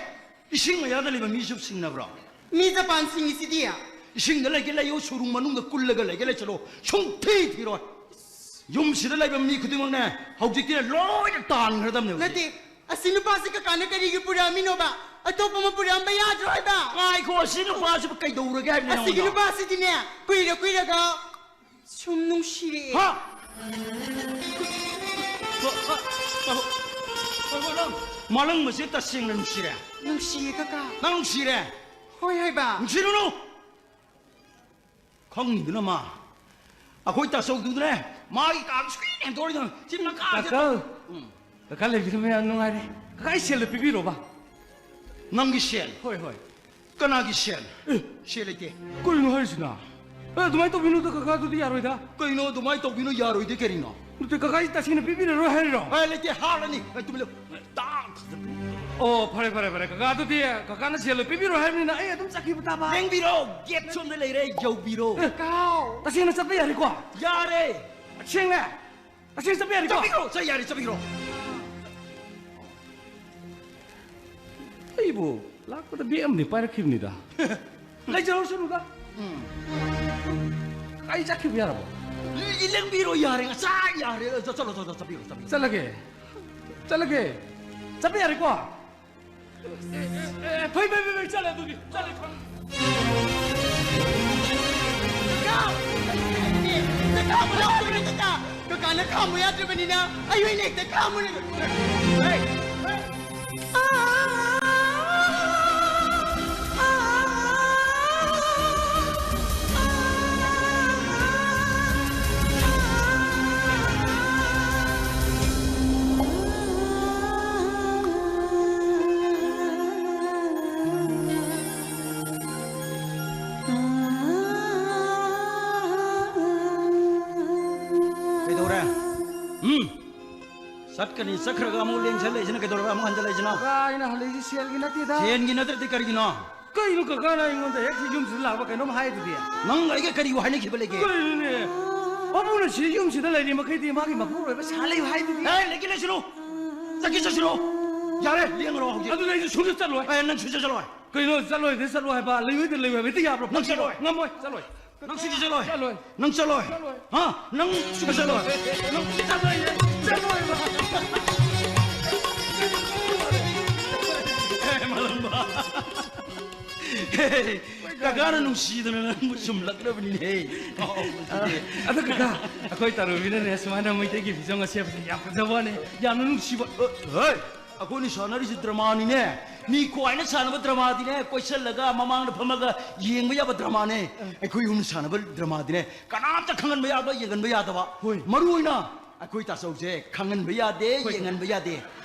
ꯏꯁꯤꯡ ꯃꯌꯥꯗ ꯂꯩꯕ ꯃꯤꯁꯨ ꯁꯤꯡꯅꯕ꯭ꯔꯣ? ꯃꯤ ꯖꯄꯥꯟ ꯁꯤꯡꯉꯤꯁꯤꯗꯤ꯫ ꯏꯁꯤꯡꯗ ꯂꯩꯒꯦ ꯂꯩꯌꯨ, ꯁꯨꯔꯨꯡ ꯃꯅꯨꯡꯗ ꯀꯨꯜꯂꯒ ꯂꯩꯒꯦ ꯂꯩꯁꯜꯂꯣ, ꯁꯨꯡꯊꯤ ꯊꯤꯔꯣꯏ꯫ ꯌꯨꯝꯁꯤꯗ ꯂꯩꯕ ꯃꯤ ꯈꯨꯗꯤꯡꯃꯛꯅꯦ, ꯍꯧꯖꯤꯛꯇꯤ ꯂꯣꯏꯅ ꯇꯥꯟꯈ꯭ꯔꯗꯕꯅꯦ ꯍꯧꯖꯤꯛ꯫ ꯅꯠꯇꯦ, ꯑꯁꯤ ꯅꯨꯄꯥꯁꯤ ꯀꯀꯥꯅ ꯀꯔꯤꯒꯤ ꯄꯨꯔꯛꯑꯝꯃꯤꯅꯣꯕ? ꯑꯇꯣꯞꯄ ꯑꯃ ꯄꯨꯔꯛꯑꯝꯕ ꯌꯥꯗ꯭ꯔꯣ ꯍꯥꯏꯕ? ꯉꯥꯏꯈꯣ, ꯑꯁꯤ ꯅꯨꯄꯥꯁꯤꯕꯨ ꯀꯩꯗꯧꯔꯒꯦ ꯍꯥꯏꯕꯅꯤ ꯑꯁꯤꯒꯤ ꯅꯉꯣꯟꯗ? ꯅꯨꯄꯥꯁꯤꯗꯤꯅꯦ, ꯀꯨꯏꯔ ꯀꯨꯏꯔꯒ ꯁꯨꯝ ꯅꯨꯡꯁꯤꯔꯛꯑꯦ꯫ ꯍꯥ? ꯃꯥꯂꯪꯕꯁꯦ ꯇꯁꯦꯡꯅ ꯅꯨꯡꯁꯤꯔꯦ꯫ ꯅꯨꯡꯁꯤꯌꯦ, ꯀꯀꯥ꯫ ꯅꯪ ꯅꯨꯡꯁꯤꯔꯦ? ꯍꯣꯏ ꯍꯥꯏꯕ꯫ ꯅꯨꯡꯁꯤꯔꯨꯅꯨ꯫ ꯈꯪꯉꯤꯗꯨꯅ ꯃꯥ꯫ ꯑꯩꯈꯣꯏ ꯇꯥꯆꯧꯗꯨꯗꯅꯦ, ꯃꯥꯒꯤ ꯀꯥꯡ ꯁꯨꯏꯅ ꯍꯦꯟꯗꯣꯛꯏꯗꯣ꯫ ꯁꯤ ꯃꯀꯥꯁꯦ ꯀꯀꯥ꯫ ꯎꯝ꯫ ꯀꯀꯥ ꯂꯩꯕꯤꯔꯝꯕ ꯌꯥꯝ ꯅꯨꯡꯉꯥꯏꯔꯦ꯫ ꯀꯀꯥ, ꯑꯩ ꯁꯦꯜꯗꯣ ꯄꯤꯕꯤꯔꯣꯕ꯫ ꯅꯪꯒꯤ ꯁꯦꯜ? ꯍꯣꯏ, ꯍꯣꯏ꯫ ꯀꯅꯥꯒꯤ ꯁꯦꯜ? ꯑꯦ꯫ ꯁꯦꯜ ꯂꯩꯇꯦ꯫ ꯀꯩꯅꯣ ꯍꯥꯏꯔꯤꯁꯤꯅ? ꯑꯦ, ꯑꯗꯨꯃꯥꯏꯅ ꯇꯧꯕꯤꯅꯨꯗ, ꯀꯀꯥ, ꯑꯗꯨꯗꯤ ꯌꯥꯔꯣꯏꯗ꯫ ꯀꯩꯅꯣ ꯑꯗꯨꯃꯥꯏꯅ ꯇꯧꯕꯤꯅꯨ ꯌꯥꯔꯣꯏꯗꯤ ꯀꯔꯤꯅꯣ? ꯅꯠꯇꯦ, ꯀꯀꯥ, ꯑꯩ ꯇꯁꯦꯡꯅ ꯄꯤꯕꯤꯔꯔꯣꯏ ꯍꯥꯏꯔꯤꯔꯣ? ꯑꯦ, ꯂꯩꯇꯦ, ꯍꯥꯠꯂꯅꯤ꯫ ꯑꯦ, ꯇꯨꯃꯤꯟ ꯂꯩꯌꯨ꯫ ꯇꯥꯡ ꯊꯥꯖꯟ-, ꯑꯣ, ꯐꯔꯦ, ꯐꯔꯦ, ꯐꯔꯦ꯫ ꯀꯀꯥ, ꯑꯗꯨꯗꯤ ꯀꯀꯥꯅ ꯁꯦꯜꯗꯣ ꯄꯤꯕꯤꯔꯣꯏ ꯍꯥꯏꯕꯅꯤꯅ ꯑꯩ ꯑꯗꯨꯝ ꯆꯠꯈꯤꯕ ꯇꯥꯕ꯫ ꯂꯦꯡꯕꯤꯔꯣ, ꯒꯦꯠ ꯁꯣꯝꯗ ꯂꯩꯔꯦ, ꯌꯧꯕꯤꯔꯣ꯫ ꯑꯦ, ꯀꯥꯎ꯫ ꯇꯁꯦꯡꯅ ꯆꯠꯄ ꯌꯥꯔꯦꯀꯣ? ꯌꯥꯔꯦ꯫ ꯁꯦꯡꯅ? ꯑꯁꯦꯡ ꯆꯠꯄ ꯌꯥꯔꯦꯀꯣ? ꯆꯠꯄꯤꯈ꯭ꯔꯣ, ꯆꯠ ꯌꯥꯔꯦ, ꯆꯠꯄꯤꯈ꯭ꯔꯣ꯫ ꯑꯩꯕꯨ ꯂꯥꯛꯄꯗ ꯕꯦꯛ ꯑꯃꯗꯤ ꯄꯥꯏꯔꯛꯈꯤꯕꯅꯤꯗ꯫ ꯂꯩꯖꯔꯁꯅꯨꯗ꯫ ꯎꯝ꯫ ꯑꯩ ꯆꯠꯈꯤꯕ ꯌꯥꯔꯕꯣ? ꯂꯦꯡꯕꯤꯔꯣ, ꯌꯥꯔꯦ, ꯉꯁꯥꯏ ꯌꯥꯔꯦ꯫ ꯆꯠ-, ꯆꯠꯂꯣ, ꯆꯠꯂꯣ, ꯆꯠꯄꯤꯔꯣ, ꯆꯠꯄꯤꯔꯣ꯫ ꯆꯠꯂꯒꯦ꯫ ꯆꯠꯂꯒꯦ꯫ ꯆꯠꯄ ꯌꯥꯔꯦꯀꯣ? ꯑꯦ, ꯑꯦ, ꯑꯦ, ꯐꯩ, ꯐꯩ, ꯐꯩ, ꯐꯩ, ꯆꯠꯂꯦ ꯑꯗꯨꯗꯤ, ꯆꯠꯂꯦ, ꯈꯪꯉꯦ꯫ ꯀꯀꯥ! ꯀꯀꯥ, ꯑꯃꯨꯛ ꯂꯥꯛꯇꯣꯔꯦ, ꯀꯀꯥ! ꯀꯀꯥꯅ ꯈꯥꯝꯃꯨ ꯌꯥꯗ꯭ꯔꯕꯅꯤꯅ ꯑꯩ ꯑꯣꯏꯅ ꯍꯦꯛꯇ ꯈꯥꯝꯃꯨꯔꯒꯦ꯫ ꯍꯦ! ꯍꯦ! ꯀꯩꯗꯧꯔꯦ? ꯎꯝ? ꯆꯠꯀꯅꯤ, ꯆꯠꯈ꯭ꯔꯒ ꯑꯃꯨꯛ ꯂꯦꯡꯁꯜꯂꯛꯏꯁꯤꯅ ꯀꯩꯗꯧꯔꯕ? ꯑꯃꯨꯛ ꯍꯟꯖꯜꯂꯛꯏꯁꯤꯅ? ꯀꯀꯥ, ꯑꯩꯅ ꯍꯜꯂꯛꯏꯁꯤ ꯁꯦꯜꯒꯤ ꯅꯠꯇꯦꯗ꯫ ꯁꯦꯟꯒꯤ ꯅꯠꯇ꯭ꯔꯗꯤ ꯀꯔꯤꯒꯤꯅꯣ? ꯀꯩꯅꯣ ꯀꯀꯥꯅ ꯑꯩꯉꯣꯟꯗ ꯍꯦꯛ ꯁꯤ ꯌꯨꯝꯁꯤꯗ ꯂꯥꯛꯄ ꯀꯩꯅꯣꯝ ꯍꯥꯏꯗꯨꯗꯤ? ꯅꯪ ꯑꯩꯒ ꯀꯔꯤ ꯋꯥ ꯍꯥꯏꯅꯈꯤꯕ ꯂꯩꯒꯦ? ꯀꯩꯅꯣꯅꯦ? ꯃꯄꯨꯅ ꯁꯤ ꯌꯨꯝꯁꯤꯗ ꯂꯩꯔꯤ ꯃꯈꯩꯗꯤ ꯃꯥꯒꯤ ꯃꯄꯨꯔꯣꯏꯕ ꯁꯥ ꯂꯩꯌꯨ ꯍꯥꯏꯗꯨꯗꯤ? ꯑꯦ, ꯂꯩꯒꯦ ꯂꯩꯁꯅꯨ! ꯆꯠꯀꯦ ꯆꯠꯁꯅꯨ! ꯌꯥꯔꯦ, ꯂꯦꯡꯉꯔꯣ ꯍꯧꯖꯤꯛ꯫ ꯑꯗꯨꯗꯤ ꯑꯩꯁꯨ ꯁꯨꯡꯆꯠ ꯆꯠꯂꯣꯏ꯫ ꯑꯦ, ꯅꯪ ꯁꯨꯡꯆꯠ ꯆꯠꯂꯣꯏ꯫ ꯀꯩꯅꯣ, ꯆꯠꯂꯣꯏꯗꯤ ꯆꯠꯂꯣ ꯍꯥꯏꯕ, ꯂꯩꯌꯨꯗꯤ ꯂꯩꯌꯨ ꯍꯥꯏꯕ ꯍꯦꯛꯇ ꯌꯥꯕ꯭ꯔꯣ? ꯅꯪ ꯆꯠꯂꯣꯏ꯫ ꯉꯝꯃꯣꯏ, ꯆꯠꯂꯣꯏ꯫ ꯅꯪ ꯁꯤꯗꯤ ꯆꯠꯂꯣꯏ꯫ ꯆꯠꯂꯣꯏ꯫ ꯅꯪ ꯆꯠꯂꯣꯏ꯫ ꯆꯠꯂꯣꯏ꯫ ꯍꯥ? ꯅꯪ ꯁꯤꯗꯤ ꯆꯠꯂꯣꯏ꯫ ꯅꯪ ꯁꯤꯗꯤ ꯆꯠꯂꯣꯏ꯫ ꯆꯠꯂꯣꯏꯕ꯫ ꯍꯦ, ꯃꯥꯂꯪꯕ꯫ ꯍꯦ, ꯀꯀꯥꯅ ꯅꯨꯡꯁꯤꯗꯅ ꯅꯪꯕꯨ ꯁꯨꯝ ꯂꯛꯅꯕꯅꯤꯅꯦ꯫ ꯑ, ꯑꯗꯣ ꯀꯀꯥ, ꯑꯩꯈꯣꯏ ꯇꯥꯔꯨꯕꯤꯅꯅꯦ ꯁꯨꯃꯥꯏꯅ ꯃꯩꯇꯩꯒꯤ ꯐꯤꯖꯣꯜ ꯑꯁꯦꯠꯄꯁꯦ ꯌꯥꯝ ꯐꯖꯕ ꯋꯥꯅꯦ꯫ ꯌꯥꯝꯅ ꯅꯨꯡꯁꯤꯕ꯫ ꯑ, ꯍꯣꯏ꯫ ꯑꯩꯈꯣꯏꯅ ꯁꯥꯟꯅꯔꯤꯁꯤ ꯗ꯭ꯔꯃꯥꯅꯤꯅꯦ꯫ ꯃꯤ ꯈ꯭ꯋꯥꯏꯅ ꯁꯥꯟꯅꯕ ꯗ꯭ꯔꯃꯥꯗꯤꯅꯦ, ꯀꯣꯏꯁꯜꯂꯒ ꯃꯃꯥꯡꯗ ꯐꯝꯃꯒ ꯌꯦꯡꯕ ꯌꯥꯕ ꯗ꯭ꯔꯃꯥꯅꯦ꯫ ꯑꯩꯈꯣꯏ ꯑꯍꯨꯝꯅ ꯁꯥꯟꯅꯕ ꯗ꯭ꯔꯃꯥꯗꯤꯅꯦ, ꯀꯅꯥꯝꯇ ꯈꯪꯍꯟꯕ ꯌꯥꯕ, ꯌꯦꯡꯍꯟꯕ ꯌꯥꯗꯕ꯫ ꯍꯣꯏ꯫ ꯃꯔꯨ ꯑꯣꯏꯅ ꯑꯩꯈꯣꯏ ꯇꯥꯆꯧꯁꯦ ꯈꯪꯍꯟꯕ ꯌꯥꯗꯦ, ꯍꯣꯏ꯫ ꯌꯦꯡꯍꯟꯕ ꯌꯥꯗꯦ꯫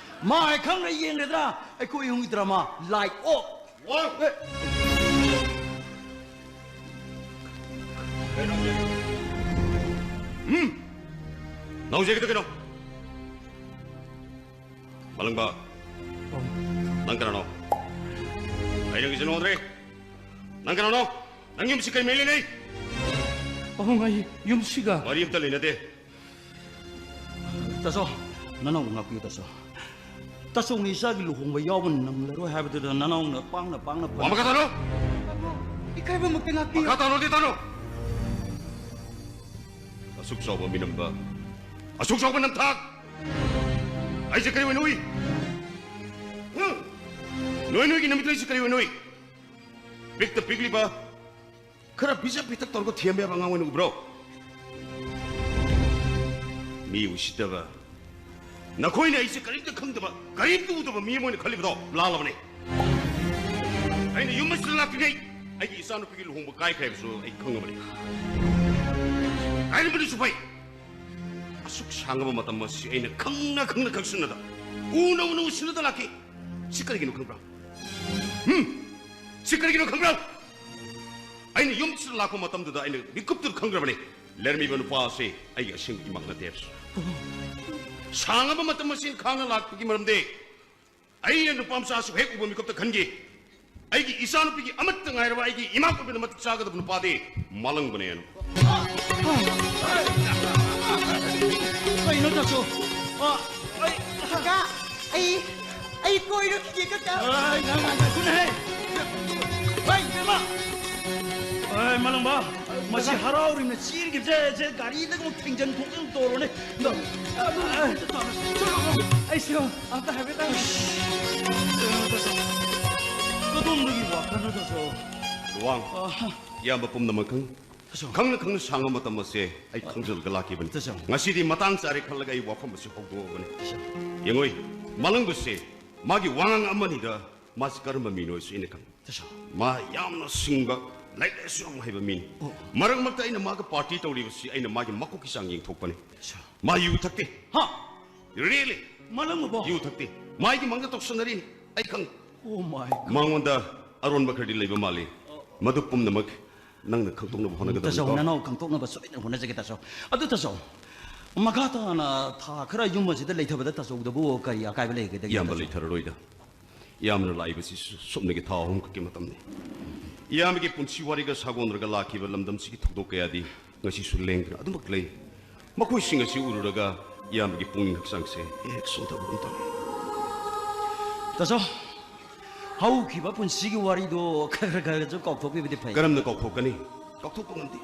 ꯃꯥ ꯍꯦꯛ ꯈꯪꯅ ꯌꯦꯡꯒꯗ꯭ꯔꯥ ꯑꯩꯈꯣꯏ ꯑꯍꯨꯝꯒꯤ ꯗ꯭ꯔꯃꯥ? Light off꯫ ꯑꯣ꯫ ꯑꯦ꯫ ꯎꯝ? ꯅꯪ ꯍꯧꯖꯤꯛ ꯀꯩꯗꯧ ꯀꯩꯅꯣ? ꯃꯥꯂꯪꯕ꯫ ꯑꯣ꯫ ꯅꯪ ꯀꯅꯥꯅꯣ? ꯑꯩ ꯅꯪꯒꯤꯁꯦ ꯅꯣꯟꯗ꯭ꯔꯦ꯫ ꯅꯪ ꯀꯅꯥꯅꯣ? ꯅꯪ ꯌꯨꯝꯁꯤ ꯀꯩ ꯃꯔꯤ ꯂꯩꯅꯩ? ꯄꯥꯕꯨꯡ, ꯑꯩ ꯌꯨꯝꯁꯤꯒ ꯃꯔꯤ ꯑꯝꯇ ꯂꯩꯅꯗꯦ꯫ ꯇꯥꯆꯧ, ꯅꯅꯥꯎ ꯉꯥꯛꯄꯤꯌꯨ ꯇꯥꯆꯧ꯫ ꯇꯥꯆꯧꯅ ꯏꯆꯥꯒꯤ ꯂꯨꯍꯣꯡꯕ ꯌꯥꯎꯕ ꯅꯪꯂꯔꯣꯏ ꯍꯥꯏꯕꯗꯨꯗ ꯅꯅꯥꯎꯅ ꯄꯥꯡꯅ ꯄꯥꯡꯅ ꯋꯥ ꯐꯅ ꯃꯈꯥ ꯇꯥꯔꯣ! ꯇꯥꯃꯣ, ꯏꯀꯥꯏꯕꯃꯛꯇ ꯉꯥꯛꯄꯤꯌꯨ꯫ ꯃꯈꯥ ꯇꯥꯔꯣꯗꯤ ꯇꯥꯔꯣ! ꯑꯁꯨꯛ ꯆꯥꯎꯕ ꯃꯤꯅꯝꯕ, ꯑꯁꯨꯛ ꯆꯥꯎꯕ ꯅꯝꯊꯥꯛ, ꯑꯩꯁꯦ ꯀꯔꯤ ꯑꯣꯏꯅ ꯎꯏ? ꯍꯨꯝ? ꯅꯣꯏ ꯅꯣꯏꯒꯤ ꯅꯨꯃꯤꯠꯇ ꯑꯩꯁꯦ ꯀꯔꯤ ꯑꯣꯏꯅ ꯎꯏ? ꯄꯤꯛꯇ ꯄꯤꯛꯂꯤꯕ, ꯈꯔ ꯄꯤꯖ ꯄꯤꯊꯛ ꯇꯧꯔꯒ ꯊꯦꯝꯕ ꯌꯥꯕ ꯑꯉꯥꯡ ꯑꯣꯏꯅ ꯎꯕ꯭ꯔꯣ? ꯃꯤ ꯎꯁꯤꯠꯇꯕ, ꯅꯈꯣꯏꯅ ꯑꯩꯁꯦ ꯀꯔꯤꯝꯇ ꯈꯪꯗꯕ, ꯀꯔꯤꯝꯇ ꯎꯗꯕ ꯃꯤ ꯑꯃ ꯑꯣꯏꯅ ꯈꯜꯂꯤꯕꯗꯣ ꯂꯥꯜꯂꯕꯅꯦ꯫ ꯑꯩꯅ ꯌꯨꯝ ꯑꯁꯤꯗ ꯂꯥꯛꯇ꯭ꯔꯤꯉꯩ ꯑꯩꯒꯤ ꯏꯆꯥꯅꯨꯄꯤꯒꯤ ꯂꯨꯍꯣꯡꯕ ꯀꯥꯏꯈ꯭ꯔꯦ ꯍꯥꯏꯕꯁꯨ ꯑꯩ ꯈꯪꯉꯕꯅꯤ꯫ ꯀꯥꯏꯔꯝꯕꯅꯁꯨ ꯐꯩ꯫ ꯑꯁꯨꯛ ꯁꯥꯡꯉꯕ ꯃꯇꯝ ꯑꯁꯤ ꯑꯩꯅ ꯈꯪꯅ ꯈꯪꯅ ꯈꯪꯁꯤꯟꯅꯗ, ꯎꯅ ꯎꯅ ꯎꯁꯤꯟꯅꯗ ꯂꯥꯛꯈꯤ꯫ ꯁꯤ ꯀꯔꯤꯒꯤꯅꯣ ꯈꯪꯕ꯭ꯔꯥ? ꯍꯨꯝ? ꯁꯤ ꯀꯔꯤꯒꯤꯅꯣ ꯈꯪꯕ꯭ꯔꯥ? ꯑꯩꯅ ꯌꯨꯝꯁꯤꯗ ꯂꯥꯛꯄ ꯃꯇꯝꯗꯨꯗ ꯑꯩꯅ ꯃꯤꯀꯨꯞꯇꯨꯗ ꯈꯪꯈ꯭ꯔꯕꯅꯤ, ꯂꯩꯔꯝꯃꯤꯕ ꯅꯨꯄꯥ ꯑꯁꯤ ꯑꯩꯒꯤ ꯑꯁꯦꯡꯕ ꯏꯃꯥ ꯅꯠꯇꯦ ꯍꯥꯏꯕꯁꯤ꯫ ꯁꯥꯡꯉꯕ ꯃꯇꯝ ꯑꯁꯤ ꯈꯥꯡꯅ ꯂꯥꯛꯄꯒꯤ ꯃꯔꯝꯗꯤ, ꯑꯩꯅ ꯅꯨꯄꯥ ꯃꯆꯥꯁꯨ ꯍꯦꯛ ꯎꯕ ꯃꯤꯀꯨꯞꯇ ꯈꯟꯈꯤ, ꯑꯩꯒꯤ ꯏꯆꯥꯅꯨꯄꯤꯒꯤ ꯑꯃꯠꯇ ꯉꯥꯏꯔꯕ ꯑꯩꯒꯤ ꯏꯃꯥ ꯑꯣꯏꯕꯅ ꯃꯇꯤꯛ ꯆꯥꯒꯗꯕ ꯅꯨꯄꯥꯗꯤ ꯃꯥꯂꯪꯕꯅꯦꯅ꯫ ꯀꯩꯅꯣ ꯇꯥꯆꯧ? ꯑ, ꯑꯩ, ꯀꯀꯥ, ꯑꯩ, ꯑꯩ ꯀꯣꯏꯔꯨꯈꯤꯒꯦ, ꯀꯀꯥ꯫ ꯑꯩ, ꯉꯥꯏ, ꯉꯥꯏ, ꯉꯥꯏꯈꯣꯅꯦꯍꯦ꯫ ꯍꯩ, ꯏꯕꯦꯝꯃ! ꯑꯩ, ꯃꯥꯂꯪꯕ, ꯃꯁꯤ ꯍꯔꯥꯎꯔꯤꯕꯅ ꯆꯦꯟꯈꯤꯕꯁꯦ, ꯁꯦ ꯒꯥꯔꯤꯗꯒ ꯑꯃꯨꯛ ꯊꯤꯡꯖꯤꯟ ꯈꯣꯠꯆꯤꯟ ꯇꯧꯔꯨꯅꯦ꯫ ꯑꯗꯣ, ꯑꯩꯁꯨ ꯑꯝꯇ ꯍꯥꯏꯐꯦꯠꯇꯪ꯫ ꯀꯗꯣꯝꯗꯒꯤ ꯋꯥꯈꯜꯅꯣ, ꯇꯥꯆꯧ? ꯂꯨꯋꯥꯡ, ꯏꯌꯥꯝꯕ ꯄꯨꯝꯅꯃꯛ ꯈꯪ-, ꯈꯪꯅ ꯈꯪꯅ ꯁꯥꯡꯕ ꯃꯇꯝ ꯑꯁꯦ ꯑꯩ ꯈꯪꯖꯤꯜꯂꯒ ꯂꯥꯛꯈꯤꯕꯅꯤ꯫ ꯇꯥꯆꯧ꯫ ꯉꯁꯤꯗꯤ ꯃꯇꯥꯡ ꯆꯥꯔꯦ ꯈꯜꯂꯒ ꯑꯩ ꯋꯥꯐꯝ ꯑꯁꯤ ꯍꯧꯗꯣꯛꯑꯕꯅꯤ꯫ ꯌꯦꯡꯉꯣꯏ, ꯃꯥꯂꯪꯕꯁꯦ ꯃꯥꯒꯤ ꯋꯥꯉꯥꯡ ꯑꯃꯅꯤꯗ ꯃꯥꯁꯤ ꯀꯔꯝꯕ ꯃꯤꯅꯣ ꯍꯥꯏꯁꯨ ꯑꯩꯅ ꯈꯪꯉꯤ꯫ ꯇꯥꯆꯧ꯫ ꯃꯥ ꯌꯥꯝꯅ ꯁꯤꯡꯕ, ꯂꯥꯏꯔꯤꯛ ꯂꯥꯏꯁꯨ ꯌꯥꯝ ꯍꯩꯕ ꯃꯤꯅꯤ꯫ ꯑꯣ꯫ ꯃꯔꯛ ꯃꯔꯛꯇ ꯑꯩꯅ ꯃꯥꯒ ꯄꯥꯔꯇꯤ ꯇꯧꯔꯤꯕꯁꯤ ꯑꯩꯅ ꯃꯥꯒꯤ ꯃꯀꯣꯛꯀꯤ ꯆꯥꯡ ꯌꯦꯡꯊꯣꯛꯄꯅꯤ꯫ ꯇꯥꯆꯧ꯫ ꯃꯥ ꯌꯨ ꯊꯛꯇꯦ꯫ ꯍꯥ? Really? ꯃꯥꯂꯪꯕꯕꯣ? ꯌꯨ ꯊꯛꯇꯦ꯫ ꯃꯥꯒꯤ ꯃꯪꯗ ꯇꯧꯁꯟꯅꯔꯤꯅꯤ꯫ ꯑꯩ ꯈꯪꯉꯤ꯫ Oh my God. ꯃꯉꯣꯟꯗ ꯑꯔꯣꯟꯕ ꯈꯔꯗꯤ ꯂꯩꯕ ꯃꯥꯜꯂꯤ꯫ ꯃꯗꯨ ꯄꯨꯝꯅꯃꯛ ꯅꯪꯅ ꯈꯪꯗꯣꯛꯅꯕ ꯇꯥꯆꯧ, ꯍꯣꯠꯅꯒꯗꯕꯅꯤꯀꯣ꯫ ꯅꯅꯥꯎ ꯈꯪꯗꯣꯛꯅꯕ ꯁꯣꯏꯗꯅ ꯍꯣꯠꯅꯖꯒꯦ, ꯇꯥꯆꯧ꯫ ꯑꯗꯨ, ꯇꯥꯆꯧ, ꯃꯈꯥ ꯇꯥꯅ ꯊꯥ ꯈꯔ ꯌꯨꯝ ꯑꯁꯤꯗ ꯂꯩꯊꯕꯗ ꯇꯥꯆꯧꯗꯕꯨ ꯀꯔꯤ ꯑꯀꯥꯏꯕ ꯂꯩꯒꯗꯒꯦ, ꯏꯌꯥꯝꯕ ꯇꯥꯆꯧ? ꯂꯩꯊꯔꯔꯣꯏꯗ꯫ ꯏꯌꯥꯝꯕꯅ ꯂꯥꯛꯏꯕꯁꯤ ꯁꯨꯞꯅꯒꯤ ꯊꯥ ꯑꯍꯨꯝ ꯈꯛꯀꯤ ꯃꯇꯝꯅꯤ꯫ ꯏꯌꯥꯝꯕꯒꯤ ꯄꯨꯟꯁꯤ ꯋꯥꯔꯤꯒ ꯁꯥꯒꯣꯟꯅꯔꯒ ꯂꯥꯛꯈꯤꯕ ꯂꯝꯗꯝꯁꯤꯒꯤ ꯊꯧꯗꯣꯛ ꯀꯌꯥꯗꯤ ꯉꯁꯤꯁꯨ ꯂꯦꯡꯗꯅ ꯑꯗꯨꯃꯛ ꯂꯩ꯫ ꯃꯈꯣꯏꯁꯤꯡ ꯑꯁꯤ ꯎꯔꯨꯔꯒ ꯏꯌꯥꯝꯕꯒꯤ ꯄꯨꯛꯅꯤꯡ ꯍꯛꯆꯥꯡꯁꯦ ꯍꯦꯛ ꯁꯣꯟꯊꯕꯒꯨꯝ ꯇꯧꯏ꯫ ꯇꯥꯆꯧ, ꯍꯧꯈꯤꯕ ꯄꯨꯟꯁꯤꯒꯤ ꯋꯥꯔꯤꯗꯣ ꯈꯔ ꯈꯔ ꯈꯔꯁꯨ ꯀꯥꯎꯊꯣꯛꯄꯤꯕꯗꯤ ꯐꯩ꯫ ꯀꯔꯝꯅ ꯀꯥꯎꯊꯣꯛꯀꯅꯤ? ꯀꯥꯎꯊꯣꯛꯄ ꯉꯝꯗꯦ꯫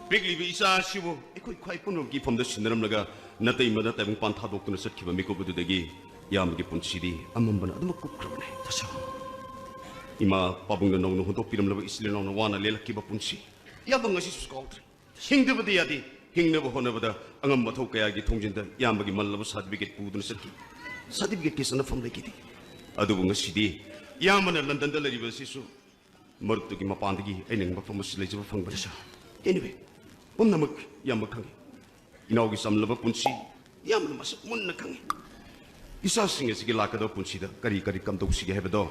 ꯄꯤꯛꯂꯤꯕ ꯏꯆꯥ ꯑꯁꯤꯕꯨ ꯑꯩꯈꯣꯏ ꯈ꯭ꯋꯥꯏ ꯄꯨꯝꯅꯃꯛꯀꯤ ꯏꯐꯝꯗ ꯁꯤꯟꯅꯔꯝꯂꯒ ꯅꯥꯇꯩ ꯃꯅꯥ ꯇꯥꯏꯕꯪꯄꯥꯟ ꯊꯥꯗꯣꯛꯇꯨꯅ ꯆꯠꯈꯤꯕ ꯃꯤꯀꯨꯞ ꯑꯗꯨꯗꯒꯤ ꯏꯌꯥꯝꯕꯒꯤ ꯄꯨꯟꯁꯤꯗꯤ ꯑꯃꯝꯕꯅ ꯑꯗꯨꯃꯛ ꯀꯨꯞꯈ꯭ꯔꯕꯅꯤ꯫ ꯇꯥꯆꯧ꯫ ꯏꯃꯥ ꯄꯥꯕꯨꯡꯅ ꯅꯧꯅ ꯍꯨꯟꯗꯣꯛꯄꯤꯔꯝꯂꯕ ꯏꯆꯤꯜ ꯏꯅꯥꯎꯅ ꯋꯥꯅ ꯂꯦꯜꯂꯛꯈꯤꯕ ꯄꯨꯟꯁꯤ, ꯏꯌꯥꯝꯕ ꯉꯁꯤꯁꯨ ꯀꯥꯎꯗ꯭ꯔꯤ꯫ ꯍꯤꯡꯗꯕꯗꯤ ꯌꯥꯗꯦ꯫ ꯍꯤꯡꯅꯕ ꯍꯣꯠꯅꯕꯗ ꯑꯉꯝꯕ ꯑꯊꯧ ꯀꯌꯥꯒꯤ ꯊꯣꯡꯖꯤꯟꯗ ꯏꯌꯥꯝꯕꯒꯤ ꯃꯜꯂꯕ ꯁꯥꯔꯇꯤꯐꯤꯀꯦꯠ ꯄꯨꯗꯨꯅ ꯆꯠꯈꯤ꯫ ꯁꯥꯔꯇꯤꯐꯤꯀꯦꯠꯀꯤ ꯆꯠꯅꯐꯝ ꯂꯩꯈꯤꯗꯦ꯫ ꯑꯗꯨꯕꯨ ꯉꯁꯤꯗꯤ ꯏꯌꯥꯝꯕꯅ ꯂꯟꯗꯟꯗ ꯂꯩꯔꯤꯕ ꯑꯁꯤꯁꯨ ꯃꯔꯨꯞꯇꯨꯒꯤ ꯃꯄꯥꯟꯗꯒꯤ ꯑꯩꯅ ꯃꯐꯝ ꯑꯁꯤ ꯂꯩꯖꯕ ꯐꯪꯕꯅꯤ꯫ ꯑꯦꯅꯤꯋꯦ, ꯄꯨꯝꯅꯃꯛ ꯏꯌꯥꯝꯕ ꯈꯪꯏ꯫ ꯏꯅꯥꯎꯒꯤ ꯆꯝꯂꯕ ꯄꯨꯟꯁꯤ ꯏꯌꯥꯝꯕꯅ ꯃꯁꯛ ꯃꯨꯟꯅ ꯈꯪꯏ꯫ ꯏꯆꯥꯁꯤꯡ ꯑꯁꯤꯒꯤ ꯂꯥꯛꯀꯗꯕ ꯄꯨꯟꯁꯤꯗ ꯀꯔꯤ ꯀꯔꯤ ꯀꯝꯗꯧꯁꯤꯒꯦ ꯍꯥꯏꯕꯗꯣ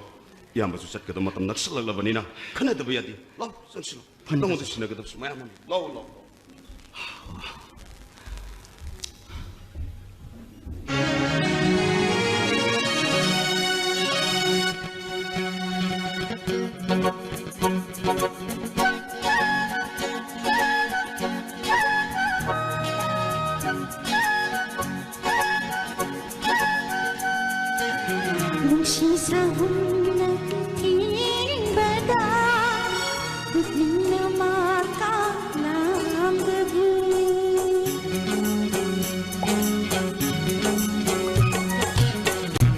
ꯏꯌꯥꯝꯕꯁꯨ ꯆꯠꯀꯗꯕ ꯃꯇꯝ ꯅꯛꯁꯜꯂꯛꯂꯕꯅꯤꯅ ꯈꯟꯅꯗꯕ ꯌꯥꯗꯦ꯫ ꯂꯥꯎ, ꯆꯪꯁꯤꯜꯂꯨ꯫ ꯐꯅꯤ, ꯅꯉꯣꯟꯗ ꯁꯤꯟꯅꯒꯗꯕꯁꯨ ꯃꯌꯥꯝ ꯑꯃ ꯂꯩ꯫ ꯂꯥꯎ, ꯂꯥꯎ, ꯂꯥꯎ꯫ ꯅꯨꯡꯁꯤ ꯁꯥꯍꯨꯝꯅ ꯊꯦꯡꯕꯗ ꯄꯨꯛꯅꯤꯡꯅ ꯃꯥ ꯀꯥꯞꯂꯝꯕꯕꯨ꯫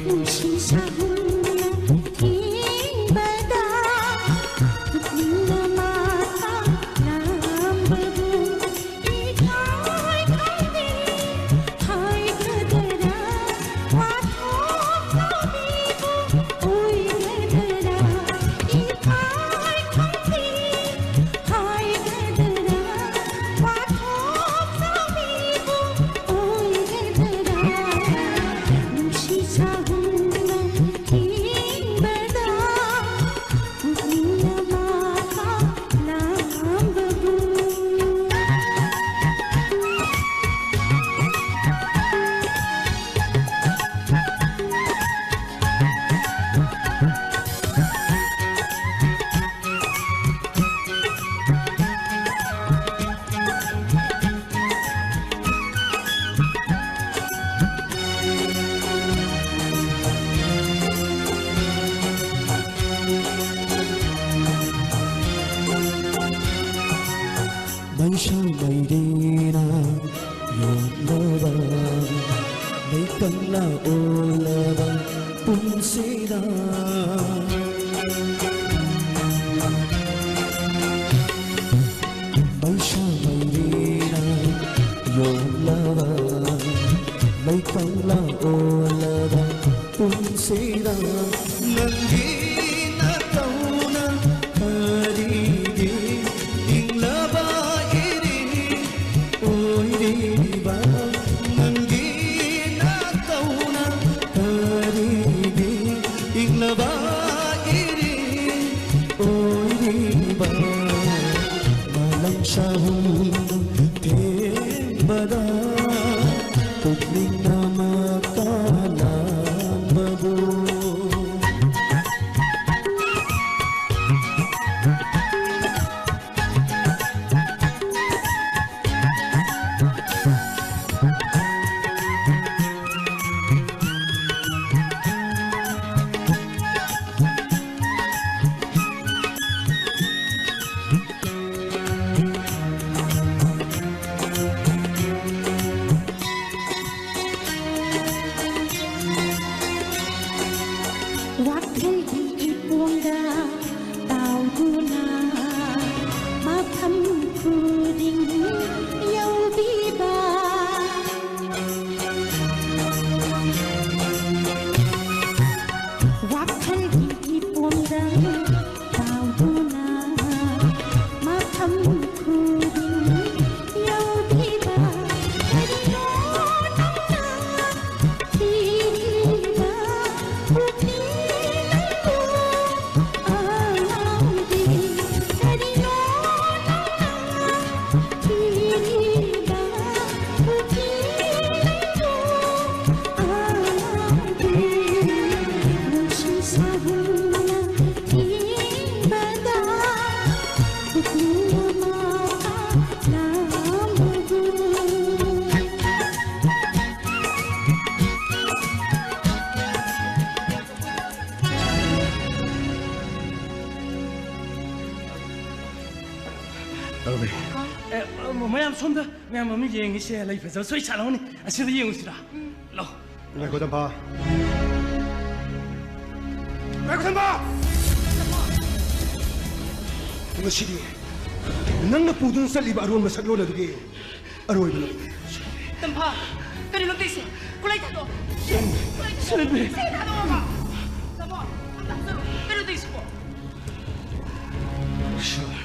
ꯅꯨꯡꯁꯤ ꯁꯥꯍꯨꯝꯅ ꯊꯦꯡꯕꯗ ꯄꯨꯛꯅꯤꯡꯅ ꯃꯥ ꯀꯥꯞꯂꯝꯕꯕꯨ꯫ ꯂꯩꯀꯪꯂꯥ ꯑꯣꯜꯂꯕ ꯄꯨꯟꯁꯤꯗ ꯃꯩꯁꯥ ꯃꯩꯔꯤꯅ ꯌꯣꯜꯂꯕ ꯂꯩꯀꯪꯂꯥ ꯑꯣꯜꯂꯕ ꯄꯨꯟꯁꯤꯗ ꯅꯪꯒꯤ ꯅꯇꯧꯅ ꯀꯔꯤꯒꯤ ꯏꯪꯂꯕ ꯏꯔꯤ ꯑꯣꯏꯔꯤꯕ ꯅꯪꯒꯤ ꯅꯇꯧꯅ ꯀꯔꯤꯒꯤ ꯏꯪꯂꯕ ꯏꯔꯤ ꯑꯣꯏꯔꯤꯕ ꯃꯥꯂꯪ ꯁꯍꯨꯝ ꯊꯦꯡꯕꯗ ꯄꯨꯛꯅꯤꯡ ꯑꯃ ꯀꯥꯂꯝꯕꯕꯨ ꯁꯣꯝꯗ ꯃꯌꯥꯝ ꯑꯃ ꯌꯦꯡꯉꯤꯁꯦ, ꯂꯩ ꯐꯖꯕ ꯁꯣꯏ ꯁꯥꯠꯂꯝꯒꯅꯤ꯫ ꯑꯁꯤꯗ ꯌꯦꯡꯉꯨꯁꯤꯔꯥ? ꯂꯥꯎ꯫ ꯉꯥꯏꯈꯣ, ꯇꯝꯐꯥ꯫ ꯉꯥꯏꯈꯣ, ꯇꯝꯐꯥ! ꯉꯁꯤꯗꯤ ꯅꯪꯅ ꯄꯨꯗꯨꯅ ꯆꯠꯂꯤꯕ ꯑꯔꯣꯟꯕ ꯁꯛꯂꯣꯟ ꯑꯗꯨꯒꯤ ꯑꯔꯣꯏꯕ ꯅꯨꯃꯤꯠꯅꯤ꯫ ꯇꯝꯐꯥ, ꯀꯔꯤꯅꯣ ꯇꯧꯔꯤꯁꯦ? ꯈꯨꯠꯂꯥꯏ ꯊꯥꯗꯣꯛꯑꯣ꯫ ꯈꯨꯠꯂꯥꯏ ꯊꯥꯗꯣꯛꯑꯣ꯫ ꯁꯦꯟꯕꯤ꯫ ꯁꯦ ꯊꯥꯗꯣꯛꯑꯣꯕ꯫ ꯇꯥꯃꯣ, ꯑꯝꯇ ꯍꯥꯞꯆꯜꯂꯣ꯫ ꯀꯔꯤꯅꯣ ꯇꯧꯔꯤꯁꯤꯕꯣ? ꯁꯥꯔ,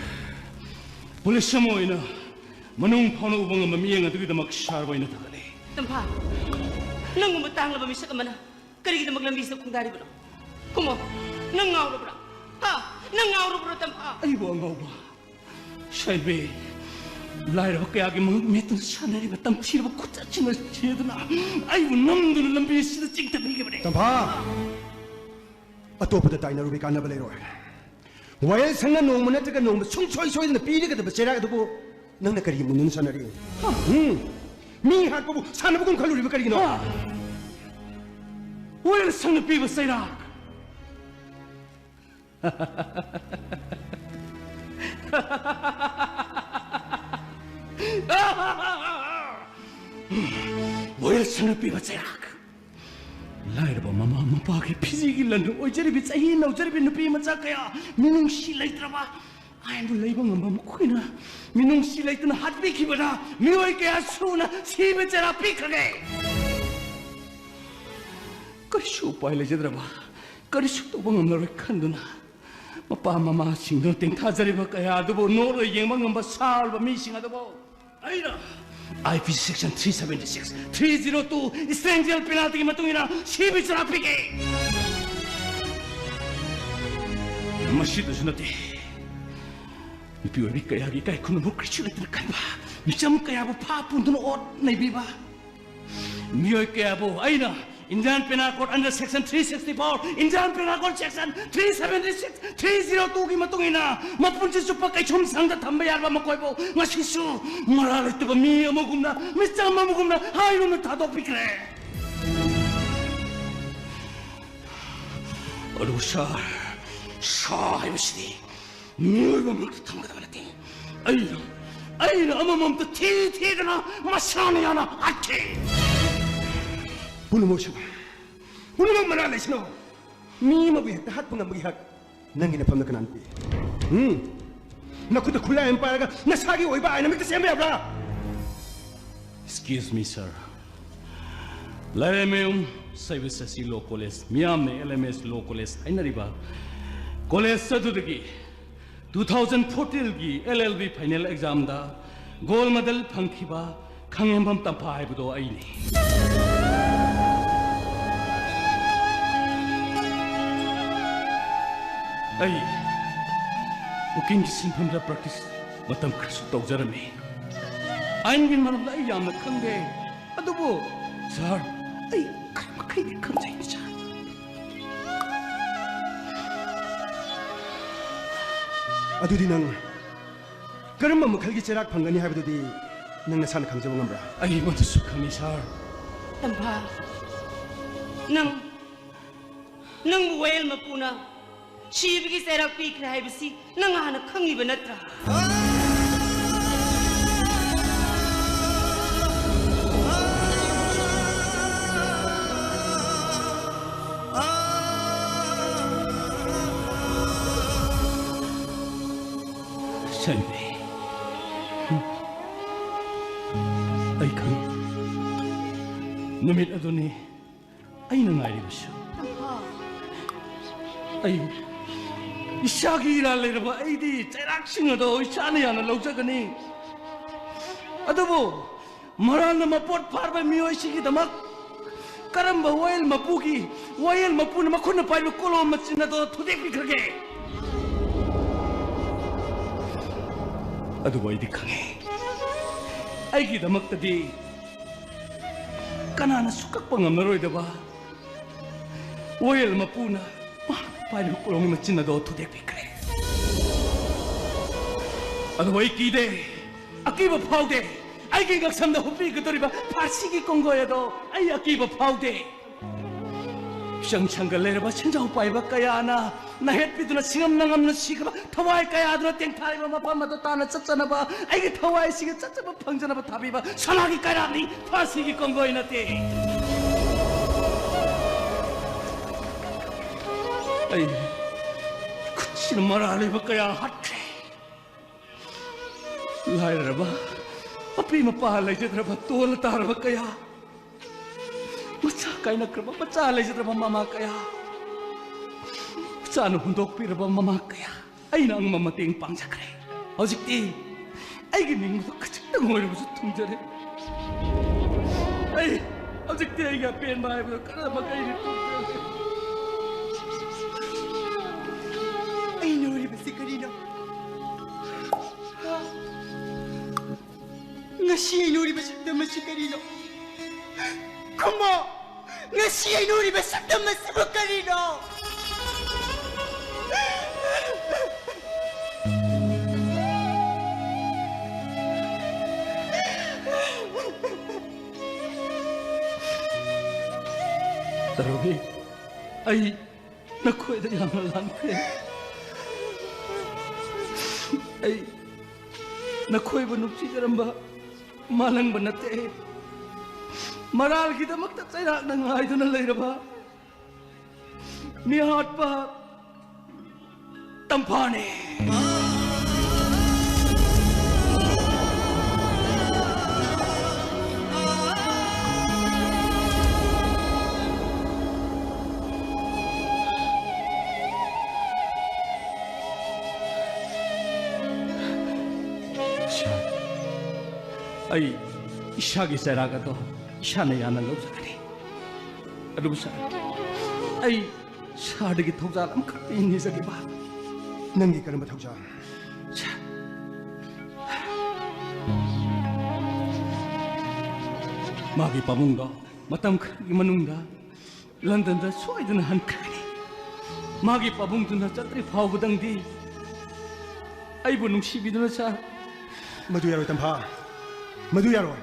ꯄꯨꯂꯤꯁ ꯑꯃ ꯑꯣꯏꯅ ꯃꯅꯨꯡ ꯐꯥꯎꯅ ꯎꯕ ꯉꯝꯕ ꯃꯤꯠꯌꯦꯡ ꯑꯗꯨꯒꯤꯗꯃꯛ ꯁꯥꯔꯕꯨ ꯑꯩꯅ ꯊꯥꯒꯠꯂꯤ꯫ ꯇꯝꯐꯥ, ꯅꯪꯒꯨꯝꯕ ꯇꯥꯡꯂꯕ ꯃꯤꯁꯛ ꯑꯃꯅ ꯀꯔꯤꯒꯤꯗꯃꯛ ꯂꯝꯕꯤꯁꯤꯗ ꯈꯣꯡꯗꯥꯔꯤꯕꯅꯣ? ꯈꯨꯝꯃꯣ, ꯅꯪ ꯉꯥꯎꯔꯕ꯭ꯔꯥ? ꯍꯥ? ꯅꯪ ꯉꯥꯎꯔꯕ꯭ꯔꯣ, ꯇꯝꯐꯥ? ꯑꯩꯕꯨ ꯑꯉꯥꯎꯕ? ꯁꯥꯏꯕꯦ, ꯂꯥꯏꯔꯕ ꯀꯌꯥꯒꯤ ꯃꯉꯛ ꯃꯦꯠꯇꯨꯅ ꯁꯥꯟꯅꯔꯤꯕ ꯇꯝꯊꯤꯔꯕ ꯈꯨꯠꯆꯠꯁꯤꯡ ꯑꯁꯤ ꯆꯦꯗꯨꯅ ꯑꯩꯕꯨ ꯅꯝꯗꯨꯅ ꯂꯝꯕꯤ ꯑꯁꯤꯗ ꯆꯤꯡꯊꯕꯤꯈꯤꯕꯅꯤ꯫ ꯇꯝꯐꯥ! ꯑꯇꯣꯞꯄꯗ ꯇꯥꯏꯅꯔꯨꯕꯩ ꯀꯥꯟꯅꯕ ꯂꯩꯔꯣꯏ꯫ ꯋꯥꯌꯦꯜꯁꯪꯅ ꯅꯣꯡꯃ ꯅꯠꯇ꯭ꯔꯒ ꯅꯣꯡꯃ ꯁꯨꯡꯁꯣꯏ ꯁꯣꯏꯗꯅ ꯄꯤꯔꯒꯗꯕ ꯆꯩꯔꯥꯛ ꯑꯗꯨꯕꯨ ꯅꯪꯅ ꯀꯔꯤꯒꯤ ꯃꯨꯟꯗꯨꯅ ꯁꯥꯟꯅꯔꯤ? ꯎꯝ? ꯃꯤ ꯍꯥꯠꯄꯕꯨ ꯁꯥꯟꯅꯕꯒꯨꯝ ꯈꯜꯂꯨꯔꯤꯕ ꯀꯔꯤꯒꯤꯅꯣ? ꯍꯥ? ꯋꯥꯌꯦꯜꯁꯪꯅ ꯄꯤꯕ ꯆꯩꯔꯥꯛ꯫ ꯋꯥꯌꯦꯜꯁꯪꯅ ꯄꯤꯕ ꯆꯩꯔꯥꯛ꯫ ꯂꯥꯏꯔꯕ ꯃꯃꯥ ꯃꯄꯥꯒꯤ ꯐꯤꯖꯤꯒꯤ ꯂꯟꯗꯨ ꯑꯣꯏꯖꯔꯤꯕꯤ, ꯆꯍꯤ ꯅꯧꯖꯔꯤꯕꯤ ꯅꯨꯄꯤ ꯃꯆꯥ ꯀꯌꯥ ꯃꯤꯅꯨꯡꯁꯤ ꯂꯩꯇ꯭ꯔꯕ ꯑꯥꯏꯟꯕꯨ ꯂꯩꯕ ꯉꯝꯕ ꯃꯈꯣꯏꯅ ꯃꯤꯅꯨꯡꯁꯤ ꯂꯩꯇꯅ ꯍꯥꯠꯄꯤꯈꯤꯕꯗ ꯃꯤꯑꯣꯏ ꯀꯌꯥ ꯁꯨꯅ ꯁꯤꯕ ꯆꯩꯔꯥꯛ ꯄꯤꯈ꯭ꯔꯒꯦ꯫ ꯀꯔꯤꯁꯨ ꯎꯄꯥꯏ ꯂꯩꯖꯗ꯭ꯔꯕ, ꯀꯔꯤꯁꯨ ꯇꯧꯕ ꯉꯝꯂꯔꯣꯏ ꯈꯟꯗꯨꯅ ꯃꯄꯥ ꯃꯃꯥꯁꯤꯡꯗꯨꯅ ꯇꯦꯡꯊꯥꯖꯔꯤꯕ ꯀꯌꯥ ꯑꯗꯨꯕꯨ ꯅꯣꯠꯂꯣꯏ ꯌꯦꯡꯕ ꯉꯝꯕ ꯁꯥꯔꯕ ꯃꯤꯁꯤꯡ ꯑꯗꯨꯕꯨ ꯑꯩꯅ I P C section three seventy six, three zero two, stranger penalty ꯒꯤ ꯃꯇꯨꯡ ꯏꯟꯅ ꯁꯤꯕ ꯆꯩꯔꯥꯛ ꯄꯤꯒꯦ꯫ ꯃꯁꯤꯗꯁꯨ ꯅꯠꯇꯦ, ꯅꯨꯄꯤ ꯑꯣꯏꯕꯤ ꯀꯌꯥꯒꯤ ꯏꯀꯥꯏ ꯈꯨꯝꯅꯕ ꯀꯔꯤꯁꯨ ꯂꯩꯇꯅ ꯈꯟꯕ, ꯃꯤꯆꯝ ꯀꯌꯥꯕꯨ ꯐꯥ ꯄꯨꯟꯗꯨꯅ ꯑꯣꯠ ꯅꯩꯕꯤꯕ, ꯃꯤꯑꯣꯏ ꯀꯌꯥꯕꯨ ꯑꯩꯅ Indian Penal Code under section three sixty four, Indian Penal Code section three seventy six, three zero two ꯒꯤ ꯃꯇꯨꯡ ꯏꯟꯅ ꯃꯄꯨꯟꯁꯤ ꯆꯨꯞꯄ ꯀꯩꯁꯨꯝ ꯁꯪꯗ ꯊꯝꯕ ꯌꯥꯕ ꯃꯈꯣꯏꯕꯨ ꯉꯁꯤꯁꯨ ꯃꯔꯥꯜ ꯂꯩꯇꯕ ꯃꯤ ꯑꯃꯒꯨꯝꯅ, ꯃꯤꯆꯝ ꯑꯃꯒꯨꯝꯅ ꯍꯥꯏꯔꯨꯅ ꯊꯥꯗꯣꯛꯄꯤꯈ꯭ꯔꯦ꯫ ꯑꯗꯨꯕꯨ ꯁꯥꯔ, ꯁꯥ ꯍꯥꯏꯕꯁꯤꯗꯤ ꯃꯤꯑꯣꯏꯕ ꯃꯔꯛꯇ ꯊꯝꯒꯗꯕ ꯅꯠꯇꯦ꯫ ꯑꯩꯅ ꯑꯩꯅ ꯑꯃꯃꯝꯇ ꯊꯤ ꯊꯤꯗꯅ ꯃꯁꯥꯅ ꯌꯥꯅ ꯍꯥꯠꯈꯤ꯫ ꯄꯨꯝꯅꯃꯛꯁꯨ, ꯄꯨꯝꯅꯃꯛ ꯃꯅꯥ ꯂꯩꯁꯅꯨ꯫ ꯃꯤ ꯑꯃꯕꯨ ꯍꯦꯛꯇ ꯍꯥꯠꯄ ꯉꯝꯕꯒꯤ ꯍꯛ ꯅꯪꯒꯤ ꯅꯐꯝꯗ ꯀꯅꯥꯅ ꯄꯤ? ꯎꯝ? ꯅꯈꯨꯠꯇ ꯈꯨꯠꯂꯥꯏ ꯑꯃ ꯄꯥꯏꯔꯒ ꯅꯁꯥꯒꯤ ꯑꯣꯏꯕ ꯑꯥꯏꯟ ꯑꯃ ꯍꯦꯛꯇ ꯁꯦꯝꯕ ꯌꯥꯕ꯭ꯔꯥ? Excuse me, sir. ꯂꯥꯏꯔꯦꯝꯃꯌꯨꯝ ꯁꯩꯕ ꯁꯁꯤ ꯂꯣ ꯀꯣꯂꯦꯖ, ꯃꯤꯌꯥꯝꯅ L M S ꯂꯣ ꯀꯣꯂꯦꯖ ꯍꯥꯏꯅꯔꯤꯕ ꯀꯣꯂꯦꯖ ꯑꯗꯨꯗꯒꯤ two thousand fourteenꯒꯤ L L B final examꯗ gold medal ꯐꯪꯈꯤꯕ ꯈꯪꯍꯦꯝꯕꯝ ꯇꯝꯐꯥ ꯍꯥꯏꯕꯗꯣ ꯑꯩꯅꯤ꯫ ꯑꯩ ꯎꯀꯤꯜꯒꯤ ꯁꯤꯟꯐꯝꯗ practice ꯃꯇꯝ ꯈꯔꯁꯨ ꯇꯧꯖꯔꯝꯃꯤ꯫ ꯑꯥꯏꯟꯒꯤ ꯃꯔꯝꯗ ꯑꯩ ꯌꯥꯝꯅ ꯈꯪꯗꯦ꯫ ꯑꯗꯨꯕꯨ, ꯁꯥꯔ, ꯑꯩ ꯈꯔ ꯃꯈꯩꯗꯤ ꯈꯪꯖꯩ, ꯁꯥꯔ꯫ ꯑꯗꯨꯗꯤ ꯅꯪ ꯀꯔꯝꯕ ꯃꯈꯜꯒꯤ ꯆꯩꯔꯥꯛ ꯐꯪꯒꯅꯤ ꯍꯥꯏꯕꯗꯨꯗꯤ ꯅꯪ ꯅꯁꯥꯅ ꯈꯪꯖꯕ ꯉꯝꯕ꯭ꯔꯥ? ꯑꯩ ꯃꯗꯨꯁꯨ ꯈꯪꯏ, ꯁꯥꯔ꯫ ꯇꯝꯐꯥ, ꯅꯪ, ꯅꯪꯕꯨ ꯋꯥꯌꯦꯜ ꯃꯄꯨꯅ ꯁꯤꯕꯒꯤ ꯆꯩꯔꯥꯛ ꯄꯤꯈ꯭ꯔꯦ ꯍꯥꯏꯕꯁꯤ ꯅꯪ ꯍꯥꯟꯅ ꯈꯪꯂꯤꯕ ꯅꯠꯇ꯭ꯔꯥ? ꯁꯟꯕꯤ, ꯑꯩ ꯈꯪꯏ꯫ ꯅꯨꯃꯤꯠ ꯑꯗꯨꯅꯤ ꯑꯩꯅ ꯉꯥꯏꯔꯤꯕꯁꯨ꯫ ꯑꯩ ꯏꯁꯥꯒꯤ ꯏꯔꯥꯜ ꯂꯩꯔꯕ ꯑꯩꯗꯤ ꯆꯩꯔꯥꯛꯁꯤꯡ ꯑꯗꯣ ꯏꯁꯥꯅ ꯌꯥꯅ ꯂꯧꯖꯒꯅꯤ꯫ ꯑꯗꯨꯕꯨ ꯃꯔꯥꯜꯅ ꯃꯄꯣꯠ ꯐꯥꯔꯕ ꯃꯤꯑꯣꯏꯁꯤꯒꯤꯗꯃꯛ ꯀꯔꯝꯕ ꯋꯥꯌꯦꯜ ꯃꯄꯨꯒꯤ, ꯋꯥꯌꯦꯜ ꯃꯄꯨꯅ ꯃꯈꯨꯠꯅ ꯄꯥꯏꯕ ꯀꯣꯂꯣꯝ ꯃꯆꯤꯟ ꯑꯗꯣ ꯊꯨꯗꯦꯛꯄꯤꯈ꯭ꯔꯒꯦ? ꯑꯗꯨꯕꯨ ꯑꯩꯗꯤ ꯈꯪꯉꯤ, ꯑꯩꯒꯤꯗꯃꯛꯇꯗꯤ ꯀꯅꯥꯅꯁꯨ ꯀꯛꯄ ꯉꯝꯂꯔꯣꯏꯗꯕ ꯋꯥꯌꯦꯜ ꯃꯄꯨꯅ ꯃꯍꯥꯛꯅ ꯄꯥꯏꯔꯤꯕ ꯀꯣꯂꯣꯝꯒꯤ ꯃꯆꯤꯟ ꯑꯗꯣ ꯊꯨꯗꯦꯛꯄꯤꯈ꯭ꯔꯦ꯫ ꯑꯗꯨꯕꯨ ꯑꯩ ꯀꯤꯗꯦ, ꯑꯀꯤꯕ ꯐꯥꯎꯗꯦ꯫ ꯑꯩꯒꯤ ꯉꯛꯁꯝꯗ ꯍꯨꯞꯄꯤꯒꯗꯧꯔꯤꯕ ꯐꯥꯁꯤꯒꯤ ꯀꯣꯡꯒꯣꯏ ꯑꯗꯣ ꯑꯩ ꯑꯀꯤꯕ ꯐꯥꯎꯗꯦ꯫ ꯏꯆꯪ ꯁꯪꯒ ꯂꯩꯔꯕ ꯁꯦꯟꯖꯥꯎ ꯄꯥꯏꯕ ꯀꯌꯥꯅ ꯅꯍꯦꯠꯄꯤꯗꯨꯅ ꯁꯤꯉꯝ ꯅꯉꯝꯅ ꯁꯤꯈ꯭ꯔꯕ ꯊꯋꯥꯏ ꯀꯌꯥꯗꯨꯅ ꯇꯦꯡꯊꯥꯔꯤꯕ ꯃꯐꯝ ꯑꯗꯨ ꯇꯥꯟꯅ ꯆꯠꯆꯅꯕ, ꯑꯩꯒꯤ ꯊꯋꯥꯏꯁꯤꯒꯤ ꯆꯠꯆꯕ ꯐꯪꯖꯅꯕ ꯊꯥꯕꯤꯕ ꯁꯅꯥꯒꯤ ꯀꯩꯔꯥꯛꯅꯤ, ꯐꯥꯁꯤꯒꯤ ꯀꯣꯡꯒꯣꯏ ꯅꯠꯇꯦ꯫ ꯑꯩ ꯈꯨꯠꯁꯤꯅ ꯃꯔꯥ ꯂꯩꯕ ꯀꯌꯥ ꯍꯥꯠꯈ꯭ꯔꯦ꯫ ꯂꯥꯏꯔꯔꯕ, ꯃꯄꯤ ꯃꯄꯥ ꯂꯩꯖꯗ꯭ꯔꯕ ꯇꯣꯜꯂ ꯇꯥꯔꯕ ꯀꯌꯥ, ꯃꯆꯥ ꯀꯥꯏꯅꯈ꯭ꯔꯕ ꯃꯆꯥ ꯂꯩꯖꯗ꯭ꯔꯕ ꯃꯃꯥ ꯀꯌꯥ, ꯃꯆꯥꯅ ꯍꯨꯟꯗꯣꯛꯄꯤꯔꯕ ꯃꯃꯥ ꯀꯌꯥ, ꯑꯩꯅ ꯑꯉꯝꯕ ꯃꯇꯦꯡ ꯄꯥꯡꯖꯈ꯭ꯔꯦ꯫ ꯍꯧꯖꯤꯛꯇꯤ ꯑꯩꯒꯤ ꯅꯤꯡꯕꯗ ꯈꯖꯤꯛꯇꯪ ꯑꯣꯏꯔꯕꯁꯨ ꯊꯨꯡꯖꯔꯦ꯫ ꯑꯩ ꯍꯧꯖꯤꯛꯇꯤ ꯑꯩꯒꯤ ꯑꯄꯦꯟꯕ ꯍꯥꯏꯕꯗꯨ ꯀꯔꯝꯕ ꯀꯩꯅꯤ ꯊꯨꯡꯖꯔꯦ꯫ ꯑꯩ ꯅꯣꯏꯔꯤꯕꯁꯤ ꯀꯔꯤꯅꯣ? ꯉꯁꯤ ꯑꯩ ꯅꯣꯏꯔꯤꯕ ꯁꯛꯇꯝ ꯑꯁꯤ ꯀꯔꯤꯅꯣ? ꯈꯨꯝꯃꯣ! ꯉꯁꯤ ꯑꯩ ꯅꯣꯏꯔꯤꯕ ꯁꯛꯇꯝ ꯑꯁꯤꯕꯨ ꯀꯔꯤꯅꯣ? ꯇꯔꯨꯕꯤ, ꯑꯩ ꯅꯈꯣꯏꯗ ꯌꯥꯝꯅ ꯂꯥꯟꯈ꯭ꯔꯦ꯫ ꯑꯩ ꯅꯈꯣꯏꯕꯨ ꯅꯨꯡꯁꯤꯖꯔꯝꯕ ꯃꯥꯂꯪꯕ ꯅꯠꯇꯦ꯫ ꯃꯔꯥꯜꯒꯤꯗꯃꯛꯇ ꯆꯩꯔꯥꯛꯅ ꯉꯥꯏꯗꯨꯅ ꯂꯩꯔꯕ ꯃꯤꯍꯥꯠꯄ ꯇꯝꯐꯥꯅꯦ꯫ ꯑꯩ ꯏꯁꯥꯒꯤ ꯆꯩꯔꯥꯛ ꯑꯗꯣ ꯏꯁꯥꯅ ꯌꯥꯅ ꯂꯧꯖꯒꯅꯤ꯫ ꯑꯗꯨꯕꯨ ꯁꯥꯔ, ꯑꯩ ꯁꯥꯔꯗꯒꯤ ꯊꯧꯖꯥꯜ ꯑꯃꯈꯛꯇ ꯅꯤꯖꯒꯦꯕ꯫ ꯅꯪꯒꯤ ꯀꯔꯝꯕ ꯊꯧꯖꯥꯜ? ꯁꯥꯔ, ꯃꯥꯒꯤ ꯄꯥꯕꯨꯡꯗꯣ ꯃꯇꯝ ꯈꯔꯒꯤ ꯃꯅꯨꯡꯗ ꯂꯟꯗꯟꯗ ꯁꯣꯏꯗꯅ ꯍꯟꯈ꯭ꯔꯒꯅꯤ꯫ ꯃꯥꯒꯤ ꯄꯥꯕꯨꯡꯗꯨꯅ ꯆꯠꯇ꯭ꯔꯤ ꯐꯥꯎꯕꯗꯪꯗꯤ ꯑꯩꯕꯨ ꯅꯨꯡꯁꯤꯕꯤꯗꯨꯅ, ꯁꯥꯔ꯫ ꯃꯗꯨ ꯌꯥꯔꯣꯏ, ꯇꯝꯐꯥ꯫ ꯃꯗꯨ ꯌꯥꯔꯣꯏ꯫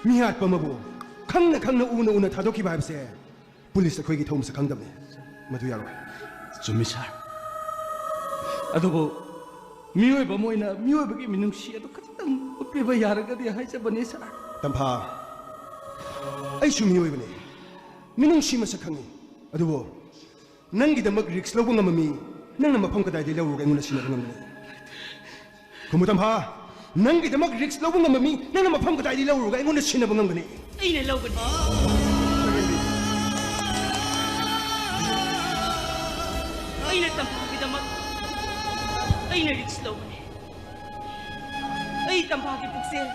ꯃꯤꯍꯥꯠꯄ ꯑꯃꯕꯨ ꯈꯪꯅ ꯈꯪꯅ, ꯎꯅ ꯎꯅ ꯊꯥꯗꯣꯛꯈꯤꯕ ꯍꯥꯏꯕꯁꯦ ꯄꯨꯂꯤꯁ ꯑꯩꯈꯣꯏꯒꯤ ꯊꯧ ꯃꯁꯛ ꯈꯪꯗꯕꯅꯤ꯫ ꯃꯗꯨ ꯌꯥꯔꯣꯏ꯫ ꯆꯨꯝꯃꯤ, ꯁꯥꯔ꯫ ꯑꯗꯨꯕꯨ ꯃꯤꯑꯣꯏꯕ ꯑꯃ ꯑꯣꯏꯅ ꯃꯤꯑꯣꯏꯕꯒꯤ ꯃꯤꯅꯨꯡꯁꯤ ꯑꯗꯨ ꯈꯖꯤꯛꯇꯪ ꯎꯠꯄꯤꯕ ꯌꯥꯔꯒꯗꯤ ꯍꯥꯏꯖꯕꯅꯤ, ꯁꯥꯔ꯫ ꯇꯝꯐꯥ, ꯑꯩꯁꯨ ꯃꯤꯑꯣꯏꯕꯅꯤ, ꯃꯤꯅꯨꯡꯁꯤ ꯃꯁꯛ ꯈꯪꯉꯤ꯫ ꯑꯗꯨꯕꯨ ꯅꯪꯒꯤꯗꯃꯛ ꯔꯤꯛꯁ ꯂꯧꯕ ꯉꯝꯕ ꯃꯤ ꯅꯪꯅ ꯃꯐꯝ ꯀꯗꯥꯏꯗꯒꯤ ꯂꯧꯔꯨꯔꯒ ꯑꯩꯉꯣꯟꯗ ꯁꯤꯟꯅꯕ ꯉꯝꯒꯅꯤ? ꯈꯨꯝꯃꯨ ꯇꯝꯐꯥ, ꯅꯪꯒꯤꯗꯃꯛ ꯔꯤꯛꯁ ꯂꯧꯕ ꯉꯝꯕ ꯃꯤ ꯅꯪꯅ ꯃꯐꯝ ꯀꯗꯥꯏꯗꯒꯤ ꯂꯧꯔꯨꯔꯒ ꯑꯩꯉꯣꯟꯗ ꯁꯤꯟꯅꯕ ꯉꯝꯒꯅꯤ? ꯑꯩꯅ ꯂꯧꯒꯅꯤ꯫ ꯑꯩꯅ ꯇꯝꯐꯥꯒꯤꯗꯃꯛ ꯑꯩꯅ ꯔꯤꯛꯁ ꯂꯧꯒꯅꯤ꯫ ꯑꯩ ꯇꯝꯐꯥꯒꯤ ꯄꯨꯛꯆꯦꯜ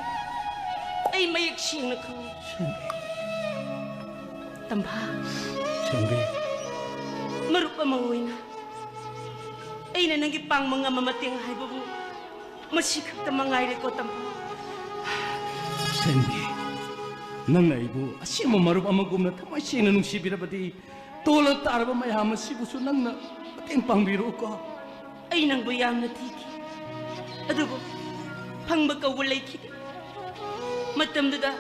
ꯑꯩ ꯃꯌꯦꯛ ꯁꯦꯡꯅ ꯈꯪꯉꯤ꯫ ꯇꯝꯐꯥ, ꯁꯦꯝꯕꯤ꯫ ꯃꯔꯨꯞ ꯑꯃ ꯑꯣꯏꯅ ꯑꯩꯅ ꯅꯪꯒꯤ ꯄꯥꯡꯕ ꯉꯝꯕ ꯃꯇꯦꯡ ꯍꯥꯏꯕꯕꯨ ꯃꯁꯤ ꯈꯛꯇ ꯃꯉꯥꯏꯔꯦꯀꯣ, ꯇꯝꯐꯥ꯫ ꯁꯦꯝꯕꯤ, ꯅꯪꯅ ꯑꯩꯕꯨ ꯑꯁꯦꯡꯕ ꯃꯔꯨꯞ ꯑꯃꯒꯨꯝꯅ ꯊꯃꯣꯏ ꯁꯦꯡꯅ ꯅꯨꯡꯁꯤꯕꯤꯔꯕꯗꯤ, ꯇꯣꯜꯂ ꯇꯥꯔꯕ ꯃꯌꯥꯝ ꯑꯁꯤꯕꯨꯁꯨ ꯅꯪꯅ ꯃꯇꯦꯡ ꯄꯥꯡꯕꯤꯔꯣꯀꯣ꯫ ꯑꯩ ꯅꯪꯕꯨ ꯌꯥꯝꯅ ꯊꯤꯈꯤ, ꯑꯗꯨꯕꯨ ꯐꯪꯕ ꯀꯧꯕ ꯂꯩꯈꯤꯗꯦ꯫ ꯃꯇꯝꯗꯨꯗ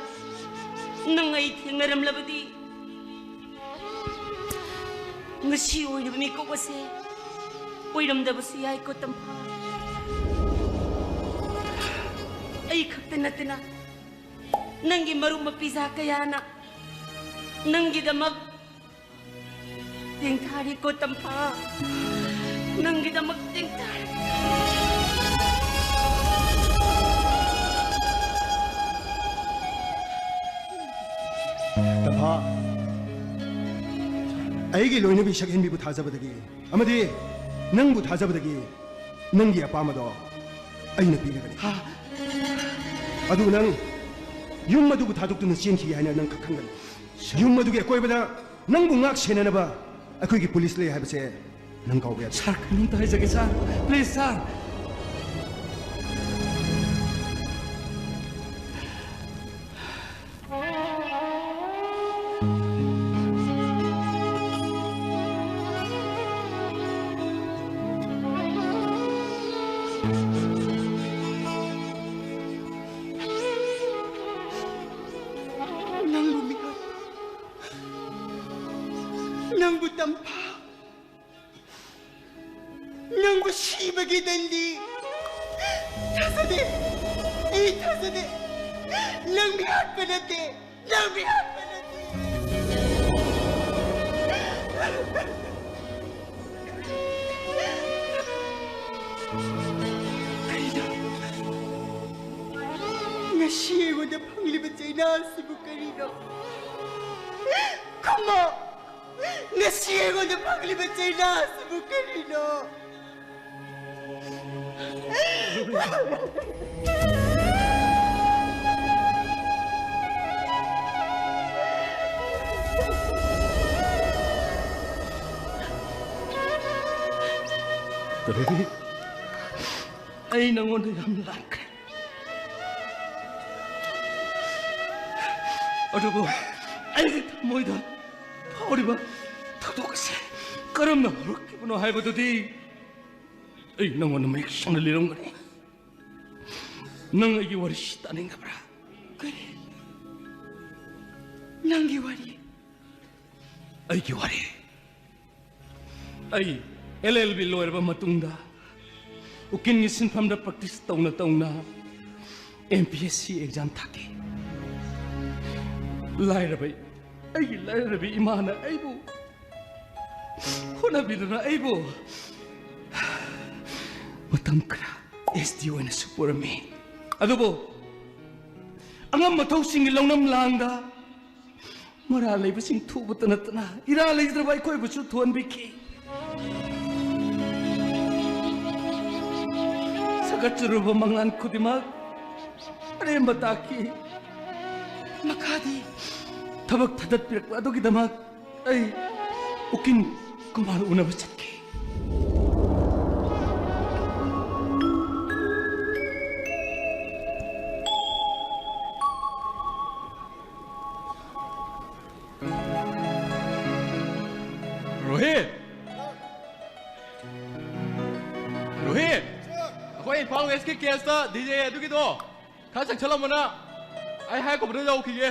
ꯅꯪ ꯑꯩ ꯊꯦꯡꯅꯔꯝꯂꯕꯗꯤ, ꯉꯁꯤ ꯑꯣꯏꯔꯤꯕ ꯃꯤꯀꯨꯞ ꯑꯁꯦ ꯑꯣꯏꯔꯝꯗꯕꯁꯨ ꯌꯥꯏꯀꯣ, ꯇꯝꯐꯥ꯫ ꯑꯩ ꯈꯛꯇ ꯅꯠꯇꯅ, ꯅꯪꯒꯤ ꯃꯔꯨꯞ ꯃꯄꯤꯖꯥ ꯀꯌꯥꯅ ꯅꯪꯒꯤꯗꯃꯛ ꯇꯦꯡꯊꯥꯔꯤꯀꯣ, ꯇꯝꯐꯥ꯫ ꯅꯪꯒꯤꯗꯃꯛ ꯇꯦꯡꯊꯥꯔꯤ꯫ ꯇꯝꯐꯥ, ꯑꯩꯒꯤ ꯂꯣꯏꯅꯕꯤ ꯁꯛꯍꯦꯟꯕꯤꯕꯨ ꯊꯥꯖꯕꯗꯒꯤ ꯑꯃꯗꯤ ꯅꯪꯕꯨ ꯊꯥꯖꯕꯗꯒꯤ ꯅꯪꯒꯤ ꯑꯄꯥꯝꯕꯗꯣ ꯑꯩꯅ ꯄꯤꯔꯒꯅꯤ꯫ ꯍꯥ? ꯑꯗꯨ ꯅꯪ ꯌꯨꯝ ꯑꯗꯨꯕꯨ ꯊꯥꯗꯣꯛꯇꯨꯅ ꯆꯦꯟꯈꯤ ꯍꯥꯏꯅ ꯅꯪ ꯈꯛ ꯈꯪꯒꯅꯤ꯫ ꯌꯨꯝ ꯑꯗꯨꯒꯤ ꯑꯀꯣꯏꯕꯗ ꯅꯪꯕꯨ ꯉꯥꯛ ꯁꯦꯟꯅꯅꯕ ꯑꯩꯈꯣꯏꯒꯤ ꯄꯨꯂꯤꯁ ꯂꯩ ꯍꯥꯏꯕꯁꯦ ꯅꯪ ꯀꯥꯎꯕ ꯌꯥꯗꯦ꯫ ꯁꯥꯔ, ꯀꯩꯅꯣꯝꯇ ꯍꯥꯏꯖꯒꯦ, ꯁꯥꯔ꯫ ꯄ꯭ꯂꯤꯖ, ꯁꯥꯔ꯫ ꯅꯪꯕꯨ ꯃꯤꯀꯞ ꯅꯪꯕꯨ ꯇꯝꯐꯥ, ꯅꯪꯕꯨ ꯁꯤꯕꯒꯤ ꯗꯟꯗꯤ꯫ ꯊꯥꯖꯗꯦ, ꯑꯩ ꯊꯥꯖꯗꯦ꯫ ꯅꯪ ꯃꯤꯍꯥꯠꯄ ꯅꯠꯇꯦ, ꯅꯪ ꯃꯤꯍꯥꯠꯄ ꯅꯠꯇꯦ꯫ ꯀꯔꯤꯅꯣ? ꯉꯁꯤ ꯑꯩꯉꯣꯟꯗ ꯐꯪꯂꯤꯕ ꯆꯩꯅꯥ ꯑꯁꯤꯕꯨ ꯀꯔꯤꯅꯣ? ꯈꯨꯝꯃꯣ! ꯉꯁꯤ ꯑꯩꯉꯣꯟꯗ ꯐꯪꯂꯤꯕ ꯆꯩꯅꯥ ꯑꯁꯤꯕꯨ ꯀꯔꯤꯅꯣ? ꯔꯣꯍꯤ, ꯑꯩ ꯅꯉꯣꯟꯗ ꯌꯥꯝ ꯂꯥꯟꯈ꯭ꯔꯦ꯫ ꯑꯗꯨꯕꯨ ꯑꯩꯒꯤ ꯊꯃꯣꯏꯗ ꯐꯥꯎꯔꯤꯕ ꯊꯧꯗꯣꯛ ꯑꯁꯤ ꯀꯔꯝꯅ ꯍꯧꯔꯛꯈꯤꯕꯅꯣ ꯍꯥꯏꯕꯗꯨꯗꯤ ꯑꯩ ꯅꯉꯣꯟꯗ ꯃꯌꯦꯛ ꯁꯦꯡꯅ ꯂꯤꯔꯝꯒꯅꯤ꯫ ꯅꯪ ꯑꯩꯒꯤ ꯋꯥꯔꯤꯁꯤ ꯇꯥꯅꯤꯡꯗꯕ꯭ꯔꯥ? ꯀꯔꯤ? ꯅꯪꯒꯤ ꯋꯥꯔꯤ? ꯑꯩꯒꯤ ꯋꯥꯔꯤ꯫ ꯑꯩ ꯑꯦꯜ ꯑꯦꯜ ꯕꯤ ꯂꯣꯏꯔꯕ ꯃꯇꯨꯡꯗ ꯎꯀꯤꯜꯒꯤ ꯁꯤꯟꯐꯝꯗ ꯄ꯭ꯔꯦꯛꯇꯤꯁ ꯇꯧꯅ ꯇꯧꯅ M P S C exam ꯊꯥꯈꯤ꯫ ꯂꯥꯏꯔꯕ ꯑꯩꯒꯤ ꯂꯥꯏꯔꯕꯤ ꯏꯃꯥꯅ ꯑꯩꯕꯨ ꯍꯣꯠꯅꯕꯤꯗꯨꯅ ꯑꯩꯕꯨ ꯃꯇꯝ ꯈꯔ ꯑꯦꯁ ꯗꯤ ꯑꯣꯏꯅꯁꯨ ꯄꯨꯔꯝꯃꯤ꯫ ꯑꯗꯨꯕꯨ ꯑꯉꯝ ꯑꯊꯧꯁꯤꯡꯒꯤ ꯂꯧꯅꯝ ꯂꯥꯡꯗ ꯃꯔꯥ ꯂꯩꯕꯁꯤꯡ ꯊꯨꯕꯇ ꯅꯠꯇꯅ ꯏꯔꯥ ꯂꯩꯖꯗ꯭ꯔꯕ ꯑꯩꯈꯣꯏꯕꯨꯁꯨ ꯊꯨꯍꯟꯕꯤꯈꯤ꯫ ꯁꯥꯒꯠꯆꯔꯨꯕ ꯃꯉꯥꯜ ꯈꯨꯗꯤꯡꯃꯛ ꯑꯔꯦꯝꯕ ꯇꯥꯈꯤ꯫ ꯃꯈꯥꯗꯤ ꯊꯕꯛ ꯊꯥꯗꯠꯄꯤꯔꯛꯄ ꯑꯗꯨꯒꯤꯗꯃꯛ ꯑꯩ ꯎꯀꯤꯜ ꯀꯨꯃꯥꯔ ꯎꯅꯕ ꯆꯠꯈꯤ꯫ ꯔꯣꯍꯤꯠ! ꯔꯣꯍꯤꯠ! ꯑꯩꯈꯣꯏ ꯏꯝꯐꯥꯜ ꯋꯦꯁꯀꯤ ꯀꯦꯁꯇ ꯗꯤ ꯖꯦ ꯑꯗꯨꯒꯤꯗꯣ ꯈꯔ ꯆꯪꯁꯜꯂꯝꯃꯣꯅ, ꯑꯩ ꯍꯥꯏ ꯀꯣꯔꯠꯇ ꯌꯧꯈꯤꯒꯦ꯫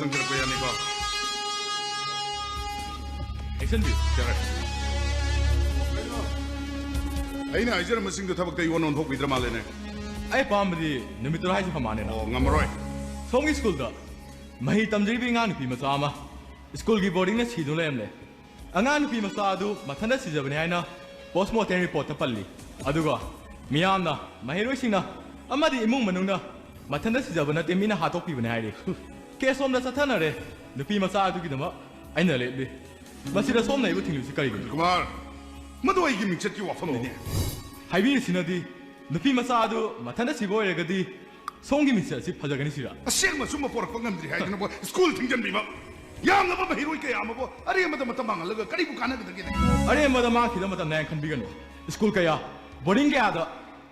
ꯆꯪꯁꯤꯜꯂꯛꯄ ꯌꯥꯅꯤꯀꯣ? ꯆꯦꯛꯁꯤꯟꯕꯤꯌꯨ꯫ ꯌꯥꯔꯦ꯫ ꯑꯩꯅ ꯍꯥꯏꯖꯔꯝꯕꯁꯤꯡꯗꯣ ꯊꯕꯛꯇ ꯑꯩꯉꯣꯟꯗ ꯑꯣꯟꯊꯣꯛꯄꯤꯗ꯭ꯔ ꯃꯥꯜꯂꯦꯅꯦ꯫ ꯑꯩ ꯑꯄꯥꯝꯕꯗꯤ ꯅꯨꯃꯤꯠ ꯇꯔꯥ ꯍꯥꯏꯁꯦ ꯐꯃꯥꯅꯦꯅ꯫ ꯑꯣ, ꯉꯝꯃꯔꯣꯏ꯫ ꯁꯣꯝꯒꯤ ꯁ꯭ꯀꯨꯜꯗ ꯃꯍꯩ ꯇꯝꯖꯔꯤꯕ ꯑꯉꯥꯡ ꯅꯨꯄꯤ ꯃꯆꯥ ꯑꯃ ꯁ꯭ꯀꯨꯜꯒꯤ ꯕꯣꯔꯗꯤꯡꯅ ꯁꯤꯗꯨꯅ ꯂꯩꯔꯝꯂꯦ꯫ ꯑꯉꯥꯡ ꯅꯨꯄꯤ ꯃꯆꯥ ꯑꯗꯨ ꯃꯊꯟꯇ ꯁꯤꯖꯕꯅꯤ ꯍꯥꯏꯅ ꯄꯣꯁꯃꯣꯔꯇꯦꯝ ꯔꯤꯄꯣꯔꯠꯇ ꯄꯜꯂꯤ꯫ ꯑꯗꯨꯒ ꯃꯤꯌꯥꯝꯅ, ꯃꯍꯩꯔꯣꯏꯁꯤꯡꯅ ꯑꯃꯗꯤ ꯏꯃꯨꯡ ꯃꯅꯨꯡꯅ ꯃꯊꯟꯇ ꯁꯤꯖꯕ ꯅꯠꯇꯦ, ꯃꯤꯅ ꯍꯥꯠꯇꯣꯛꯄꯤꯕꯅꯤ ꯍꯥꯏꯔꯤ꯫ ꯀꯦꯁ ꯁꯣꯝꯗ ꯆꯠꯊꯅꯔꯦ꯫ ꯅꯨꯄꯤ ꯃꯆꯥ ꯑꯗꯨꯒꯤꯗꯃꯛ ꯑꯩꯅ ꯂꯦꯞꯂꯤ꯫ ꯃꯁꯤꯗ ꯁꯣꯝꯅ ꯑꯩꯕꯨ ꯊꯤꯡꯂꯤꯕꯁꯤ ꯀꯔꯤꯒꯤꯅꯣ? ꯀꯨꯃꯥꯔ, ꯃꯗꯨ ꯑꯩꯒꯤ ꯃꯤꯡꯆꯠꯀꯤ ꯋꯥꯐꯝꯅꯤꯅꯦ꯫ ꯍꯥꯏꯕꯤꯔꯤꯁꯤꯅꯗꯤ ꯅꯨꯄꯤ ꯃꯆꯥ ꯑꯗꯨ ꯃꯊꯟꯇ ꯁꯤꯕ ꯑꯣꯏꯔꯒꯗꯤ ꯁꯣꯝꯒꯤ ꯃꯤꯡꯆꯠ ꯑꯁꯤ ꯐꯖꯒꯅꯤ ꯁꯤꯔꯥ? ꯑꯁꯦꯡꯕ ꯑꯆꯨꯝꯕ ꯄꯣꯔꯛꯄ ꯉꯝꯗ꯭ꯔꯤ ꯍꯥꯏꯗꯨꯅꯕꯨ ꯁ꯭ꯀꯨꯜ ꯊꯤꯡꯖꯤꯟꯕꯤꯕ? ꯌꯥꯝꯂꯕ ꯃꯍꯩꯔꯣꯏ ꯀꯌꯥ ꯑꯃꯕꯨ ꯑꯔꯦꯝꯕꯗ ꯃꯇꯝ ꯃꯥꯡꯍꯜꯂꯒ ꯀꯔꯤꯕꯨ ꯀꯥꯟꯅꯒꯗꯒꯦꯅꯦ? ꯑꯔꯦꯝꯕꯗ ꯃꯥꯡꯈꯤꯗ ꯃꯇꯝꯅꯦ ꯍꯥꯏꯅ ꯈꯟꯕꯤꯒꯅꯨ꯫ ꯁ꯭ꯀꯨꯜ ꯀꯌꯥ, ꯕꯣꯔꯗꯤꯡ ꯀꯌꯥꯗ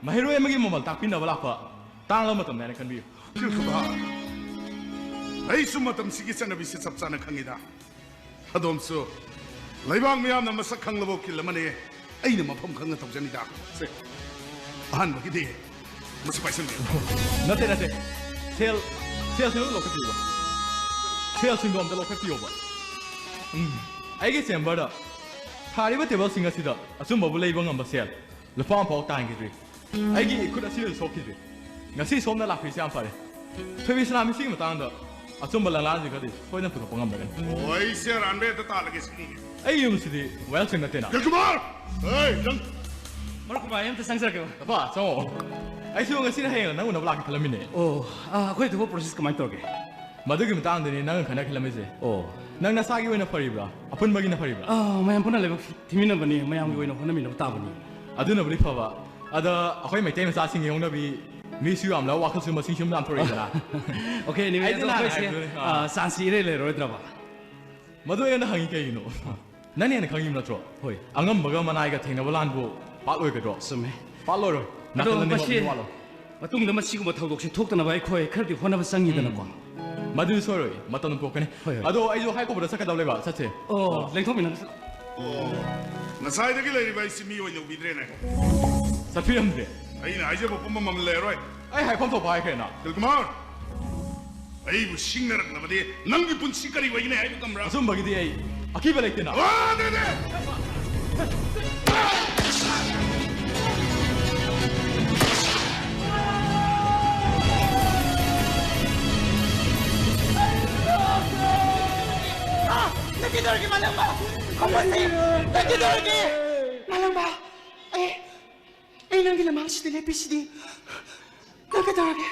ꯃꯍꯩꯔꯣꯏ ꯑꯃꯒꯤ ꯃꯃꯜ ꯇꯥꯛꯄꯤꯅꯕ ꯂꯥꯛꯄ ꯇꯥꯡꯂꯕ ꯃꯇꯝꯅꯦ ꯍꯥꯏꯅ ꯈꯟꯕꯤꯌꯨ꯫ ꯁ꯭ꯔꯤꯜ ꯀꯨꯃꯥꯔ, ꯑꯩꯁꯨ ꯃꯇꯝꯁꯤꯒꯤ ꯆꯠꯅꯕꯤꯁꯦ ꯆꯞ ꯆꯥꯅ ꯈꯪꯉꯤꯗ꯫ ꯑꯗꯣꯝꯁꯨ ꯂꯩꯕꯥꯛ ꯃꯤꯌꯥꯝꯅ ꯃꯁꯛ ꯈꯪꯂꯕ ꯎꯀꯤꯜ ꯑꯃꯅꯤ꯫ ꯑꯩꯅ ꯃꯐꯝ ꯈꯪꯅ ꯇꯧꯖꯅꯤꯗ꯫ ꯁꯦ, ꯑꯍꯥꯟꯕꯒꯤꯗꯤ ꯃꯁꯤ ꯄꯥꯏꯁꯟꯕꯤꯌꯨ꯫ ꯅꯠꯇꯦ, ꯅꯠꯇꯦ꯫ ꯁꯦꯜ, ꯁꯦꯜꯁꯤꯡꯗꯣ ꯑꯝꯇ ꯂꯧꯈꯠꯄꯤꯌꯣꯕ꯫ ꯁꯦꯜꯁꯤꯡꯗꯣ ꯑꯝꯇ ꯂꯧꯈꯠꯄꯤꯌꯣꯕ꯫ ꯎꯝ, ꯑꯩꯒꯤ ꯆꯦꯝꯕꯔꯗ ꯊꯥꯔꯤꯕ ꯇꯦꯕꯜꯁꯤꯡ ꯑꯁꯤꯗ ꯑꯆꯨꯝꯕꯕꯨ ꯂꯩꯕ ꯉꯝꯕ ꯁꯦꯜ ꯂꯨꯄꯥ ꯑꯃ ꯐꯥꯎ ꯇꯥꯟꯈꯤꯗ꯭ꯔꯤ꯫ ꯑꯩꯒꯤ ꯏꯈꯨꯠ ꯑꯁꯤꯗꯁꯨ ꯁꯣꯛꯈꯤꯗ꯭ꯔꯤ꯫ ꯉꯁꯤ ꯁꯣꯝꯅ ꯂꯥꯛꯄꯤꯁꯤ ꯌꯥꯝ ꯐꯔꯦ꯫ ꯊꯣꯏꯕꯤ ꯁꯅꯥ, ꯃꯤꯁꯤꯒꯤ ꯃꯇꯥꯡꯗ ꯑꯆꯨꯝꯕ ꯂꯪꯂꯥꯟꯁꯤꯡ ꯈꯔꯗꯤ ꯁꯣꯏꯗꯅ ꯄꯨꯊꯣꯛꯄ ꯉꯝꯂꯒꯅꯤ꯫ ꯑꯣ, ꯑꯩꯁꯦ ꯑꯔꯥꯟꯕ ꯍꯦꯛꯇ ꯇꯥꯜꯂꯒꯦ ꯁꯤꯅꯤꯅꯦ꯫ ꯑꯩ ꯌꯨꯝꯁꯤꯗꯤ ꯋꯥꯌꯦꯜꯁꯪ ꯅꯠꯇꯦꯅ꯫ ꯗꯤꯜꯀꯨꯃꯥꯔ! ꯑꯦ, ꯅꯪ! ꯃꯔꯨꯞ ꯀꯨꯃꯥꯔ, ꯑꯩ ꯑꯝꯇ ꯆꯪꯖꯔꯛꯀꯦ꯫ ꯑꯄꯥ, ꯆꯪꯉꯣ꯫ ꯑꯩꯁꯨ ꯉꯁꯤꯅ ꯍꯌꯦꯡ ꯅꯪ ꯎꯅꯕ ꯂꯥꯛꯀꯦ ꯈꯜꯂꯝꯃꯤꯅꯦ꯫ ꯑꯣ, ꯑꯥ, ꯑꯩꯈꯣꯏ ꯊꯕꯛ ꯄ꯭ꯔꯣꯁꯦꯁ ꯀꯃꯥꯏꯅ ꯇꯧꯔꯒꯦ? ꯃꯗꯨꯒꯤ ꯃꯇꯥꯡꯗꯅꯤ ꯅꯪ ꯈꯟꯅ ꯈꯜꯂꯝꯃꯤꯁꯦ꯫ ꯑꯣ꯫ ꯅꯪ ꯅꯁꯥꯒꯤ ꯑꯣꯏꯅ ꯐꯔꯤꯕ꯭ꯔꯥ? ꯑꯄꯨꯟꯕꯒꯤꯅ ꯐꯔꯤꯕ꯭ꯔꯥ? ꯑꯥ, ꯃꯌꯥꯝ ꯄꯨꯟꯅ ꯂꯥꯏꯕꯛ ꯊꯤꯃꯤꯟꯅꯕꯅꯤ, ꯃꯌꯥꯝꯒꯤ ꯑꯣꯏꯅ ꯍꯣꯠꯅꯃꯤꯟꯅꯕ ꯇꯥꯕꯅꯤ꯫ ꯑꯗꯨꯅꯕꯨꯗꯤ ꯐꯕ꯫ ꯑꯗ ꯑꯩꯈꯣꯏ ꯃꯩꯇꯩ ꯃꯆꯥꯁꯤꯡꯒꯤ ꯍꯧꯅꯕꯤ ꯃꯤꯁꯨ ꯌꯥꯝꯂ ꯋꯥꯈꯜꯁꯨ ꯃꯁꯤꯡꯁꯨ ꯌꯥꯝ ꯊꯣꯔꯛꯏꯗꯅ꯫ ꯑꯣꯀꯦ, anyway, ꯑꯩꯗꯤ ꯑꯗꯣ ꯅꯍꯥꯟ ꯑꯩꯈꯣꯏꯁꯦ, ꯍꯥꯏꯕꯗꯨꯅꯦ꯫ ꯑꯥ꯫ ꯑꯥ, ꯆꯥꯟꯁꯁꯤ ꯏꯔꯩ ꯂꯩꯔꯔꯣꯏꯗ꯭ꯔꯕ? ꯃꯗꯨ ꯑꯩꯉꯣꯟꯗ ꯍꯪꯉꯤ ꯀꯩꯒꯤꯅꯣ? ꯅꯪꯅ ꯍꯦꯟꯅ ꯈꯪꯉꯤꯕ ꯅꯠꯇ꯭ꯔꯣ? ꯍꯣꯏ꯫ ꯑꯉꯝꯕꯒ ꯃꯅꯥꯏꯒ ꯊꯦꯡꯅꯕ ꯂꯥꯟꯕꯨ ꯄꯥꯠ ꯑꯣꯏꯒꯗ꯭ꯔꯣ? ꯆꯨꯝꯃꯦ꯫ ꯄꯥꯠ ꯑꯣꯏꯔꯣꯏ꯫ ꯑꯗꯣ ꯅꯥꯀꯜ ꯑꯅꯤꯃꯛ ꯃꯁꯤ ꯃꯤ ꯋꯥꯠꯂꯣ꯫ ꯃꯇꯨꯡꯗ ꯃꯁꯤꯒꯨꯝꯕ ꯊꯧꯗꯣꯛꯁꯦ ꯊꯣꯛꯇꯅꯕ ꯑꯩꯈꯣꯏ ꯈꯔꯗꯤ ꯍꯣꯠꯅꯕ ꯆꯪꯉꯤꯗꯅꯀꯣ꯫ ꯎꯝ꯫ ꯃꯗꯨꯗꯤ ꯁꯣꯏꯔꯣꯏ꯫ ꯃꯇꯝ ꯄꯨꯔꯛꯀꯅꯤ꯫ ꯍꯣꯏ, ꯍꯣꯏ꯫ ꯑꯗꯣ ꯑꯩꯁꯨ ꯍꯥꯏ ꯀꯧꯕꯗ ꯆꯠꯀꯗꯕ ꯂꯩꯕ꯫ ꯆꯠꯁꯦ꯫ ꯑꯣ, ꯑꯣ꯫ ꯂꯦꯡꯊꯣꯛꯃꯤꯟꯅ-, ꯑꯣ꯫ ꯉꯁꯥꯏꯗꯒꯤ ꯂꯩꯔꯤꯕ ꯑꯩꯁꯤ ꯃꯤ ꯑꯣꯏꯅ ꯎꯕꯤꯗ꯭ꯔꯦꯅꯦ꯫ ꯆꯠꯄꯤꯔꯝꯗ꯭ꯔꯦ꯫ ꯑꯩꯅ ꯍꯥꯏꯖꯕ ꯄꯨꯝꯕ ꯃꯃꯜ ꯂꯩꯔꯔꯣꯏ꯫ ꯑꯩ ꯍꯥꯏꯐꯝ ꯊꯣꯛꯄ ꯍꯥꯏꯈ꯭ꯔꯦꯅ꯫ ꯗꯤꯜꯀꯨꯃꯥꯔ! ꯑꯩꯕꯨ ꯁꯤꯡꯅꯔꯛꯂꯕꯗꯤ ꯅꯪꯒꯤ ꯄꯨꯟꯁꯤ ꯀꯔꯤ ꯑꯣꯏꯒꯅꯤ ꯍꯥꯏꯕ ꯈꯪꯕ꯭ꯔꯥ? ꯑꯆꯨꯝꯕꯒꯤꯗꯤ ꯑꯩ ꯑꯀꯤꯕ ꯂꯩꯇꯦꯅ꯫ ꯋꯥ, ꯅꯦ, ꯅꯦ! ꯅꯪ ꯀꯩꯗꯧꯔꯒꯦ, ꯃꯥꯂꯪꯕ? ꯈꯨꯝꯃꯨꯁꯦ! ꯅꯪ ꯀꯩꯗꯧꯔꯒꯦ? ꯃꯥꯂꯪꯕ, ꯑꯩ, ꯑꯩ ꯅꯪꯒꯤ ꯂꯃꯥꯡꯁꯤꯗ ꯂꯦꯞꯄꯤꯁꯤꯗꯤ꯫ ꯅꯪ ꯀꯩꯗꯧꯔꯒꯦ?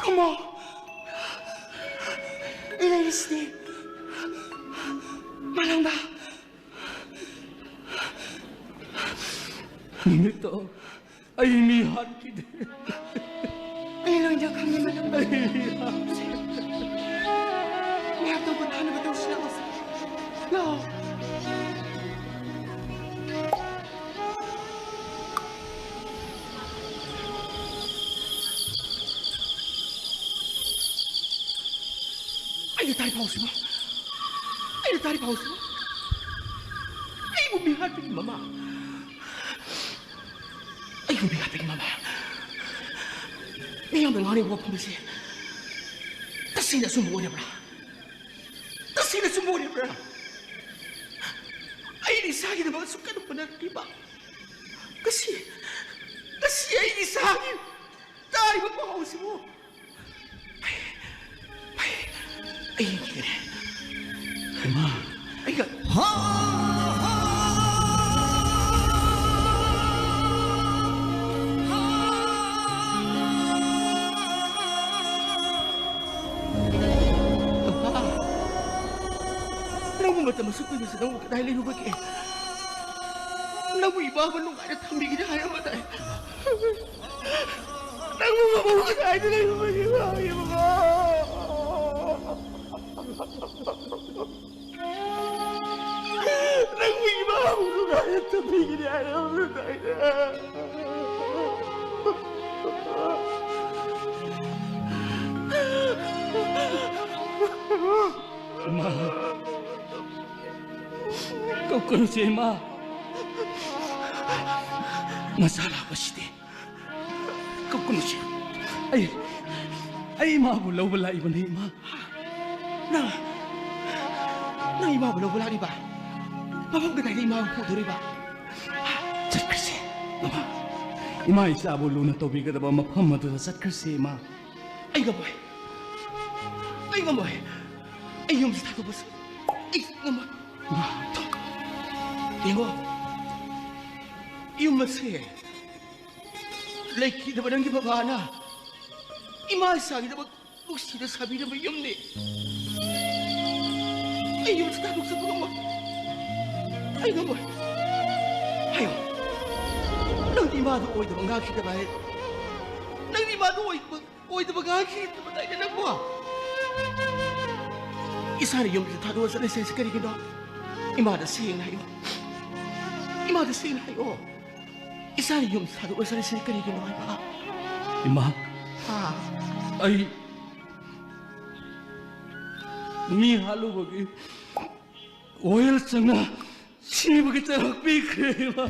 ꯈꯨꯝꯃꯣ꯫ ꯑꯩ ꯂꯩꯔꯤꯁꯤꯗꯤ꯫ ꯃꯥꯂꯪꯕ꯫ ꯅꯨꯃꯤꯠꯇꯣ ꯑꯩ ꯃꯤ ꯍꯥꯠꯈꯤꯗꯦ꯫ ꯑꯩ ꯂꯣꯏꯅ ꯈꯪꯉꯦ, ꯃꯥꯂꯪꯕ꯫ ꯑꯩ ꯃꯤ ꯍꯥꯠꯈꯤꯗꯦ꯫ ꯉꯥꯏꯍꯥꯛꯇꯪ ꯄꯣꯊꯥꯅꯕ ꯇꯧꯁꯤ, ꯂꯥꯛꯑꯣꯁꯦ꯫ ꯂꯥꯛꯑꯣ꯫ ꯑꯩꯅ ꯇꯥꯔꯤ ꯄꯥꯎꯁꯤꯕꯨ? ꯑꯩꯅ ꯇꯥꯔꯤ ꯄꯥꯎꯁꯤꯕꯨ? ꯑꯩꯕꯨ ꯃꯤꯍꯥꯠꯄꯒꯤ ꯃꯃꯥ? ꯑꯩꯕꯨ ꯃꯤꯍꯥꯠꯄꯒꯤ ꯃꯃꯥ? ꯃꯤꯌꯥꯝꯅ ꯉꯥꯡꯅꯔꯤꯕ ꯋꯥꯐꯝ ꯑꯁꯤ ꯇꯁꯦꯡꯅ ꯑꯆꯨꯝꯕ ꯑꯣꯏꯔꯕ꯭ꯔꯥ? ꯇꯁꯦꯡꯅ ꯑꯆꯨꯝꯕ ꯑꯣꯏꯔꯕ꯭ꯔꯥ? ꯑꯩꯅ ꯏꯁꯥꯒꯤꯗꯃꯛ ꯑꯁꯨꯛ ꯀꯟꯅ ꯍꯣꯠꯅꯔꯤꯕ, ꯉꯁꯤ, ꯉꯁꯤ ꯑꯩ ꯏꯁꯥꯒꯤ ꯇꯥꯔꯤꯕ ꯄꯥꯎꯁꯤꯕꯨ? ꯐꯩ, ꯐꯩ, ꯑꯩ ꯌꯦꯡꯈꯤꯒꯅꯤ꯫ ꯏꯃꯥ꯫ ꯑꯩꯒ ꯅꯪꯕꯨ ꯃꯇꯝ ꯑꯁꯨꯛ ꯀꯨꯏꯅꯁꯨ ꯅꯪꯕꯨ ꯀꯗꯥꯏ ꯂꯩꯔꯨꯕꯒꯦ? ꯅꯪꯕꯨ ꯏꯃꯥ ꯑꯃ ꯅꯨꯡꯉꯥꯏꯅ ꯊꯝꯕꯤꯒꯅꯤ ꯍꯥꯏꯔꯝꯕꯗꯥꯏ? ꯅꯪꯕꯨ ꯃꯃꯧ ꯀꯗꯥꯏꯗ ꯂꯩꯔꯨꯕꯒꯦ? ꯅꯪꯕꯨ ꯏꯃꯥ ꯑꯃ ꯅꯨꯡꯉꯥꯏꯅ ꯊꯝꯕꯤꯒꯅꯤ ꯍꯥꯏꯔꯝꯕꯗꯥꯏꯅꯦ? ꯏꯃꯥ, ꯀꯞꯀꯅꯨꯁꯦ ꯏꯃꯥ꯫ ꯃꯆꯥ ꯂꯥꯛꯄꯁꯤꯗꯤ ꯀꯞꯀꯅꯨꯁꯦ꯫ ꯑꯩ ꯑꯩ ꯏꯃꯥꯕꯨ ꯂꯧꯕ ꯂꯥꯛꯏꯕꯅꯤ, ꯏꯃꯥ꯫ ꯅꯪ, ꯅꯪ ꯏꯃꯥꯕꯨ ꯂꯧꯕ ꯂꯥꯛꯂꯤꯕ? ꯃꯐꯝ ꯀꯗꯥꯏꯗ ꯏꯃꯥꯕꯨ ꯄꯨꯗꯣꯔꯤꯕ? ꯆꯠꯈ꯭ꯔꯁꯦ, ꯏꯃꯥ꯫ ꯏꯃꯥ ꯏꯆꯥꯕꯨ ꯂꯨꯅ ꯇꯧꯕꯤꯒꯗꯕ ꯃꯐꯝ ꯑꯗꯨꯗ ꯆꯠꯈ꯭ꯔꯁꯦ, ꯏꯃꯥ꯫ ꯑꯩ ꯉꯝꯃꯣꯏ꯫ ꯑꯩ ꯉꯝꯃꯣꯏ꯫ ꯑꯩ ꯌꯨꯝꯁꯤ ꯊꯥꯗꯣꯛꯄꯁꯨ ꯑꯩ ꯉꯝꯃꯣꯏ꯫ ꯏꯃꯥ꯫ ꯌꯦꯡꯉꯣ, ꯌꯨꯝ ꯑꯁꯦ ꯂꯩꯈꯤꯗꯕ ꯅꯪꯒꯤ ꯕꯕꯥꯅ ꯏꯃꯥ ꯏꯆꯥꯒꯤꯗꯃꯛ ꯅꯨꯡꯁꯤꯅ ꯁꯥꯕꯤꯔꯝꯕ ꯌꯨꯝꯅꯤ꯫ ꯑꯩ ꯌꯨꯝꯁꯤ ꯊꯥꯗꯣꯛꯆꯕ ꯉꯝꯃꯣꯏ꯫ ꯑꯩ ꯉꯝꯃꯣꯏ꯫ ꯍꯥꯏꯌꯣ꯫ ꯅꯪꯗꯤ ꯏꯃꯥꯗꯨ ꯑꯣꯏꯗꯕ ꯉꯥꯡꯈꯤꯗꯕ ꯍꯥꯏ꯫ ꯅꯪꯗꯤ ꯏꯃꯥꯗꯨ ꯑꯣꯏꯗꯕ, ꯑꯣꯏꯗꯕ ꯉꯥꯡꯈꯤꯗꯕ ꯇꯥꯏꯅꯦ ꯅꯪꯕꯣ꯫ ꯏꯁꯥꯅ ꯌꯨꯝꯁꯤ ꯊꯥꯗꯣꯛꯑ ꯆꯠꯂꯤꯁꯦ ꯀꯔꯤꯒꯤꯅꯣ? ꯏꯃꯥꯗ ꯁꯦꯡꯅ ꯍꯥꯏꯌꯣ꯫ ꯏꯃꯥꯗ ꯁꯦꯡꯅ ꯍꯥꯏꯌꯣ꯫ ꯏꯆꯥꯅ ꯌꯨꯝ ꯊꯥꯗꯣꯛꯂ ꯆꯠꯂꯤꯁꯦ ꯀꯔꯤꯒꯤꯅꯣ ꯍꯥꯏꯕ? ꯏꯃꯥ, ꯍꯥ? ꯑꯩ ꯃꯤ ꯍꯥꯠꯂꯨꯕꯒꯤ ꯋꯥꯌꯦꯜ ꯆꯪꯅ ꯁꯤꯕꯒꯤ ꯆꯩꯔꯥꯛ ꯄꯤꯈ꯭ꯔꯦ, ꯏꯃꯥ꯫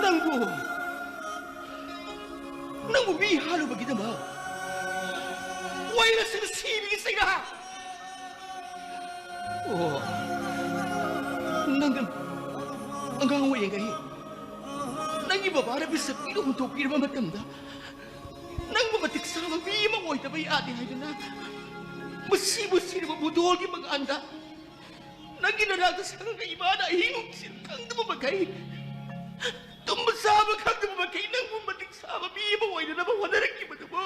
ꯅꯪꯕꯨ ꯅꯪꯕꯨ ꯃꯤ ꯍꯥꯠꯂꯨꯕꯒꯤꯗꯃꯛ ꯋꯥꯌꯦꯜꯁꯤꯡ ꯁꯤꯕꯒꯤ ꯆꯩꯔꯥ? ꯑꯣ, ꯅꯪꯅ ꯑꯉꯥꯡ ꯑꯣꯏꯔꯤꯉꯩ ꯅꯪꯒꯤ ꯕꯕꯥꯅ ꯕꯤꯁ ꯄꯤꯔ ꯍꯨꯟꯗꯣꯛꯄꯤꯔꯕ ꯃꯇꯝꯗ ꯅꯪꯕꯨ ꯃꯇꯤꯛ ꯆꯥꯕ ꯃꯤ ꯑꯃ ꯑꯣꯏꯗꯕ ꯌꯥꯗꯦ ꯍꯥꯏꯗꯨꯅ ꯃꯁꯤꯕꯨ ꯁꯤꯔꯕ ꯕꯨꯗꯣꯜꯒꯤ ꯃꯉꯥꯟꯗ ꯅꯪꯒꯤ ꯅꯅꯥꯛꯇ ꯁꯪꯉꯒ ꯏꯃꯥꯅ ꯑꯍꯤꯡ ꯅꯨꯡꯊꯤꯜ ꯈꯪꯗꯕ ꯃꯈꯩ, ꯇꯨꯝꯕ ꯆꯥꯕ ꯈꯪꯗꯕ ꯃꯈꯩ ꯅꯪꯕꯨ ꯃꯇꯤꯛ ꯆꯥꯕ ꯃꯤ ꯑꯃ ꯑꯣꯏꯅꯅꯕ ꯍꯣꯠꯅꯔꯛꯈꯤꯕꯗꯨꯕꯨ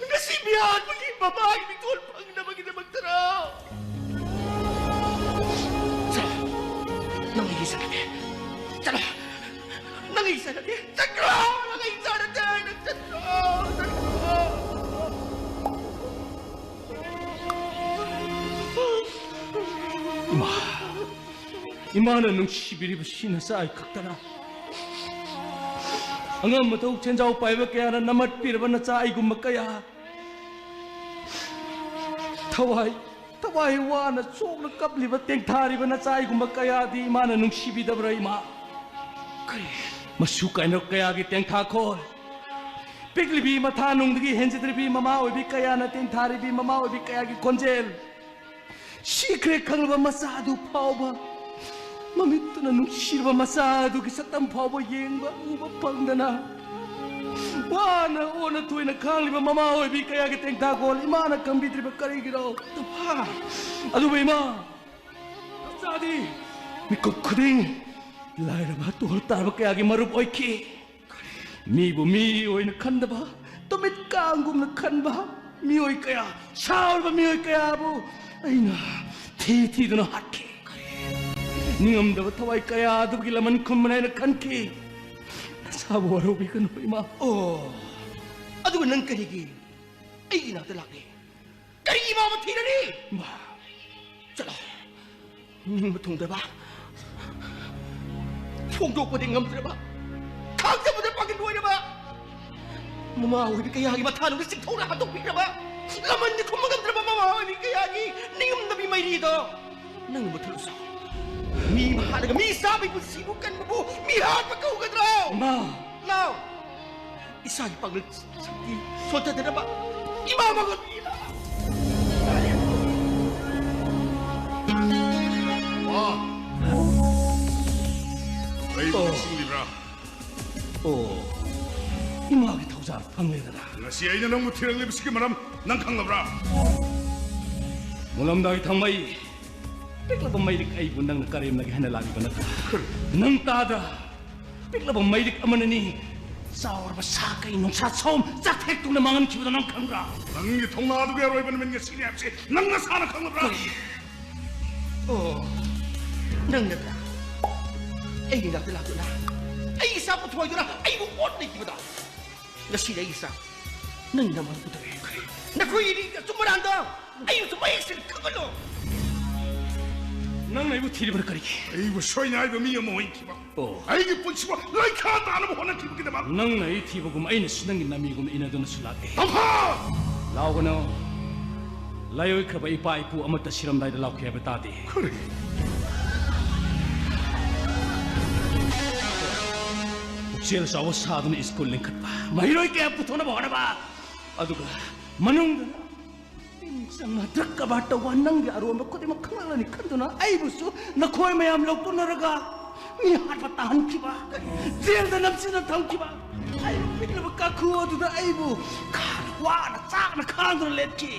ꯉꯁꯤ ꯃꯤꯍꯥꯠꯄꯒꯤ ꯃꯃꯥꯒꯤ ꯃꯤꯡꯊꯣꯜ ꯐꯪꯅꯕꯒꯤꯗꯃꯛꯇꯔꯣ? ꯆꯠꯂꯣ꯫ ꯅꯪ ꯑꯩꯒꯤ ꯏꯆꯥ ꯅꯠꯇꯦ꯫ ꯆꯠꯂꯣ꯫ ꯅꯪ ꯑꯩꯒꯤ ꯏꯆꯥ ꯅꯠꯇꯦ꯫ ꯆꯠꯈ꯭ꯔꯣ꯫ ꯅꯪ ꯑꯩꯒꯤ ꯏꯆꯥ ꯅꯠꯇꯦ꯫ ꯅꯪ ꯆꯠꯈ꯭ꯔꯣ꯫ ꯆꯠꯈ꯭ꯔꯣ꯫ ꯏꯃꯥ, ꯏꯃꯥꯅ ꯅꯨꯡꯁꯤꯕꯤꯔꯤꯕꯁꯤ ꯅꯆꯥ ꯑꯩ ꯈꯛꯇꯔꯥ? ꯑꯉꯝ ꯑꯊꯧ ꯁꯦꯟꯖꯥꯎ ꯄꯥꯏꯕ ꯀꯌꯥꯅ ꯅꯝꯃꯠꯄꯤꯔꯕ ꯅꯆꯥ ꯑꯩꯒꯨꯝꯕ ꯀꯌꯥ? ꯊꯋꯥꯏ, ꯊꯋꯥꯏ ꯋꯥꯅ ꯆꯣꯛꯅ ꯀꯞꯂꯤꯕ ꯇꯦꯡꯊꯥꯔꯤꯕ ꯅꯆꯥꯏꯒꯨꯝꯕ ꯀꯌꯥꯗꯤ ꯏꯃꯥꯅ ꯅꯨꯡꯁꯤꯕꯤꯗꯕ꯭ꯔꯥ ꯏꯃꯥ? ꯀꯔꯤ? ꯃꯁꯨ ꯀꯥꯏꯅ ꯀꯌꯥꯒꯤ ꯇꯦꯡꯊꯥꯈꯣꯜ, ꯄꯤꯛꯂꯤꯕꯤ ꯃꯊꯥ ꯅꯨꯡꯗꯒꯤ ꯍꯦꯟꯖꯗ꯭ꯔꯤꯕꯤ ꯃꯃꯥ ꯑꯣꯏꯕꯤ ꯀꯌꯥꯅ ꯇꯦꯡꯊꯥꯔꯤꯕꯤ ꯃꯃꯥ ꯑꯣꯏꯕꯤ ꯀꯌꯥꯒꯤ ꯈꯣꯟꯖꯦꯜ, ꯁꯤꯈ꯭ꯔꯦ ꯈꯪꯂꯕ ꯃꯆꯥ ꯑꯗꯨ ꯐꯥꯎꯕ ꯃꯃꯤꯠꯇꯨꯅ ꯅꯨꯡꯁꯤꯔꯕ ꯃꯆꯥ ꯑꯗꯨꯒꯤ ꯁꯛꯇꯝ ꯐꯥꯎꯕ ꯌꯦꯡꯕ ꯎꯕ ꯐꯪꯗꯅ ꯋꯥꯅ ꯑꯣꯟꯅ ꯊꯣꯏꯅ ꯈꯥꯡꯂꯤꯕ ꯃꯃꯥ ꯑꯣꯏꯕꯤ ꯀꯌꯥꯒꯤ ꯇꯦꯡꯊꯥꯈꯣꯜ ꯏꯃꯥꯅ ꯈꯪꯕꯤꯗ꯭ꯔꯤꯕ ꯀꯔꯤꯒꯤꯅꯣ? ꯑꯗꯨꯕꯨ ꯏꯃꯥ, ꯃꯆꯥꯗꯤ ꯃꯤꯀꯨꯞ ꯈꯨꯗꯤꯡ ꯂꯥꯏꯔꯕ ꯇꯣꯜ ꯇꯥꯔꯕ ꯀꯌꯥꯒꯤ ꯃꯔꯨꯞ ꯑꯣꯏꯈꯤ꯫ ꯃꯤꯕꯨ ꯃꯤ ꯑꯣꯏꯅ ꯈꯟꯗꯕ, ꯇꯨꯃꯤꯠ ꯀꯥꯡꯒꯨꯝꯅ ꯈꯟꯕ ꯃꯤꯑꯣꯏ ꯀꯌꯥ, ꯁꯥꯎꯔꯕ ꯃꯤꯑꯣꯏ ꯀꯌꯥꯕꯨ ꯑꯩꯅ ꯊꯤ ꯊꯤꯗꯨꯅ ꯍꯥꯠꯈꯤ꯫ ꯅꯤꯡꯉꯝꯗꯕ ꯊꯋꯥꯏ ꯀꯌꯥ ꯑꯗꯨꯒꯤ ꯂꯃꯟ ꯈꯨꯝꯕꯅ ꯑꯩꯅ ꯈꯟꯈꯤ꯫ ꯅꯁꯥꯕꯨ ꯋꯥꯔꯧꯕꯤꯒꯅꯨ ꯏꯃꯥ꯫ ꯑꯣ, ꯑꯗꯨꯒ ꯅꯪ ꯀꯔꯤꯒꯤ ꯑꯩꯒꯤ ꯅꯥꯛꯇ ꯂꯥꯛꯂꯤ? ꯀꯔꯤ ꯏꯃꯥꯕꯨ ꯊꯤꯔꯅꯤ? ꯃꯥ꯫ ꯆꯠꯂꯣ꯫ ꯅꯤꯡꯕ ꯊꯨꯡꯗ꯭ꯔꯕ, ꯐꯣꯡꯗꯣꯛꯄꯗꯤ ꯉꯝꯗ꯭ꯔꯕ, ꯈꯥꯡꯖꯕꯗ ꯄꯥꯡꯒꯜ ꯑꯣꯏꯔꯕ ꯃꯃꯥ ꯑꯣꯏꯕꯤ ꯀꯌꯥꯒꯤ ꯃꯊꯥꯅꯨꯡꯗ ꯆꯤꯡꯊꯣꯛꯅ ꯍꯥꯠꯇꯣꯛꯄꯤꯈ꯭ꯔꯕ, ꯂꯃꯟꯗꯤ ꯈꯨꯝꯕ ꯉꯝꯗ꯭ꯔꯕ ꯃꯃꯥ ꯑꯣꯏꯕꯤ ꯀꯌꯥꯒꯤ ꯅꯤꯡꯉꯝꯗꯕꯤ ꯃꯩꯔꯤꯗꯣ ꯅꯪ ꯃꯨꯠꯊꯠꯂꯨꯁꯣ꯫ ꯃꯤ ꯍꯥꯠꯂꯒ ꯃꯤ ꯆꯥꯕꯒꯤ ꯄꯨꯟꯁꯤꯕꯨ ꯀꯟꯕꯕꯨ ꯃꯤ ꯍꯥꯠꯄ ꯀꯧꯒꯗ꯭ꯔꯣ? ꯏꯃꯥ! ꯂꯥꯎ! ꯏꯁꯥꯒꯤ ꯄꯥꯡꯒꯜ ꯁꯛꯇꯤ ꯁꯣꯟꯊꯗꯅꯕ ꯏꯃꯥ ꯃꯉꯣꯟ ꯄꯤꯔ꯫ ꯋꯥ! ꯑꯩꯕꯨ ꯑꯣ꯫ ꯅꯤꯡꯁꯤꯡꯂꯤꯕ꯭ꯔꯥ? ꯑꯣ, ꯏꯃꯥꯒꯤ ꯊꯧꯖꯥꯜ ꯐꯪꯂꯦꯗꯅ꯫ ꯉꯁꯤ ꯑꯩꯅ ꯅꯪꯕꯨ ꯊꯤꯔꯛꯂꯤꯕꯁꯤꯒꯤ ꯃꯔꯝ ꯅꯪ ꯈꯪꯂꯕ꯭ꯔꯥ? ꯃꯨꯜꯂꯝꯗꯥꯏ ꯊꯥꯡꯃꯩ, ꯄꯤꯛꯂꯕ ꯃꯩꯔꯤꯛ ꯑꯩꯕꯨ ꯅꯪꯅ ꯀꯔꯦꯝꯅꯒꯦ ꯍꯥꯏꯅ ꯂꯥꯛꯂꯤꯕ ꯅꯠꯇ꯭ꯔꯥ? ꯀꯔꯤ? ꯅꯪ ꯇꯥꯗ, ꯄꯤꯛꯂꯕ ꯃꯩꯔꯤꯛ ꯑꯃꯅꯅꯤ ꯆꯥꯎꯔꯕ ꯁꯥ ꯀꯩ ꯅꯨꯡꯁꯥ ꯁꯣꯝ ꯆꯥꯊꯦꯛꯇꯨꯅ ꯃꯥꯡꯍꯟꯈꯤꯕꯗꯣ ꯅꯪ ꯈꯪꯕ꯭ꯔꯥ? ꯅꯪꯒꯤ ꯊꯧꯅꯥꯗꯨꯒꯤ ꯑꯔꯣꯏꯕ ꯅꯨꯃꯤꯠ ꯉꯁꯤꯅꯤ ꯍꯥꯏꯕꯁꯤ ꯅꯪ ꯅꯁꯥꯅ ꯈꯪꯂꯕ꯭ꯔꯥ? ꯀꯔꯤ? ꯑꯣ, ꯅꯪ ꯅꯠꯇ꯭ꯔꯥ? ꯑꯩꯒꯤ ꯅꯥꯛꯇ ꯂꯥꯛꯇꯨꯅ ꯑꯩꯒꯤ ꯏꯆꯥ ꯄꯨꯊꯣꯏꯗꯨꯅ ꯑꯩꯕꯨ ꯑꯣꯠ ꯂꯩꯈꯤꯕꯗꯣ꯫ ꯉꯁꯤꯗꯤ ꯑꯩꯒꯤ ꯏꯆꯥ ꯅꯪ ꯅꯃꯥꯟ ꯄꯨꯊꯣꯛꯑꯦ꯫ ꯅꯈꯣꯏ ꯑꯅꯤ ꯑꯆꯨꯝ ꯑꯔꯥꯟꯗꯣ ꯑꯩꯕꯨꯁꯨ ꯃꯌꯦꯛ ꯁꯦꯡꯅ ꯈꯪꯍꯜꯂꯣ꯫ ꯅꯪꯅ ꯑꯩꯕꯨ ꯊꯤꯔꯤꯕꯅ ꯀꯔꯤꯒꯤ? ꯑꯩꯕꯨ ꯁꯣꯏꯅ ꯍꯥꯏꯕ ꯃꯤ ꯑꯃ ꯑꯣꯏꯈꯤꯕ꯫ ꯑꯣ꯫ ꯑꯩꯒꯤ ꯄꯨꯟꯁꯤꯕꯨ ꯂꯩꯈꯥ ꯇꯥꯅꯕ ꯍꯣꯠꯅꯈꯤꯕꯒꯤꯗꯃꯛ꯫ ꯅꯪꯅ ꯑꯩ ꯊꯤꯕꯒꯨꯝ ꯑꯩꯅꯁꯨ ꯅꯪꯒꯤ ꯅꯥꯃꯤꯒꯨꯝ ꯏꯟꯅꯗꯨꯅꯁꯨ ꯂꯥꯛꯂꯦ꯫ ꯇꯝꯐꯥ! ꯂꯥꯎꯒꯅꯨ꯫ ꯂꯥꯏꯑꯣꯏꯈ꯭ꯔꯕ ꯏꯄꯥ ꯏꯄꯨ ꯑꯃꯠꯇ ꯁꯤꯔꯝꯗꯥꯏꯗ ꯂꯥꯎꯈꯤ ꯍꯥꯏꯕ ꯇꯥꯗꯦ꯫ ꯄꯨꯛꯆꯦꯜ ꯆꯥꯎꯕ ꯁꯥꯗꯨꯅ ꯁ꯭ꯀꯨꯜ ꯂꯤꯡꯈꯠꯄ, ꯃꯍꯩꯔꯣꯏ ꯀꯌꯥ ꯄꯨꯊꯣꯛꯅꯕ ꯍꯣꯠꯅꯕ, ꯑꯗꯨꯒ ꯃꯅꯨꯡꯗ ꯇꯤꯟ ꯆꯪꯅ ꯗ꯭ꯔꯒ ꯀꯔꯕꯥꯔ ꯇꯧꯕ, ꯅꯪꯒꯤ ꯑꯔꯣꯟꯕ ꯈꯨꯗꯤꯡꯃꯛ ꯈꯪꯂꯛꯂꯅꯤ ꯈꯟꯗꯨꯅ ꯑꯩꯕꯨꯁꯨ ꯅꯈꯣꯏ ꯃꯌꯥꯝ ꯂꯧꯇꯨꯅꯔꯒ ꯃꯤ ꯍꯥꯠꯄ ꯇꯥꯍꯟꯈꯤꯕ, ꯖꯦꯜꯗ ꯅꯝꯁꯤꯟꯅ ꯊꯝꯈꯤꯕ꯫ ꯑꯩꯕꯨ ꯄꯤꯛꯂꯕ ꯀꯥꯈꯨ ꯑꯗꯨꯗ ꯑꯩꯕꯨ ꯈꯥꯡ-, ꯋꯥꯅ ꯆꯥꯛꯅ ꯈꯥꯡꯗꯨꯅ ꯂꯦꯞꯈꯤ꯫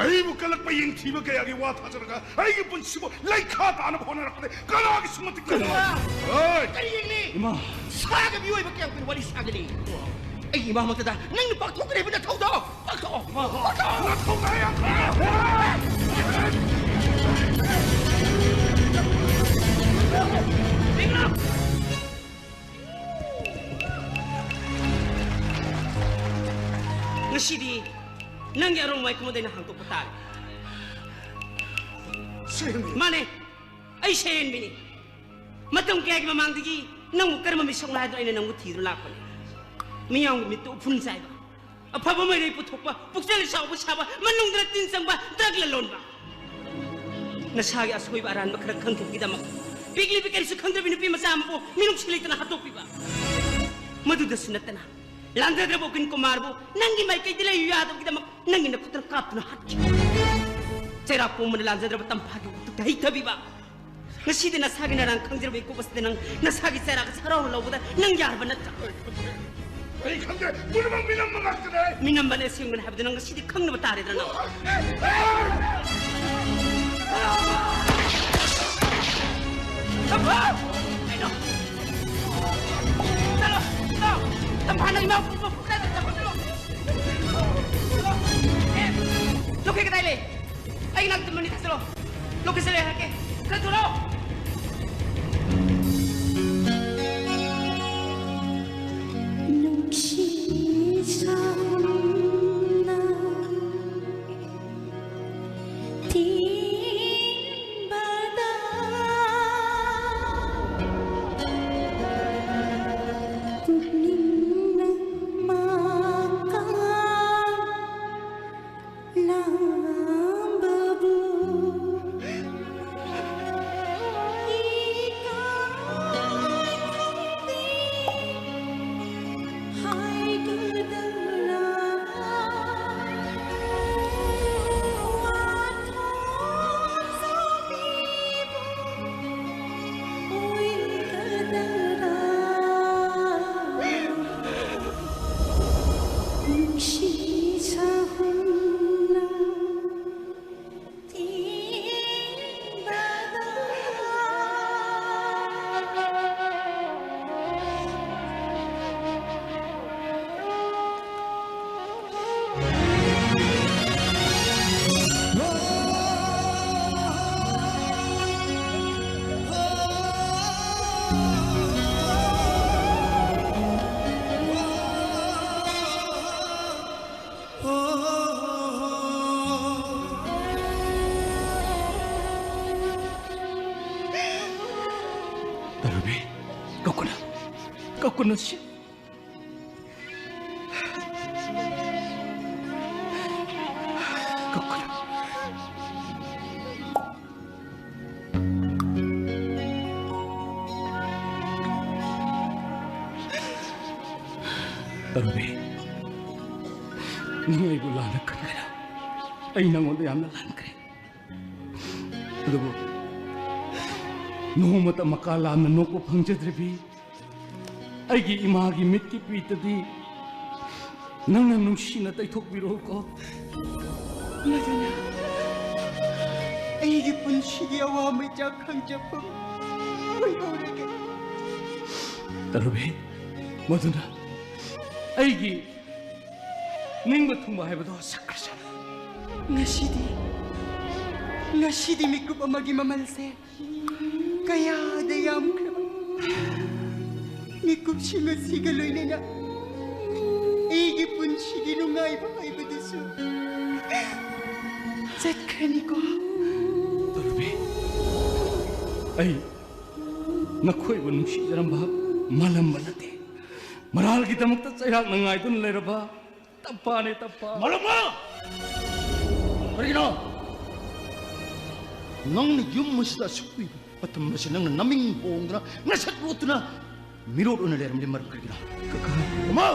ꯑꯩꯕꯨ ꯀꯜꯂꯛꯄ ꯌꯦꯡꯊꯤꯕ ꯀꯌꯥꯒꯤ ꯋꯥ ꯊꯥꯖꯔꯒ ꯑꯩꯒꯤ ꯄꯨꯟꯁꯤꯕꯨ ꯂꯩꯈꯥ ꯇꯥꯅꯕ ꯍꯣꯠꯅꯔꯛꯄꯗ ꯀꯅꯥꯒꯤꯁꯨ ꯃꯇꯤꯛ ꯆꯥꯗꯦ꯫ ꯀꯔꯤ? ꯍꯣꯏ! ꯀꯔꯤ ꯌꯦꯡꯂꯤ? ꯏꯃꯥ! ꯁꯥꯒ ꯃꯤꯑꯣꯏꯕ ꯀꯌꯥꯝ ꯀꯨꯏꯅ ꯋꯥꯔꯤ ꯁꯥꯒꯅꯤ? ꯑꯩꯒꯤ ꯏꯃꯥ ꯃꯛꯇꯗ ꯅꯪꯅ ꯄꯥꯛꯊꯣꯛꯇ꯭ꯔꯤꯕ ꯅꯊꯧꯗꯣ ꯄꯥꯛꯊꯣꯛꯑꯣ! ꯄꯥꯛꯊꯣꯛꯑꯣ! ꯅꯊꯧꯗꯣ ꯌꯥꯝ ꯐꯔꯦ! ꯉꯁꯤꯗꯤ ꯅꯪꯒꯤ ꯑꯔꯣꯟꯕ ꯋꯥꯏꯈꯨꯝ ꯑꯗꯨ ꯑꯩꯅ ꯍꯥꯡꯗꯣꯛꯄ ꯇꯥꯔꯦ꯫ ꯁꯦꯡꯅ꯫ ꯃꯥꯅꯦ, ꯑꯩ ꯁꯦꯟꯕꯤꯅꯤ꯫ ꯃꯇꯝ ꯀꯌꯥꯒꯤ ꯃꯃꯥꯡꯗꯒꯤ ꯅꯪꯕꯨ ꯀꯔꯝꯕ ꯃꯤꯁꯛꯅꯣ ꯍꯥꯏꯗꯨꯅ ꯑꯩꯅ ꯅꯪꯕꯨ ꯊꯤꯗꯨꯅ ꯂꯥꯛꯄꯅꯤ꯫ ꯃꯤꯌꯥꯝꯒꯤ ꯃꯤꯠꯇ ꯎꯐꯨꯟ ꯆꯥꯏꯕ, ꯑꯐꯕ ꯃꯩꯔꯩ ꯄꯨꯊꯣꯛꯄ, ꯄꯨꯛꯆꯦꯜ ꯆꯥꯎꯕ ꯁꯥꯕ, ꯃꯅꯨꯡꯗ ꯇꯤꯟ ꯆꯪꯕ, ꯗ꯭ꯔꯒ ꯂꯂꯣꯟꯕ꯫ ꯅꯁꯥꯒꯤ ꯑꯁꯣꯏꯕ ꯑꯔꯥꯟꯕ ꯈꯔ ꯈꯪꯈꯤꯕꯒꯤꯗꯃꯛ ꯄꯤꯛꯂꯤꯕꯤ ꯀꯔꯤꯁꯨ ꯈꯪꯗ꯭ꯔꯕꯤ ꯅꯨꯄꯤ ꯃꯆꯥ ꯑꯃꯕꯨ ꯃꯤꯅꯨꯡꯁꯤ ꯂꯩꯇꯅ ꯍꯥꯠꯇꯣꯛꯄꯤꯕ꯫ ꯃꯗꯨꯗꯁꯨ ꯅꯠꯇꯅ ꯂꯥꯟꯖꯗ꯭ꯔꯕ ꯎꯀꯤꯜ ꯀꯨꯃꯥꯔꯕꯨ ꯅꯪꯒꯤ ꯃꯥꯏꯀꯩꯗ ꯂꯩꯌꯨ ꯌꯥꯗꯕꯒꯤꯗꯃꯛ ꯅꯪꯒꯤ ꯅꯈꯨꯠꯇꯅ ꯀꯥꯞꯇꯨꯅ ꯍꯥꯠꯈꯤꯕ꯫ ꯆꯩꯔꯥꯛ ꯄꯣꯝꯕꯅ ꯂꯥꯟꯖꯗ꯭ꯔꯕ ꯇꯝꯐꯥꯒꯤ ꯎꯇꯨꯛꯇ ꯍꯩꯊꯕꯤꯕ꯫ ꯉꯁꯤꯗꯤ ꯅꯁꯥꯒꯤ ꯅꯔꯥꯡ ꯈꯪꯖꯔꯕ ꯏꯀꯨꯞ ꯑꯁꯤꯗ ꯅꯪ ꯅꯁꯥꯒꯤ ꯆꯩꯔꯥꯛ ꯑꯁꯤ ꯍꯔꯥꯎꯅ ꯂꯧꯕꯗ ꯅꯪ ꯌꯥꯔꯕ ꯅꯠꯇ꯭ꯔꯥ? ꯑꯩ ꯈꯪꯗꯦ, ꯄꯨꯝꯅꯃꯛ ꯃꯤꯅꯝꯕ ꯉꯥꯛꯇꯅꯦ꯫ ꯃꯤꯅꯝꯕꯅꯦ ꯑꯁꯦꯡꯕꯅꯦ ꯍꯥꯏꯕꯗꯨ ꯅꯪ ꯉꯁꯤꯗꯤ ꯈꯪꯅꯕ ꯇꯥꯔꯦꯗꯅ ꯅꯪ꯫ ꯇꯝꯐꯥ! ꯀꯩꯅꯣ? ꯆꯠꯂꯣ! ꯆꯠꯂꯣ! ꯇꯝꯐꯥ, ꯅꯪ ꯏꯃꯥ ꯄꯨ-, ꯄꯨ-, ꯄꯨ-, ꯆꯠꯂꯣ! ꯑꯦ! ꯂꯣꯀꯦꯜ ꯀꯗꯥꯏ ꯂꯩ? ꯑꯩ ꯅꯥꯛꯇ ꯃꯅꯤ ꯊꯥꯖꯤꯜꯂꯣ꯫ ꯂꯣꯀꯦꯜ ꯂꯩ ꯍꯥꯏꯔꯛꯀꯦ꯫ ꯈꯔ ꯊꯨꯔꯣ! ꯅꯨꯡꯁꯤ ꯁꯝꯅ ꯊꯤꯟꯕꯗ ꯄꯨꯛꯅꯤꯡꯅ ꯃꯥꯀꯥ ꯇꯔꯨꯕꯤ, ꯀꯞꯀꯅꯨ, ꯀꯞꯀꯅꯨ ꯁꯤ꯫ ꯀꯞꯀꯅꯨ꯫ ꯇꯔꯨꯕꯤ, ꯅꯪ ꯑꯩꯕꯨ ꯂꯥꯟꯅ ꯈꯟꯒꯅꯨ꯫ ꯑꯩ ꯅꯪꯉꯣꯟꯗ ꯌꯥꯝꯅ ꯂꯥꯟꯈ꯭ꯔꯦ꯫ ꯑꯗꯨꯕꯨ ꯅꯣꯡꯃꯇ ꯃꯀꯥ ꯂꯥꯝꯅ ꯅꯣꯛꯄ ꯐꯪꯖꯗ꯭ꯔꯤꯕꯤ ꯑꯩꯒꯤ ꯏꯃꯥꯒꯤ ꯃꯤꯠꯀꯤ ꯄꯤꯇꯗꯤ ꯅꯪꯅ ꯅꯨꯡꯁꯤꯅ ꯇꯩꯊꯣꯛꯄꯤꯔꯣꯀꯣ꯫ ꯃꯗꯨꯅ ꯑꯩꯒꯤ ꯄꯨꯟꯁꯤꯒꯤ ꯑꯋꯥ ꯃꯩꯆꯥꯛ ꯈꯪꯖꯐꯝ ꯑꯣꯏꯍꯧꯔꯒꯦ꯫ ꯇꯔꯨꯕꯤ, ꯃꯗꯨꯅ ꯑꯩꯒꯤ ꯅꯤꯡꯕ ꯊꯨꯡꯕ ꯍꯥꯏꯕꯗꯣ ꯁꯛꯈ꯭ꯔꯁꯅꯨ꯫ ꯉꯁꯤꯗꯤ, ꯉꯁꯤꯗꯤ ꯃꯤꯀꯨꯞ ꯑꯃꯒꯤ ꯃꯃꯜꯁꯦ ꯀꯌꯥꯗ ꯌꯥꯝꯈ꯭ꯔꯕ꯫ ꯃꯤꯀꯨꯞꯁꯤꯡ ꯑꯁꯤꯒ ꯂꯣꯏꯅꯅ ꯑꯩꯒꯤ ꯄꯨꯟꯁꯤꯒꯤ ꯅꯨꯡꯉꯥꯏꯕ ꯍꯥꯏꯕꯗꯨꯁꯨ ꯆꯠꯈ꯭ꯔꯅꯤꯀꯣ꯫ ꯇꯔꯨꯕꯤ, ꯑꯩ ꯅꯈꯣꯏꯕꯨ ꯅꯨꯡꯁꯤꯖꯔꯝꯕ ꯃꯥꯂꯝꯕ ꯅꯠꯇꯦ꯫ ꯃꯔꯥꯜꯒꯤꯗꯃꯛꯇ ꯆꯩꯔꯥꯛꯅ ꯉꯥꯏꯗꯨꯅ ꯂꯩꯔꯕ ꯇꯞꯄꯥꯅꯦ, ꯇꯞꯄꯥ꯫ ꯃꯥꯂꯝꯕ! ꯀꯔꯤꯒꯤꯅꯣ? ꯅꯪꯅ ꯌꯨꯝ ꯑꯁꯤꯗ ꯑꯁꯨꯛ ꯀꯨꯏꯕ ꯃꯇꯝ ꯑꯁꯤ ꯅꯪꯅ ꯅꯃꯤꯡ ꯍꯣꯡꯗꯨꯅ, ꯅꯁꯛ ꯂꯣꯠꯇꯨꯅ ꯃꯤꯔꯣꯠ ꯑꯣꯏꯅ ꯂꯩꯔꯝꯂꯤ ꯃꯔꯝ ꯀꯔꯤꯒꯤꯅꯣ? ꯀꯀꯥ꯫ ꯃꯥ!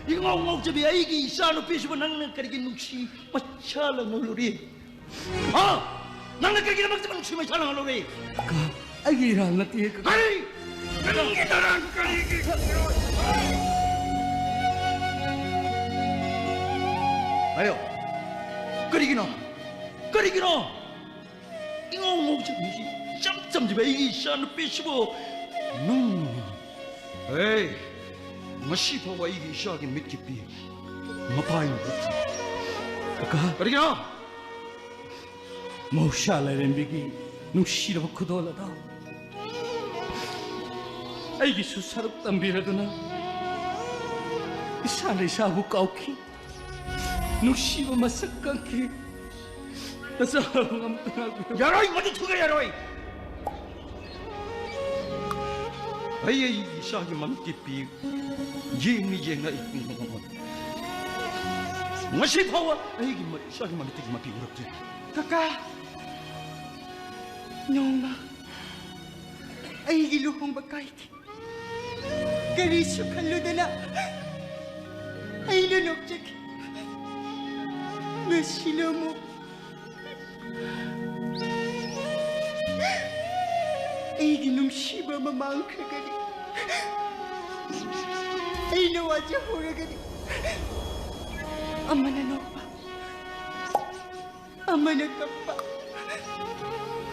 ꯏꯉꯥꯎ ꯉꯥꯎꯖꯕꯤ ꯑꯩꯒꯤ ꯏꯆꯥꯅꯨꯄꯤꯁꯤꯕꯨ ꯅꯪꯅ ꯀꯔꯤꯒꯤ ꯅꯨꯡꯁꯤ ꯃꯆꯥ ꯂꯪꯍꯧꯂꯨꯔꯤ? ꯍꯥ? ꯅꯪꯅ ꯀꯔꯤꯒꯤꯗꯃꯛꯇ ꯅꯨꯡꯁꯤ ꯃꯆꯥ ꯂꯪꯍꯧꯂꯨꯔꯤ? ꯀꯀꯥ, ꯑꯩꯒꯤ ꯏꯔꯥꯜ ꯅꯠꯇꯦ, ꯀꯀꯥ꯫ ꯀꯔꯤ? ꯅꯪꯒꯤ ꯅꯔꯥꯜ ꯀꯔꯤꯒꯤ? ꯍꯥꯏꯌꯣ꯫ ꯀꯔꯤꯒꯤꯅꯣ? ꯀꯔꯤꯒꯤꯅꯣ? ꯏꯉꯧ ꯉꯧꯖꯕꯤꯁꯤ, ꯏꯆꯝ ꯆꯝꯖꯕ ꯑꯩꯒꯤ ꯏꯆꯥ ꯅꯨꯄꯤꯁꯤꯕꯨ ꯅꯪ, ꯑꯦ, ꯉꯁꯤ ꯐꯥꯎꯕ ꯑꯩꯒꯤ ꯏꯆꯥꯒꯤ ꯃꯤꯠꯀꯤ ꯄꯤ ꯃꯄꯥ ꯌꯦꯡꯕ ꯀꯥꯀꯥ꯫ ꯀꯔꯤꯒꯤꯅꯣ? ꯃꯍꯧꯁꯥ ꯂꯥꯏꯔꯦꯝꯕꯤꯒꯤ ꯅꯨꯡꯁꯤꯔꯕ ꯈꯨꯗꯣꯜ ꯑꯗꯣ ꯑꯩꯒꯤꯁꯨ ꯁꯔꯨꯛ ꯇꯝꯕꯤꯔꯗꯨꯅ ꯏꯁꯥꯅ ꯏꯁꯥꯕꯨ ꯀꯥꯎꯈꯤ꯫ ꯅꯨꯡꯁꯤꯕ ꯃꯁꯛ ꯈꯪꯈꯤ꯫ ꯅꯆꯥ ꯉꯝꯇ ꯉꯥꯛꯄꯤꯌꯨ꯫ ꯌꯥꯔꯣꯏ, ꯃꯗꯨ ꯊꯨꯒꯥꯏ ꯌꯥꯔꯣꯏ꯫ ꯑꯩ ꯑꯩꯒꯤ ꯏꯆꯥꯒꯤ ꯃꯃꯤꯠꯀꯤ ꯄꯤ ꯌꯦꯡꯅꯤ ꯌꯦꯡꯅ ꯑꯩ ꯇꯨꯝꯕ ꯉꯝꯃꯣꯏ꯫ ꯉꯁꯤ ꯐꯥꯎꯕ ꯑꯩꯒꯤ ꯃ-, ꯏꯆꯥꯒꯤ ꯃꯃꯤꯠꯇꯒꯤ ꯃꯄꯤ ꯎꯔꯛꯇ꯭ꯔꯤ꯫ ꯀꯀꯥ, ꯅꯣꯡꯃ ꯑꯩꯒꯤ ꯂꯨꯍꯣꯡꯕ ꯀꯥꯏꯈꯤ꯫ ꯀꯔꯤꯁꯨ ꯈꯜꯂꯨꯗꯅ ꯑꯩꯅ ꯅꯣꯛꯆꯈꯤ꯫ ꯉꯁꯤꯅ ꯑꯃꯨꯛ ꯑꯩꯒꯤ ꯅꯨꯡꯁꯤꯕ ꯑꯃ ꯃꯥꯡꯈ꯭ꯔꯒꯅꯤ꯫ ꯑꯩꯅ ꯋꯥꯖꯍꯧꯔꯒꯅꯤ꯫ ꯑꯃꯅ ꯅꯣꯛꯄ, ꯑꯃꯅ ꯀꯞꯄ꯫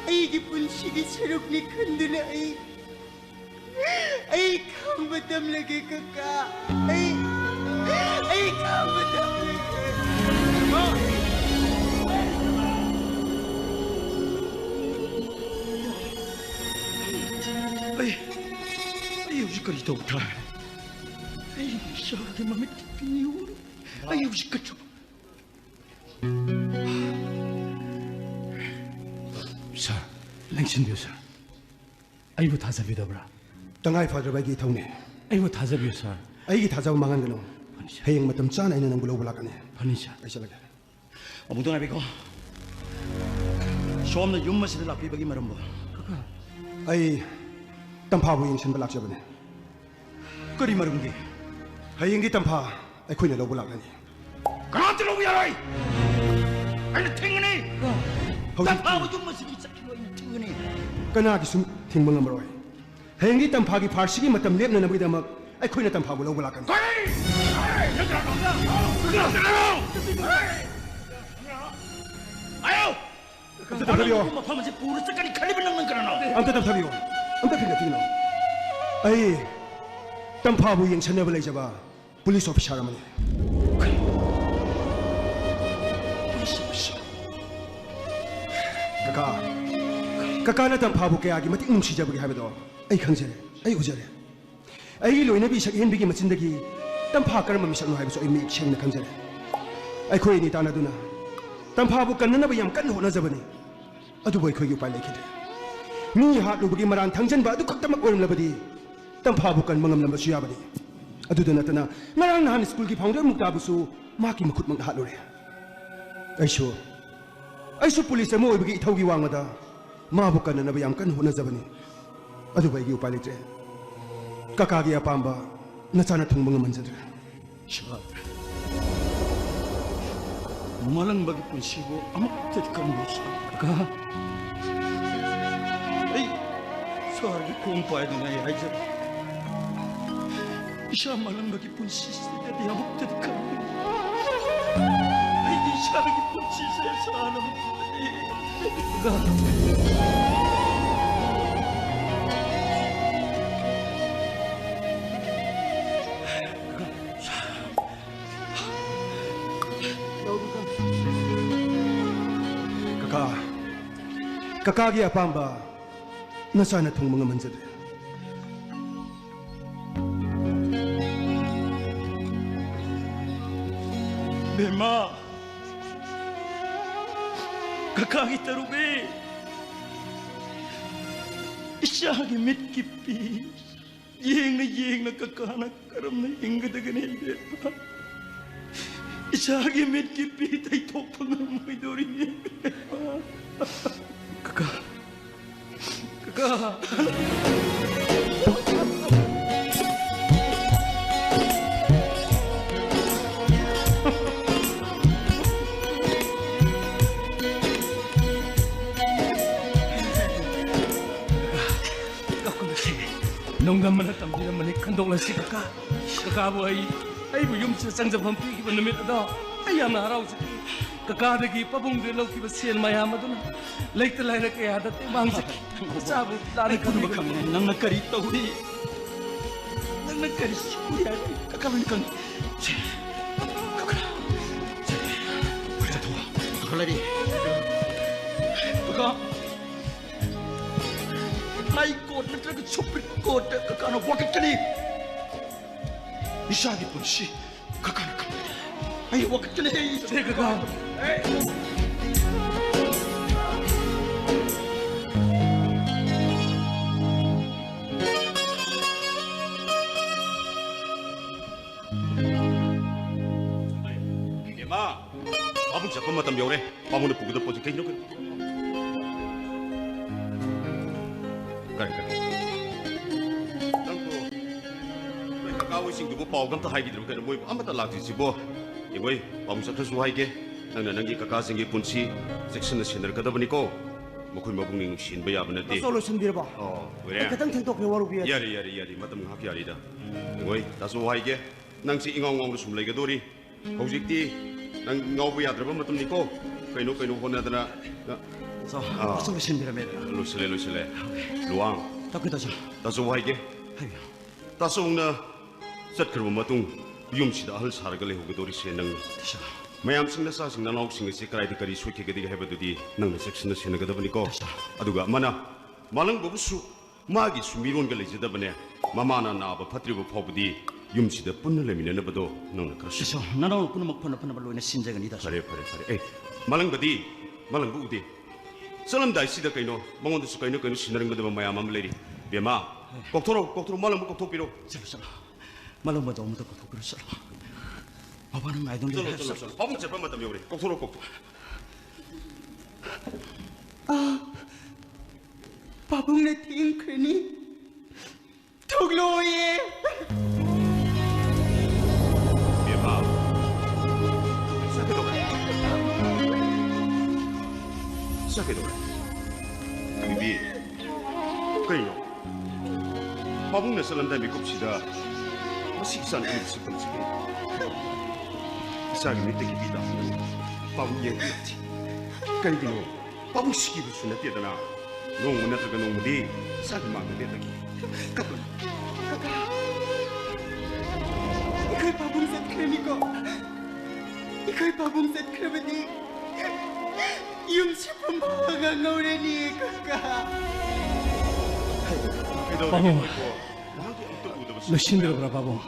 ꯑꯩꯒꯤ ꯄꯨꯟꯁꯤꯒꯤ ꯁꯔꯨꯛꯅꯤ ꯈꯟꯗꯨꯅ ꯑꯩ, ꯑꯩ ꯈꯥꯡꯕ ꯇꯝꯂꯒꯦ ꯀꯀꯥ꯫ ꯑꯩ, ꯑꯩ ꯈꯥꯡꯕ ꯇꯝꯂꯒꯦ꯫ ꯑꯩ, ꯑꯩ ꯍꯧꯖꯤꯛ ꯀꯔꯤ ꯇꯧꯕ ꯇꯥꯔꯦ? ꯑꯩ ꯏꯆꯥꯒꯤ ꯃꯃꯤꯠ ꯄꯤꯌꯨ꯫ ꯑꯩ ꯍꯧꯖꯤꯛ ꯀꯔꯤ ꯇꯧ-, ꯁꯥꯔ, ꯂꯦꯡꯁꯤꯟꯕꯤꯌꯨ, ꯁꯥꯔ꯫ ꯑꯩꯕꯨ ꯊꯥꯖꯕꯤꯗꯕ꯭ꯔꯥ? ꯇꯉꯥꯏ ꯐꯗ꯭ꯔꯕ ꯑꯩꯒꯤ ꯏꯊꯧꯅꯦ꯫ ꯑꯩꯕꯨ ꯊꯥꯖꯕꯤꯌꯨ, ꯁꯥꯔ꯫ ꯑꯩꯒꯤ ꯊꯥꯖꯕ ꯃꯥꯡꯍꯟꯒꯅꯨ꯫ ꯐꯅꯤ, ꯁꯥꯔ꯫ ꯍꯌꯦꯡ ꯃꯇꯝ ꯆꯥꯅ ꯑꯩꯅ ꯅꯪꯕꯨ ꯂꯧꯕ ꯂꯥꯛꯀꯅꯤ꯫ ꯐꯅꯤ, ꯁꯥꯔ꯫ ꯑꯩ ꯆꯠꯂꯒꯦ꯫ ꯑꯃꯨꯛꯇ ꯉꯥꯏꯕꯤꯈꯣ꯫ ꯁꯣꯝꯅ ꯌꯨꯝ ꯑꯁꯤꯗ ꯂꯥꯛꯄꯤꯕꯒꯤ ꯃꯔꯝꯕꯨ? ꯀꯀꯥ꯫ ꯑꯩ ꯇꯝꯐꯥꯕꯨ ꯌꯦꯡꯁꯤꯟꯕ ꯂꯥꯛꯆꯕꯅꯦ꯫ ꯀꯔꯤ ꯃꯔꯝꯒꯤ? ꯍꯌꯦꯡꯗꯤ ꯇꯝꯐꯥ ꯑꯩꯈꯣꯏꯅ ꯂꯧꯕ ꯂꯥꯛꯂꯅꯤ꯫ ꯀꯅꯥꯝꯇ ꯂꯧꯕ ꯌꯥꯔꯣꯏ! ꯑꯩꯅ ꯊꯤꯡꯒꯅꯤ! ꯍꯧꯖꯤꯛ ꯇꯝꯐꯥꯕꯨ ꯌꯨꯝ ꯑꯁꯤꯗꯒꯤ ꯆꯠꯈꯤꯕ ꯑꯩꯅ ꯊꯤꯡꯒꯅꯤ! ꯀꯅꯥꯒꯤꯁꯨ ꯊꯤꯡꯕ ꯉꯝꯃꯔꯣꯏ꯫ ꯍꯌꯦꯡꯗꯤ ꯇꯝꯐꯥꯒꯤ ꯐꯥꯔꯁꯤꯒꯤ ꯃꯇꯝ ꯂꯦꯞꯅꯅꯕꯒꯤꯗꯃꯛ ꯑꯩꯈꯣꯏꯅ ꯇꯝꯐꯥꯕꯨ ꯂꯧꯕ ꯂꯥꯛꯀꯅꯤ꯫ ꯀꯔꯤ? ꯀꯔꯤ? ꯅꯪ ꯀꯅꯥꯅꯣ? ꯅꯪ ꯀꯅꯥꯅꯣ? ꯑꯝꯇ ꯇꯞꯊꯕꯤꯌꯣ꯫ ꯃꯐꯝ ꯑꯁꯤ ꯄꯨꯔ ꯆꯠꯀꯅꯤ ꯈꯜꯂꯤꯕ ꯅꯪꯅ ꯀꯅꯥꯅꯣ? ꯑꯝꯇ ꯇꯞꯊꯕꯤꯌꯣ꯫ ꯑꯝꯇ ꯐꯤꯡꯒꯠꯄꯤꯒꯅꯣ꯫ ꯑꯩ ꯇꯝꯐꯥꯕꯨ ꯌꯦꯡꯁꯤꯟꯅꯕ ꯂꯩꯖꯕ ꯄꯨꯂꯤꯁ ꯑꯣꯐꯤꯁꯥꯔ ꯑꯃꯅꯤ꯫ ꯀꯀꯥ, ꯀꯀꯥꯅ ꯇꯝꯐꯥꯕꯨ ꯀꯌꯥꯒꯤ ꯃꯇꯤꯛ ꯅꯨꯡꯁꯤꯖꯕꯒꯦ ꯍꯥꯏꯕꯗꯣ ꯑꯩ ꯈꯪꯖꯔꯦ, ꯑꯩ ꯎꯖꯔꯦ꯫ ꯑꯩꯒꯤ ꯂꯣꯏꯅꯕꯤ ꯁꯛꯍꯦꯟꯕꯤꯒꯤ ꯃꯆꯤꯟꯗꯒꯤ ꯇꯝꯐꯥ ꯀꯔꯝꯕ ꯃꯤꯁꯛꯅꯣ ꯍꯥꯏꯕꯁꯨ ꯑꯩ ꯃꯌꯦꯛ ꯁꯦꯡꯅ ꯈꯪꯖꯔꯦ꯫ ꯑꯩꯈꯣꯏ ꯑꯅꯤ ꯇꯥꯟꯅꯗꯨꯅ ꯇꯝꯐꯥꯕꯨ ꯀꯟꯅꯅꯕ ꯌꯥꯝ ꯀꯟꯅ ꯍꯣꯠꯅꯖꯕꯅꯤ꯫ ꯑꯗꯨꯕꯨ ꯑꯩꯈꯣꯏꯒꯤ ꯎꯄꯥꯏ ꯂꯩꯈꯤꯗ꯭ꯔꯦ꯫ ꯃꯤ ꯍꯥꯠꯂꯨꯕꯒꯤ ꯃꯔꯥꯟ ꯊꯥꯡꯖꯟꯕ ꯑꯗꯨ ꯈꯛꯇꯃꯛ ꯑꯣꯏꯔꯝꯂꯕꯗꯤ ꯇꯝꯐꯥꯕꯨ ꯀꯟꯕ ꯉꯝꯂꯝꯕꯁꯨ ꯌꯥꯕꯅꯤ꯫ ꯑꯗꯨꯗ ꯅꯠꯇꯅ ꯉꯔꯥꯡ ꯅꯍꯥꯟ ꯁ꯭ꯀꯨꯜꯒꯤ ꯐꯥꯎꯟꯗꯔ ꯃꯨꯛꯇꯥꯕꯨꯁꯨ ꯃꯍꯥꯛꯀꯤ ꯃꯈꯨꯠꯃꯛꯅ ꯍꯥꯠꯂꯨꯔꯦ꯫ ꯑꯩꯁꯨ, ꯑꯩꯁꯨ ꯄꯨꯂꯤꯁ ꯑꯃ ꯑꯣꯏꯕꯒꯤ ꯏꯊꯧꯒꯤ ꯋꯥꯡꯃꯗ ꯃꯥꯕꯨ ꯀꯟꯅꯅꯕ ꯌꯥꯝ ꯀꯟꯅ ꯍꯣꯠꯅꯖꯕꯅꯤ꯫ ꯑꯗꯨꯕꯨ ꯑꯩꯒꯤ ꯎꯄꯥꯏ ꯂꯩꯇ꯭ꯔꯦ꯫ ꯀꯀꯥꯒꯤ ꯑꯄꯥꯝꯕ ꯅꯆꯥꯅ ꯊꯨꯡꯕ ꯉꯝꯍꯟꯖꯗ꯭ꯔꯦ꯫ ꯁꯥꯗ꯭ꯔꯦ꯫ ꯃꯥꯂꯪꯕꯒꯤ ꯄꯨꯟꯁꯤꯕꯨ ꯑꯃꯨꯛꯇꯗꯤ ꯈꯟꯕꯤꯌꯨ ꯁꯥ꯫ ꯀꯀꯥ꯫ ꯑꯩ ꯁꯥꯔꯒꯤ ꯈꯣꯡ ꯄꯥꯏꯗꯨꯅ ꯑꯩ ꯍꯥꯏꯖꯔꯤ꯫ ꯏꯁꯥ ꯃꯥꯂꯪꯕꯒꯤ ꯄꯨꯟꯁꯤꯁꯤꯗꯗꯤ ꯑꯃꯨꯛꯇꯗꯤ ꯈꯟꯕꯤꯌꯨ꯫ ꯑꯩꯗꯤ ꯏꯁꯥꯒꯤ ꯄꯨꯟꯁꯤꯁꯦ ꯁꯥꯅ ꯑꯃꯨꯛꯇꯗꯤ꯫ ꯀꯀꯥ꯫ ꯀꯀꯥ, ꯀꯀꯥꯒꯤ ꯑꯄꯥꯝꯕ ꯅꯆꯥꯅ ꯊꯨꯡꯕ ꯉꯝꯍꯟꯖꯗ꯭ꯔꯦ꯫ ꯕꯦꯝꯃ, ꯀꯀꯥꯒꯤ ꯇꯔꯨꯕꯤ, ꯏꯆꯥꯒꯤ ꯃꯤꯠꯀꯤ ꯄꯤ꯫ ꯌꯦꯡꯅ ꯌꯦꯡꯅ ꯀꯀꯥꯅ ꯀꯔꯝꯅ ꯍꯤꯡꯒꯗꯒꯅꯤ, ꯏꯕꯦꯝꯃ? ꯏꯆꯥꯒꯤ ꯃꯤꯠꯀꯤ ꯄꯤ ꯇꯩꯊꯣꯛꯄ ꯉꯝꯃꯣꯏꯗꯧꯔꯤꯅꯦ, ꯏꯕꯦꯝꯃ꯫ ꯀꯀꯥ, ꯀꯀꯥ꯫ ꯀꯞꯀꯅꯨꯁꯦ꯫ ꯅꯣꯡꯗꯝꯕꯅ ꯇꯝꯕꯤꯔꯝꯕꯅꯤ, ꯈꯟꯗꯣꯛꯂꯁꯤ ꯀꯀꯥ꯫ ꯀꯀꯥꯕꯨ ꯑꯩ, ꯑꯩꯕꯨ ꯌꯨꯝꯁꯤꯗ ꯆꯪꯖꯐꯝ ꯄꯤꯈꯤꯕ ꯅꯨꯃꯤꯠ ꯑꯗꯣ ꯑꯩ ꯌꯥꯝꯅ ꯍꯔꯥꯎꯖꯈꯤ꯫ ꯀꯀꯥꯗꯒꯤ ꯄꯥꯕꯨꯡꯗ ꯂꯧꯈꯤꯕ ꯁꯦꯜ ꯃꯌꯥꯝ ꯑꯗꯨꯅ ꯂꯩꯇ ꯂꯥꯏꯔ ꯀꯌꯥꯗ ꯇꯦꯡ ꯃꯥꯡꯖꯈꯤ꯫ ꯃꯆꯥꯕꯨ ꯂꯥꯟꯅ ꯑꯩ ꯄꯨꯝꯅꯃꯛ ꯈꯪꯉꯦ꯫ ꯅꯪꯅ ꯀꯔꯤ ꯇꯧꯔꯤ? ꯅꯪꯅ ꯀꯔꯤ ꯁꯨꯔꯤ ꯍꯥꯏꯕ? ꯀꯀꯥ ꯂꯣꯏꯅ ꯈꯪꯉꯦ꯫ ꯀꯀꯥ꯫ ꯀꯀꯥ ꯂꯩꯔꯤ꯫ ꯀꯀꯥ꯫ ꯍꯥꯏ ꯀꯣꯔꯠ ꯅꯠꯇ꯭ꯔꯒ ꯁꯨꯄ꯭ꯔꯤꯝ ꯀꯣꯔꯠꯇ ꯀꯀꯥꯅ ꯋꯥꯀꯠꯀꯅꯤ꯫ ꯏꯆꯥꯒꯤ ꯄꯨꯟꯁꯤ ꯀꯀꯥꯅ ꯈꯪꯒꯅꯤ꯫ ꯑꯩ ꯋꯥꯀꯠꯀꯅꯤ꯫ ꯁꯦ ꯀꯀꯥ꯫ ꯏꯃꯥ, ꯄꯥꯕꯨꯡ ꯆꯠꯄ ꯃꯇꯝ ꯌꯧꯔꯦ꯫ ꯄꯥꯕꯨꯡꯅ ꯄꯨꯒꯗꯕ ꯄꯣꯠꯁꯤ ꯀꯩꯅꯣ? ꯀꯔꯤ, ꯀꯔꯤ? ꯅꯪꯕꯨ ꯅꯣꯏ ꯀꯀꯥ ꯍꯣꯏꯁꯤꯡꯗꯨꯕꯨ ꯄꯥꯎꯒ ꯑꯝꯇ ꯍꯥꯏꯕꯤꯗ꯭ꯔꯕ ꯀꯩꯅꯣ? ꯃꯣꯏꯕꯨ ꯑꯃꯠꯇ ꯂꯥꯛꯇ꯭ꯔꯤꯁꯤꯕꯣ? ꯌꯦꯡꯉꯣꯏ, ꯄꯥꯕꯨꯡ ꯆꯠꯈ꯭ꯔꯁꯨ ꯍꯥꯏꯒꯦ, ꯅꯪꯅ ꯅꯪꯒꯤ ꯀꯀꯥꯁꯤꯡꯒꯤ ꯄꯨꯟꯁꯤ ꯆꯦꯛꯁꯤꯟꯅ ꯁꯦꯟꯅꯔꯛꯀꯗꯕꯅꯤꯀꯣ꯫ ꯃꯈꯣꯏ ꯃꯕꯨꯛꯅꯤꯡ ꯅꯨꯡꯁꯤꯍꯟꯕ ꯌꯥꯕ ꯅꯠꯇꯦ꯫ ꯇꯥꯆꯧ, ꯂꯣꯏꯁꯤꯟꯕꯤꯔꯕꯣ? ꯑꯣ, ꯂꯣꯏꯔꯦ꯫ ꯑꯩ ꯈꯤꯇꯪ ꯊꯦꯡꯗꯣꯛꯈ꯭ꯔꯦ, ꯋꯥꯔꯨꯕꯤꯔꯁꯤ꯫ ꯌꯥꯔꯦ, ꯌꯥꯔꯦ, ꯌꯥꯔꯦ, ꯃꯇꯝ ꯉꯥꯏꯍꯥꯛ ꯌꯥꯔꯤꯗ꯫ ꯌꯦꯡꯉꯣꯏ, ꯇꯥꯆꯧ ꯍꯥꯏꯒꯦ, ꯅꯪꯁꯤ ꯏꯉꯥꯎ ꯉꯥꯎꯅ ꯁꯨꯝ ꯂꯩꯒꯗꯣꯔꯤ꯫ ꯍꯧꯖꯤꯛꯇꯤ ꯅꯪ ꯉꯥꯎꯕ ꯌꯥꯗ꯭ꯔꯕ ꯃꯇꯝꯅꯤꯀꯣ꯫ ꯀꯩꯅꯣ ꯀꯩꯅꯣ ꯍꯣꯠꯅꯗꯅ, ꯅ-, ꯇꯥꯆꯧ, ꯑꯥ꯫ ꯇꯥꯆꯧ ꯂꯣꯏꯁꯤꯟꯕꯤꯔꯝꯃꯦꯗꯅ꯫ ꯂꯣꯏꯁꯤꯜꯂꯦ, ꯂꯣꯏꯁꯤꯜꯂꯦ꯫ ꯂꯨꯋꯥꯡ꯫ ꯇꯥꯛꯄꯤꯌꯨ, ꯇꯥꯆꯧ꯫ ꯇꯥꯆꯧ ꯍꯥꯏꯒꯦ꯫ ꯍꯥꯏꯕꯤꯌꯨ꯫ ꯇꯥꯆꯧꯅ ꯆꯠꯈ꯭ꯔꯕ ꯃꯇꯨꯡ ꯌꯨꯝꯁꯤꯗ ꯑꯍꯜ ꯁꯥꯔꯒ ꯂꯩꯍꯧꯒꯗꯧꯔꯤꯁꯦ ꯅꯪꯅꯤ꯫ ꯇꯥꯆꯧ꯫ ꯃꯌꯥꯝꯁꯤꯡ, ꯅꯆꯥꯁꯤꯡ ꯅꯅꯥꯎꯁꯤꯡ ꯑꯁꯤ ꯀꯗꯥꯏꯗ ꯀꯔꯤ ꯁꯣꯏꯈꯤꯒꯗꯒꯦ ꯍꯥꯏꯕꯗꯨꯗꯤ ꯅꯪꯅ ꯆꯦꯛꯁꯤꯟꯅ ꯁꯦꯟꯅꯒꯗꯕꯅꯤꯀꯣ꯫ ꯇꯥꯆꯧ꯫ ꯑꯗꯨꯒ ꯑꯃꯅ, ꯃꯥꯂꯪꯕꯕꯨꯁꯨ ꯃꯥꯒꯤꯁꯨ ꯃꯤꯔꯣꯟꯒ ꯂꯩꯖꯗꯕꯅꯦ꯫ ꯃꯃꯥꯅ ꯅꯥꯕ ꯐꯠꯇ꯭ꯔꯤꯕ ꯐꯥꯎꯕꯗꯤ ꯌꯨꯝꯁꯤꯗ ꯄꯨꯟꯅ ꯂꯩꯃꯤꯟꯅꯅꯕꯗꯣ ꯅꯪꯅ ꯈꯔ ꯁꯤ-, ꯇꯥꯆꯧ, ꯅꯅꯥꯎ ꯄꯨꯝꯅꯃꯛ ꯐꯅ ꯐꯅꯕ ꯂꯣꯏꯅ ꯁꯤꯟꯖꯒꯅꯤ, ꯇꯥꯆꯧ꯫ ꯐꯔꯦ, ꯐꯔꯦ, ꯐꯔꯦ꯫ ꯑꯦ, ꯃꯥꯂꯪꯕꯗꯤ, ꯃꯥꯂꯪꯕ ꯎꯗꯦ꯫ ꯆꯠꯂꯝꯗꯥꯏꯁꯤꯗ ꯀꯩꯅꯣ, ꯃꯉꯣꯟꯗꯁꯨ ꯀꯩꯅꯣ ꯀꯩꯅꯣ ꯁꯤꯟꯅꯔꯝꯒꯗꯕ ꯃꯌꯥꯝ ꯑꯃ ꯂꯩꯔꯤ꯫ ꯕꯦꯝꯃ, ꯑꯦ꯫ ꯀꯧꯊꯣꯔꯛꯑꯣ, ꯀꯧꯊꯣꯔꯛꯑꯣ, ꯃꯥꯂꯪꯕ ꯀꯧꯊꯣꯛꯄꯤꯔꯣ꯫ ꯆꯠꯂꯣ, ꯆꯠꯂꯣ꯫ ꯃꯥꯂꯪꯕꯗꯣ ꯑꯃꯨꯛꯇ ꯀꯧꯊꯣꯛꯄꯤꯔꯣ, ꯆꯠꯂꯣ꯫ ꯃꯄꯥꯅ ꯉꯥꯏꯗꯨꯅ ꯆꯠꯂꯣ, ꯂꯩꯔꯦ꯫ ꯆꯠꯂꯣ, ꯆꯠꯂꯣ꯫ ꯄꯥꯕꯨꯡ ꯆꯠꯄ ꯃꯇꯝ ꯌꯧꯔꯦ꯫ ꯀꯧꯊꯣꯔꯛꯑꯣ, ꯀꯧꯊꯣꯔꯛꯑꯣ꯫ ꯑꯥ, ꯄꯥꯕꯨꯡꯅ ꯊꯦꯡꯈ꯭ꯔꯅꯤ꯫ ꯊꯣꯛꯂꯛꯑꯣꯌꯦ꯫ ꯕꯦꯝꯃ, ꯏꯆꯥ ꯀꯩꯗꯧꯔꯦ? ꯏꯆꯥ ꯀꯩꯗꯧꯔꯦ? ꯕꯦꯕꯤ, ꯀꯩꯅꯣ? ꯄꯥꯕꯨꯡꯅ ꯆꯠꯂꯝꯗꯥꯏ ꯃꯤꯀꯨꯞꯁꯤꯗ ꯃꯁꯤ ꯏꯆꯥꯅ ꯑꯩꯕꯨ ꯁꯛꯇꯝꯁꯤ ꯀꯩꯅꯣ? ꯏꯆꯥꯒꯤ ꯃꯤꯠꯇꯒꯤ ꯄꯤ ꯇꯥꯕꯅꯤ꯫ ꯄꯥꯕꯨꯡ ꯌꯦꯡꯕ ꯌꯥꯗꯦ꯫ ꯀꯩꯒꯤꯅꯣ? ꯄꯥꯕꯨꯡ ꯁꯤꯈꯤꯕꯁꯨ ꯅꯠꯇꯦꯗꯅ꯫ ꯅꯣꯡꯃ ꯅꯠꯇ꯭ꯔꯒ ꯅꯣꯡꯃꯗꯤ ꯏꯆꯥꯒꯤ ꯃꯥꯡꯗ ꯂꯦꯞꯂꯒꯦ꯫ ꯀꯞꯀꯅꯨ꯫ ꯀꯀꯥ, ꯑꯩꯈꯣꯏ ꯄꯥꯕꯨꯡ ꯆꯠꯈ꯭ꯔꯅꯤꯀꯣ꯫ ꯑꯩꯈꯣꯏ ꯄꯥꯕꯨꯡ ꯆꯠꯈ꯭ꯔꯕꯗꯤ ꯌꯨꯝꯁꯤ ꯄꯨꯝꯕꯒ ꯉꯧꯔꯅꯤ, ꯀꯀꯥ꯫ ꯀꯩꯗꯧꯔꯒꯦ ꯄꯥꯕꯨꯡ꯫ ꯅꯣꯏꯕꯣ? ꯅꯍꯥꯟꯗꯤ ꯑꯃꯨꯛꯇ ꯎꯗꯕꯁꯨ ꯂꯣꯏꯁꯤꯟꯗ꯭ꯔꯕ꯭ꯔꯥ, ꯄꯥꯕꯨꯡ?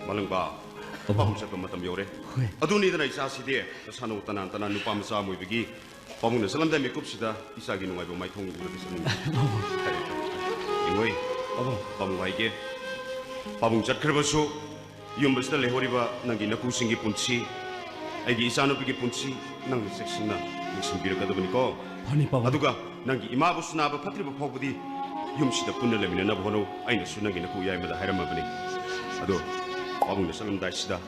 ꯃꯥꯂꯪꯕ, ꯄꯥꯕꯨꯡ ꯆꯠꯄ ꯃꯇꯝ ꯌꯧꯔꯦ꯫ ꯍꯣꯏ꯫ ꯑꯗꯨꯅꯤꯗꯅ ꯏꯆꯥꯁꯤꯗꯤ, ꯅꯁꯥꯅꯧ ꯇꯅꯥꯟ ꯇꯅꯥꯟ ꯅꯨꯄꯥ ꯃꯆꯥ ꯑꯃ ꯑꯣꯏꯕꯒꯤ ꯄꯥꯕꯨꯡꯅ ꯆꯠꯂꯝꯗꯥꯏ ꯃꯤꯀꯨꯞꯁꯤꯗ ꯏꯆꯥꯒꯤ ꯅꯨꯡꯉꯥꯏꯕ ꯃꯥꯏꯊꯣꯡ ꯎꯔꯒ ꯆꯠꯅꯤꯡꯉꯤ꯫ ꯌꯦꯡꯉꯣꯏ, ꯄꯥꯕꯨꯡ꯫ ꯄꯥꯕꯨꯡ ꯍꯥꯏꯒꯦ, ꯄꯥꯕꯨꯡ ꯆꯠꯈ꯭ꯔꯕꯁꯨ ꯌꯨꯝ ꯑꯁꯤꯗ ꯂꯩꯍꯧꯔꯤꯕ ꯅꯪꯒꯤ ꯅꯀꯨꯁꯤꯡꯒꯤ ꯄꯨꯟꯁꯤ, ꯑꯩꯒꯤ ꯏꯆꯥꯅꯨꯄꯤꯒꯤ ꯄꯨꯟꯁꯤ ꯅꯪꯅ ꯆꯦꯛꯁꯤꯟꯅ ꯌꯦꯡꯁꯤꯟꯕꯤꯔꯛꯀꯗꯕꯅꯤꯀꯣ꯫ ꯐꯅꯤ, ꯄꯥꯕꯨꯡ꯫ ꯑꯗꯨꯒ ꯅꯪꯒꯤ ꯏꯃꯥꯕꯨꯁꯨ ꯅꯥꯕ ꯐꯠꯇ꯭ꯔꯤꯕ ꯐꯥꯎꯕꯗꯤ ꯌꯨꯝꯁꯤꯗ ꯄꯨꯟꯅ ꯂꯩꯃꯤꯟꯅꯅꯕ ꯍꯣꯠꯅꯧ꯫ ꯑꯩꯅꯁꯨ ꯅꯪꯒꯤ ꯅꯀꯨ ꯌꯥꯏꯃꯗ ꯍꯥꯏꯔꯝꯃꯕꯅꯤ꯫ ꯑꯗꯣ ꯄꯥꯕꯨꯡꯅ ꯆꯠꯂꯝꯗꯥꯏꯁꯤꯗ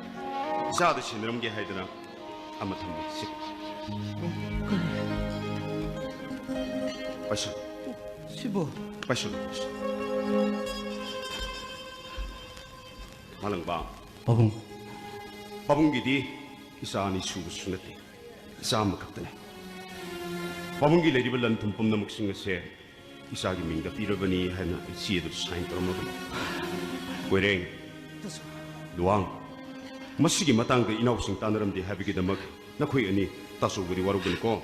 ꯏꯆꯥꯗ ꯁꯤꯟꯅꯔꯝꯒꯦ ꯍꯥꯏꯗꯅ ꯑꯃ ꯊꯝꯕꯤꯁꯤ꯫ ꯄꯥꯏꯁꯤꯜꯂꯨ꯫ ꯁꯤꯕꯨ? ꯄꯥꯏꯁꯤꯜꯂꯨ, ꯄꯥꯏꯁꯤꯜꯂꯨ꯫ ꯃꯥꯂꯪꯕ꯫ ꯄꯥꯕꯨꯡ꯫ ꯄꯥꯕꯨꯡꯒꯤꯗꯤ ꯏꯆꯥ ꯑꯅꯤ ꯁꯨꯕꯁꯨ ꯅꯠꯇꯦ, ꯏꯆꯥ ꯑꯃꯈꯛꯇꯅꯦ꯫ ꯄꯥꯕꯨꯡꯒꯤ ꯂꯩꯔꯤꯕ ꯂꯟ ꯊꯨꯝ ꯄꯨꯝꯅꯃꯛꯁꯤꯡ ꯑꯁꯦ ꯏꯆꯥꯒꯤ ꯃꯤꯡꯗ ꯄꯤꯔꯕꯅꯤ ꯍꯥꯏꯅ ꯑꯩ ꯆꯦ ꯑꯗꯨꯗ ꯁꯥꯏꯟ ꯇꯧꯔꯝꯃꯕꯅꯤ꯫ ꯀꯣꯏꯔꯦꯡ, ꯇꯥꯆꯧ꯫ ꯂꯨꯋꯥꯡ, ꯃꯁꯤꯒꯤ ꯃꯇꯥꯡꯗ ꯏꯅꯥꯎꯁꯤꯡ ꯇꯥꯟꯅꯔꯝꯗꯦ ꯍꯥꯏꯕꯒꯤꯗꯃꯛ ꯅꯈꯣꯏ ꯑꯅꯤ ꯇꯥꯆꯧꯕꯨꯗꯤ ꯋꯥꯔꯧꯒꯅꯨꯀꯣ꯫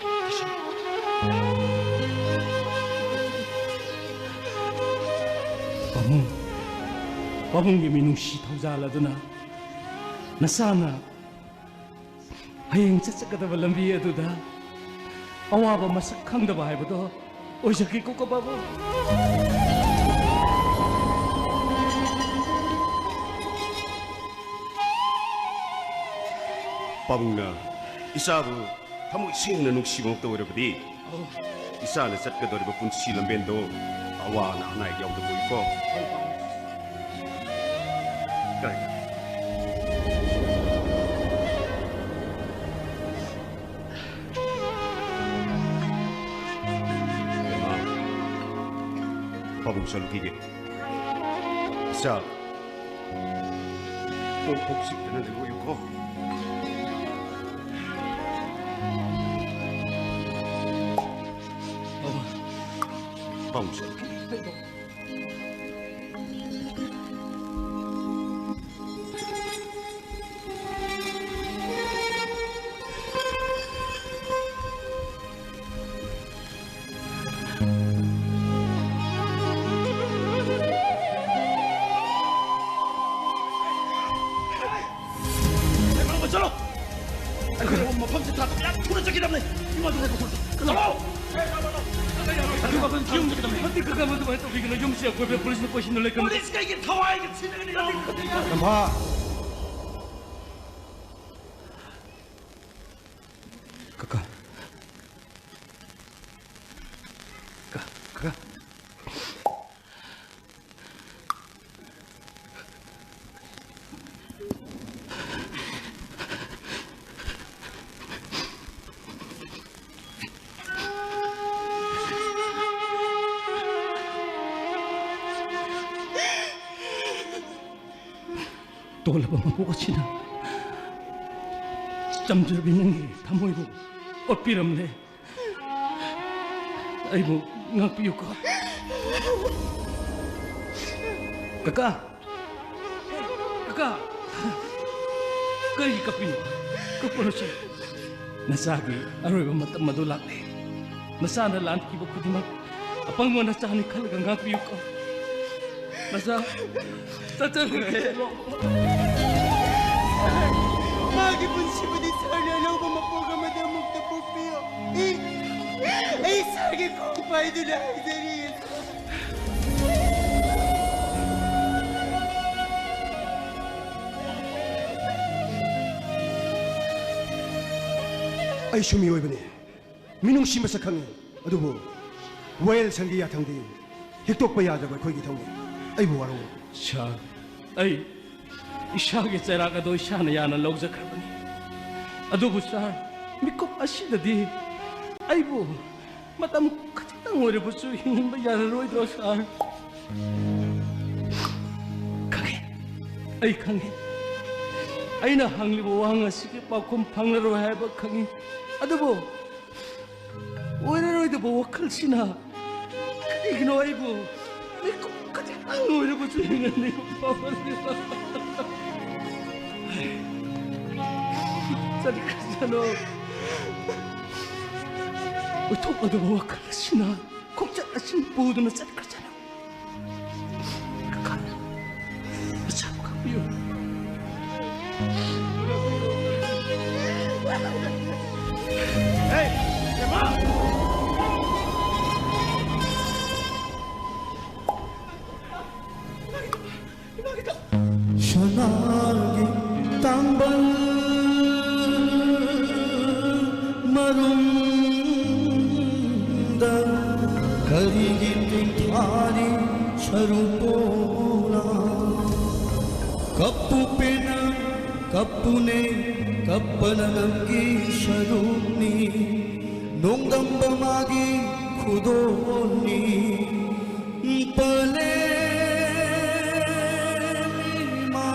ꯄꯥꯕꯨꯡ, ꯄꯥꯕꯨꯡꯒꯤ ꯃꯤꯅꯨꯡꯁꯤ ꯊꯧꯖꯥꯜ ꯑꯗꯨꯅ ꯅꯆꯥꯅ ꯍꯌꯦꯡ ꯆꯠꯆꯀꯗꯕ ꯂꯝꯕꯤ ꯑꯗꯨꯗ ꯑꯋꯥꯕ ꯃꯁꯛ ꯈꯪꯗꯕ ꯍꯥꯏꯕꯗꯣ ꯑꯣꯏꯖꯈꯤꯀꯣ, ꯀꯣ ꯄꯥꯕꯨꯡ꯫ ꯄꯥꯕꯨꯡꯅ ꯏꯆꯥꯕꯨ ꯊꯃꯣꯏ ꯁꯦꯡꯅ ꯅꯨꯡꯁꯤꯕꯃꯛꯇ ꯑꯣꯏꯔꯕꯗꯤ, ꯏꯆꯥꯅ ꯆꯠꯀꯗꯧꯔꯤꯕ ꯄꯨꯟꯁꯤ ꯂꯝꯕꯦꯟꯗꯣ ꯑꯋꯥ ꯑꯅꯥ ꯑꯅꯥ ꯑꯌꯦꯛ ꯌꯥꯎꯗꯕ ꯑꯣꯏꯀꯣ꯫ ꯀꯥꯏ? ꯄꯥꯕꯨꯡ ꯆꯠꯂꯨꯈꯤꯒꯦ꯫ ꯏꯆꯥ, ꯍꯧꯖꯤꯛꯇꯅ ꯂꯩꯔꯣꯏꯌꯨꯀꯣ꯫ ꯄꯥꯝꯁꯦ꯫ ꯆꯠꯂꯣ! ꯑꯩꯈꯣꯏ ꯃꯐꯝꯁꯦ ꯊꯥꯗꯣꯛ ꯌꯥꯝ ꯊꯨꯅ ꯆꯠꯈꯤꯗꯕꯅꯤ꯫ ꯏꯃꯥꯗꯨ ꯉꯥꯏꯈꯣ, ꯆꯠꯂꯣ! ꯑꯗꯨꯒ ꯑꯩꯈꯣꯏ ꯌꯨꯝ ꯆꯠꯈꯤꯗꯕꯅꯤ꯫ ꯃꯇꯤꯛ ꯀꯛꯀ ꯑꯃ ꯑꯗꯨꯃꯥꯏꯅ ꯇꯧꯕꯤꯒꯅꯨ꯫ ꯌꯨꯝꯁꯦ ꯑꯩꯈꯣꯏ ꯄꯨꯂꯤꯁꯅ ꯀꯣꯏꯁꯤꯟꯅ ꯂꯩ꯫ ꯄꯨꯂꯤꯁ ꯀꯩꯒꯤ ꯊꯋꯥꯏꯒ ꯁꯤꯟꯅꯒꯅꯤ? ꯇꯝꯐꯥ! ꯀꯀꯥ꯫ ꯀ-, ꯀꯀꯥ꯫ ꯇꯣꯜꯂꯕ ꯃꯄꯣꯛ ꯑꯁꯤꯅ ꯆꯝꯖꯕꯤ ꯅꯪꯒꯤ ꯊꯃꯣꯏꯕꯨ ꯑꯣꯠꯄꯤꯔꯝꯂꯦ꯫ ꯑꯩꯕꯨ ꯉꯥꯛꯄꯤꯌꯨꯀꯣ꯫ ꯀꯀꯥ! ꯀꯀꯥ! ꯀꯔꯤ ꯀꯞꯄꯤꯅꯣ? ꯀꯞꯄꯅꯨꯁꯦ꯫ ꯅꯆꯥꯒꯤ ꯑꯔꯣꯏꯕ ꯃꯇꯝ ꯑꯗꯨ ꯂꯥꯛꯂꯦ꯫ ꯅꯆꯥꯅ ꯂꯥꯟꯈꯤꯕ ꯈꯨꯗꯤꯡꯃꯛ ꯑꯄꯪꯕ ꯅꯆꯥꯅꯤ ꯈꯜꯂꯒ ꯉꯥꯛꯄꯤꯌꯨꯀꯣ꯫ ꯅꯆꯥ ꯆꯠꯆꯈ꯭ꯔꯒꯦ꯫ ꯃꯥꯒꯤ ꯄꯨꯟꯁꯤꯕꯨꯗꯤ ꯁꯥꯔꯅ ꯑꯅꯧꯕ ꯃꯄꯣꯛ ꯑꯃꯗ ꯑꯃꯨꯛꯇ ꯄꯣꯛꯄꯤꯌꯨ꯫ ꯑꯩ, ꯑꯩ ꯁꯥꯔꯒꯤ ꯈꯣꯡ ꯄꯥꯏꯗꯨꯅ ꯍꯥꯏꯖꯔꯤ꯫ ꯑꯩꯁꯨ ꯃꯤꯑꯣꯏꯕꯅꯤ꯫ ꯃꯤꯅꯨꯡꯁꯤ ꯃꯁꯛ ꯈꯪꯉꯤ, ꯑꯗꯨꯕꯨ ꯋꯥꯌꯦꯜꯁꯪꯒꯤ ꯌꯥꯊꯪꯗꯤ ꯍꯤꯛꯇꯣꯛꯄ ꯌꯥꯗ꯭ꯔꯕ ꯑꯩꯈꯣꯏꯒꯤ ꯏꯊꯧꯅꯤ꯫ ꯑꯩꯕꯨ ꯋꯥꯔꯧ꯫ ꯁꯥꯔ, ꯑꯩ ꯏꯁꯥꯒꯤ ꯆꯩꯔꯥꯛ ꯑꯗꯨ ꯏꯁꯥꯅ ꯌꯥꯅ ꯂꯧꯖꯈ꯭ꯔꯕꯅꯤ꯫ ꯑꯗꯨꯕꯨ ꯁꯥꯔ, ꯃꯤꯀꯨꯞ ꯑꯁꯤꯗꯗꯤ ꯑꯩꯕꯨ ꯃꯇꯝ ꯈꯖꯤꯛꯇꯪ ꯑꯣꯏꯔꯕꯁꯨ ꯍꯤꯡꯍꯟꯕ ꯌꯥꯔꯔꯣꯏꯗ꯭ꯔꯣ ꯁꯥꯔ? ꯈꯪꯉꯦ, ꯑꯩ ꯈꯪꯉꯦ꯫ ꯑꯩꯅ ꯍꯪꯂꯤꯕ ꯋꯥꯍꯪ ꯑꯁꯤꯒꯤ ꯄꯥꯎꯈꯨꯝ ꯐꯪꯂꯔꯣꯏ ꯍꯥꯏꯕ ꯈꯪꯏ꯫ ꯑꯗꯨꯕꯨ ꯑꯣꯏꯔꯔꯣꯏꯗꯕ ꯋꯥꯈꯜꯁꯤꯅ ꯀꯔꯤꯒꯤꯅꯣ ꯑꯩꯕꯨ ꯃꯤꯀꯨꯞ ꯈꯖꯤꯛꯇꯪ ꯑꯣꯏꯔꯕꯁꯨ ꯌꯦꯡꯍꯟꯅꯤꯡꯕ ꯐꯥꯎꯍꯜꯂꯤꯕ? ꯆꯠꯈ꯭ꯔꯁꯅꯨ꯫ ꯑꯣꯏꯊꯣꯛꯂꯗꯕ ꯋꯥꯈꯜ ꯑꯁꯤꯅ ꯈꯣꯡꯆꯠ ꯑꯁꯤ ꯄꯨꯗꯨꯅ ꯆꯠꯈ꯭ꯔꯁꯅꯨ꯫ ꯃꯆꯥꯕꯨ ꯈꯪꯕꯤꯌꯨ꯫ ꯁꯅꯥꯒꯤ ꯇꯥꯡꯕꯜ ꯃꯔꯨꯝꯗ ꯀꯔꯤꯒꯤ ꯇꯦꯡꯊꯥꯔꯤ ꯁꯔꯨ ꯄꯣꯂꯥ? ꯀꯞꯄꯨ ꯄꯦꯟꯅ ꯀꯞꯄꯨꯅꯦ, ꯀꯞꯄꯅ ꯅꯪꯒꯤ ꯁꯔꯨꯛꯅꯤ, ꯅꯣꯡꯗꯝꯕ ꯃꯥꯒꯤ ꯈꯨꯗꯣꯜꯅꯤ꯫ ꯄꯂꯦꯝ ꯏꯃꯥ,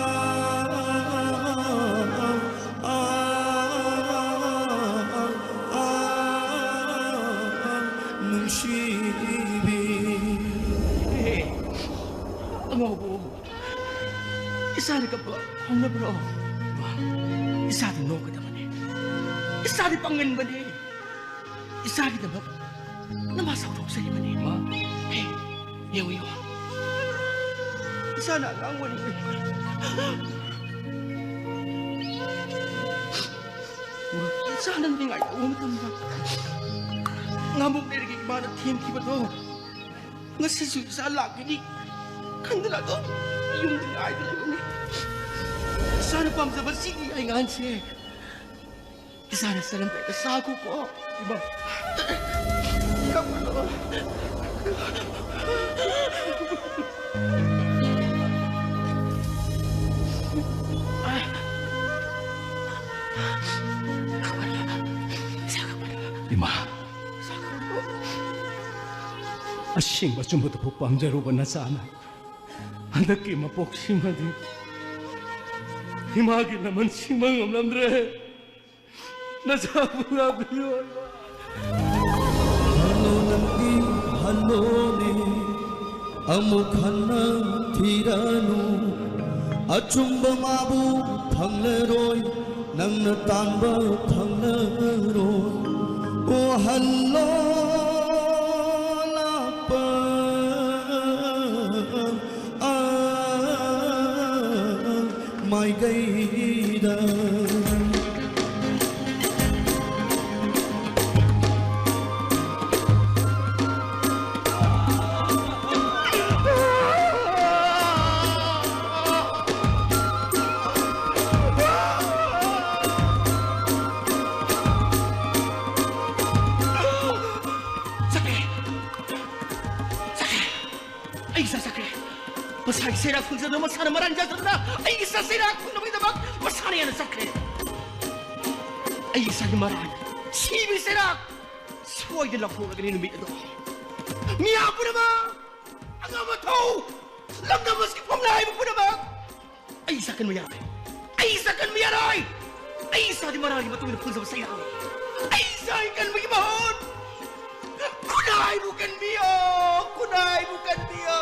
ꯅꯨꯡꯁꯤꯕꯤ꯫ ꯑꯉꯥꯎꯕ, ꯏꯆꯥꯗꯤ ꯀꯞꯄ ꯍꯧꯅꯕ꯭ꯔꯣ? ꯏꯆꯥꯗꯤ ꯅꯣꯛꯀꯗꯕꯅꯤ꯫ ꯏꯆꯥꯗꯤ ꯄꯥꯡꯒꯟꯕꯅꯤ꯫ ꯏꯆꯥꯒꯤꯗꯃꯛ ꯅꯃꯥ ꯆꯥꯎꯊꯣꯛꯆꯔꯤꯕꯅꯤ꯫ ꯃꯥ, ꯍꯦ, ꯌꯦꯡꯉꯨ, ꯌꯦꯡꯉꯨ꯫ ꯏꯆꯥꯅ ꯑꯉꯥꯡ ꯑꯣꯏꯔꯤꯉꯩ, ꯏꯆꯥꯅ ꯅꯤꯡꯉꯥꯏ ꯇꯧꯕ ꯃꯇꯝꯗ ꯉꯥꯃꯨꯛ ꯂꯩꯔꯒ ꯏꯃꯥꯅ ꯊꯦꯝꯈꯤꯕꯗꯣ, ꯉꯁꯤꯁꯨ ꯏꯆꯥ ꯂꯥꯛꯀꯅꯤ ꯈꯟꯗꯨꯅ ꯑꯗꯨꯝ ꯌꯨꯝꯗ ꯉꯥꯏꯗꯨꯅ ꯂꯩꯕꯅꯤ꯫ ꯏꯆꯥꯅ ꯄꯥꯝꯖꯕ ꯁꯤꯒꯤ ꯑꯉꯥꯡꯁꯦ ꯏꯆꯥꯅ ꯆꯠꯂꯝꯗꯥꯏꯗ ꯆꯥꯈꯣꯀꯣ꯫ ꯏꯃꯥ꯫ ꯀꯞꯀꯅꯨ꯫ ꯏꯃꯥ, ꯑꯁꯦꯡꯕ ꯑꯆꯨꯝꯕꯗꯨꯕꯨ ꯄꯥꯝꯖꯔꯨꯕ ꯅꯆꯥꯅ ꯍꯟꯗꯛꯀꯤ ꯃꯄꯣꯛꯁꯤꯃꯗꯤ ꯏꯃꯥꯒꯤ ꯂꯃꯟ ꯁꯤꯡꯕ ꯉꯝꯂꯝꯗ꯭ꯔꯦ꯫ ꯅꯆꯥꯕꯨ ꯉꯥꯛꯄꯤꯌꯨ ꯍꯥꯏꯕ꯫ ꯍꯜꯂꯣ ꯅꯪꯗꯤ ꯍꯜꯂꯣꯅꯦ, ꯑꯃꯨꯛ ꯍꯟꯅ ꯊꯤꯔꯅꯨ꯫ ꯑꯆꯨꯝꯕ ꯃꯥꯕꯨ ꯐꯪꯂꯔꯣꯏ, ꯅꯪꯅ ꯇꯥꯟꯕ ꯐꯪꯂꯔꯣꯏ꯫ ꯑꯣ ꯍꯜꯂꯣ ꯂꯥꯛꯄ ꯑ ꯃꯥꯏꯀꯩꯗ꯫ ꯆꯠꯈ꯭ꯔꯦ! ꯆꯠꯈ꯭ꯔꯦ! ꯑꯩ ꯏꯆꯥ ꯆꯠꯈ꯭ꯔꯦ꯫ ꯃꯁꯥꯒꯤ ꯁꯩꯔꯥꯛ ꯐꯪꯖꯗꯨꯅ, ꯃꯁꯥꯅ ꯃꯔꯥꯜ ꯌꯥꯖꯗꯨꯅ ꯑꯩꯒꯤ ꯏꯆꯥ ꯁꯩꯔꯥꯛ ꯐꯪꯅꯕꯒꯤꯗꯃꯛ ꯃꯁꯥꯅ ꯌꯥꯅ ꯆꯠꯈ꯭ꯔꯦ꯫ ꯑꯩ ꯏꯆꯥꯒꯤ ꯃꯔꯥꯜ, ꯁꯤꯕꯒꯤ ꯁꯩꯔꯥꯛ ꯁꯣꯏꯗꯅ ꯂꯧꯊꯣꯛꯂꯒꯅꯤ ꯅꯨꯃꯤꯠ ꯑꯗꯣ꯫ ꯃꯤꯌꯥꯝ ꯄꯨꯝꯅꯃꯛ, ꯑꯉꯝ ꯑꯊꯧ, ꯂꯝꯗꯝ ꯑꯁꯤꯒꯤ ꯐꯝꯅꯥꯏꯕ ꯄꯨꯝꯅꯃꯛ, ꯑꯩ ꯏꯆꯥ ꯀꯟꯕ ꯌꯥꯔꯣꯏ꯫ ꯑꯩ ꯏꯆꯥ ꯀꯟꯕ ꯌꯥꯔꯣꯏ꯫ ꯑꯩ ꯏꯆꯥꯗꯤ ꯃꯔꯥꯜꯒꯤ ꯃꯇꯨꯡ ꯏꯟꯅ ꯐꯪꯖꯕ ꯁꯩꯔꯥꯛꯅꯤ꯫ ꯑꯩ ꯏꯆꯥ ꯀꯟꯕꯒꯤ ꯃꯍꯨꯠ ꯈꯨꯟꯅꯥꯏꯕꯨ ꯀꯟꯕꯤꯌꯣ, ꯈꯨꯟꯅꯥꯏꯕꯨ ꯀꯟꯕꯤꯌꯣ꯫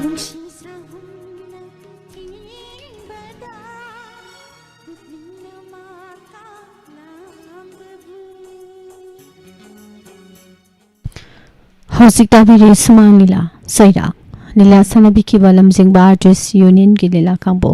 ꯅꯨꯡꯁꯤ ꯁꯍꯨꯝꯅ ꯊꯦꯡꯕꯗ ꯄꯨꯛꯅꯤꯡꯅ ꯃꯥ ꯀꯥꯞꯂꯝꯕꯕꯨ꯫ ꯍꯧꯖꯤꯛ ꯇꯥꯕꯤꯔꯤ ꯁꯨꯃꯥꯡ ꯂꯤꯂꯥ ꯁꯩꯔꯥꯛ꯫ ꯂꯤꯂꯥ ꯁꯥꯟꯅꯕꯤꯈꯤꯕ ꯂꯝꯖꯤꯡꯕ ꯑꯥꯔꯇꯤꯁ ꯌꯨꯅꯤꯌꯟꯒꯤ ꯂꯤꯂꯥ ꯀꯥꯡꯕꯨ꯫